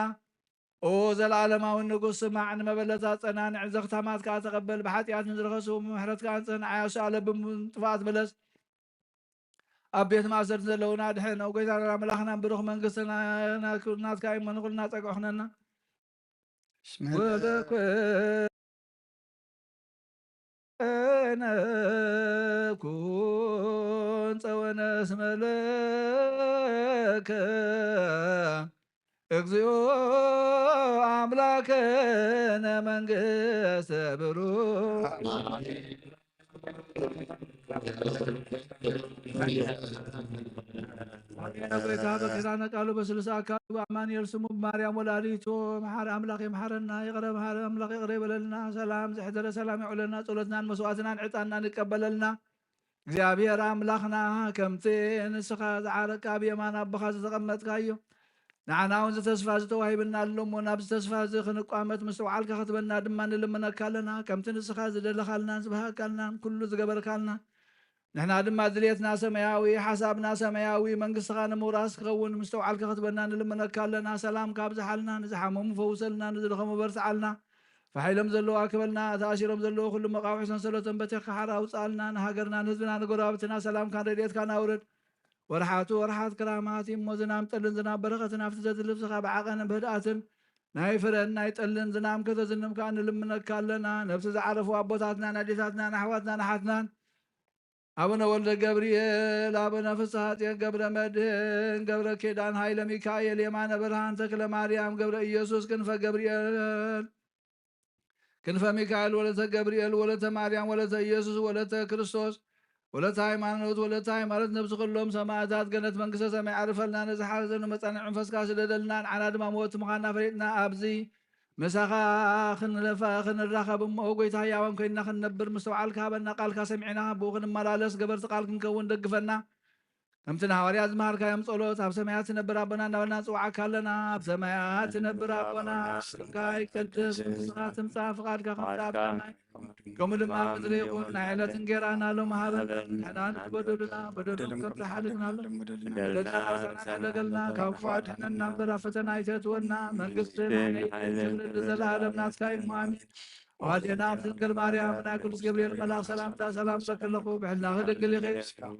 ኦ ዘለኣለማዊ ንጉስ፣ ስማዕ፣ ንመበለታት ጸናንዕ፣ ዘኽታማት ከኣ ተቐበል። ብሓጢኣት ንዝረኸሱ ብምሕረትካ ኣንጽህ፣ ንዓያሱ ኣለብም ጥፍኣት ምለስ። ኣብ ቤት ማእሰርቲ ዘለዉና ድሕን። ኦ ጎይታና ኣምላኽናን ብሩኽ መንግስትና ናትካ እዩ እሞ ንኹልና ጸግዒ ኩነና። ወለኮ ነኩን ጸወነ እስመ ለከ እግዚኦ አምላክነ መንግስተ ብሩክ። ጎይታ በኪዳነ ቃሉ በስሉስ አካሉ በአማኑኤል ስሙ ብማርያም ወላዲቱ መሓሪ አምላክ ይምሓረና፣ ይቅረ መሓሪ አምላክ ይቅረ ይበለልና። ሰላም ዘሕደረ ሰላም የውዕለልና። ጸሎትናን መስዋዕትናን ዕጣንናን ይቀበለልና። እግዚኣብሔር ኣምላኽና፣ ከምቲ ንስኻ ዝዓረግካ ኣብ የማን ኣቦኻ ዝተቐመጥካዮ፣ ንዓና እውን እዚ ተስፋ እዚ ተዋሂብና ኣሎ እሞ፣ ናብዚ ተስፋ እዚ ክንቋመት ምስትውዓልካ ክትበና ድማ ንልምነካ ኣለና። ከምቲ ንስኻ ዝደለኻልናን ዝበሃካልናን ኩሉ ዝገበርካልና፣ ንሕና ድማ ድልየትና ሰማያዊ፣ ሓሳብና ሰማያዊ፣ መንግስትኻ ንምውራስ ክኸውን ምስትውዓልካ ክትበና ንልምነካ ኣለና። ሰላምካ ኣብዝሓልና፣ ንዝሓመሙ ፈውሰልና፣ ንዝደኸሙ በርትዓልና። ፋሕ ኢሎም ዘለዉ ኣክበልና፣ ተኣሲሮም ዘለዉ ኩሉ መቓውሒ ሰንሰለቶም በቲኽካ ሓራ ኣውፅኣልና። ንሃገርና፣ ንህዝብና፣ ንጎረባብትና ሰላምካን ረድኤትካን ኣውርድ። ወርሓቱ ወርሓት ክራማት እዩ እሞ፣ ዝናም ጠልን ዝናም በረኸትን ኣብቲ ዘትሊ ልብስኻ ብዓቐንን ብህድኣትን ናይ ፍረን ናይ ጠልን ዝናም ከተዝንም ከኣ ንልምነካ ኣለና። ነብሲ ዝዓረፉ ኣቦታትናን ኣዴታትናን ኣሕዋትናን ኣሓትናን ኣቡነ ወልደ ገብርኤል፣ ኣቡነ ፍስሐ ጽዮን ገብረ መድህን፣ ገብረ ኪዳን ሃይለ ሚካኤል፣ የማነ ብርሃን ተክለ ማርያም፣ ገብረ ኢየሱስ ክንፈ ገብርኤል፣ ክንፈ ሚካኤል፣ ወለተ ገብርኤል፣ ወለተ ማርያም፣ ወለተ ኢየሱስ፣ ወለተ ክርስቶስ፣ ወለተ ሃይማኖት፣ ወለተ ሃይማኖት፣ ነብሲ ኩሎም ሰማእታት ገነት መንግስተ ሰማይ ኣዕርፈልና። ነዚ ሓዘኑ መጻንዒ መንፈስካ ስደደልና፣ ንዓና ድማ መወቲ ምዃንና ፈሊጥና ኣብዚ ምሳኻ ክንለፋ-፣ ክንራኸብ እሞ፣ ጎይታ፣ ህያዋን ኮይንና ክንነብር ምስትውዓል ክሃበና፣ ቃልካ ሰሚዕና ብኡ ክንመላለስ፣ ገበርቲ ቃል ክንከውን ደግፈና። ከምቲ ንሃዋርያት ዝመሃርካዮም ጸሎት፣ ኣብ ሰማያት ትነብር ኣቦና እናበልና ንጽውዓካ ኣለና። ኣብ ሰማያት ትነብር ኣቦና፣ ስምካ ይቀደስ፣ መንግስትኻ ትምጻእ፣ ፍቓድካ ከምቲ ኣብ ሰማይ ከምኡ ድማ ኣብ ምድሪ ይኹን። ናይ ዕለት እንጌራና ሎሚ ሃበና። ንሕና ንበደሉና፣ በደሎም ከም ዝሓለፍናሎም በደልና፣ በደልና ሓለገልና፣ ካብ ክፉእ ኣድሕነና እምበር፣ ኣብ ፈተና ኣይተእትወና። መንግስቲ፣ ሓይሊ፣ ክብሪ፣ ለዘለኣለም ናትካ እዩ። ኣሜን። ኣዴና ድንግል ማርያም፣ ናይ ቅዱስ ገብርኤል መልኣኽ ሰላምታ ሰላም እብለኪ ኣለኹ። ብሕልናኺ ድንግል ኢኺ፣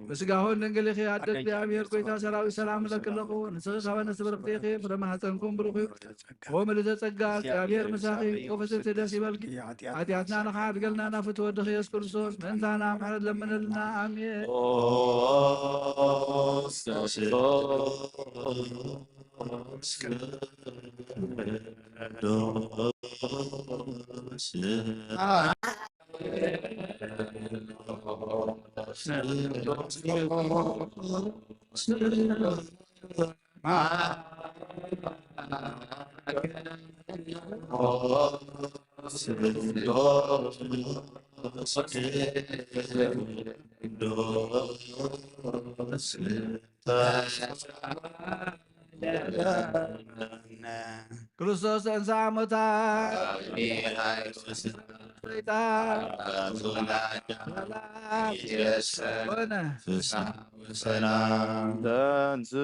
ብስጋኹን ድንግል ኢኺ። ኣደ እግዚኣብሔር፣ ጎይታ ሰራዊት፣ ሰላም እብለኪ ኣለኹ። ንስኺ ካብ ኣንስቲ ብርኽቲ ኢኺ፣ ፍረ ማህፀንኩም ብሩኽ እዩ። ኦ ምልዕተ ጸጋ፣ እግዚኣብሔር ምሳኺ፣ ኦ ፍስሕቲ ደስ ይበልኪ። ሓጢኣትና ንኽሓድገልና ናብ ፍትወ ወድኺ የሱስ ክርስቶስ ምእንታና ምሕረት ለምንልና። ኣሜን። ክርስቶስ ተንሥአ እሙታን፣ ሰይጣን፣ ሰላም ሆነ። ሰላም። ተንሥእ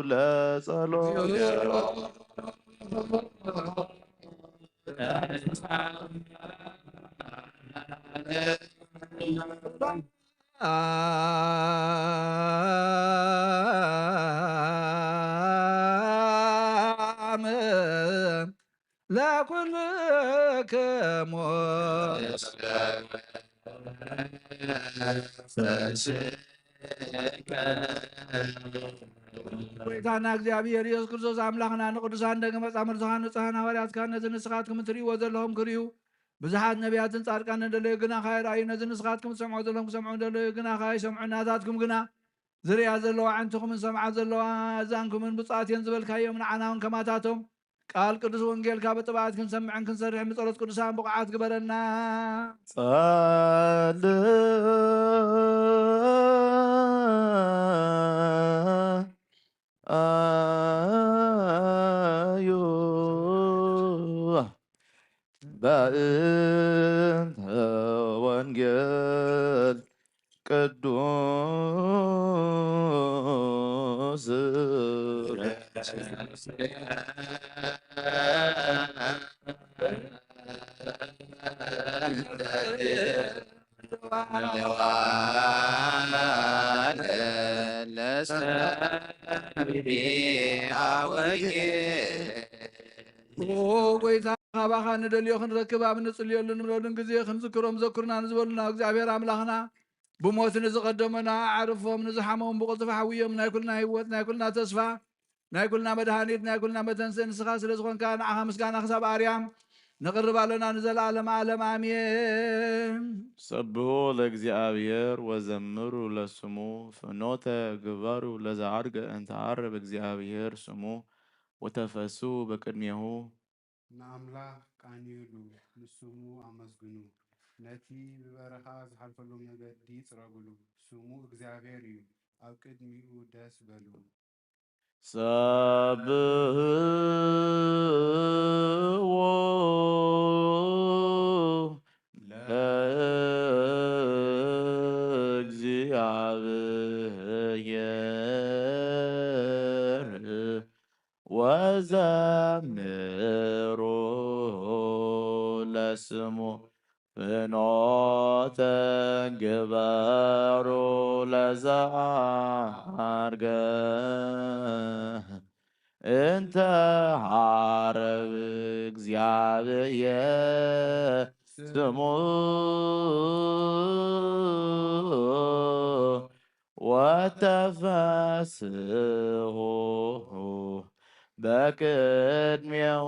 ለጸሎት። ለኩልክሙ። ጎይታና እግዚኣብሔር ኢየሱስ ክርስቶስ ኣምላኽና፣ ንቅዱሳን ደቀ መዛሙርትኻ ንጹሓን ሃዋርያትካ ነዚ ንስኻትኩም እትርእይዎ ዘለኹም ክርእዩ፣ ብዙሓት ነቢያትን ጻድቃንን ደለዩ ግናኻ ኣይረኣዩ። ነዚ ንስኻትኩም ትሰምዑ ዘለኹም ክሰምዑ ደለዩ ግናኻ ኣይሰምዑ። ናታትኩም ግና ዝርእያ ዘለዋ ኣዕንትኹምን ዝሰምዓ ዘለዋ ኣእዛንኩምን ብፁዓት እየን ዝበልካዮም ንዓና እውን ከማታቶም ቃል ቅዱስ ወንጌልካ ብጥብዓት ክንሰምዕን ክንሰርሕን ብጸሎት ቅዱሳን ብቑዓት ግበረና። ጸልዩ በእንተ ወንጌል ቅዱስ ለሰሚዐ ወንጌል። ኦ ጎይታ ካባኻ ንደልዮ ክንረክብ ኣብ እንጽልየሉ ንብረሉን ግዜ ክንዝክሮም ዘክሩና ንዝበሉና እግዚኣብሔር ኣምላኽና ብሞት ንዝቐደሙና ኣዕርፎም፣ ንዝሓመውን ብቕልጡፍ ሓውዮም፣ ናይ ኩልና ህይወት፣ ናይ ኩልና ተስፋ፣ ናይ ኩልና መድሃኒት፣ ናይ ኩልና መተንስእ ንስኻ ስለ ዝኾንካ ንዓኻ ምስጋና ክሳብ ኣርያም ነቕርብ ኣሎና ንዘለኣለም ዓለም ኣሜን። ሰብሑ ለእግዚኣብሔር ወዘምሩ ለስሙ ፍኖተ ግበሩ ለዘዐርገ እንተ ዐርብ እግዚኣብሔር ስሙ ወተፈስሑ በቅድሜሁ። ንኣምላኽ ቃንዩሉ፣ ንስሙ ኣመስግኑ፣ ነቲ ብበረኻ ዝሓልፈሉ መገዲ ጽረግሉ፣ ስሙ እግዚኣብሔር እዩ፣ ኣብ ቅድሚኡ ደስ በሉ። ሰብሕዎ ለእግዚኣብሔር ወዘምሩ ለስሙ ፍኖተ ግበሩ ለዘዐርገ እንተ ዐርብ እግዚኣብሔር ስሙ ወተፈስሑ በቅድሜሁ።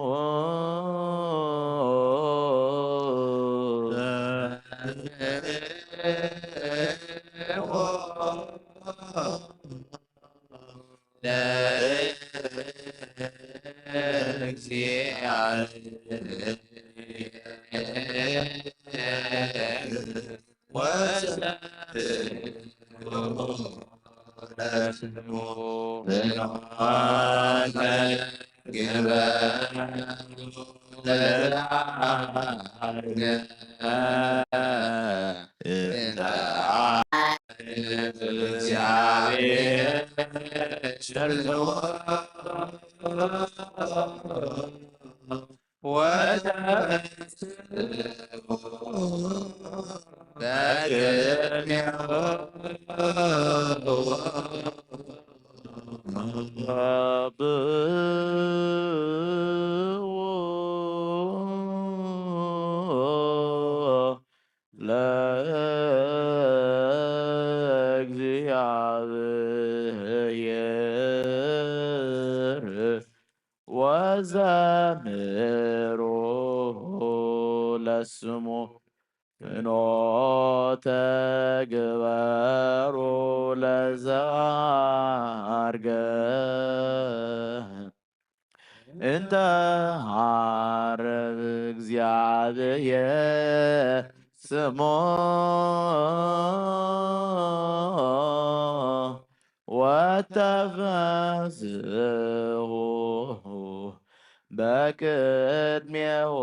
ለእግዚኣብሔር ወዘምሩ ለስሙ ፍኖተ ግበሩ ለዘዐርገ እንተ ዐርብ እግዚኣብሔር ስሙ ወተፈስሑ በቅድሜሁ።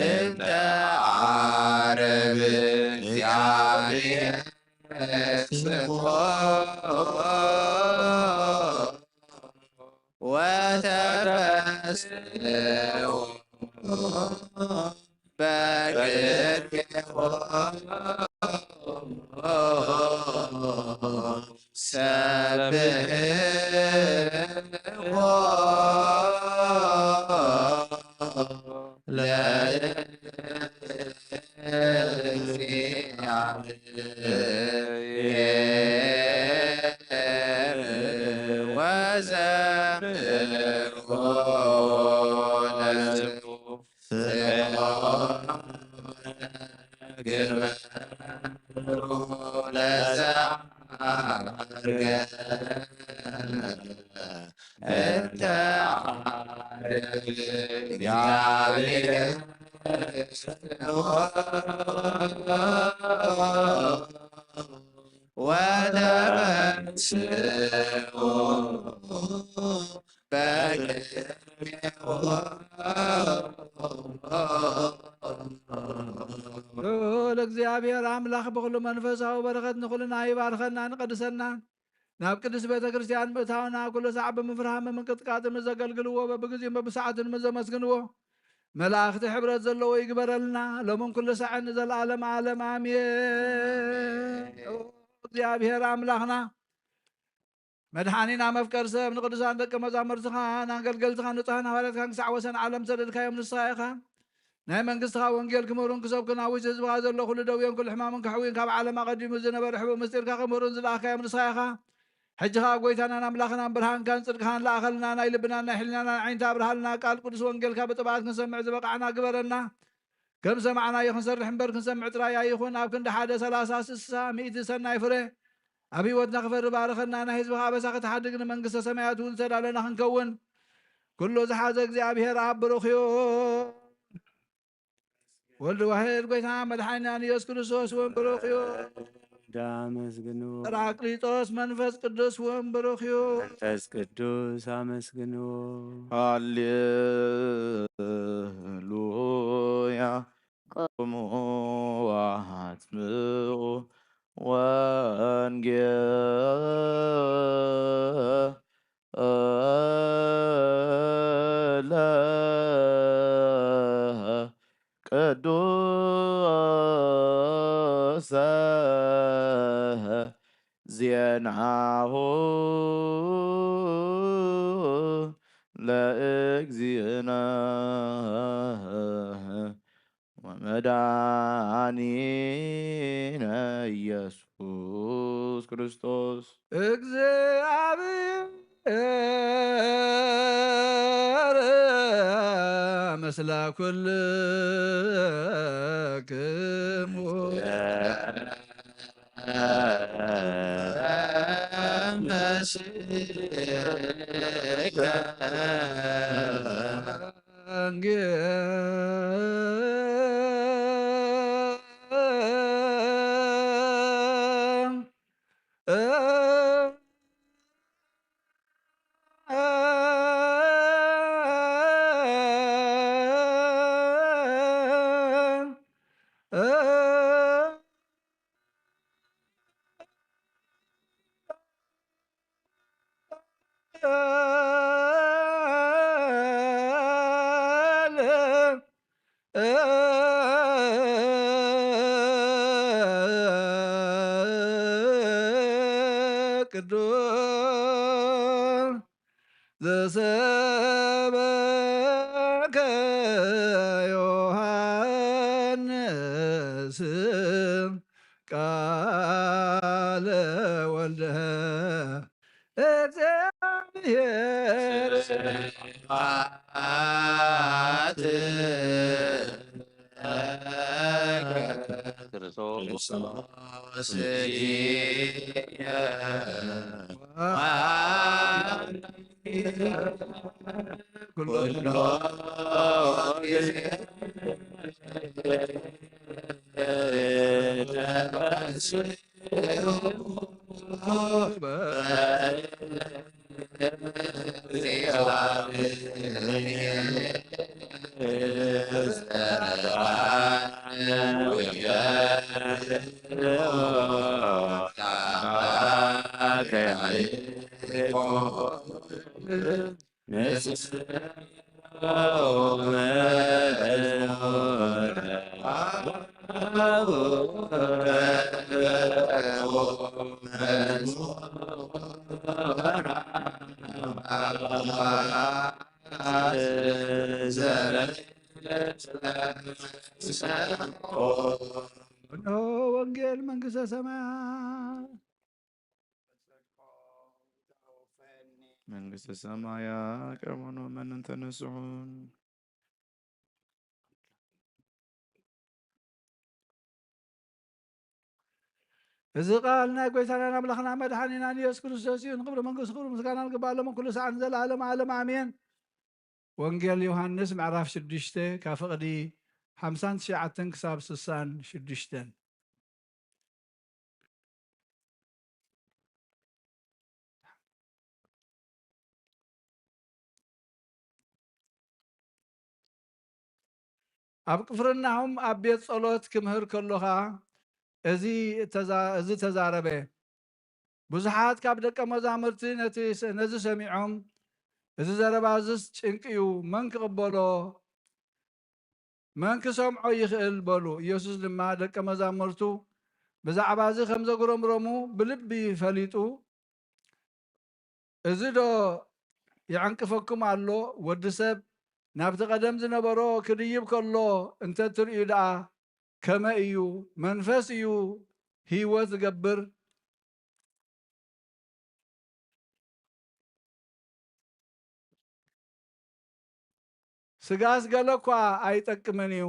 እንተ ዐርብ እግዚኣብሔር ስሙ ወተፈስሑ በቅድሜሁ ሰብሕዎ ለእግዚኣብሔር ወዘምሩ ለስሙ ፍኖተ ግበሩ ለዘዐርገ እንተ ዐርብ እግዚአብሔር ወተፈስሑ ልዑል እግዚኣብሔር ኣምላኽ ብኹሉ መንፈሳዊ በረኸት ንኹልና ይባርከና ንቀድሰና። ናብ ቅድስት ቤተ ክርስቲያን ምእታውና ኩሉ ሳዕ ብምፍርሃ ምምንቅጥቃጥ ምስ ዘገልግልዎ በብግዚኡን በብሰዓቱን ምስ ዘመስግንዎ መላእኽቲ ሕብረት ዘለዎ ይግበረልና ሎምን ኩሉ ሳዕን ንዘለዓለም ዓለም ኣሜን። ኦ እግዚኣብሔር ኣምላኽና መድሓኒና መፍቀር ሰብ ንቅዱሳን ደቂ መዛሙርትኻን ኣገልገልትኻን ንጹሓን ሃዋርያትካን ክሳዕ ወሰን ዓለም ዝሰደድካዮም ንስኻ ኢኻ። ናይ መንግስትኻ ወንጌል ክምህሩን ክሰብኩን ኣብ ውሽጢ ህዝብኻ ዘሎ ኩሉ ደውዮን ኩሉ ሕማምን ከሕውዩን ካብ ዓለም ኣቐዲሙ ዝነበረ ሕቡእ ምስጢርካ ክምህሩን ዝለኣኽካዮም ንስኻ ኢኻ። ሕጂ ኸኣ ጐይታናን ኣምላኽናን ብርሃንካን ጽድቅኻን ለኣኸልና፣ ናይ ልብናን ናይ ሕሊናናን ዓይንቲ ኣብርሃልና፣ ቃል ቅዱስ ወንጌልካ ብጥብዓት ክንሰምዕ ዝበቓዕና ግበረና። ከም ሰማዕናዮ ክንሰርሕ እምበር ክንሰምዕ ጥራይ ኣይኹን። ኣብ ክንዲ ሓደ ሰላሳ፣ ስሳ፣ ሚእቲ ሰናይ ፍረ ኣብ ህይወትና ክፈሪ ባርኸና። ናይ ህዝብኻ ኣበሳ ክትሓድግ ንመንግስተ ሰማያት እውን ዝተዳለና ክንከውን ኩሉ ዝሓዘ እግዚኣብሔር ኣብ ብሩኽ እዩ። ወልድ ዋሕድ ጐይታ መድሓኒናን ኢየሱስ ክርስቶስ እውን ብሩኽ እዩ። ዳ ኣመስግንዎ። ጳራቅሊጦስ መንፈስ ቅዱስ እውን ብሩኽ እዩ። መንፈስ ቅዱስ ኣመስግንዎ። ሃሌሉያ። ቁሙ ወአስምዑ ወንጌለ ቅዱሰ ዜናሁ ለእግዚእነ ወመድኃኒነ ኢየሱስ ክርስቶስ። እግዚኣብሔር ምስለ ኩልክሙ። ቅዱስ ዘሰበከ ዮሐንስ ቃለ ወልደ እነሆ ወንጌል መንግስተ ሰማያት። መንግስተ ሰማያ ቅርብ ነው፣ መንን ተነስሑን። እዚ ቃል ናይ ጐይታናን ኣምላኽና መድሓኒናን ኢየሱስ ክርስቶስ እዩ። ንክብሪ መንግስቱ ክብሪ ምስጋና ንግባእ ሎምን ኩሉ ሰዓትን ዘለዓለም ዓለም ኣሜን። ወንጌል ዮሃንስ ምዕራፍ ሽዱሽተ ካብ ፍቕዲ ሓምሳን ትሽዓተን ክሳብ ስሳን ሽዱሽተን። ኣብ ቅፍርናሆም ኣብ ቤት ጸሎት ክምህር ከሎ ኸኣ እዚ ተዛ-፣ እዚ ተዛረበ። ብዙሓት ካብ ደቀ መዛሙርቲ ነቲ ስ-፣ ነዚ ሰሚዖም፣ "እዚ ዘረባ እዝስ ጭንቂ እዩ፣ መን ክቕበሎ? መን ክሰምዖ ይኽእል?" በሉ። ኢየሱስ ድማ ደቀ መዛሙርቱ ብዛዕባ እዚ ከም ዘጉረምረሙ ብልቢ ፈሊጡ፣ "እዚ ዶ ይዕንቅፈኩም ኣሎ? ወዲ ሰብ ናብቲ ቀደም ዝነበሮ ክድይብ ከሎ እንተ ትርእዩ ደኣ ከመይ እዩ? መንፈስ እዩ ህይወት ዝገብር፣ ስጋስ ገለ እኳ ኣይጠቅምን እዩ።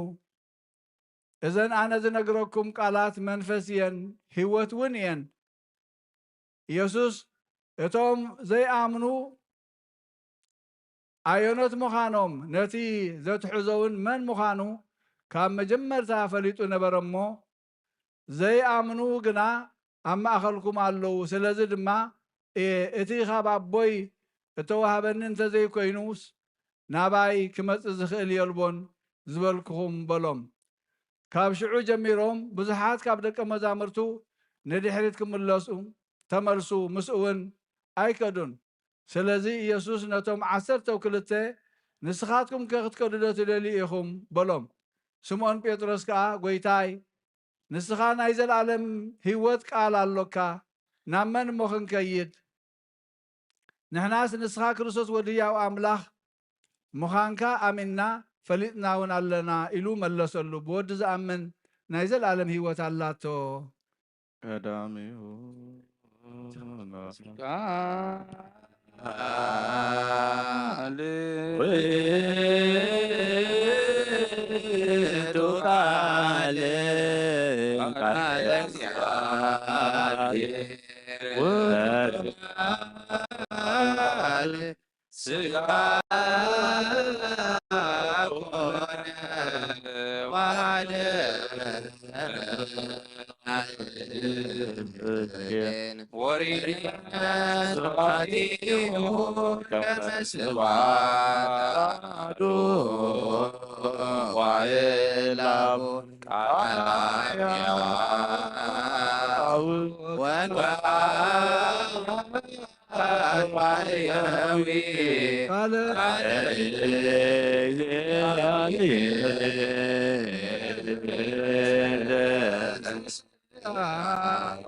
እዘን ኣነ ዝነግረኩም ቃላት መንፈስ እየን፣ ህይወት እውን እየን።" ኢየሱስ እቶም ዘይኣምኑ ኣየኖት ምዃኖም፣ ነቲ ዘትሕዞ እውን መን ምዃኑ ካብ መጀመርታ ፈሊጡ ነበረ እሞ፣ ዘይኣምኑ ግና ኣብ ማእከልኩም ኣለዉ። ስለዚ ድማ እየ፣ እቲ ካብ ኣቦይ እተዋህበኒ እንተ ዘይኮይኑስ፣ ናባይ ክመጽእ ዝኽእል የልቦን ዝበልኩኹም በሎም። ካብ ሽዑ ጀሚሮም ብዙሓት ካብ ደቀ መዛሙርቱ ንድሕሪት ክምለሱ ተመልሱ፣ ምስኡ እውን ኣይከዱን። ስለዚ ኢየሱስ ነቶም ዓሰርተው ክልተ፣ "ንስኻትኩም ከ ክትከዱ ዶ ትደልዩ ኢኹም?" በሎም። ስምዖን ጴጥሮስ ከኣ፣ "ጐይታይ፣ ንስኻ ናይ ዘለኣለም ህይወት ቃል ኣሎካ፣ ናብ መን እሞ ክንከይድ? ንሕናስ ንስኻ ክርስቶስ ወዲ ህያው ኣምላኽ ምዃንካ ኣሚንና ፈሊጥና እውን ኣለና" ኢሉ መለሰሉ። ብወዲ ዝኣምን ናይ ዘለኣለም ህይወት ኣላቶ። ቀዳሚሁ ቃል ውእቱ ቃል ቃል እግዚአብሔር ወቃል ሥጋ ኮነ ወአደረ ወሪነ ስብሐቲሁ ከመ ስብሐት አሐዱ ዋሕድ ለአብ ቃለ ሕያው ወቃል ቃለ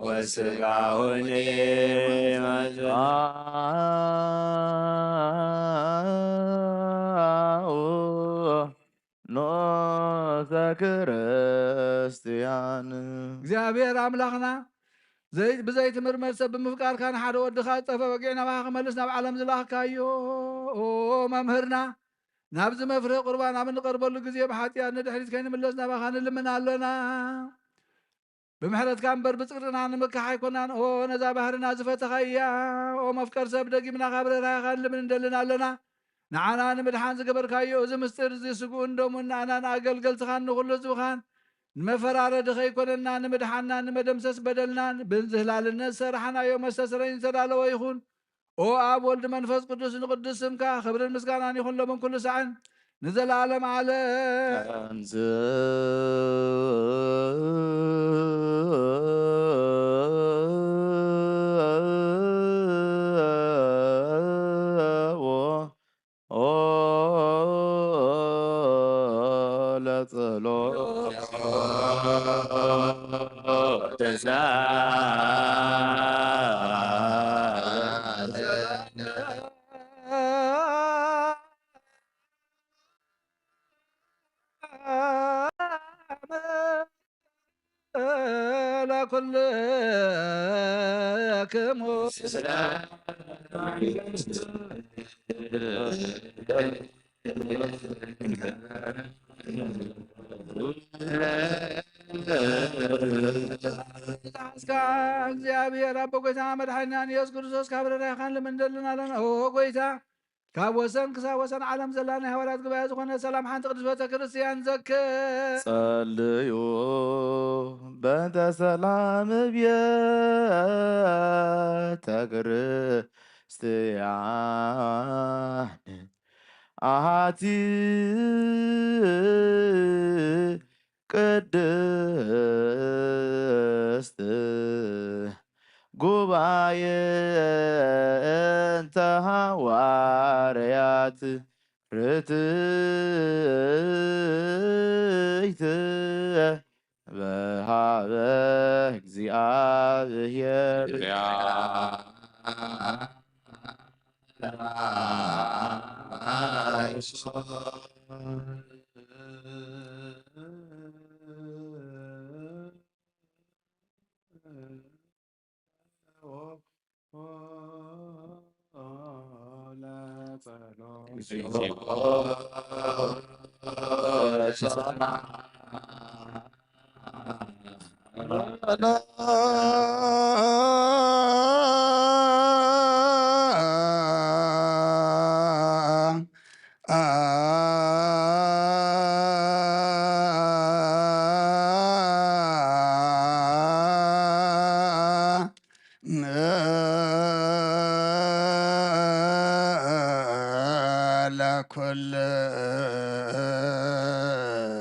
ወስጋሁኒ ኖተ ክርስቲያን። እግዚኣብሔር ኣምላኽና ዘይ-፣ ብዘይትምርመር ሰብ ብምፍቃርካ ንሓደ ወድኻ ዝጠፍአ በጊዕ ናባኻ ክመልስ ናብ ዓለም ዝለኣኽካዮ፣ ኦ መምህርና፣ ናብዚ መፍርሂ ቁርባን ኣብ እንቐርበሉ ግዜ ብሓጢኣት ንድሕሪት ከይንምለስ ናባኻ ንልምን ኣለና። ብምሕረትካ እምበር ብጽድቅና ንምካሕ ኣይኮናን። ኦ ነዛ ባህርና ዝፈተኻ እያ። ኦ መፍቀር ሰብ፣ ደጊምና ካብ ርህራሄኻ ንልምን እንደልን ኣለና። ንዓና ንምድሓን ዝገበርካዮ እዚ ምስጢር እዚ ስግኡን ደሙን ንኣናን ኣገልገልትኻን ንኹሉ ህዝብኻን ንመፈራረዲ ከይኮነና፣ ንምድሓንና፣ ንመደምሰስ በደልናን ብዝህላልነት ዝሰራሕናዮ መስተስረይን ዝተዳለወ ይኹን። ኦ ኣብ ወልድ መንፈስ ቅዱስ ንቅዱስ ስምካ ክብርን ምስጋናን ይኹን ሎምን ኩሉ ሳዕን ንዘለዓለም ዓለም። ለኩልክሙ እስካ እግዚኣብሔር ኣቦ ጎይታ መድሓኒና ኢየሱስ ክርስቶስ ካብ ርህራሄኻን ልምን እንደልን ኣለና። ኦ ጎይታ፣ ካብ ወሰን ክሳብ ወሰን ዓለም ዘላ ናይ ሃዋርያት ጉባኤ ዝኾነ ሰላም ሓንቲ ቅድስት ቤተ ክርስቲያን ዘክር። ጸልዩ በእንተ ሰላም ቤተ ክርስቲያን ኣሃቲ ቅድስት ጉባኤ እንተ ሃዋርያት ርትዕት በሃበ እግዚኣብሔር።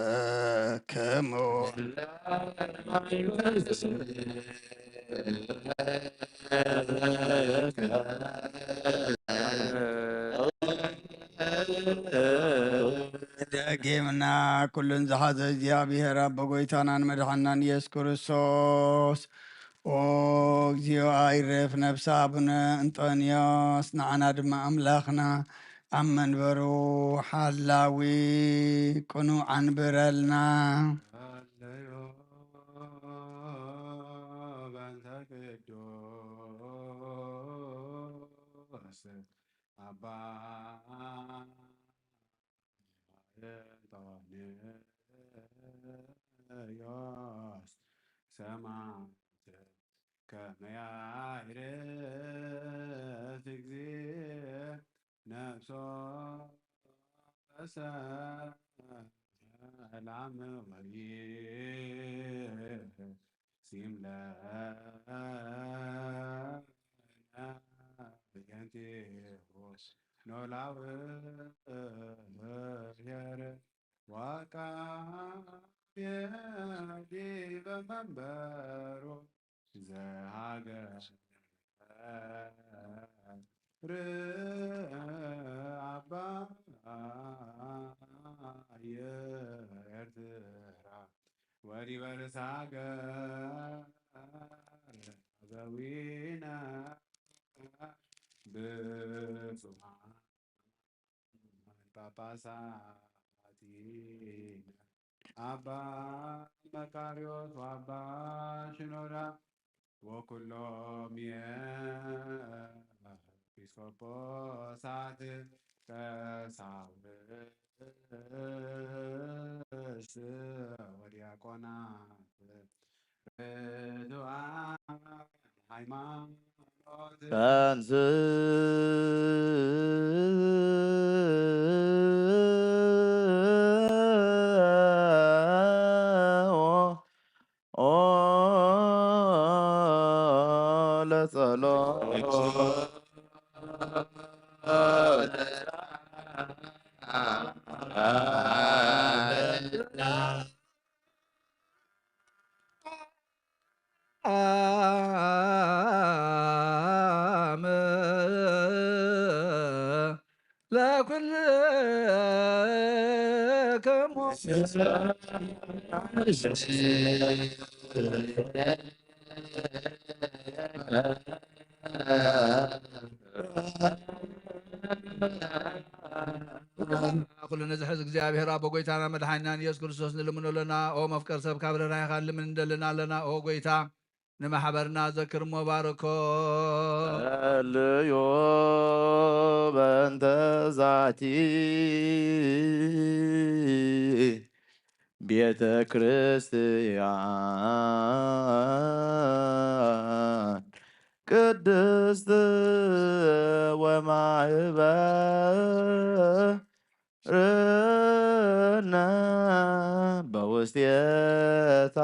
ለኩልክሙ። ደጊምና ኩሉን ዝሓዘ እግዚኣብሔር ኣቦ ጎይታናን መድሓናን ኢየሱስ ክርስቶስ፣ ኦ እግዚኦ ኣይረፍ ነፍሲ ኣቡነ እንጦንዮስ፣ ንዓና ድማ ኣምላኽና ኣብ መንበሩ ሓላዊ ቅኑዕ ኣንብረልና። ሃለዮ በእንተ ቅዱስ ኣባ እንጦንዮስ ሰማዕት ከመ ያዕርፍ እግዚእ ነፍሶ በሰላም ወይሲም ለነ በእንቲአሁ ኖላዊ ኄር ወቃሜ ዲበ መንበሩ ዘሃገረ አባየ ኤርትራ ወዲበ ርእሳ ገር አበዊነ ብፁዓን ጳጳሳቲነ አባ መቃርዮስ ወአባ ሽኖዳ ወኩሎም የኤጲስቆጶሳት ቀሳውስት ወዲያቆናት ርቱዓን ሃይማኖት። ተንሥእ ኦ ለጸሎት። አመ ለኩልክሙ። ኩሉ ነዚ ሕዚ እግዚኣብሔር ኣቦ ጎይታና መድሓኒናን ኢየሱስ ክርስቶስ ንልምኖ ኣለና። ኦ መፍቀር ሰብ ካብ ርህራሄኻ ንልምን እንደልና ኣለና። ኦ ጎይታ ንማሕበርና ዘክር እሞ ባርኮ። ጸልዩ በእንተ ዛቲ ቤተ ክርስቲያን ቅድስት ወማህበርነ በውስቴታ።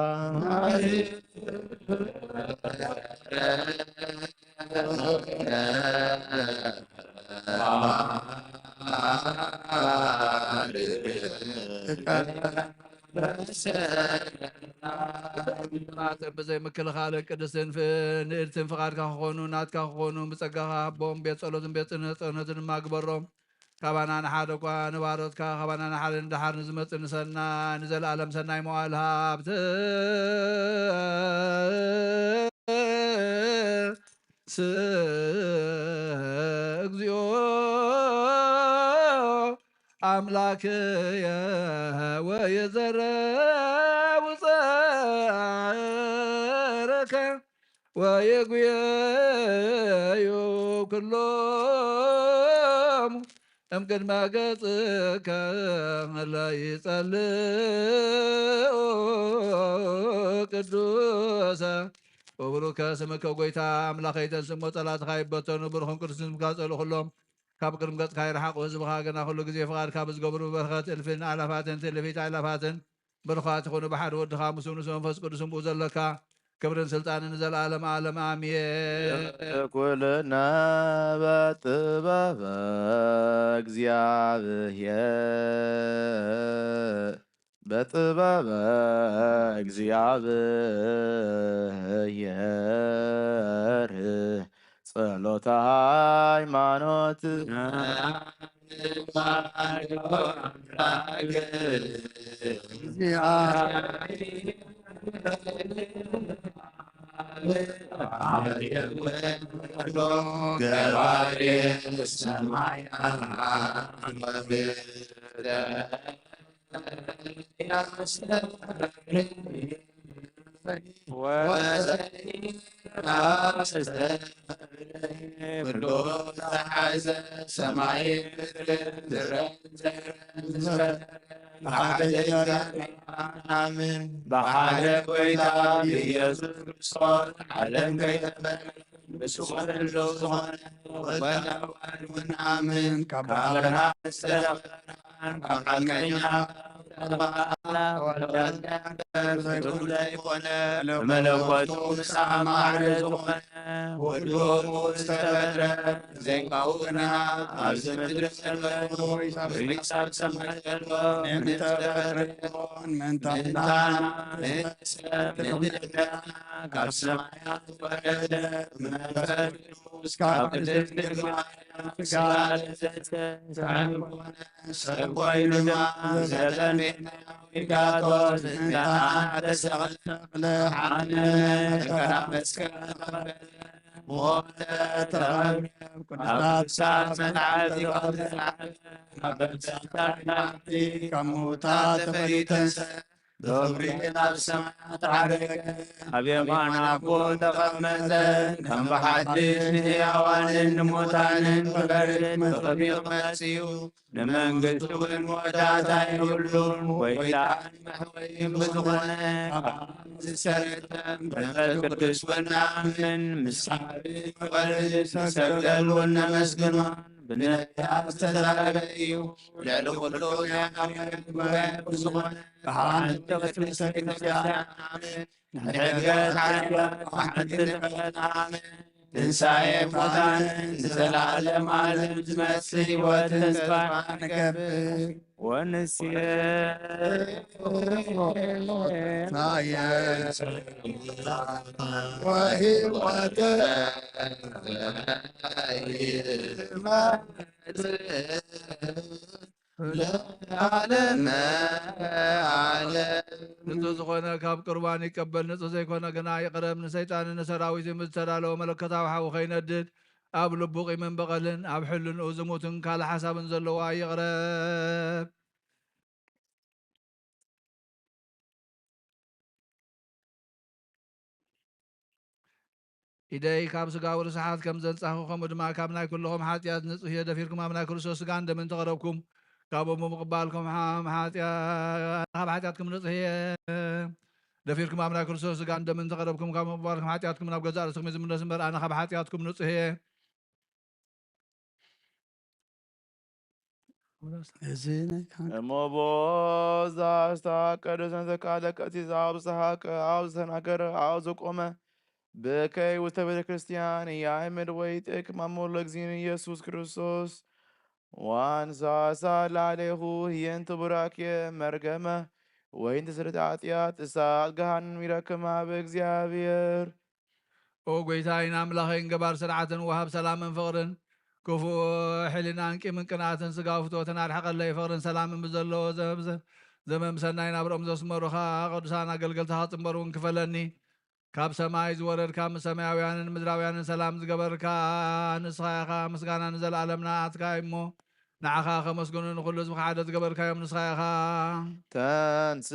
ብዘይ ምክልኻል ቅድስትን ፍ-፣ ንእድትን ፍቓድካ ክኾኑ ናትካ ክኾኑ ብጸጋኻ ሃቦም። ቤት ጸሎትን ቤት ጽነ-፣ ጽነትን ድማ ግበሮም። ካባና ንሓደ እኳ ንባሮትካ፣ ካባና ንሓደ ንደሓር ንዝመጽእ ንሰና-፣ ንዘለኣለም ሰናይ መዋል ሃብቲ ስ-፣ እግዚኦ ኣምላክየ ወይዘረቡ ጸረከ ወይጉየዩ ኩሎም እምቅድመ ገጽከ ለይጸልኡ ቅዱሰ ወብሩከ ስምከ። ጎይታ ኣምላኸይ፣ ተንስሞ ጸላትኻ ይበተኑ፣ ብሩኽን ቅዱስን ስምካ ጸልኡ ኩሎም ካብ ቅድሚ ገጽካ ይርሓቑ። ህዝብኻ ግና ኩሉ ግዜ ፍቓድካ ብዝገብሩ በረኸት እልፍን ኣላፋትን ትእልፊት ኣላፋትን ብሩኻት ይኹኑ። ብሓደ ወድኻ ምስ ንሱ መንፈስ ቅዱስን ብኡ ዘለካ ክብርን ስልጣንን ንዘለኣለም ኣለም ኣሜን። ኩልነ በጥበበ እግዚኣብሔር፣ በጥበበ እግዚኣብሔር ጸሎተ ሃይማኖት ገባሬ ሰማይ ኩሉ ዝሓዘ ሰማይ ምድርን ዝረን ዘርን ዝፈጠረ ብሓደ እግዚኣብሔር ኣሜን። ብሓደ ጎይታ ብኢየሱስ ክርስቶስ ዓለም ከይተፈጠረ ብሱ ኩሉ ዝኾነ ወልድ ኣብ ኣልውን ኣምን ካብ ኣብርሃም ዝተረኸበ ካብ ሓቀኛ ዘይኮነ ብመለኮቱ ምስ ኣብ ማዕረ ዝኾነ ወዱ ዝተፈጥረ ዘይካኡ ግና ኣብዚ ምድሪ ዘሎ ወይ ኣብ ሰማይ ዘሎ ምእንቲ ተፈጥረ ይኹን ምእንታና ንሕና ንሕና ካብ ሰማያት ወረደ መንፈስ ቅዱስ ካብ ቅድስት ድንግል ማርያም ስጋ ለበሰ፣ ሰብኣዊ ኮነ፣ ሰብ ኮይኑ ድማ ዘበን ቤትና ዊጋቶስ እንተ ተሰቕለ ሓመ መከራ መስቀል ተቐበለ፣ ሞተ፣ ተቐብረ፣ ቅዱሳት መጻሕፍቲ ከም ዝተጻሕፈ ካብ መጻሕፍቲ ካብ ምዉታት ተፈልዩ ተንሰአ። ብኽብሪ ናብ ሰማያት ዓረገ፣ ኣብ የማን ኣቦ ተቐመጠ። ከም ብሓድሽ ንህያዋንን ንሙታንን ክፈርድ ብኽብሪ ክመጽእ እዩ። ንመንግስቱ እውን መወዳእታ የብሉን። ጎይታን መሕወይን ብዝኾነ ኣብ ዓለም ዝሰረተ መንፈስ ቅዱስ እውን ንኣምን። ምስ ዓብን ወልድ ንሰግደሉ ነመስግኖን ብነቢያት ዝተዛረበ እዩ። ልዕሊ ኩሉ ናይ ሃዋርያት ጉባኤ ብዝኾነ ብሓንቲ ቅድስተ ቤተክርስትያን ኣምን። ንሕድገት ሓጢኣት ሓንቲ ንበል ኣምን። ትንሳኤ ሙታን ንዘለዓለም ዓለም ዝመጽእ ህይወትን ተስፋ ንገብር። ወንስየ ወህይወተ ለዓለመ ዓለም። ንጹህ ዝኾነ ካብ ቁርባን ይቀበል፣ ንጹህ ዘይኮነ ግና ይቕረብ። ንሰይጣንን ንሰራዊቱን ብዝተዳለወ መለኮታዊ ሓዊ ከይነድድ፣ ኣብ ልቡ ቂምን በቐልን፣ ኣብ ሕልንኡ ዝሙትን ካልእ ሓሳብን ዘለዎ ኣይቕረብ። ኢደይ ካብ ስጋዊ ርስሓት ከም ዘንጻኹ፣ ከምኡ ድማ ካብ ናይ ኩልኹም ሓጢኣት ንጹህ እየ። ደፊርኩም ኣብ ናይ ክርስቶስ ስጋን ደምን ተቐረብኩም፣ ካብኡ ብምቕባልኩም ሓ-፣ ሓጢኣት፣ ካብ ሓጢኣትኩም ንጹህ እየ። ደፊርኩም ኣብ ናይ ክርስቶስ ስጋን ደምን ተቐረብኩም፣ ካብ ምቕባልኩም ሓጢኣትኩም ናብ ገዛእ ርእስኹም እዩ ዝምለስ እምበር፣ ኣነ ካብ ሓጢኣትኩም ንጹህ እየ። እዚ ናይ ካህን እሞ በዛ ስታ ቅዱስ ነዘካ ለቀቲ ዛብ ዝሃቀ ኣብ ዝተናገረ ኣብ ዝቆመ ብከይ ውስተ ቤተ ክርስቲያን ያይምድ ወይ ጥቅም ኣሞ ለግዚን ኢየሱስ ክርስቶስ ዋንሳሳ ላዕሌኹ ህየንቲ ቡራኬ መርገመ ወይንቲ ስርት ኃጢአት እሳት ገሃነም ይረክማ ብእግዚኣብሔር። ኦ ጐይታይን ኣምላኸይን ገባር ስርዓትን ወሃብ ሰላምን ፍቕርን ክፉእ ሕሊናን ቂምን ቅንኣትን ስጋዊ ፍትወትን ኣርሕቐለይ። ፍቕርን ሰላምን ብዘለዎ ዘመን ሰናይ ናብርኦም ዘስመሩኻ ቅዱሳን ኣገልገልትኻ ጽንበር እውን ክፈለኒ። ካብ ሰማይ ዝወረድካ ምስ ሰማያውያንን ምድራውያንን ሰላም ዝገበርካ ንስኻ ኢኻ። ምስጋና ንዘለኣለም ንዓትካ እዩ እሞ ንዓኻ ከመስግኑ ንኹሉ ህዝብኻ ሓደ ዝገበርካዮም ንስኻ ኢኻ። ተንስ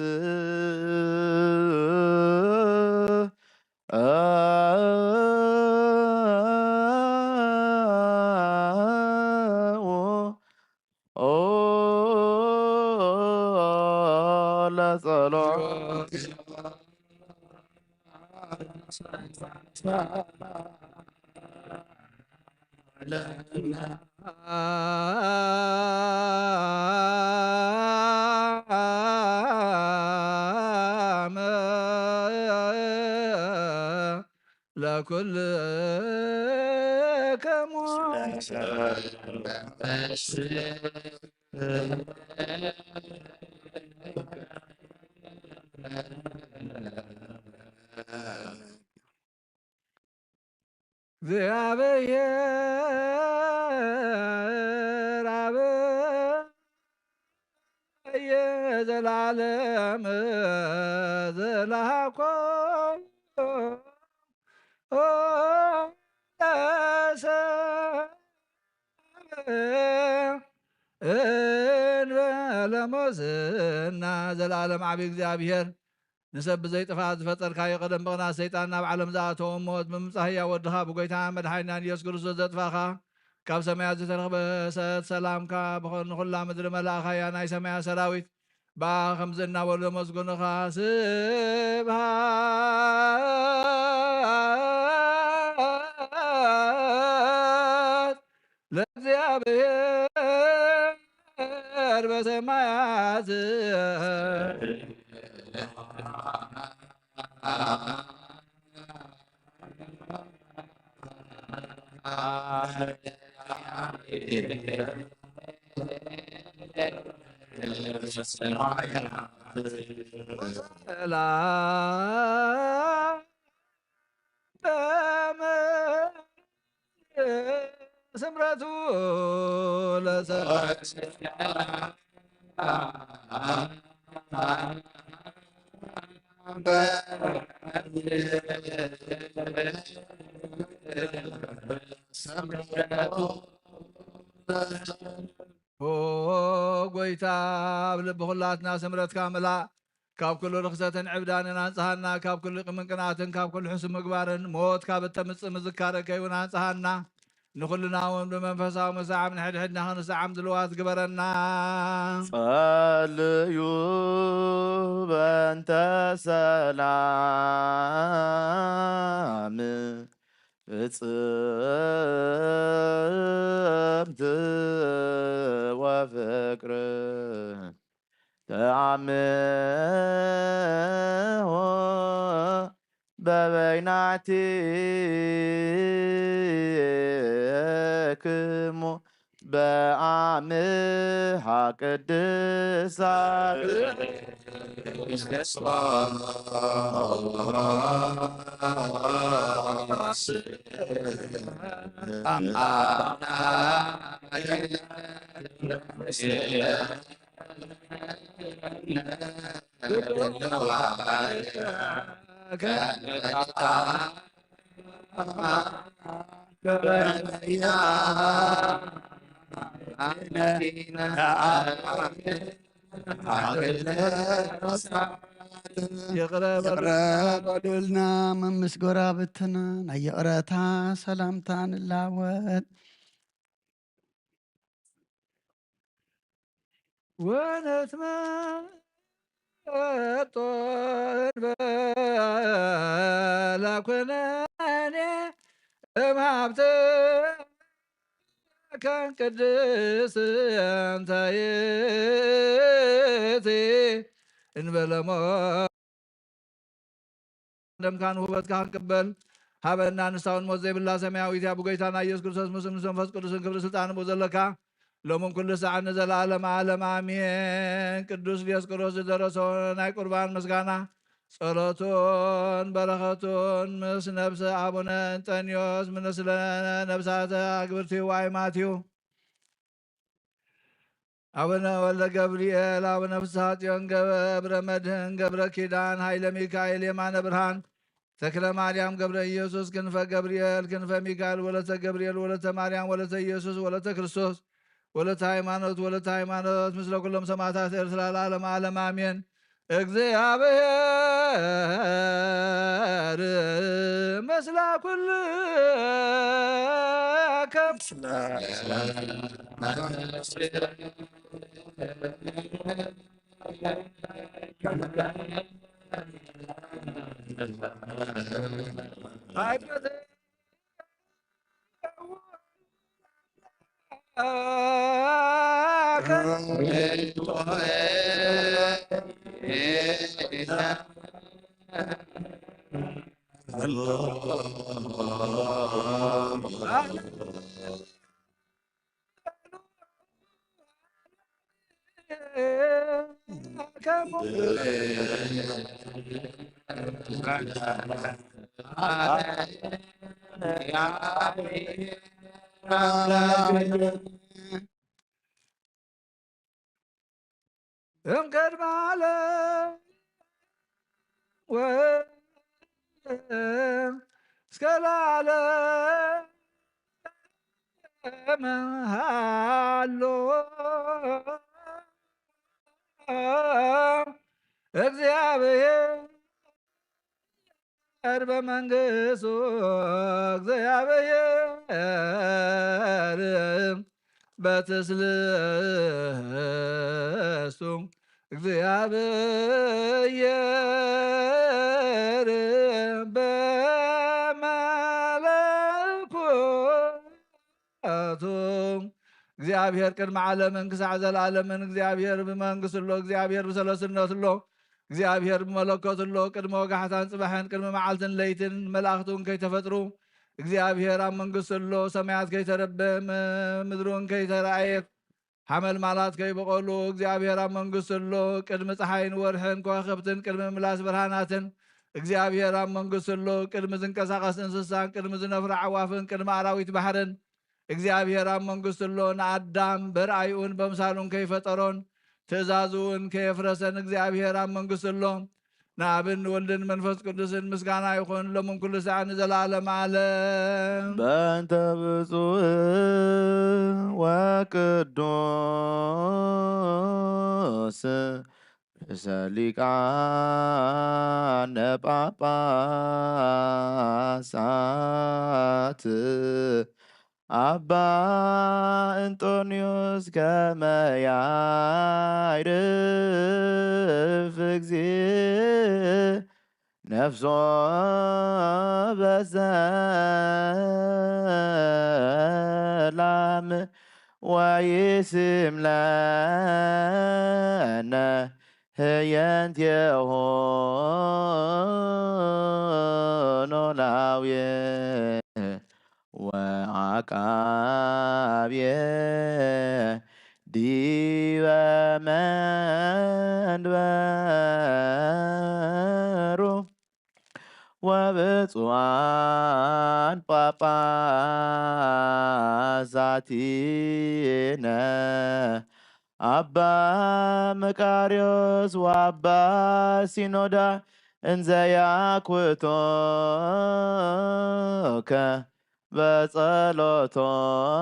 ለጸሎት ለኩልክሙ እግዚአብሔር አብ ዘላለም ዘላኮ ለሰብ እንበለ ሞስና። ዘላለም ዓቢ እግዚኣብሔር ንሰብ ብዘይ ጥፍኣት ዝፈጠርካዮ፣ ቀደም ብቕንኣት ሰይጣን ናብ ዓለም ዝኣተወ ሞት ብምምጻእ ህያው ወድኻ ብጎይታና መድሓኒናን ኢየሱስ ክርስቶስ ዘጥፋእኻ፣ ካብ ሰማያት ዝተረኽበ ሰት ሰላምካ ብኸ-፣ ንኹላ ምድሪ መላእኻያ ናይ ሰማያት ሰራዊት ብኣኻ ከምዚ እናበሉ ዘመስግኑኻ። ስብሃት ለእግዚኣብሔር በሰማያት። ሰላም ስምረቱ ለሰ-፣ ኦ ጎይታ፣ ኣብ ልቢ ኩላትና ስምረትካ ምላእ። ካብ ኩሉ ርኽሰትን ዕብዳንን ኣንጽሃና፣ ካብ ኩሉ ቂምን ቅንኣትን፣ ካብ ኩሉ ሕሱም ምግባርን፣ ሞት ካብ እተምጽእ ምዝካረ ከይውን ኣንጽሃና። ንኹልና እውን ብመንፈሳዊ ምስዓም ንሕድሕድና ክንስዓም ድልዋት ግበረና። ጸልዩ በእንተ ሰላም ፍጽምት ወፍቅር ተአምሆ በበይናቲክሙ በአምሃ ቅድሳት። ይቕረ በሉ። ይቕረ በሉልና፣ መምስ ጎራብትና ናይ ይቕረታ ሰላምታ ንላወጥ። ወነትመጦ እንበላ ኩነኔ እምሃብተ ካን ቅድስት እንተ ይእቲ እንበለ ሞ-፣ ደምካን ውህበትካ ክንቅበል ሃበና። ንሳውን ሞት ዘይብላ ሰማያዊት እያ። ብጎይታና ኢየሱስ ክርስቶስ ምስሉ ምስ መንፈስ ቅዱስን ክብሪ ስልጣን ብኡ ዘለካ ሎምን ኩሉ ሰዓት ንዘለዓለም ዓለም ኣሜን። ቅዱስ ዲዮስቆሮስ ዝደረሶ ናይ ቁርባን ምስጋና ጸሎቱን በረኸቱን ምስ ነብሰ ኣቡነ እንጠንዮስ ምስለ ነብሳተ ኣግብርቲሁ ወኣይማቲሁ። ኣቡነ ወልደ ገብርኤል፣ ኣቡነ ፍስሐ ጽዮን፣ ገብረ መድህን፣ ገብረ ኪዳን፣ ኃይለ ሚካኤል፣ የማነ ብርሃን፣ ተክለ ማርያም፣ ገብረ ኢየሱስ፣ ክንፈ ገብርኤል፣ ክንፈ ሚካኤል፣ ወለተ ገብርኤል፣ ወለተ ማርያም፣ ወለተ ኢየሱስ፣ ወለተ ክርስቶስ፣ ወለተ ሃይማኖት፣ ወለተ ሃይማኖት፣ ምስለ ኩሎም ሰማዕታት ኤርትራ ለዓለመ ዓለም ኣሜን። እግዚኣብሔር ምስለ ኩልከ። እምቅድመ ዓለም ወ-፣ እስከ ለዓለም ሃሎ እግዚኣብሔር በመንግስቱ፣ እግዚኣብሔር በትስልስቱ፣ እግዚኣብሔር በመለኮቱ። እግዚኣብሔር ቅድሚ ዓለምን ክሳዕ ዘለዓለምን እግዚኣብሔር ብመንግስቱ ኣሎ። እግዚኣብሔር ብሰለስነቱ ኣሎ። እግዚኣብሔር ብመለኮቱ ኣሎ። ቅድሚ ወጋሕታን ጽባሕን፣ ቅድሚ መዓልትን ለይትን መላእኽቱ እውን ከይተፈጥሩ፣ እግዚኣብሔር ኣብ መንግስቱ ኣሎ። ሰማያት ከይተረበ፣ ም-፣ ምድሪ እውን ከይተራእየት፣ ሓመልማላት ከይበቐሉ፣ እግዚኣብሔር ኣብ መንግስቱ ኣሎ። ቅድሚ ጸሓይን ወርሕን ከዋኽብትን፣ ቅድሚ ምላስ ብርሃናትን፣ እግዚኣብሔር ኣብ መንግስቱ ኣሎ። ቅድሚ ዝንቀሳቐስ እንስሳን፣ ቅድሚ ዝነፍራ ኣዕዋፍን፣ ቅድሚ ኣራዊት ባሕርን፣ እግዚኣብሔር ኣብ መንግስቱ ኣሎ። ንኣዳም በርኣይኡን በምሳሉን ከይፈጠሮን፣ ትእዛዙ እውን ከየፍረሰን፣ እግዚኣብሔር ኣብ መንግስቱ ኣሎ። ንኣብን ንወልድን መንፈስ ቅዱስን ምስጋና ይኹን፣ ሎምን ኩሉ ሰዓት ንዘለዓለም ዓለም። በእንተ ብፁዕ ወቅዱስ ርእሰ ሊቃነ ጳጳሳት ኣባ እንጦንዮስ ከመ ያዕርፍ እግዚእ ነፍሶ በሰላም ወይስም ለነ ህየንቴሆ ኖላዊ ወአቃቤ ዲበ መንበሩ ወብፁዓን ጳጳሳቲነ አባ መቃርዮስ ወአባ ሲኖዳ እንዘ ያኩቶከ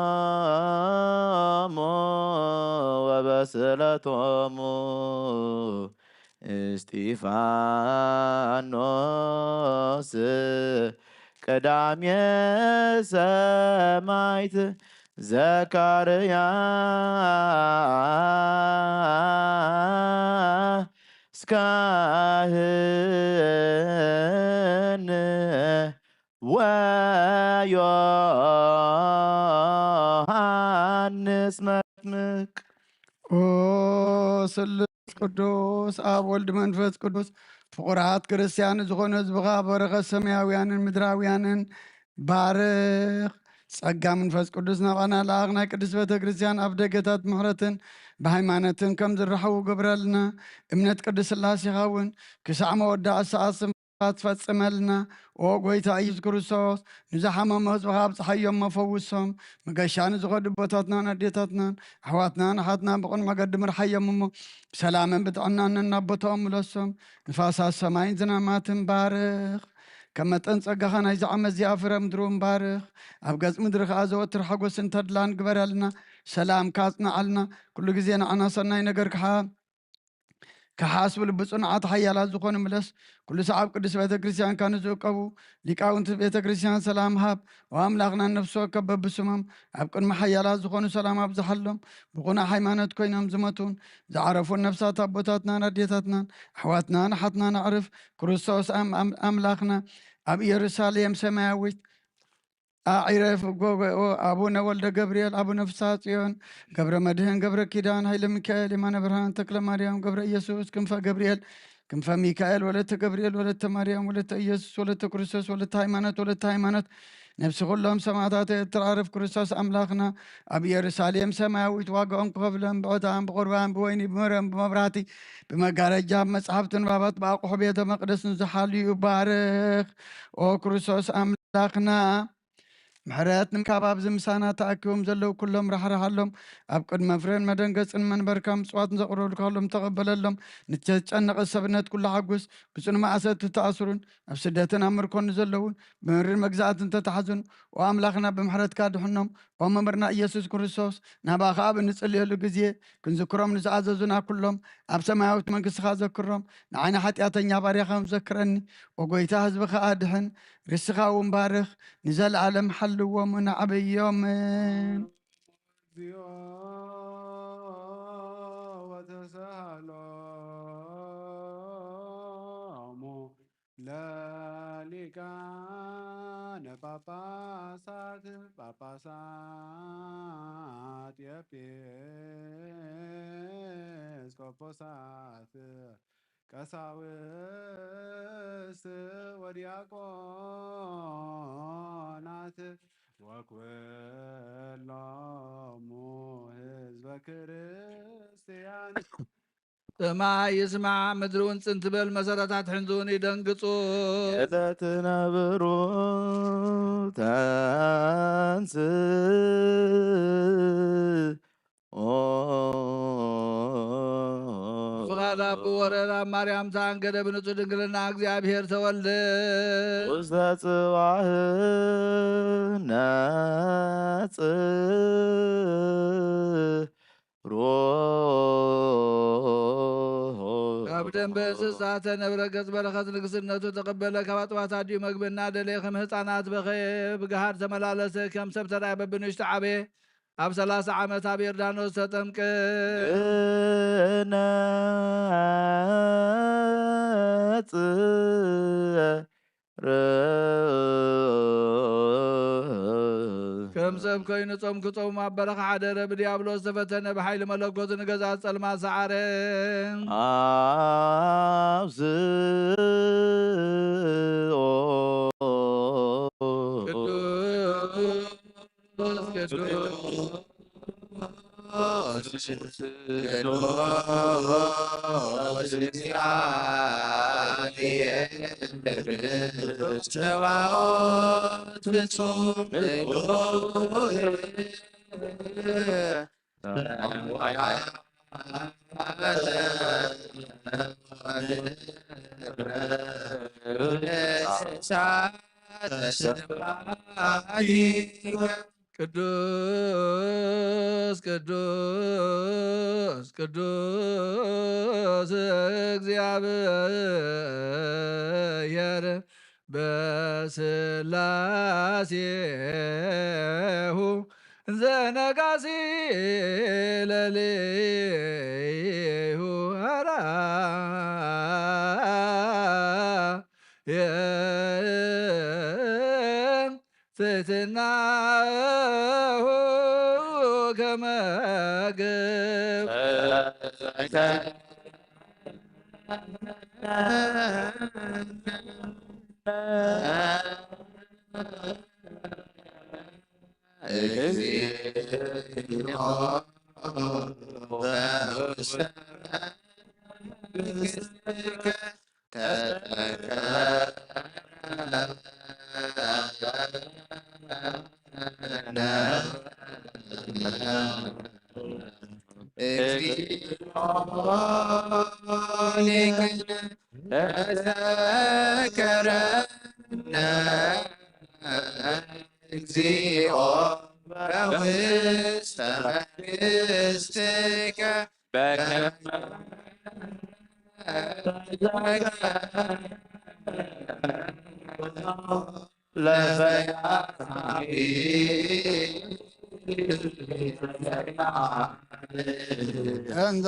በጸሎቶሙ ወበስእለቶሙ እስጢፋኖስ ቀዳሜ ሰማዕት ዘካርያስ ካህን ወዮሃንስ መጥምቅ። ኦ ስሉስ ቅዱስ ኣብ ወልድ መንፈስ ቅዱስ ፍቑራት ክርስቲያን ዝኾነ ህዝብኻ በረኸት ሰማያውያንን ምድራውያንን ባርኽ። ጸጋ መንፈስ ቅዱስ ናባና ለኣኽ ናይ ቅድስት ቤተ ክርስቲያን ኣብ ደገታት ምሕረትን ብሃይማኖትን ከም ዝረኸቡ ግበረልና። እምነት ቅድስት ሥላሴኻ እውን ክሳዕ መወዳእታ ሰዓት ትፈጽመልና። ኦ ጎይታ ኢየሱስ ክርስቶስ፣ ንዝሓመሙ ህዝብኻ ኣብጽሓዮም እሞ ፈውሶም። መገሻ ንዝኸዱ ኣቦታትናን ኣዴታትናን ኣሕዋትናን ኣሓትናን ብቕን መገዲ ምርሓዮም እሞ ብሰላምን ብጥዕናን ናብ ቦታኦም ምለሶም። ንፋሳት ሰማይን ዝናማትን ባርኽ። ከም መጠን ጸጋኻ ናይዚ ዓመት እዚኣ ፍረ ምድሪ እውን ባርኽ። ኣብ ገጽ ምድሪ ከኣ ዘወትር ሓጎስን ተድላን ግበረልና። ሰላምካ ኣጽንዓልና። ኩሉ ግዜ ንዓና ሰናይ ነገር ክሓ ክሓስቡ ልቢ ጽኑዓት ሓያላት ዝኾኑ ምለስ። ኩሉ ሰዓብ ቅድስት ቤተ ክርስቲያንካ ንዝእቀቡ ሊቃውንቲ ቤተ ክርስቲያን ሰላም ሃብ። ኦ ኣምላኽና፣ ነፍሲ ወከፍ በብስሞም ኣብ ቅድሚ ሓያላት ዝኾኑ ሰላም ኣብዝሓሎም። ብቑኑዕ ሃይማኖት ኮይኖም ዝሞቱን ዝዓረፉን ነፍሳት ኣቦታትናን ኣዴታትናን ኣሕዋትናን ኣሓትናን ኣዕርፍ። ክርስቶስ ኣም-፣ ኣም-፣ ኣምላኽና ኣብ ኢየሩሳሌም ሰማያዊት ኣዒረፍ። ጎ-፣ ጎ-፣ ኣቡነ ወልደ ገብርኤል፣ ኣቡነ ፍስሐ ጽዮን፣ ገብረ መድህን፣ ገብረ ኪዳን፣ ኃይለ ሚካኤል፣ የማነ ብርሃን፣ ተክለ ማርያም፣ ገብረ ኢየሱስ፣ ክንፈ ገብርኤል፣ ክንፈ ሚካኤል፣ ወለተ ገብርኤል፣ ወለተ ማርያም፣ ወለተ ኢየሱስ፣ ወለተ ክርስቶስ፣ ወለተ ሃይማኖት፣ ወለተ ሃይማኖት፣ ነፍሲ ኩሎም ሰማዕታት ኤርትራ ዕረፍ። ክርስቶስ ኣምላኽና ኣብ ኢየሩሳሌም ሰማያዊት ዋጋኦም ክኸፍሎም ብዕጣን፣ ብቑርባን፣ ብወይኒ፣ ብመረም፣ ብመብራህቲ፣ ብመጋረጃ፣ ብመጽሓፍቲ ንባባት፣ ብኣቑሑ ቤተ መቕደስ ንዝሓልዩ ባርኽ። ኦ ክርስቶስ ኣምላኽና፣ ምሕረት ንምርካብ ኣብዚ ምሳና ተኣኪቦም ዘለዉ ኩሎም ራሕርሓሎም። ኣብ ቅድሚ መፍረን መደንገጽን መንበርካ ምጽዋት ንዘቕረብልካ ኩሎም ተቐበለሎም። ንተጨነቐ ሰብነት ኩሉ ሓጉስ። ብጽኑ ማእሰርቲ ዝተኣስሩን ኣብ ስደትን ኣብ ምርኮን ንዘለዉን ብምድሪ መግዛእትን ተታሕዙን፣ ኦ ኣምላኽና፣ ብምሕረትካ ድሕኖም። ኦ መምህርና ኢየሱስ ክርስቶስ፣ ናባኻ ኣብ እንጽልየሉ ግዜ ክንዝክሮም ንዝኣዘዙና ኩሎም ኣብ ሰማያዊት መንግስትኻ ዘክሮም። ንዓይኒ ሓጢኣተኛ ባርያኻ ዘክረኒ። ኦ ጎይታ፣ ህዝብኻ ኣድሕን፣ ርስኻ እውን ባርኽ፣ ንዘለኣለም ሓልዎም ንዓብዮምን። እግዚኦ ወተሳሃሎሙ ለሊቃነ ጳጳሳት፣ ጳጳሳት፣ ኤጲስቆጶሳት፣ ቀሳውስት ወዲያቆናት ወኩሎሙ ህዝበ ክርስቲያን። ሰማይ ይስማዕ፣ ምድሪ እውን ጽን ትበል፣ መሰረታት ሕንዚ እውን ይደንግጹ። እለ ትነብሩ ተንስ ኦ ፍቓድ ኣቡ ወረድ ኣብ ማርያም ተኣንገደ፣ ብንጹህ ድንግልና እግዚኣብሔር ተወልደ። ውስተ ጽባሕ ነጽ ሮ ካብ ደንበ እንስሳ ተነብረ፣ ገጽ በረኸት ንግስነቱ ተቐበለ። ካብ ኣጥባት ኣዲኡ መግቢ እናደለየ ከም ህፃናት በኸየ፣ ብገሃድ ተመላለሰ፣ ከም ሰብ ተራእየ፣ በብንእሽቱ ዓበየ። ኣብ ሠላሳ ዓመት ኣብ ዮርዳኖስ ተጠምቀ። ነጽ ከም ሰብ ኮይኑ ጾም ክጾም ኣብ በረኻ ሓደረ። ብዲያብሎስ ተፈተነ፣ ብሓይሊ መለኮቱ ንገዛእ ጸልማት ሰዓረ። ኣብዚ ቅዱስ ቅዱስ ቅዱስ እግዚአብሔር ጸባኦት ፍጹም ቅዱስ ቅዱስ ቅዱስ ቅዱስ እግዚአብሔር በስላሴሁ ዘነጋሲ ለሌሁ አራየ ትሕትናሁ ከመ ግብር። እግዚኦ በውስተ መንግሥትከ ተዘከረነ። እግዚኦ ሊቅነ ተዘከረነ። እግዚኦ በውስተ መንግሥትከ በከመ ለፈያታዊ እንዛ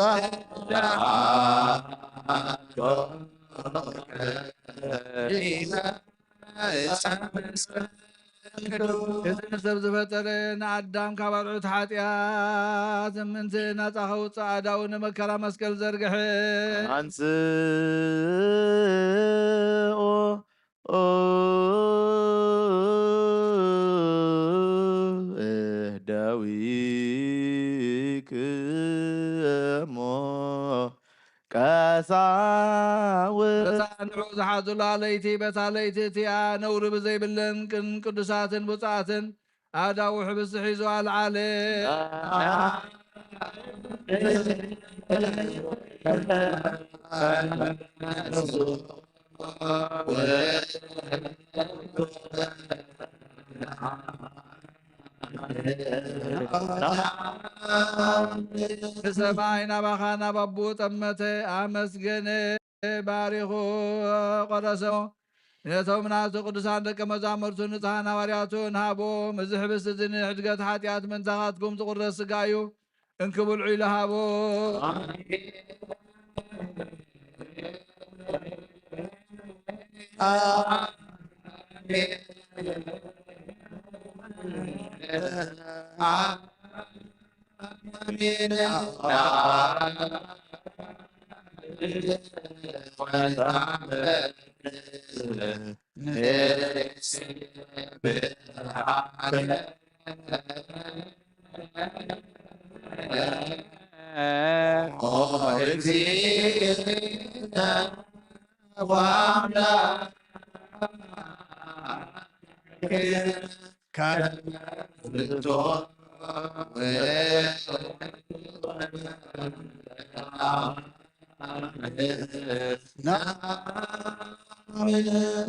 እዚ ንሰብ ዝፈጠረ ንኣዳም ካብ ኣርዑት ሓጢኣት ምእንቲ ናጻ ከውጽእ ኣእዳዉ ንመከራ መስቀል ዘርግሐ። ኣንጽኦ እህዳዊክሞ ቀሳውስት። በታ ንዑ ዝሓዙላ ለይቲ፣ በታ ለይቲ እቲኣ ነውሪ ብዘይብለን ቅን ቅዱሳትን ብፁዓትን ኣእዳዉ ሕብስቲ ሒዙ ኣልዓለ። ንሰማይ ናባኻ ናብ ኣቦኡ ጠመተ፣ ኣመስገነ፣ ባሪኹ፣ ቆረሰ። ነቶም ናቱ ቅዱሳን ደቀ መዛሙርቱ ንጽሓን ሃዋርያቱን ሃቦም። እዚ ሕብስቲ እዚ ንሕድገት ሓጢኣት ምእንታኻትኩም ዝቑረስ ስጋ እዩ። እንኪ ብልዑ ኢሉ ሃቦ።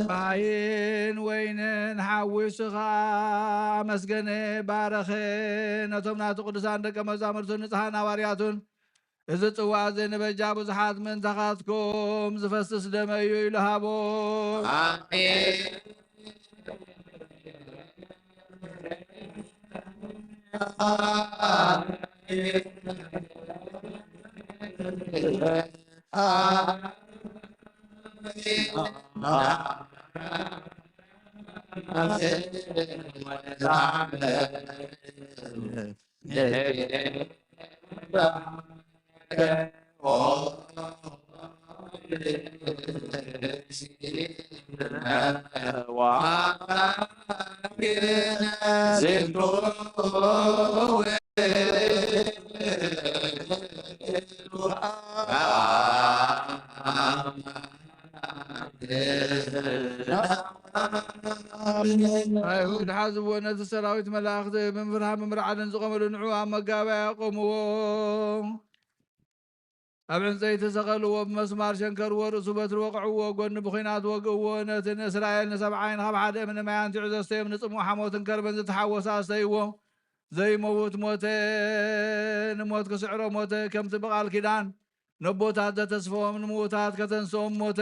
ማይን ወይንን ሓዊሱ ኸኣ ኣመስገነ፣ ባረኸ። ነቶም ናቱ ቅዱሳን ደቀ መዛሙርቱን ንጽሓን ሃዋርያቱን፣ "እዚ ጽዋእ እዚ ንበጃ ብዙሓት ምእንታኻትኩም ዝፈስስ ደመ እዩ" ኢሉ ሃቦ። ኣሜን። ኣይሁድ ሓዝዎ፣ ነቲ ሰራዊት መላእኽቲ ብምፍርሃን ብምርዓድን ዝቖመሉ ንዑ ኣብ መጋባእያ ኣቆምዎ። ኣብ ዕንጸይቲ ሰቐልዎ፣ ብመስማር ሸንከርዎ፣ ርእሱ በትሪ ወቕዕዎ፣ ጎድኑ ብኲናት ወግእዎ። ነቲ ንእስራኤል ንሰብዓ ዓይን ካብ ሓደ እምኒ ማይ ኣንቲዑ ዘስተዮም፣ ንጽምኡ ሓሞትን ከርበን ዝተሓወሰ ኣስተይዎ። ዘይመውት ሞተ፣ ንሞት ክስዕሮ ሞተ። ከምቲ ብቓል ኪዳን ነቦታት ዘተስፈዎም ንምዉታት ከተንስኦም ሞተ።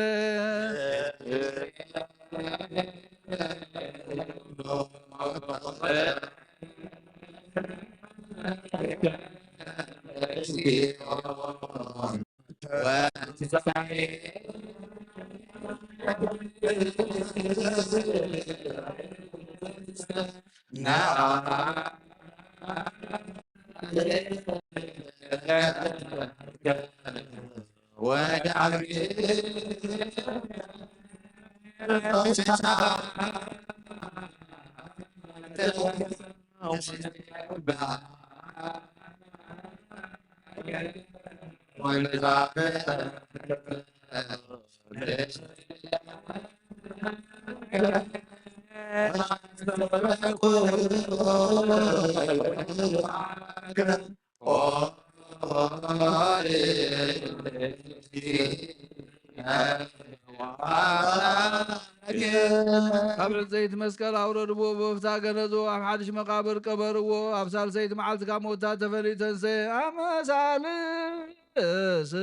ካብ ዕንፀይቲ መስቀል ኣውረድዎ፣ ብወፍታ ገነዝዎ፣ ኣብ ሓድሽ መቃብር ቀበርዎ። ኣብ ሳልሰይቲ መዓልቲ ካብ ሞታ ተፈልዩ ተንሰ። ኣብ ሳልስቲ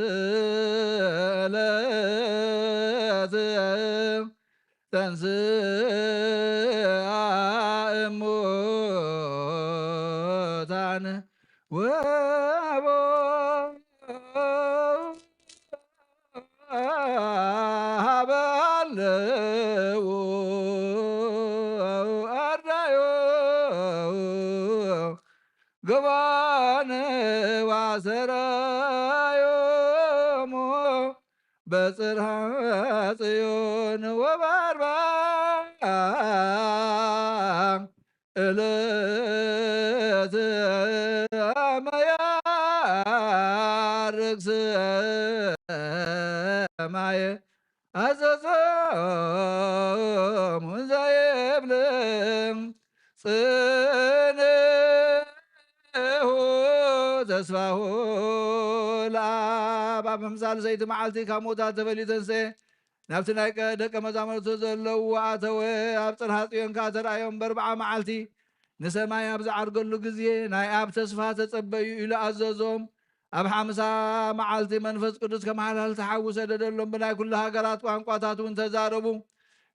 ዕለት ተንስአ እሙታን ወሀቦ ሀበ አለው አርዳዮ ገባን ዋሰራዮሙ በጽርሐ ጽዮን ወበአርባ እለት አመ ያርግ ሰማየ አዘዞሙ እንዘ ይብል ጽንሁ ተስፋሁ ለአብ። ኣብ ሳልሰይቲ መዓልቲ ካብ ሞታት ተፈልዩ ተንስኤ። ናብቲ ናይ ቀ-፣ ደቀ መዛሙርቱ ዘለውዎ ኣተወ። ኣብ ጽርሐ ጽዮን ከኣ ተራእዮም። በርብዓ መዓልቲ ንሰማይ ኣብ ዝዓርገሉ ግዜ ናይ ኣብ ተስፋ ተጸበዩ ኢሉ ኣዘዞም። ኣብ ሓምሳ መዓልቲ መንፈስ ቅዱስ ከም ሓላልቲ ሓዊ ሰደደሎም። ብናይ ኩሉ ሃገራት ቋንቋታት እውን ተዛረቡ።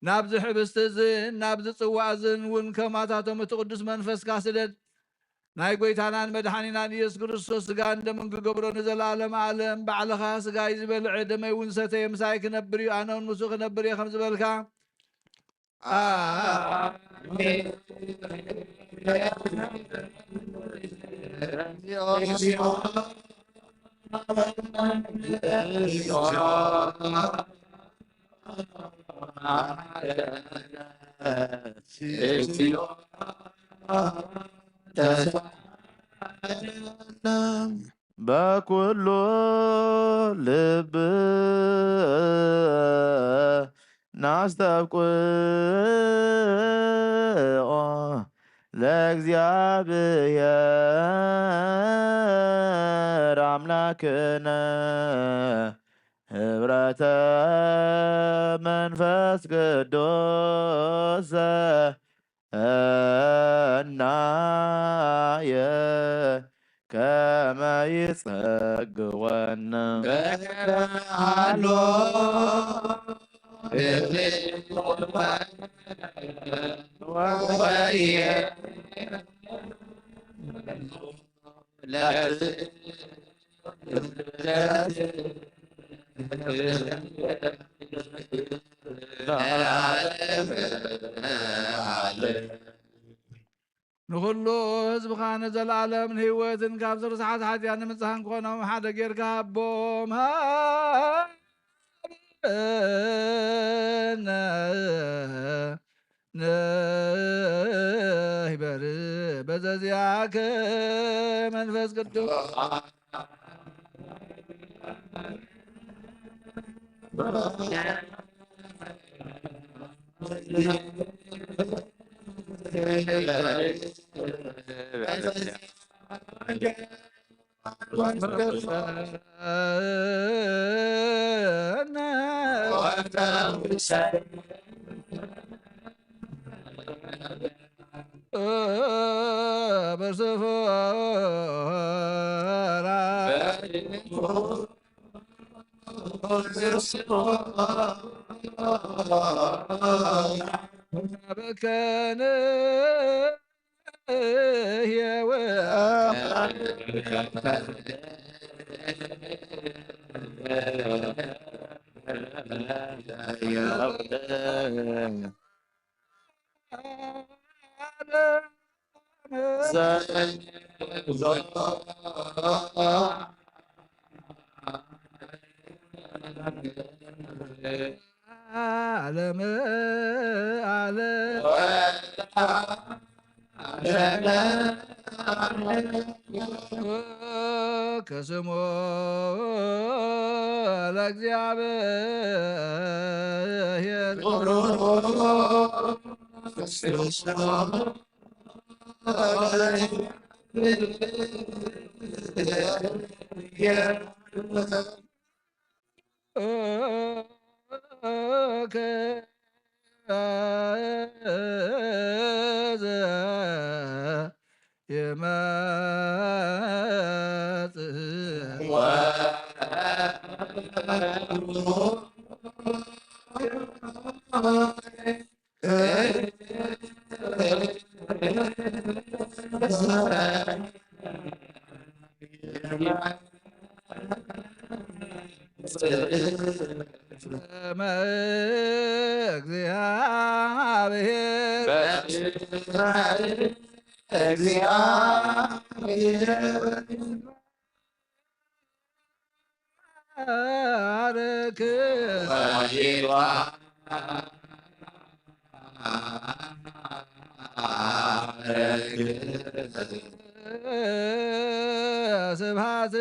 ናብዚ ሕብስቲ እዝን ናብዚ ጽዋእ እዝን እውን ከማታቶም እቲ ቅዱስ መንፈስካ ስደድ። ናይ ጐይታናን መድሓኒናን ኢየሱስ ክርስቶስ ስጋን ደምን ክገብሮ ንዘለኣለም ኣለም ባዕልኻ ስጋይ ዝበልዐ ደመይ እውን ሰተየ ምሳይ ክነብር እዩ፣ ኣነ እውን ምስኡ ክነብር እየ ከም ዝበልካ። ኣሜን። በኩሉ ልብ ናስተብቅዖ ለእግዚኣብሔር ኣምላክነ ህብረተ መንፈስ ቅዱስ እናየ ከመ ይጸግወነ። በሃሎ ንኹሉ ህዝብኻ ንዘለኣለም ንህይወትን ካብ ዝርሳሓት ሓጢኣት ንምጽሃን ክኾኖም ሓደ ጌርካ ሃቦም። ሃበነ ንህበር በዘዚኣከ መንፈስ ቅዱስ። ዓለም ዓለም ከስሞ ለእግዚአብሔር ስብሐት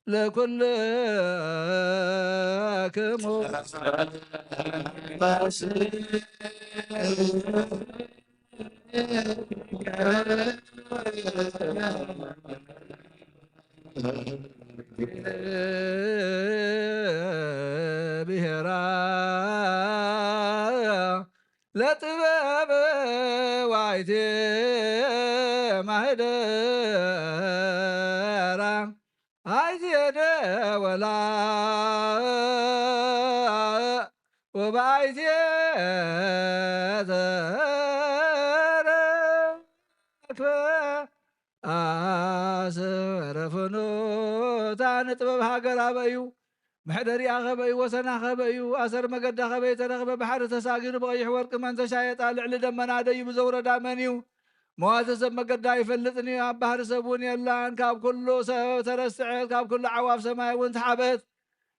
ለኩልክሙ ብሔራ ለጥበብ ዋይቴ ማህደራ ኣይዜደ ወላ ወባይቴ ተረክበ ኣሰረ ፍኖታ ንጥበብ ሃገር ኣበዩ። መሕደሪኣ ኸበዩ፣ ወሰና ኸበዩ፣ ኣሰር መገዳ ኸበይ ተረኽበ፣ ባሕሪ ተሳጊሩ ብቐይሕ ወርቂ መን ተሻየጣ፣ ልዕሊ ደመና ደይቡ ዘውረዳ መን እዩ? መዋቲ ሰብ መገዳ ኣይፈልጥን እዩ፣ ኣብ ባሕሪ ሰብ እውን የላን። ካብ ኩሉ ሰብ ተረስዐት፣ ካብ ኩሉ ዓዋፍ ሰማይ እውን ተሓበት።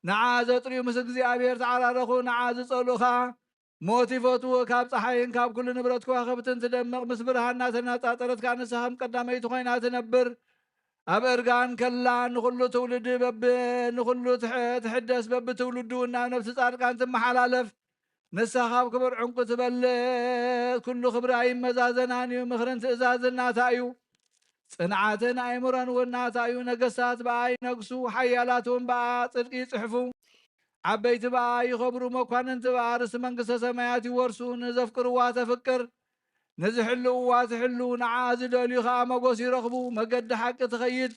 ንዓ ዘጥርዩ ምስ እግዚኣብሔር ተዓራረኹ፣ ንዓ ዝጸልኡ ኸኣ ሞት ይፈትዎ። ካብ ጸሓይን ካብ ኩሉ ንብረት ከዋኽብትን ትደምቕ፣ ምስ ብርሃን እናተነጻጸረት ከኣ ንሳ ከም ቀዳመይቲ ኮይና ትነብር። ኣብ እርጋን ከላ ንኹሉ ትውልድ በብ-፣ ንኹሉ ትሕ-፣ ትሕደስ፣ በብትውልዱ ናብ ነፍሲ ጻድቃን ትመሓላለፍ። ንሳ ካብ ክቡር ዕንቁ ትበልጽ፣ ኩሉ ክብራ ይመዛዘናን እዩ። ምኽርን ትእዛዝን ናታ እዩ። ጽንዓትን ኣእምሮን እውን ናታ እዩ። ነገስታት ብኣ ይነግሱ፣ ሓያላት እውን ብኣ ጽድቂ ይጽሕፉ። ዓበይቲ ብኣ ይኸብሩ፣ መኳንንቲ ብኣ ርስቲ መንግስተ ሰማያት ይወርሱ። ንዘፍቅርዋ ተፍቅር፣ ንዝሕልውዋ ትሕሉ፣ ንዓ ዝደልዩ ኸኣ መጎስ ይረኽቡ። መገዲ ሓቂ ትኸይድ፣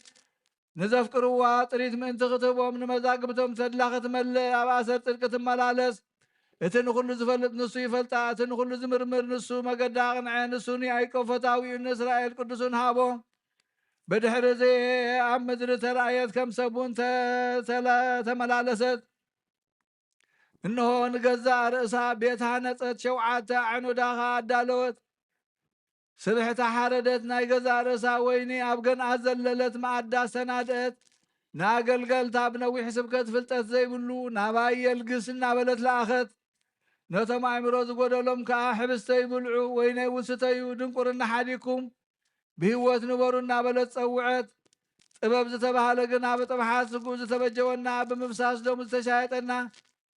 ንዘፍቅርዋ ጥሪት ምእንቲ ክትህቦም፣ ንመዛግብቶም ተድላ ክትመልእ፣ ኣብ ኣሰር ጽድቂ ትመላለስ። እቲ ንኹሉ ዝፈልጥ ንሱ ይፈልጣ፣ እቲ ንኹሉ ዝምርምር ንሱ መገዳ ኣቕንዐ። ንሱ ንያዕቆብ ፈታዊኡ፣ ንእስራኤል ቅዱሱን ሃቦ። ብድሕሪ እዚ ኣብ ምድሪ ተራእየት፣ ከም ሰብ እውን ተ-፣ ተላ-፣ ተመላለሰት። እንሆ ንገዛእ ርእሳ ቤት ሃነጸት፣ ሸውዓተ ኣዕኑዳ ኸኣ ኣዳለወት። ስብሕታ ሓረደት፣ ናይ ገዛእ ርእሳ ወይኒ ኣብ ገንኣ ዘለለት መኣዳ ኣሰናድአት። ንኣገልገልታ ብነዊሕ ስብከት ፍልጠት ዘይብሉ ናባይ የልግስ እናበለት ለኣኸት። ነቶም ኣእምሮ ዝጎደሎም ከኣ ሕብስተይ ብልዑ፣ ወይነይ ውስተዩ፣ ድንቁርና ሓዲኩም ብህይወት ንበሩ እናበለት ጸውዐት። ጥበብ ዝተባህለ ግና ብጥብሓት ስግኡ ዝተበጀወና፣ ብምፍሳስ ደሙ ዝተሻየጠና፣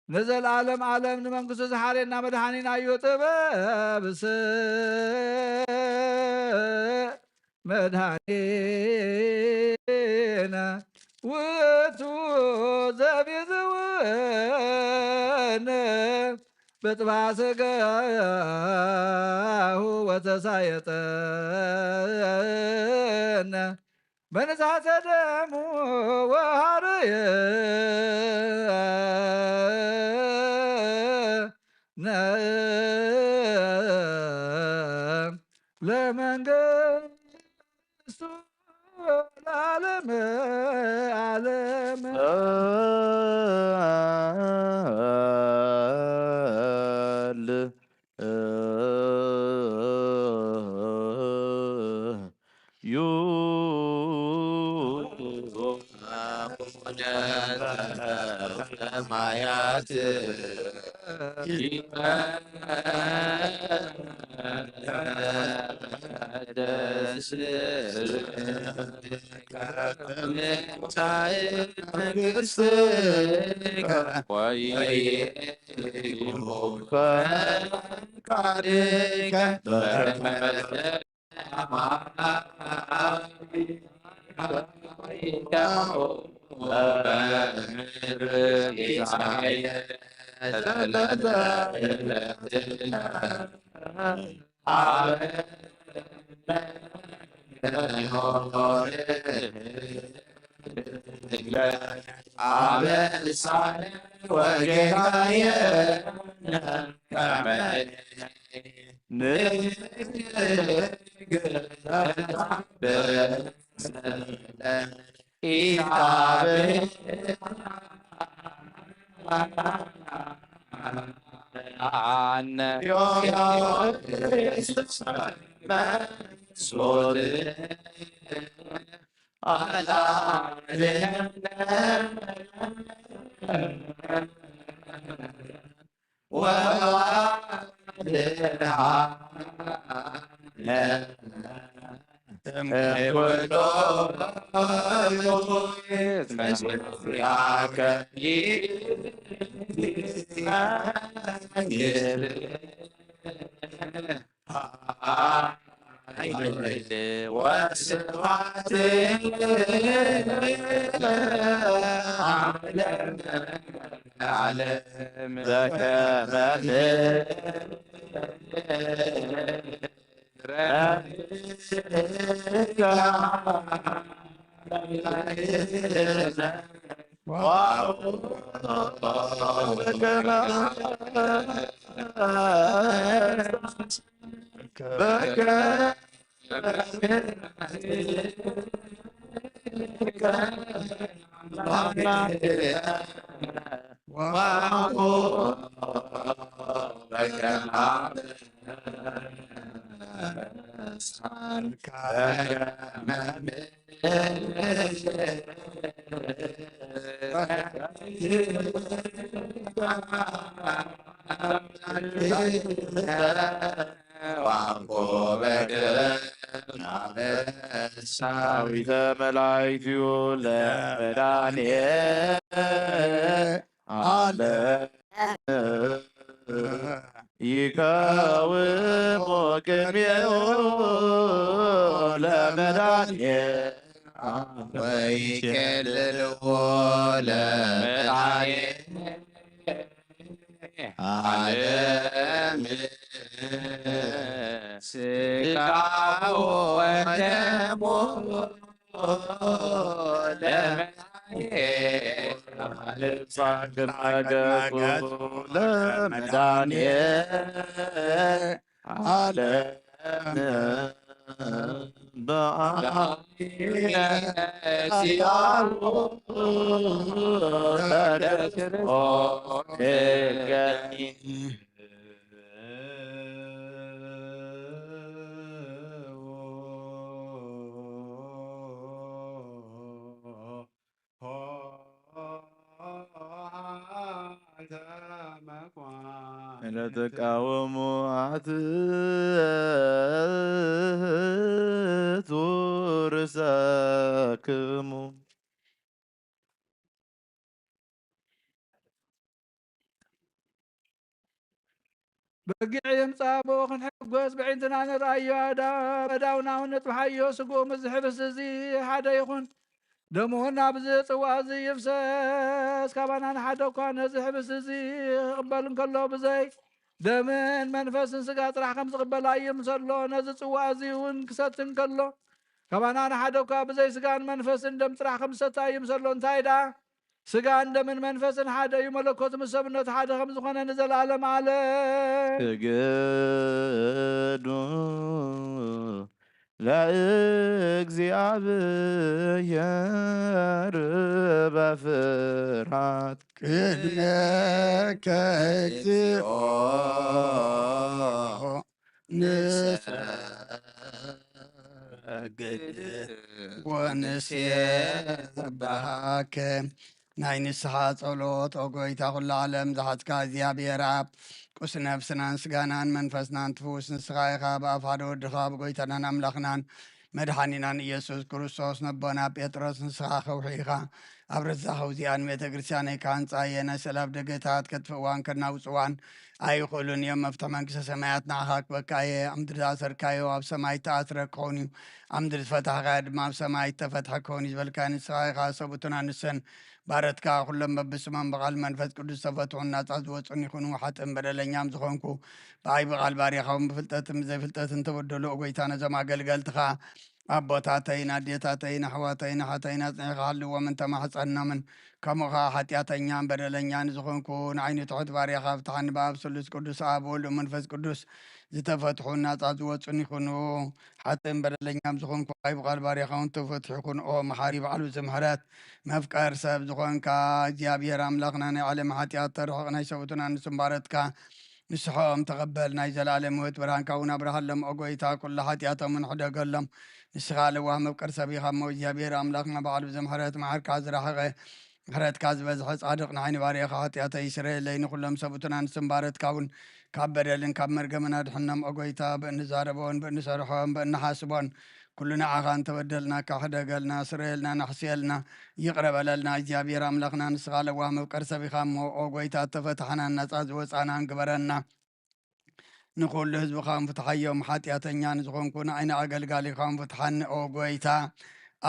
ንዘለዓለም ዓለም ንመንግስቱ ዝሓርየና መድሓኒና እዩ። ጥበብስ መድሓኒና ውእቱ ዘቢዝወነ በጥብዓ ሥጋሁ ወተሳየጠነ በንዝሐተ ደሙ ወሃረየነ ለመንግስቱ ለዓለመ ዓለም። ዩ ሰማያት ይትቀደስ ስምከ ወይኩን ፈቃድከ በከመ ዳዊተ መላእክቲሁ ለመድኃኔ ዓለም ይቀውሙ ቅድሜሁ ለመድኃኔ ወይኬልልዎ ለመድኃኔ ዓለም ሥጋሁ ወደሙ ለመድኃኔ ዓለም ሳቅና ገጹ ለመድኃኔ ዓለም በዓይነ ሲያው ተደስኦ ገኒ ለተቃወሙ አትሕቱ ርእሰክሙ። በጊዕ የምጽኣ ብኡ ክንሕጎስ ብዒንትና ንርኣዮ። ኣዳ-፣ ኣእዳውና እውን ንጥብሓዮ። ስግኡ ምስ ዝሕብስ እዚ ሓደ ይኹን፣ ደሙ እውን ኣብዚ ጽዋእ እዚ ይፍሰስ። ካባና ንሓደ እኳ ነዚ ሕብስ እዚ ክቕበል እንከሎ፣ ብዘይ ደምን መንፈስን ስጋ ጥራሕ ከም ዝቕበል ኣይምሰሎ። ነዚ ጽዋእ እዚ እውን ክሰቲ እንከሎ፣ ካባና ንሓደ እኳ ብዘይ ስጋን መንፈስን ደም ጥራሕ ከም ዝሰቲ ኣይምሰሎ። እንታይ ደኣ? ስጋን ደምን መንፈስን ሓደ እዩ። መለኮት ምስ ሰብነቱ ሓደ ከም ዝኾነ ንዘለኣለም ዓለም። ስግዱ ለእግዚኣብሔር በፍርሃት። ቅድሜከ እግዚኦ ንሰግድ ወንሴብሐከ። ናይ ንስሓ ጸሎት። ኦ ጎይታ ኩሉ ዓለም ዝሓዝካ እግዚኣብሔር ኣብ፣ ቁስ ነፍስናን ስጋናን መንፈስናን ትፍውስ ንስኻ ኢኻ። ብኣፍ ሓደ ወድኻ ብጎይታናን ኣምላኽናን መድሓኒናን ኢየሱስ ክርስቶስ ነቦና ጴጥሮስ ንስኻ ከውሒ ኢኻ። ኣብ ረዛኸው እዚኣ ንቤተ ክርስቲያነይ ክሃንጻ እየ። ናይ ሰላም ደገታት ከጥፍእዋን ከናውጽዋን ኣይኽእሉን እዮም። መፍትሒ መንግስተ ሰማያት ንዓኻ ክበካ እየ። ኣብ ምድሪ ዝኣሰርካዮ ኣብ ሰማይ ተኣስረ ክኸውን እዩ። ኣብ ምድሪ ዝፈታሕካዮ ድማ ኣብ ሰማይ እተፈትሐ ክኸውን እዩ ዝበልካዮ ንስኻ ኢኻ። ሰብኡትን ኣንስትን ባረትካ ኩሎም በብስሞም ብቓል መንፈስ ቅዱስ ዝተፈትሑን ናጻ ዝወጹን ይኹኑ። ሓጥእን በደለኛም ዝኾንኩ ብኣይ ብቓል ባሪኻውን ብፍልጠትን ብዘይፍልጠትን ተበደሉ። ኦ ጎይታ ነዞም ኣገልገልትኻ ኣቦታተይን ኣዴታተይን ኣሕዋተይን ኣሓተይን ኣጽኒዕኻ ሃልዎም እንተማሕጸንኖምን ከምኡ ኸዓ ሓጢኣተኛን በደለኛን ዝኾንኩ ንዓይኒ ትሑት ባርያኻ ፍትሓኒ። ብኣብ ስሉስ ቅዱስ ኣብ ወልድ መንፈስ ቅዱስ ዝተፈትሑ ናጻ ዝወጹን ይኹኑ። ሓጥእን በደለኛም ዝኾንኩ ኣይ ብቓል ባርያኻ እውን ትፍትሕ ይኹን። ኦ መሓሪ ባዕሉ ዝምሕረት መፍቀር ሰብ ዝኾንካ እግዚኣብሔር ኣምላኽና ናይ ዓለም ሓጢኣት ተርሕቕ ናይ ሰብኡትን ኣንስትን ባረትካ ንስሖም ተቐበል። ናይ ዘለኣለም ህይወት ብርሃንካ እውን ኣብርሃሎም። ኦ ጎይታ ኩሉ ሓጢኣቶምን ሕደገሎም። ንስኻ ለዋህ መፍቀር ሰብ ኢኻ እሞ እግዚኣብሔር ኣምላኽና ባዕሉ ብዘምሕረት መዓርካ ዝረሓቐ ምሕረትካ ዝበዝሐ ጻድቕ ንዓይ ንባርያኻ ሓጢኣተይ ይስረየለይ። ንኹሎም ሰብኡትን ኣንስትን ባረትካ እውን ካብ በደልን ካብ መርገምን ኣድሕኖም። ኦ ጎይታ ብእንዛረቦን ብእንሰርሖን ብእንሓስቦን ኩሉ ንዓኻ እንተበደልናካ ሕደገልና፣ ስረየልና፣ ናሕስየልና፣ ይቕረ በለልና። እግዚኣብሔር ኣምላኽና ንስኻ ለዋህ መፍቀር ሰብ ኢኻ እሞ ኦ ጎይታ እተፈታሕናን ናጻ ዝወጻናን ግበረና። ንኹሉ ህዝብኻ እውን ፍትሓዮም። ሓጢኣተኛ ንዝኾንኩ ንዓይኒ ኣገልጋሊኻ እውን ፍትሓኒ ኦ ጎይታ።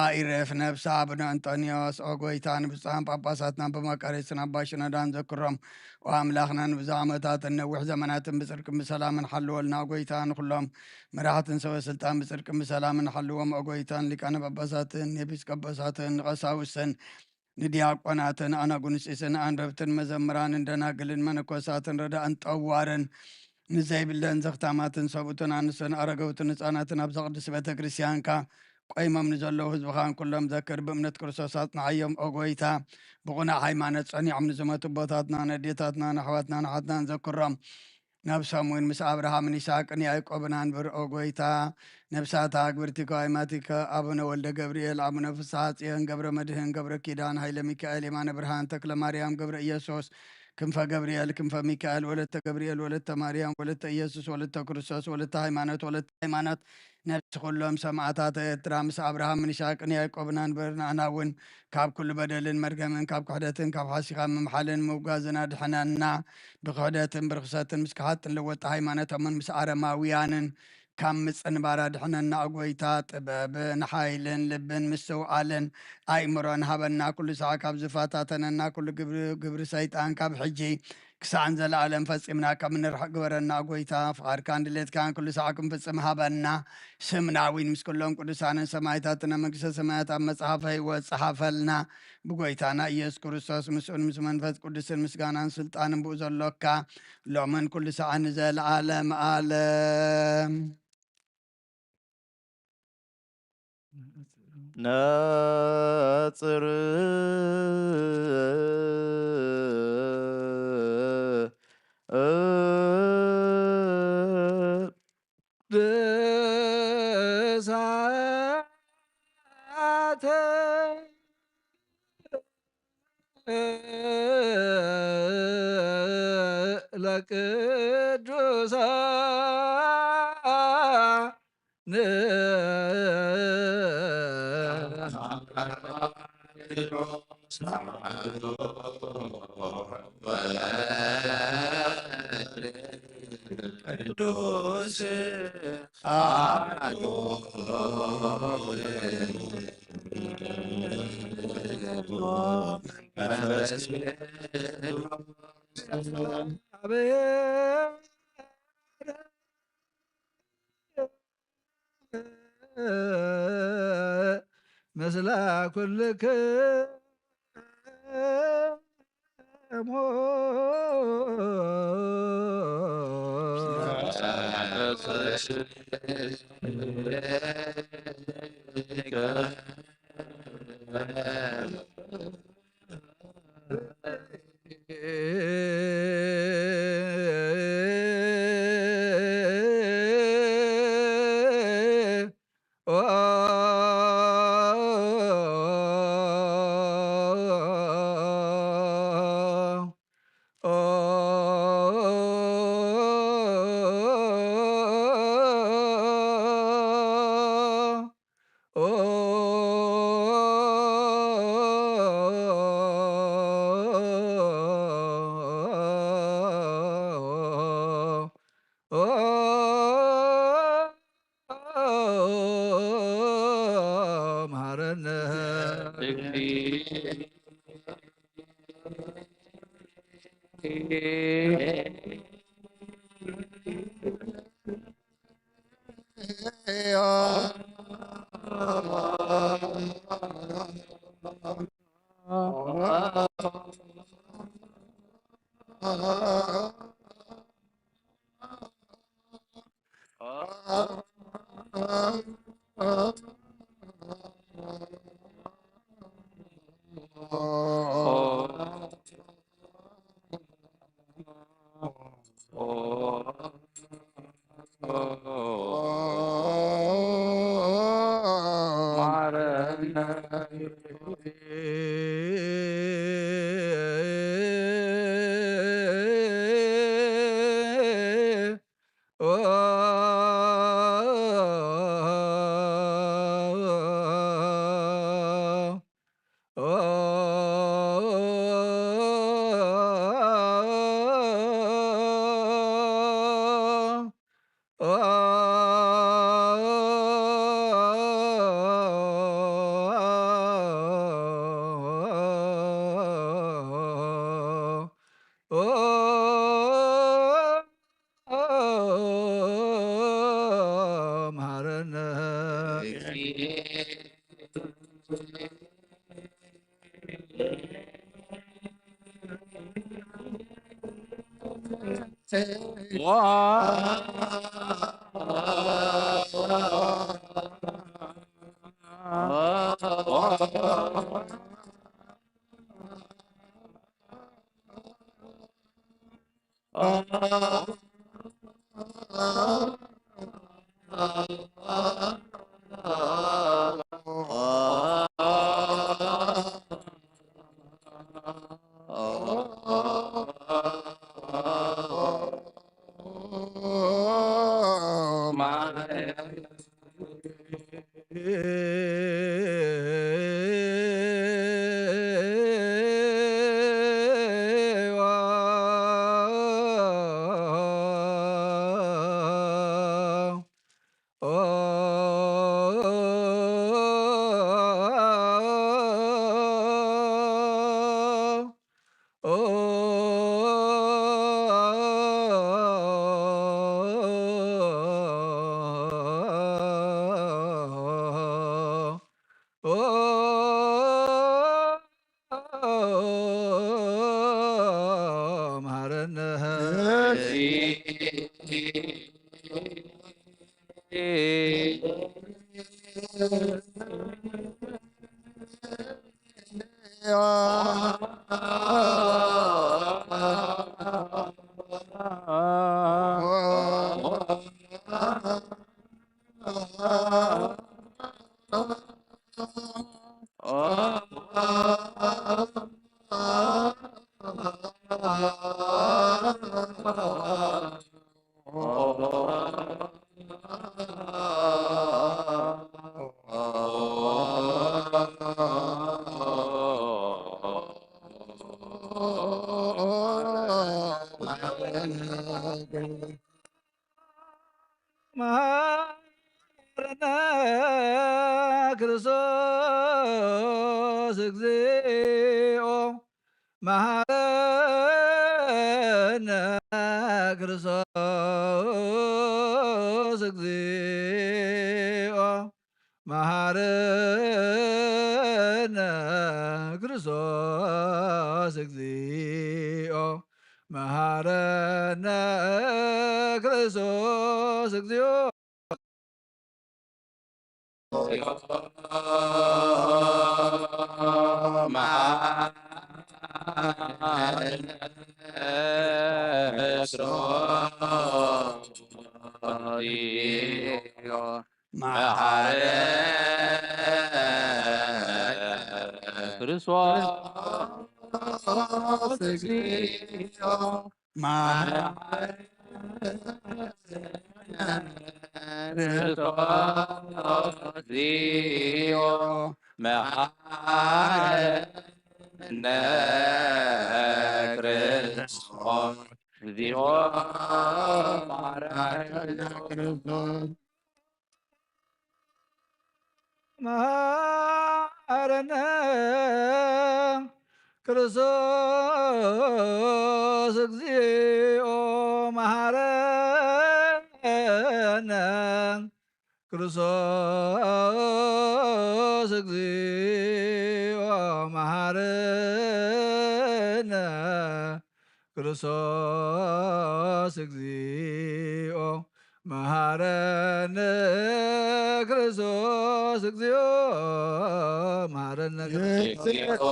ኣይረፍ ነብሲ ኣቡነ እንጦንዮስ ኦ ጎይታ፣ ንብፁዓን ጳጳሳትና ብመቃርዮስን ኣባ ሽኖዳን ዘክሮም። ኦ ኣምላኽና ንብዙሕ ዓመታትን ነዊሕ ዘመናትን ብጽድቅን ብሰላምን ሓልወልና ኦ ጎይታ። ንኹሎም መራሕትን ሰበ ስልጣን ብጽድቅን ብሰላምን ሓልዎም ኦ ጎይታ። ንሊቃነ ጳጳሳትን ኤጲስቆጶሳትን ንቐሳውስትን ንዲያቆናትን ኣናጉንስጢስን ኣንበብትን መዘምራንን ደናግልን መነኮሳትን ረዳእን ጠዋርን ንዘይብለን ዘኽታማትን ሰብኡትን ኣንስትን ኣረገውትን ህፃናትን ኣብዛ ቅድስት ቤተ ክርስቲያንካ ቆይሞም ንዘለዉ ህዝብኻን ኩሎም ዘክር። ብእምነት ክርስቶስ ኣጽንዓዮም ኦ ጎይታ። ብቑናዕ ሃይማኖት ጸኒዖም ንዝመቱ ኣቦታትና፣ ነዴታትና፣ ንኣሕዋትና፣ ንሓትናን ዘክሮም። ነብሶም እውን ምስ ኣብርሃምን ይስሐቅን ያዕቆብን ኣንብር ኦ ጎይታ። ነብሳት ኣግብርቲከ ኣይማቲከ ኣቡነ ወልደ ገብርኤል፣ ኣቡነ ፍስሐ ጽዮን፣ ገብረ መድህን፣ ገብረ ኪዳን፣ ሃይለ ሚካኤል፣ የማነ ብርሃን፣ ተክለ ማርያም፣ ገብረ ኢየሱስ፣ ክንፈ ገብርኤል፣ ክንፈ ሚካኤል፣ ወለተ ገብርኤል፣ ወለተ ማርያም፣ ወለተ ኢየሱስ፣ ወለተ ክርስቶስ፣ ወለተ ሃይማኖት፣ ወለተ ሃይማኖት፣ ነብሲ ኩሎም ሰማዕታት ኤርትራ ምስ ኣብርሃምን ይስሐቅን ያዕቆብን ኣንብር። ንኣና እውን ካብ ኩሉ በደልን መርገምን ካብ ክሕደትን ካብ ሓሲኻ ምምሓልን ምውጋዝን ኣድሕነና። ብክሕደትን ብርኽሰትን ምስ ከሓጥን ለወጢ ሃይማኖቶምን ምስ ኣረማውያንን ካብ ምጽንባር ኣድሕነና ኦ ጎይታ። ጥበብን ሓይልን ልብን ምስትውዓልን ኣእምሮን ሃበና። ኩሉ ሳዕ ካብ ዝፈታተነና ኩሉ ግብሪ፣ ግብሪ ሰይጣን ካብ ሕጂ ክሳዕን ዘለኣለም ፈጺምና ካብ እንርሕቕ ግበረና ኦ ጎይታ። ፍቓድካን ድሌትካን ኩሉ ሳዕ ክንፍጽም ሃበና። ስምና እውን ምስ ኩሎም ቅዱሳንን ሰማዕታትን ኣብ መንግስተ ሰማያት ኣብ መጽሓፈ ህይወት ጸሓፈልና። ብጎይታና ኢየሱስ ክርስቶስ ምስኡን ምስ መንፈስ ቅዱስን ምስጋናን ስልጣንን ብኡ ዘሎካ ሎምን ኩሉ ሳዕን ንዘለኣለም ኣለም። ነጽር ቅዱሳተ ለቅዱሳን ቅዱስ አሐዱ መንፈስ ምስለ ኩልክሙ መሐረነ። መሐረነ። መሐረነ። መሃረነ ክርስቶስ እግዚኦ፣ መሃረነ ክርስቶስ እግዚኦ፣ መሃረነ ክርስቶስ እግዚኦ፣ መሃረነ ክርስቶስ እግዚኦ። መሓረነ ክርስቶስ እግዚኦ፣ መሓረነ ክርስቶስ እግዚኦ፣ መሓረነ ክርስቶስ እግዚኦ፣ መሓረነ ክርስቶስ። መሃረነ ክርስቶስ እግዚኦ፣ መሃረነ ክርስቶስ እግዚኦ፣ መሃረነ ክርስቶስ እግዚኦ፣ መሃረነ ክርስቶስ እግዚኦ፣ መሃረነ ክርስቶስ።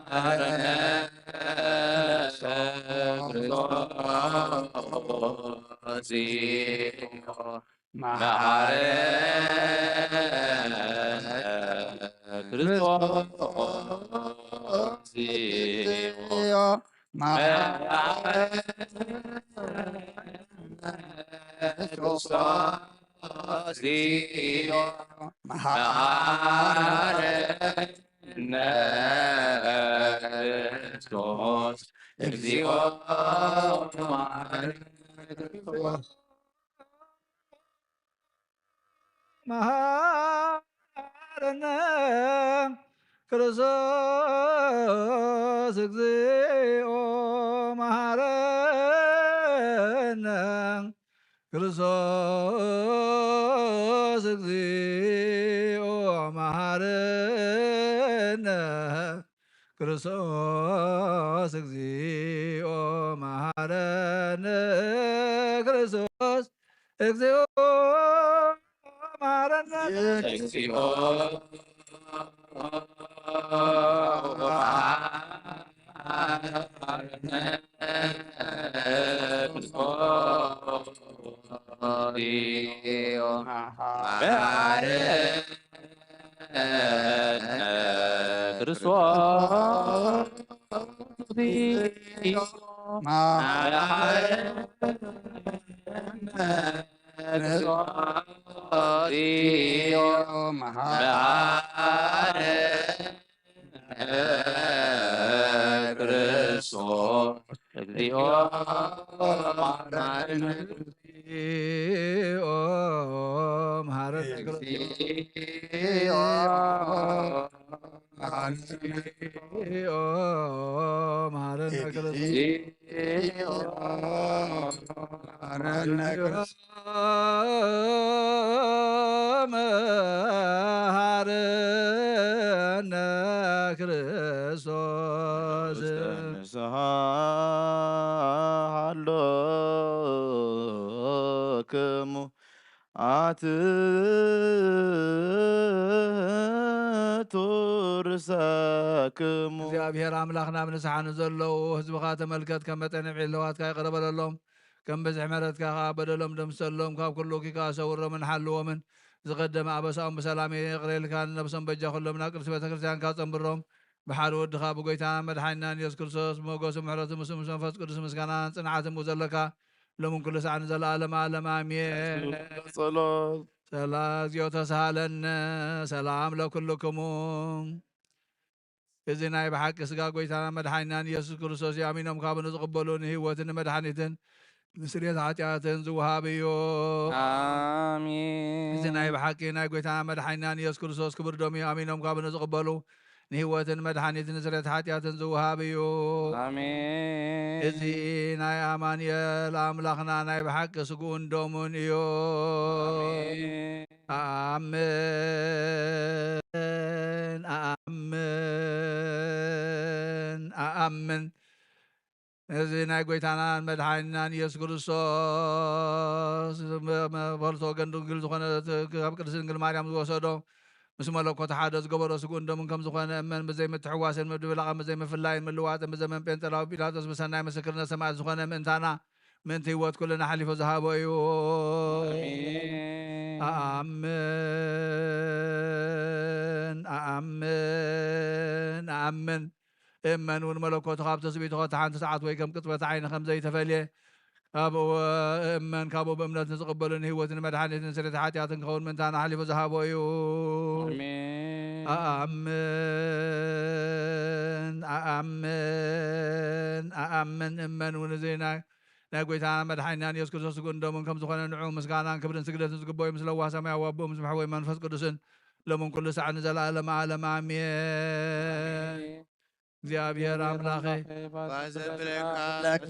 መሃረነ ክርስቶስ እግዚኦ፣ መሓረነ ክርስቶስ እግዚኦ፣ መሓረነ ክርስቶስ እግዚኦ፣ መሓረነ ክርስቶስ እግዚኦ፣ መሓረነ ክርስቶስ። መሃረነ ክርስቶስ እግዚኦ፣ መሃረነ ክርስቶስ እግዚኦ፣ መሃረነ ክርስቶስ እግዚኦ፣ መሃረነ ክርስቶስ እግዚኦ፣ መሃረነ እግዚኦ፣ መሃረነ ክርስቶስ እግዚኦ፣ መሃረነ ክርስቶስ እግዚኦ፣ መሃረነ ክርስቶስ እግዚኦ፣ መሃረነ ክርስቶስ እግዚኦ፣ መሃረነ እግዚኦ፣ መሃረነ ክርስቶስ። እግዚኦ፣ መሃረነ ክርስቶስ። እግዚኦ፣ መሃረነ ክርስቶስ። መሃረነ ክርስቶስ። ውስተ ንስሓ ሃሎክሙ ኣትቱ ርእሰክሙ። እግዚኣብሔር ኣምላኽና፣ ኣብ ንስሓ ንዘለዉ ህዝብኻ ተመልከት፣ ከም መጠን ዕልዋትካ ይቕረ በለሎም፣ ከም ብዝሒ ምሕረትካ ኸዓ በደሎም ደምሰሎም፣ ካብ ኩሉ ኪካ ሰውሮምን ሓልዎምን። ዝቐደመ ኣበሳኦም ብሰላም ይቕረ ኢልካ ንነብሶም በጃ ኩሎም ናብ ቅድስቲ ቤተ ክርስቲያንካ ጸንብሮም። ብሓደ ወድኻ ብጎይታ መድሓኒናን የሱስ ክርስቶስ ብሞገሱ ምሕረቱ ምስ ምስ መንፈስ ቅዱስ ምስጋናን ጽንዓትን ዘለካ ሎምን ኩሉ ሰዓት ንዘለኣለም ኣለም ኣሜን። ጸሎት። ሰላ እግዚኣብሔር ተሳሃለነ ሰላም ለኩልክሙ። እዚ ናይ ብሓቂ ስጋ ጎይታና መድሓኒናን ኢየሱስ ክርስቶስ እዩ። ኣሚኖም ካብ ንዝቕበሉ ንህይወትን ንመድሓኒትን ንስርየት ሓጢኣትን ዝወሃብ እዩ። ኣሜን። እዚ ናይ ብሓቂ ናይ ጎይታና መድሓኒናን ኢየሱስ ክርስቶስ ክቡር ደሙ እዩ። ኣሚኖም ካብ ንዝቕበሉ ንህይወትን መድሓኒትን ንስርየት ሓጢኣትን ዝወሃብ እዩ። ኣሜን። እዚ ናይ ኣማኑኤል ኣምላኽና ናይ ብሓቂ ስግኡን ደሙን እዩ። ኣሜን። ኣኣምን ኣኣምን ኣኣምን። እዚ ናይ ጎይታናን መድሓኒናን ኢየሱስ ክርስቶስ በልቶ ወገን ድንግል ዝኾነ ካብ ቅድስት ድንግል ማርያም ዝወሰዶ ምስ መለኮት ሓደ ዝገበሮ ስግኡን ደሙን ከም ዝኾነ እመን። ብዘይ ምትሕዋስን ምድብላቕን ብዘይ ምፍላይን ምልዋጥን ብዘመን ጴንጠላዊ ጲላጦስ ብሰናይ ምስክርነት ሰማዕት ዝኾነ ምእንታና ምእንቲ ህይወት ኩልና ሓሊፉ ዝሃቦ እዩ። ኣሜን። ኣኣምን ኣኣምን ኣኣምን። እመን እውን መለኮቱ ካብ ትስብእቱ ኸቲ ሓንቲ ሰዓት ወይ ከም ቅጽበት ዓይኒ ከም ዘይተፈልየ ካብ እመን ካብኡ ብእምነት ንዝቕበሉ ንህይወትን መድሓኒትን ስርየት ሓጢኣትን ክኸውን ምእንታና ሓሊፉ ዝሃቦ እዩ። ኣሜን። ኣኣምን ኣኣምን ኣኣምን። እመን እውን እዚ ናይ ናይ ጎይታና መድሓኒናን ኢየሱስ ክርስቶስ ስግኡን ደሙን ከም ዝኾነ ንዑ ምስጋናን ክብርን ስግደትን ዝግበኦ እዩ። ምስ ለዋህ ሰማያዊ ኣቦኡ ምስ መሕወይ መንፈስ ቅዱስን ሎምን ኩሉ ሳዕ ንዘለኣለም ዓለም ኣሜን። ኣሜን። እግዚኣብሔር ኣምላኸ ባህ ዘብለካ ለካ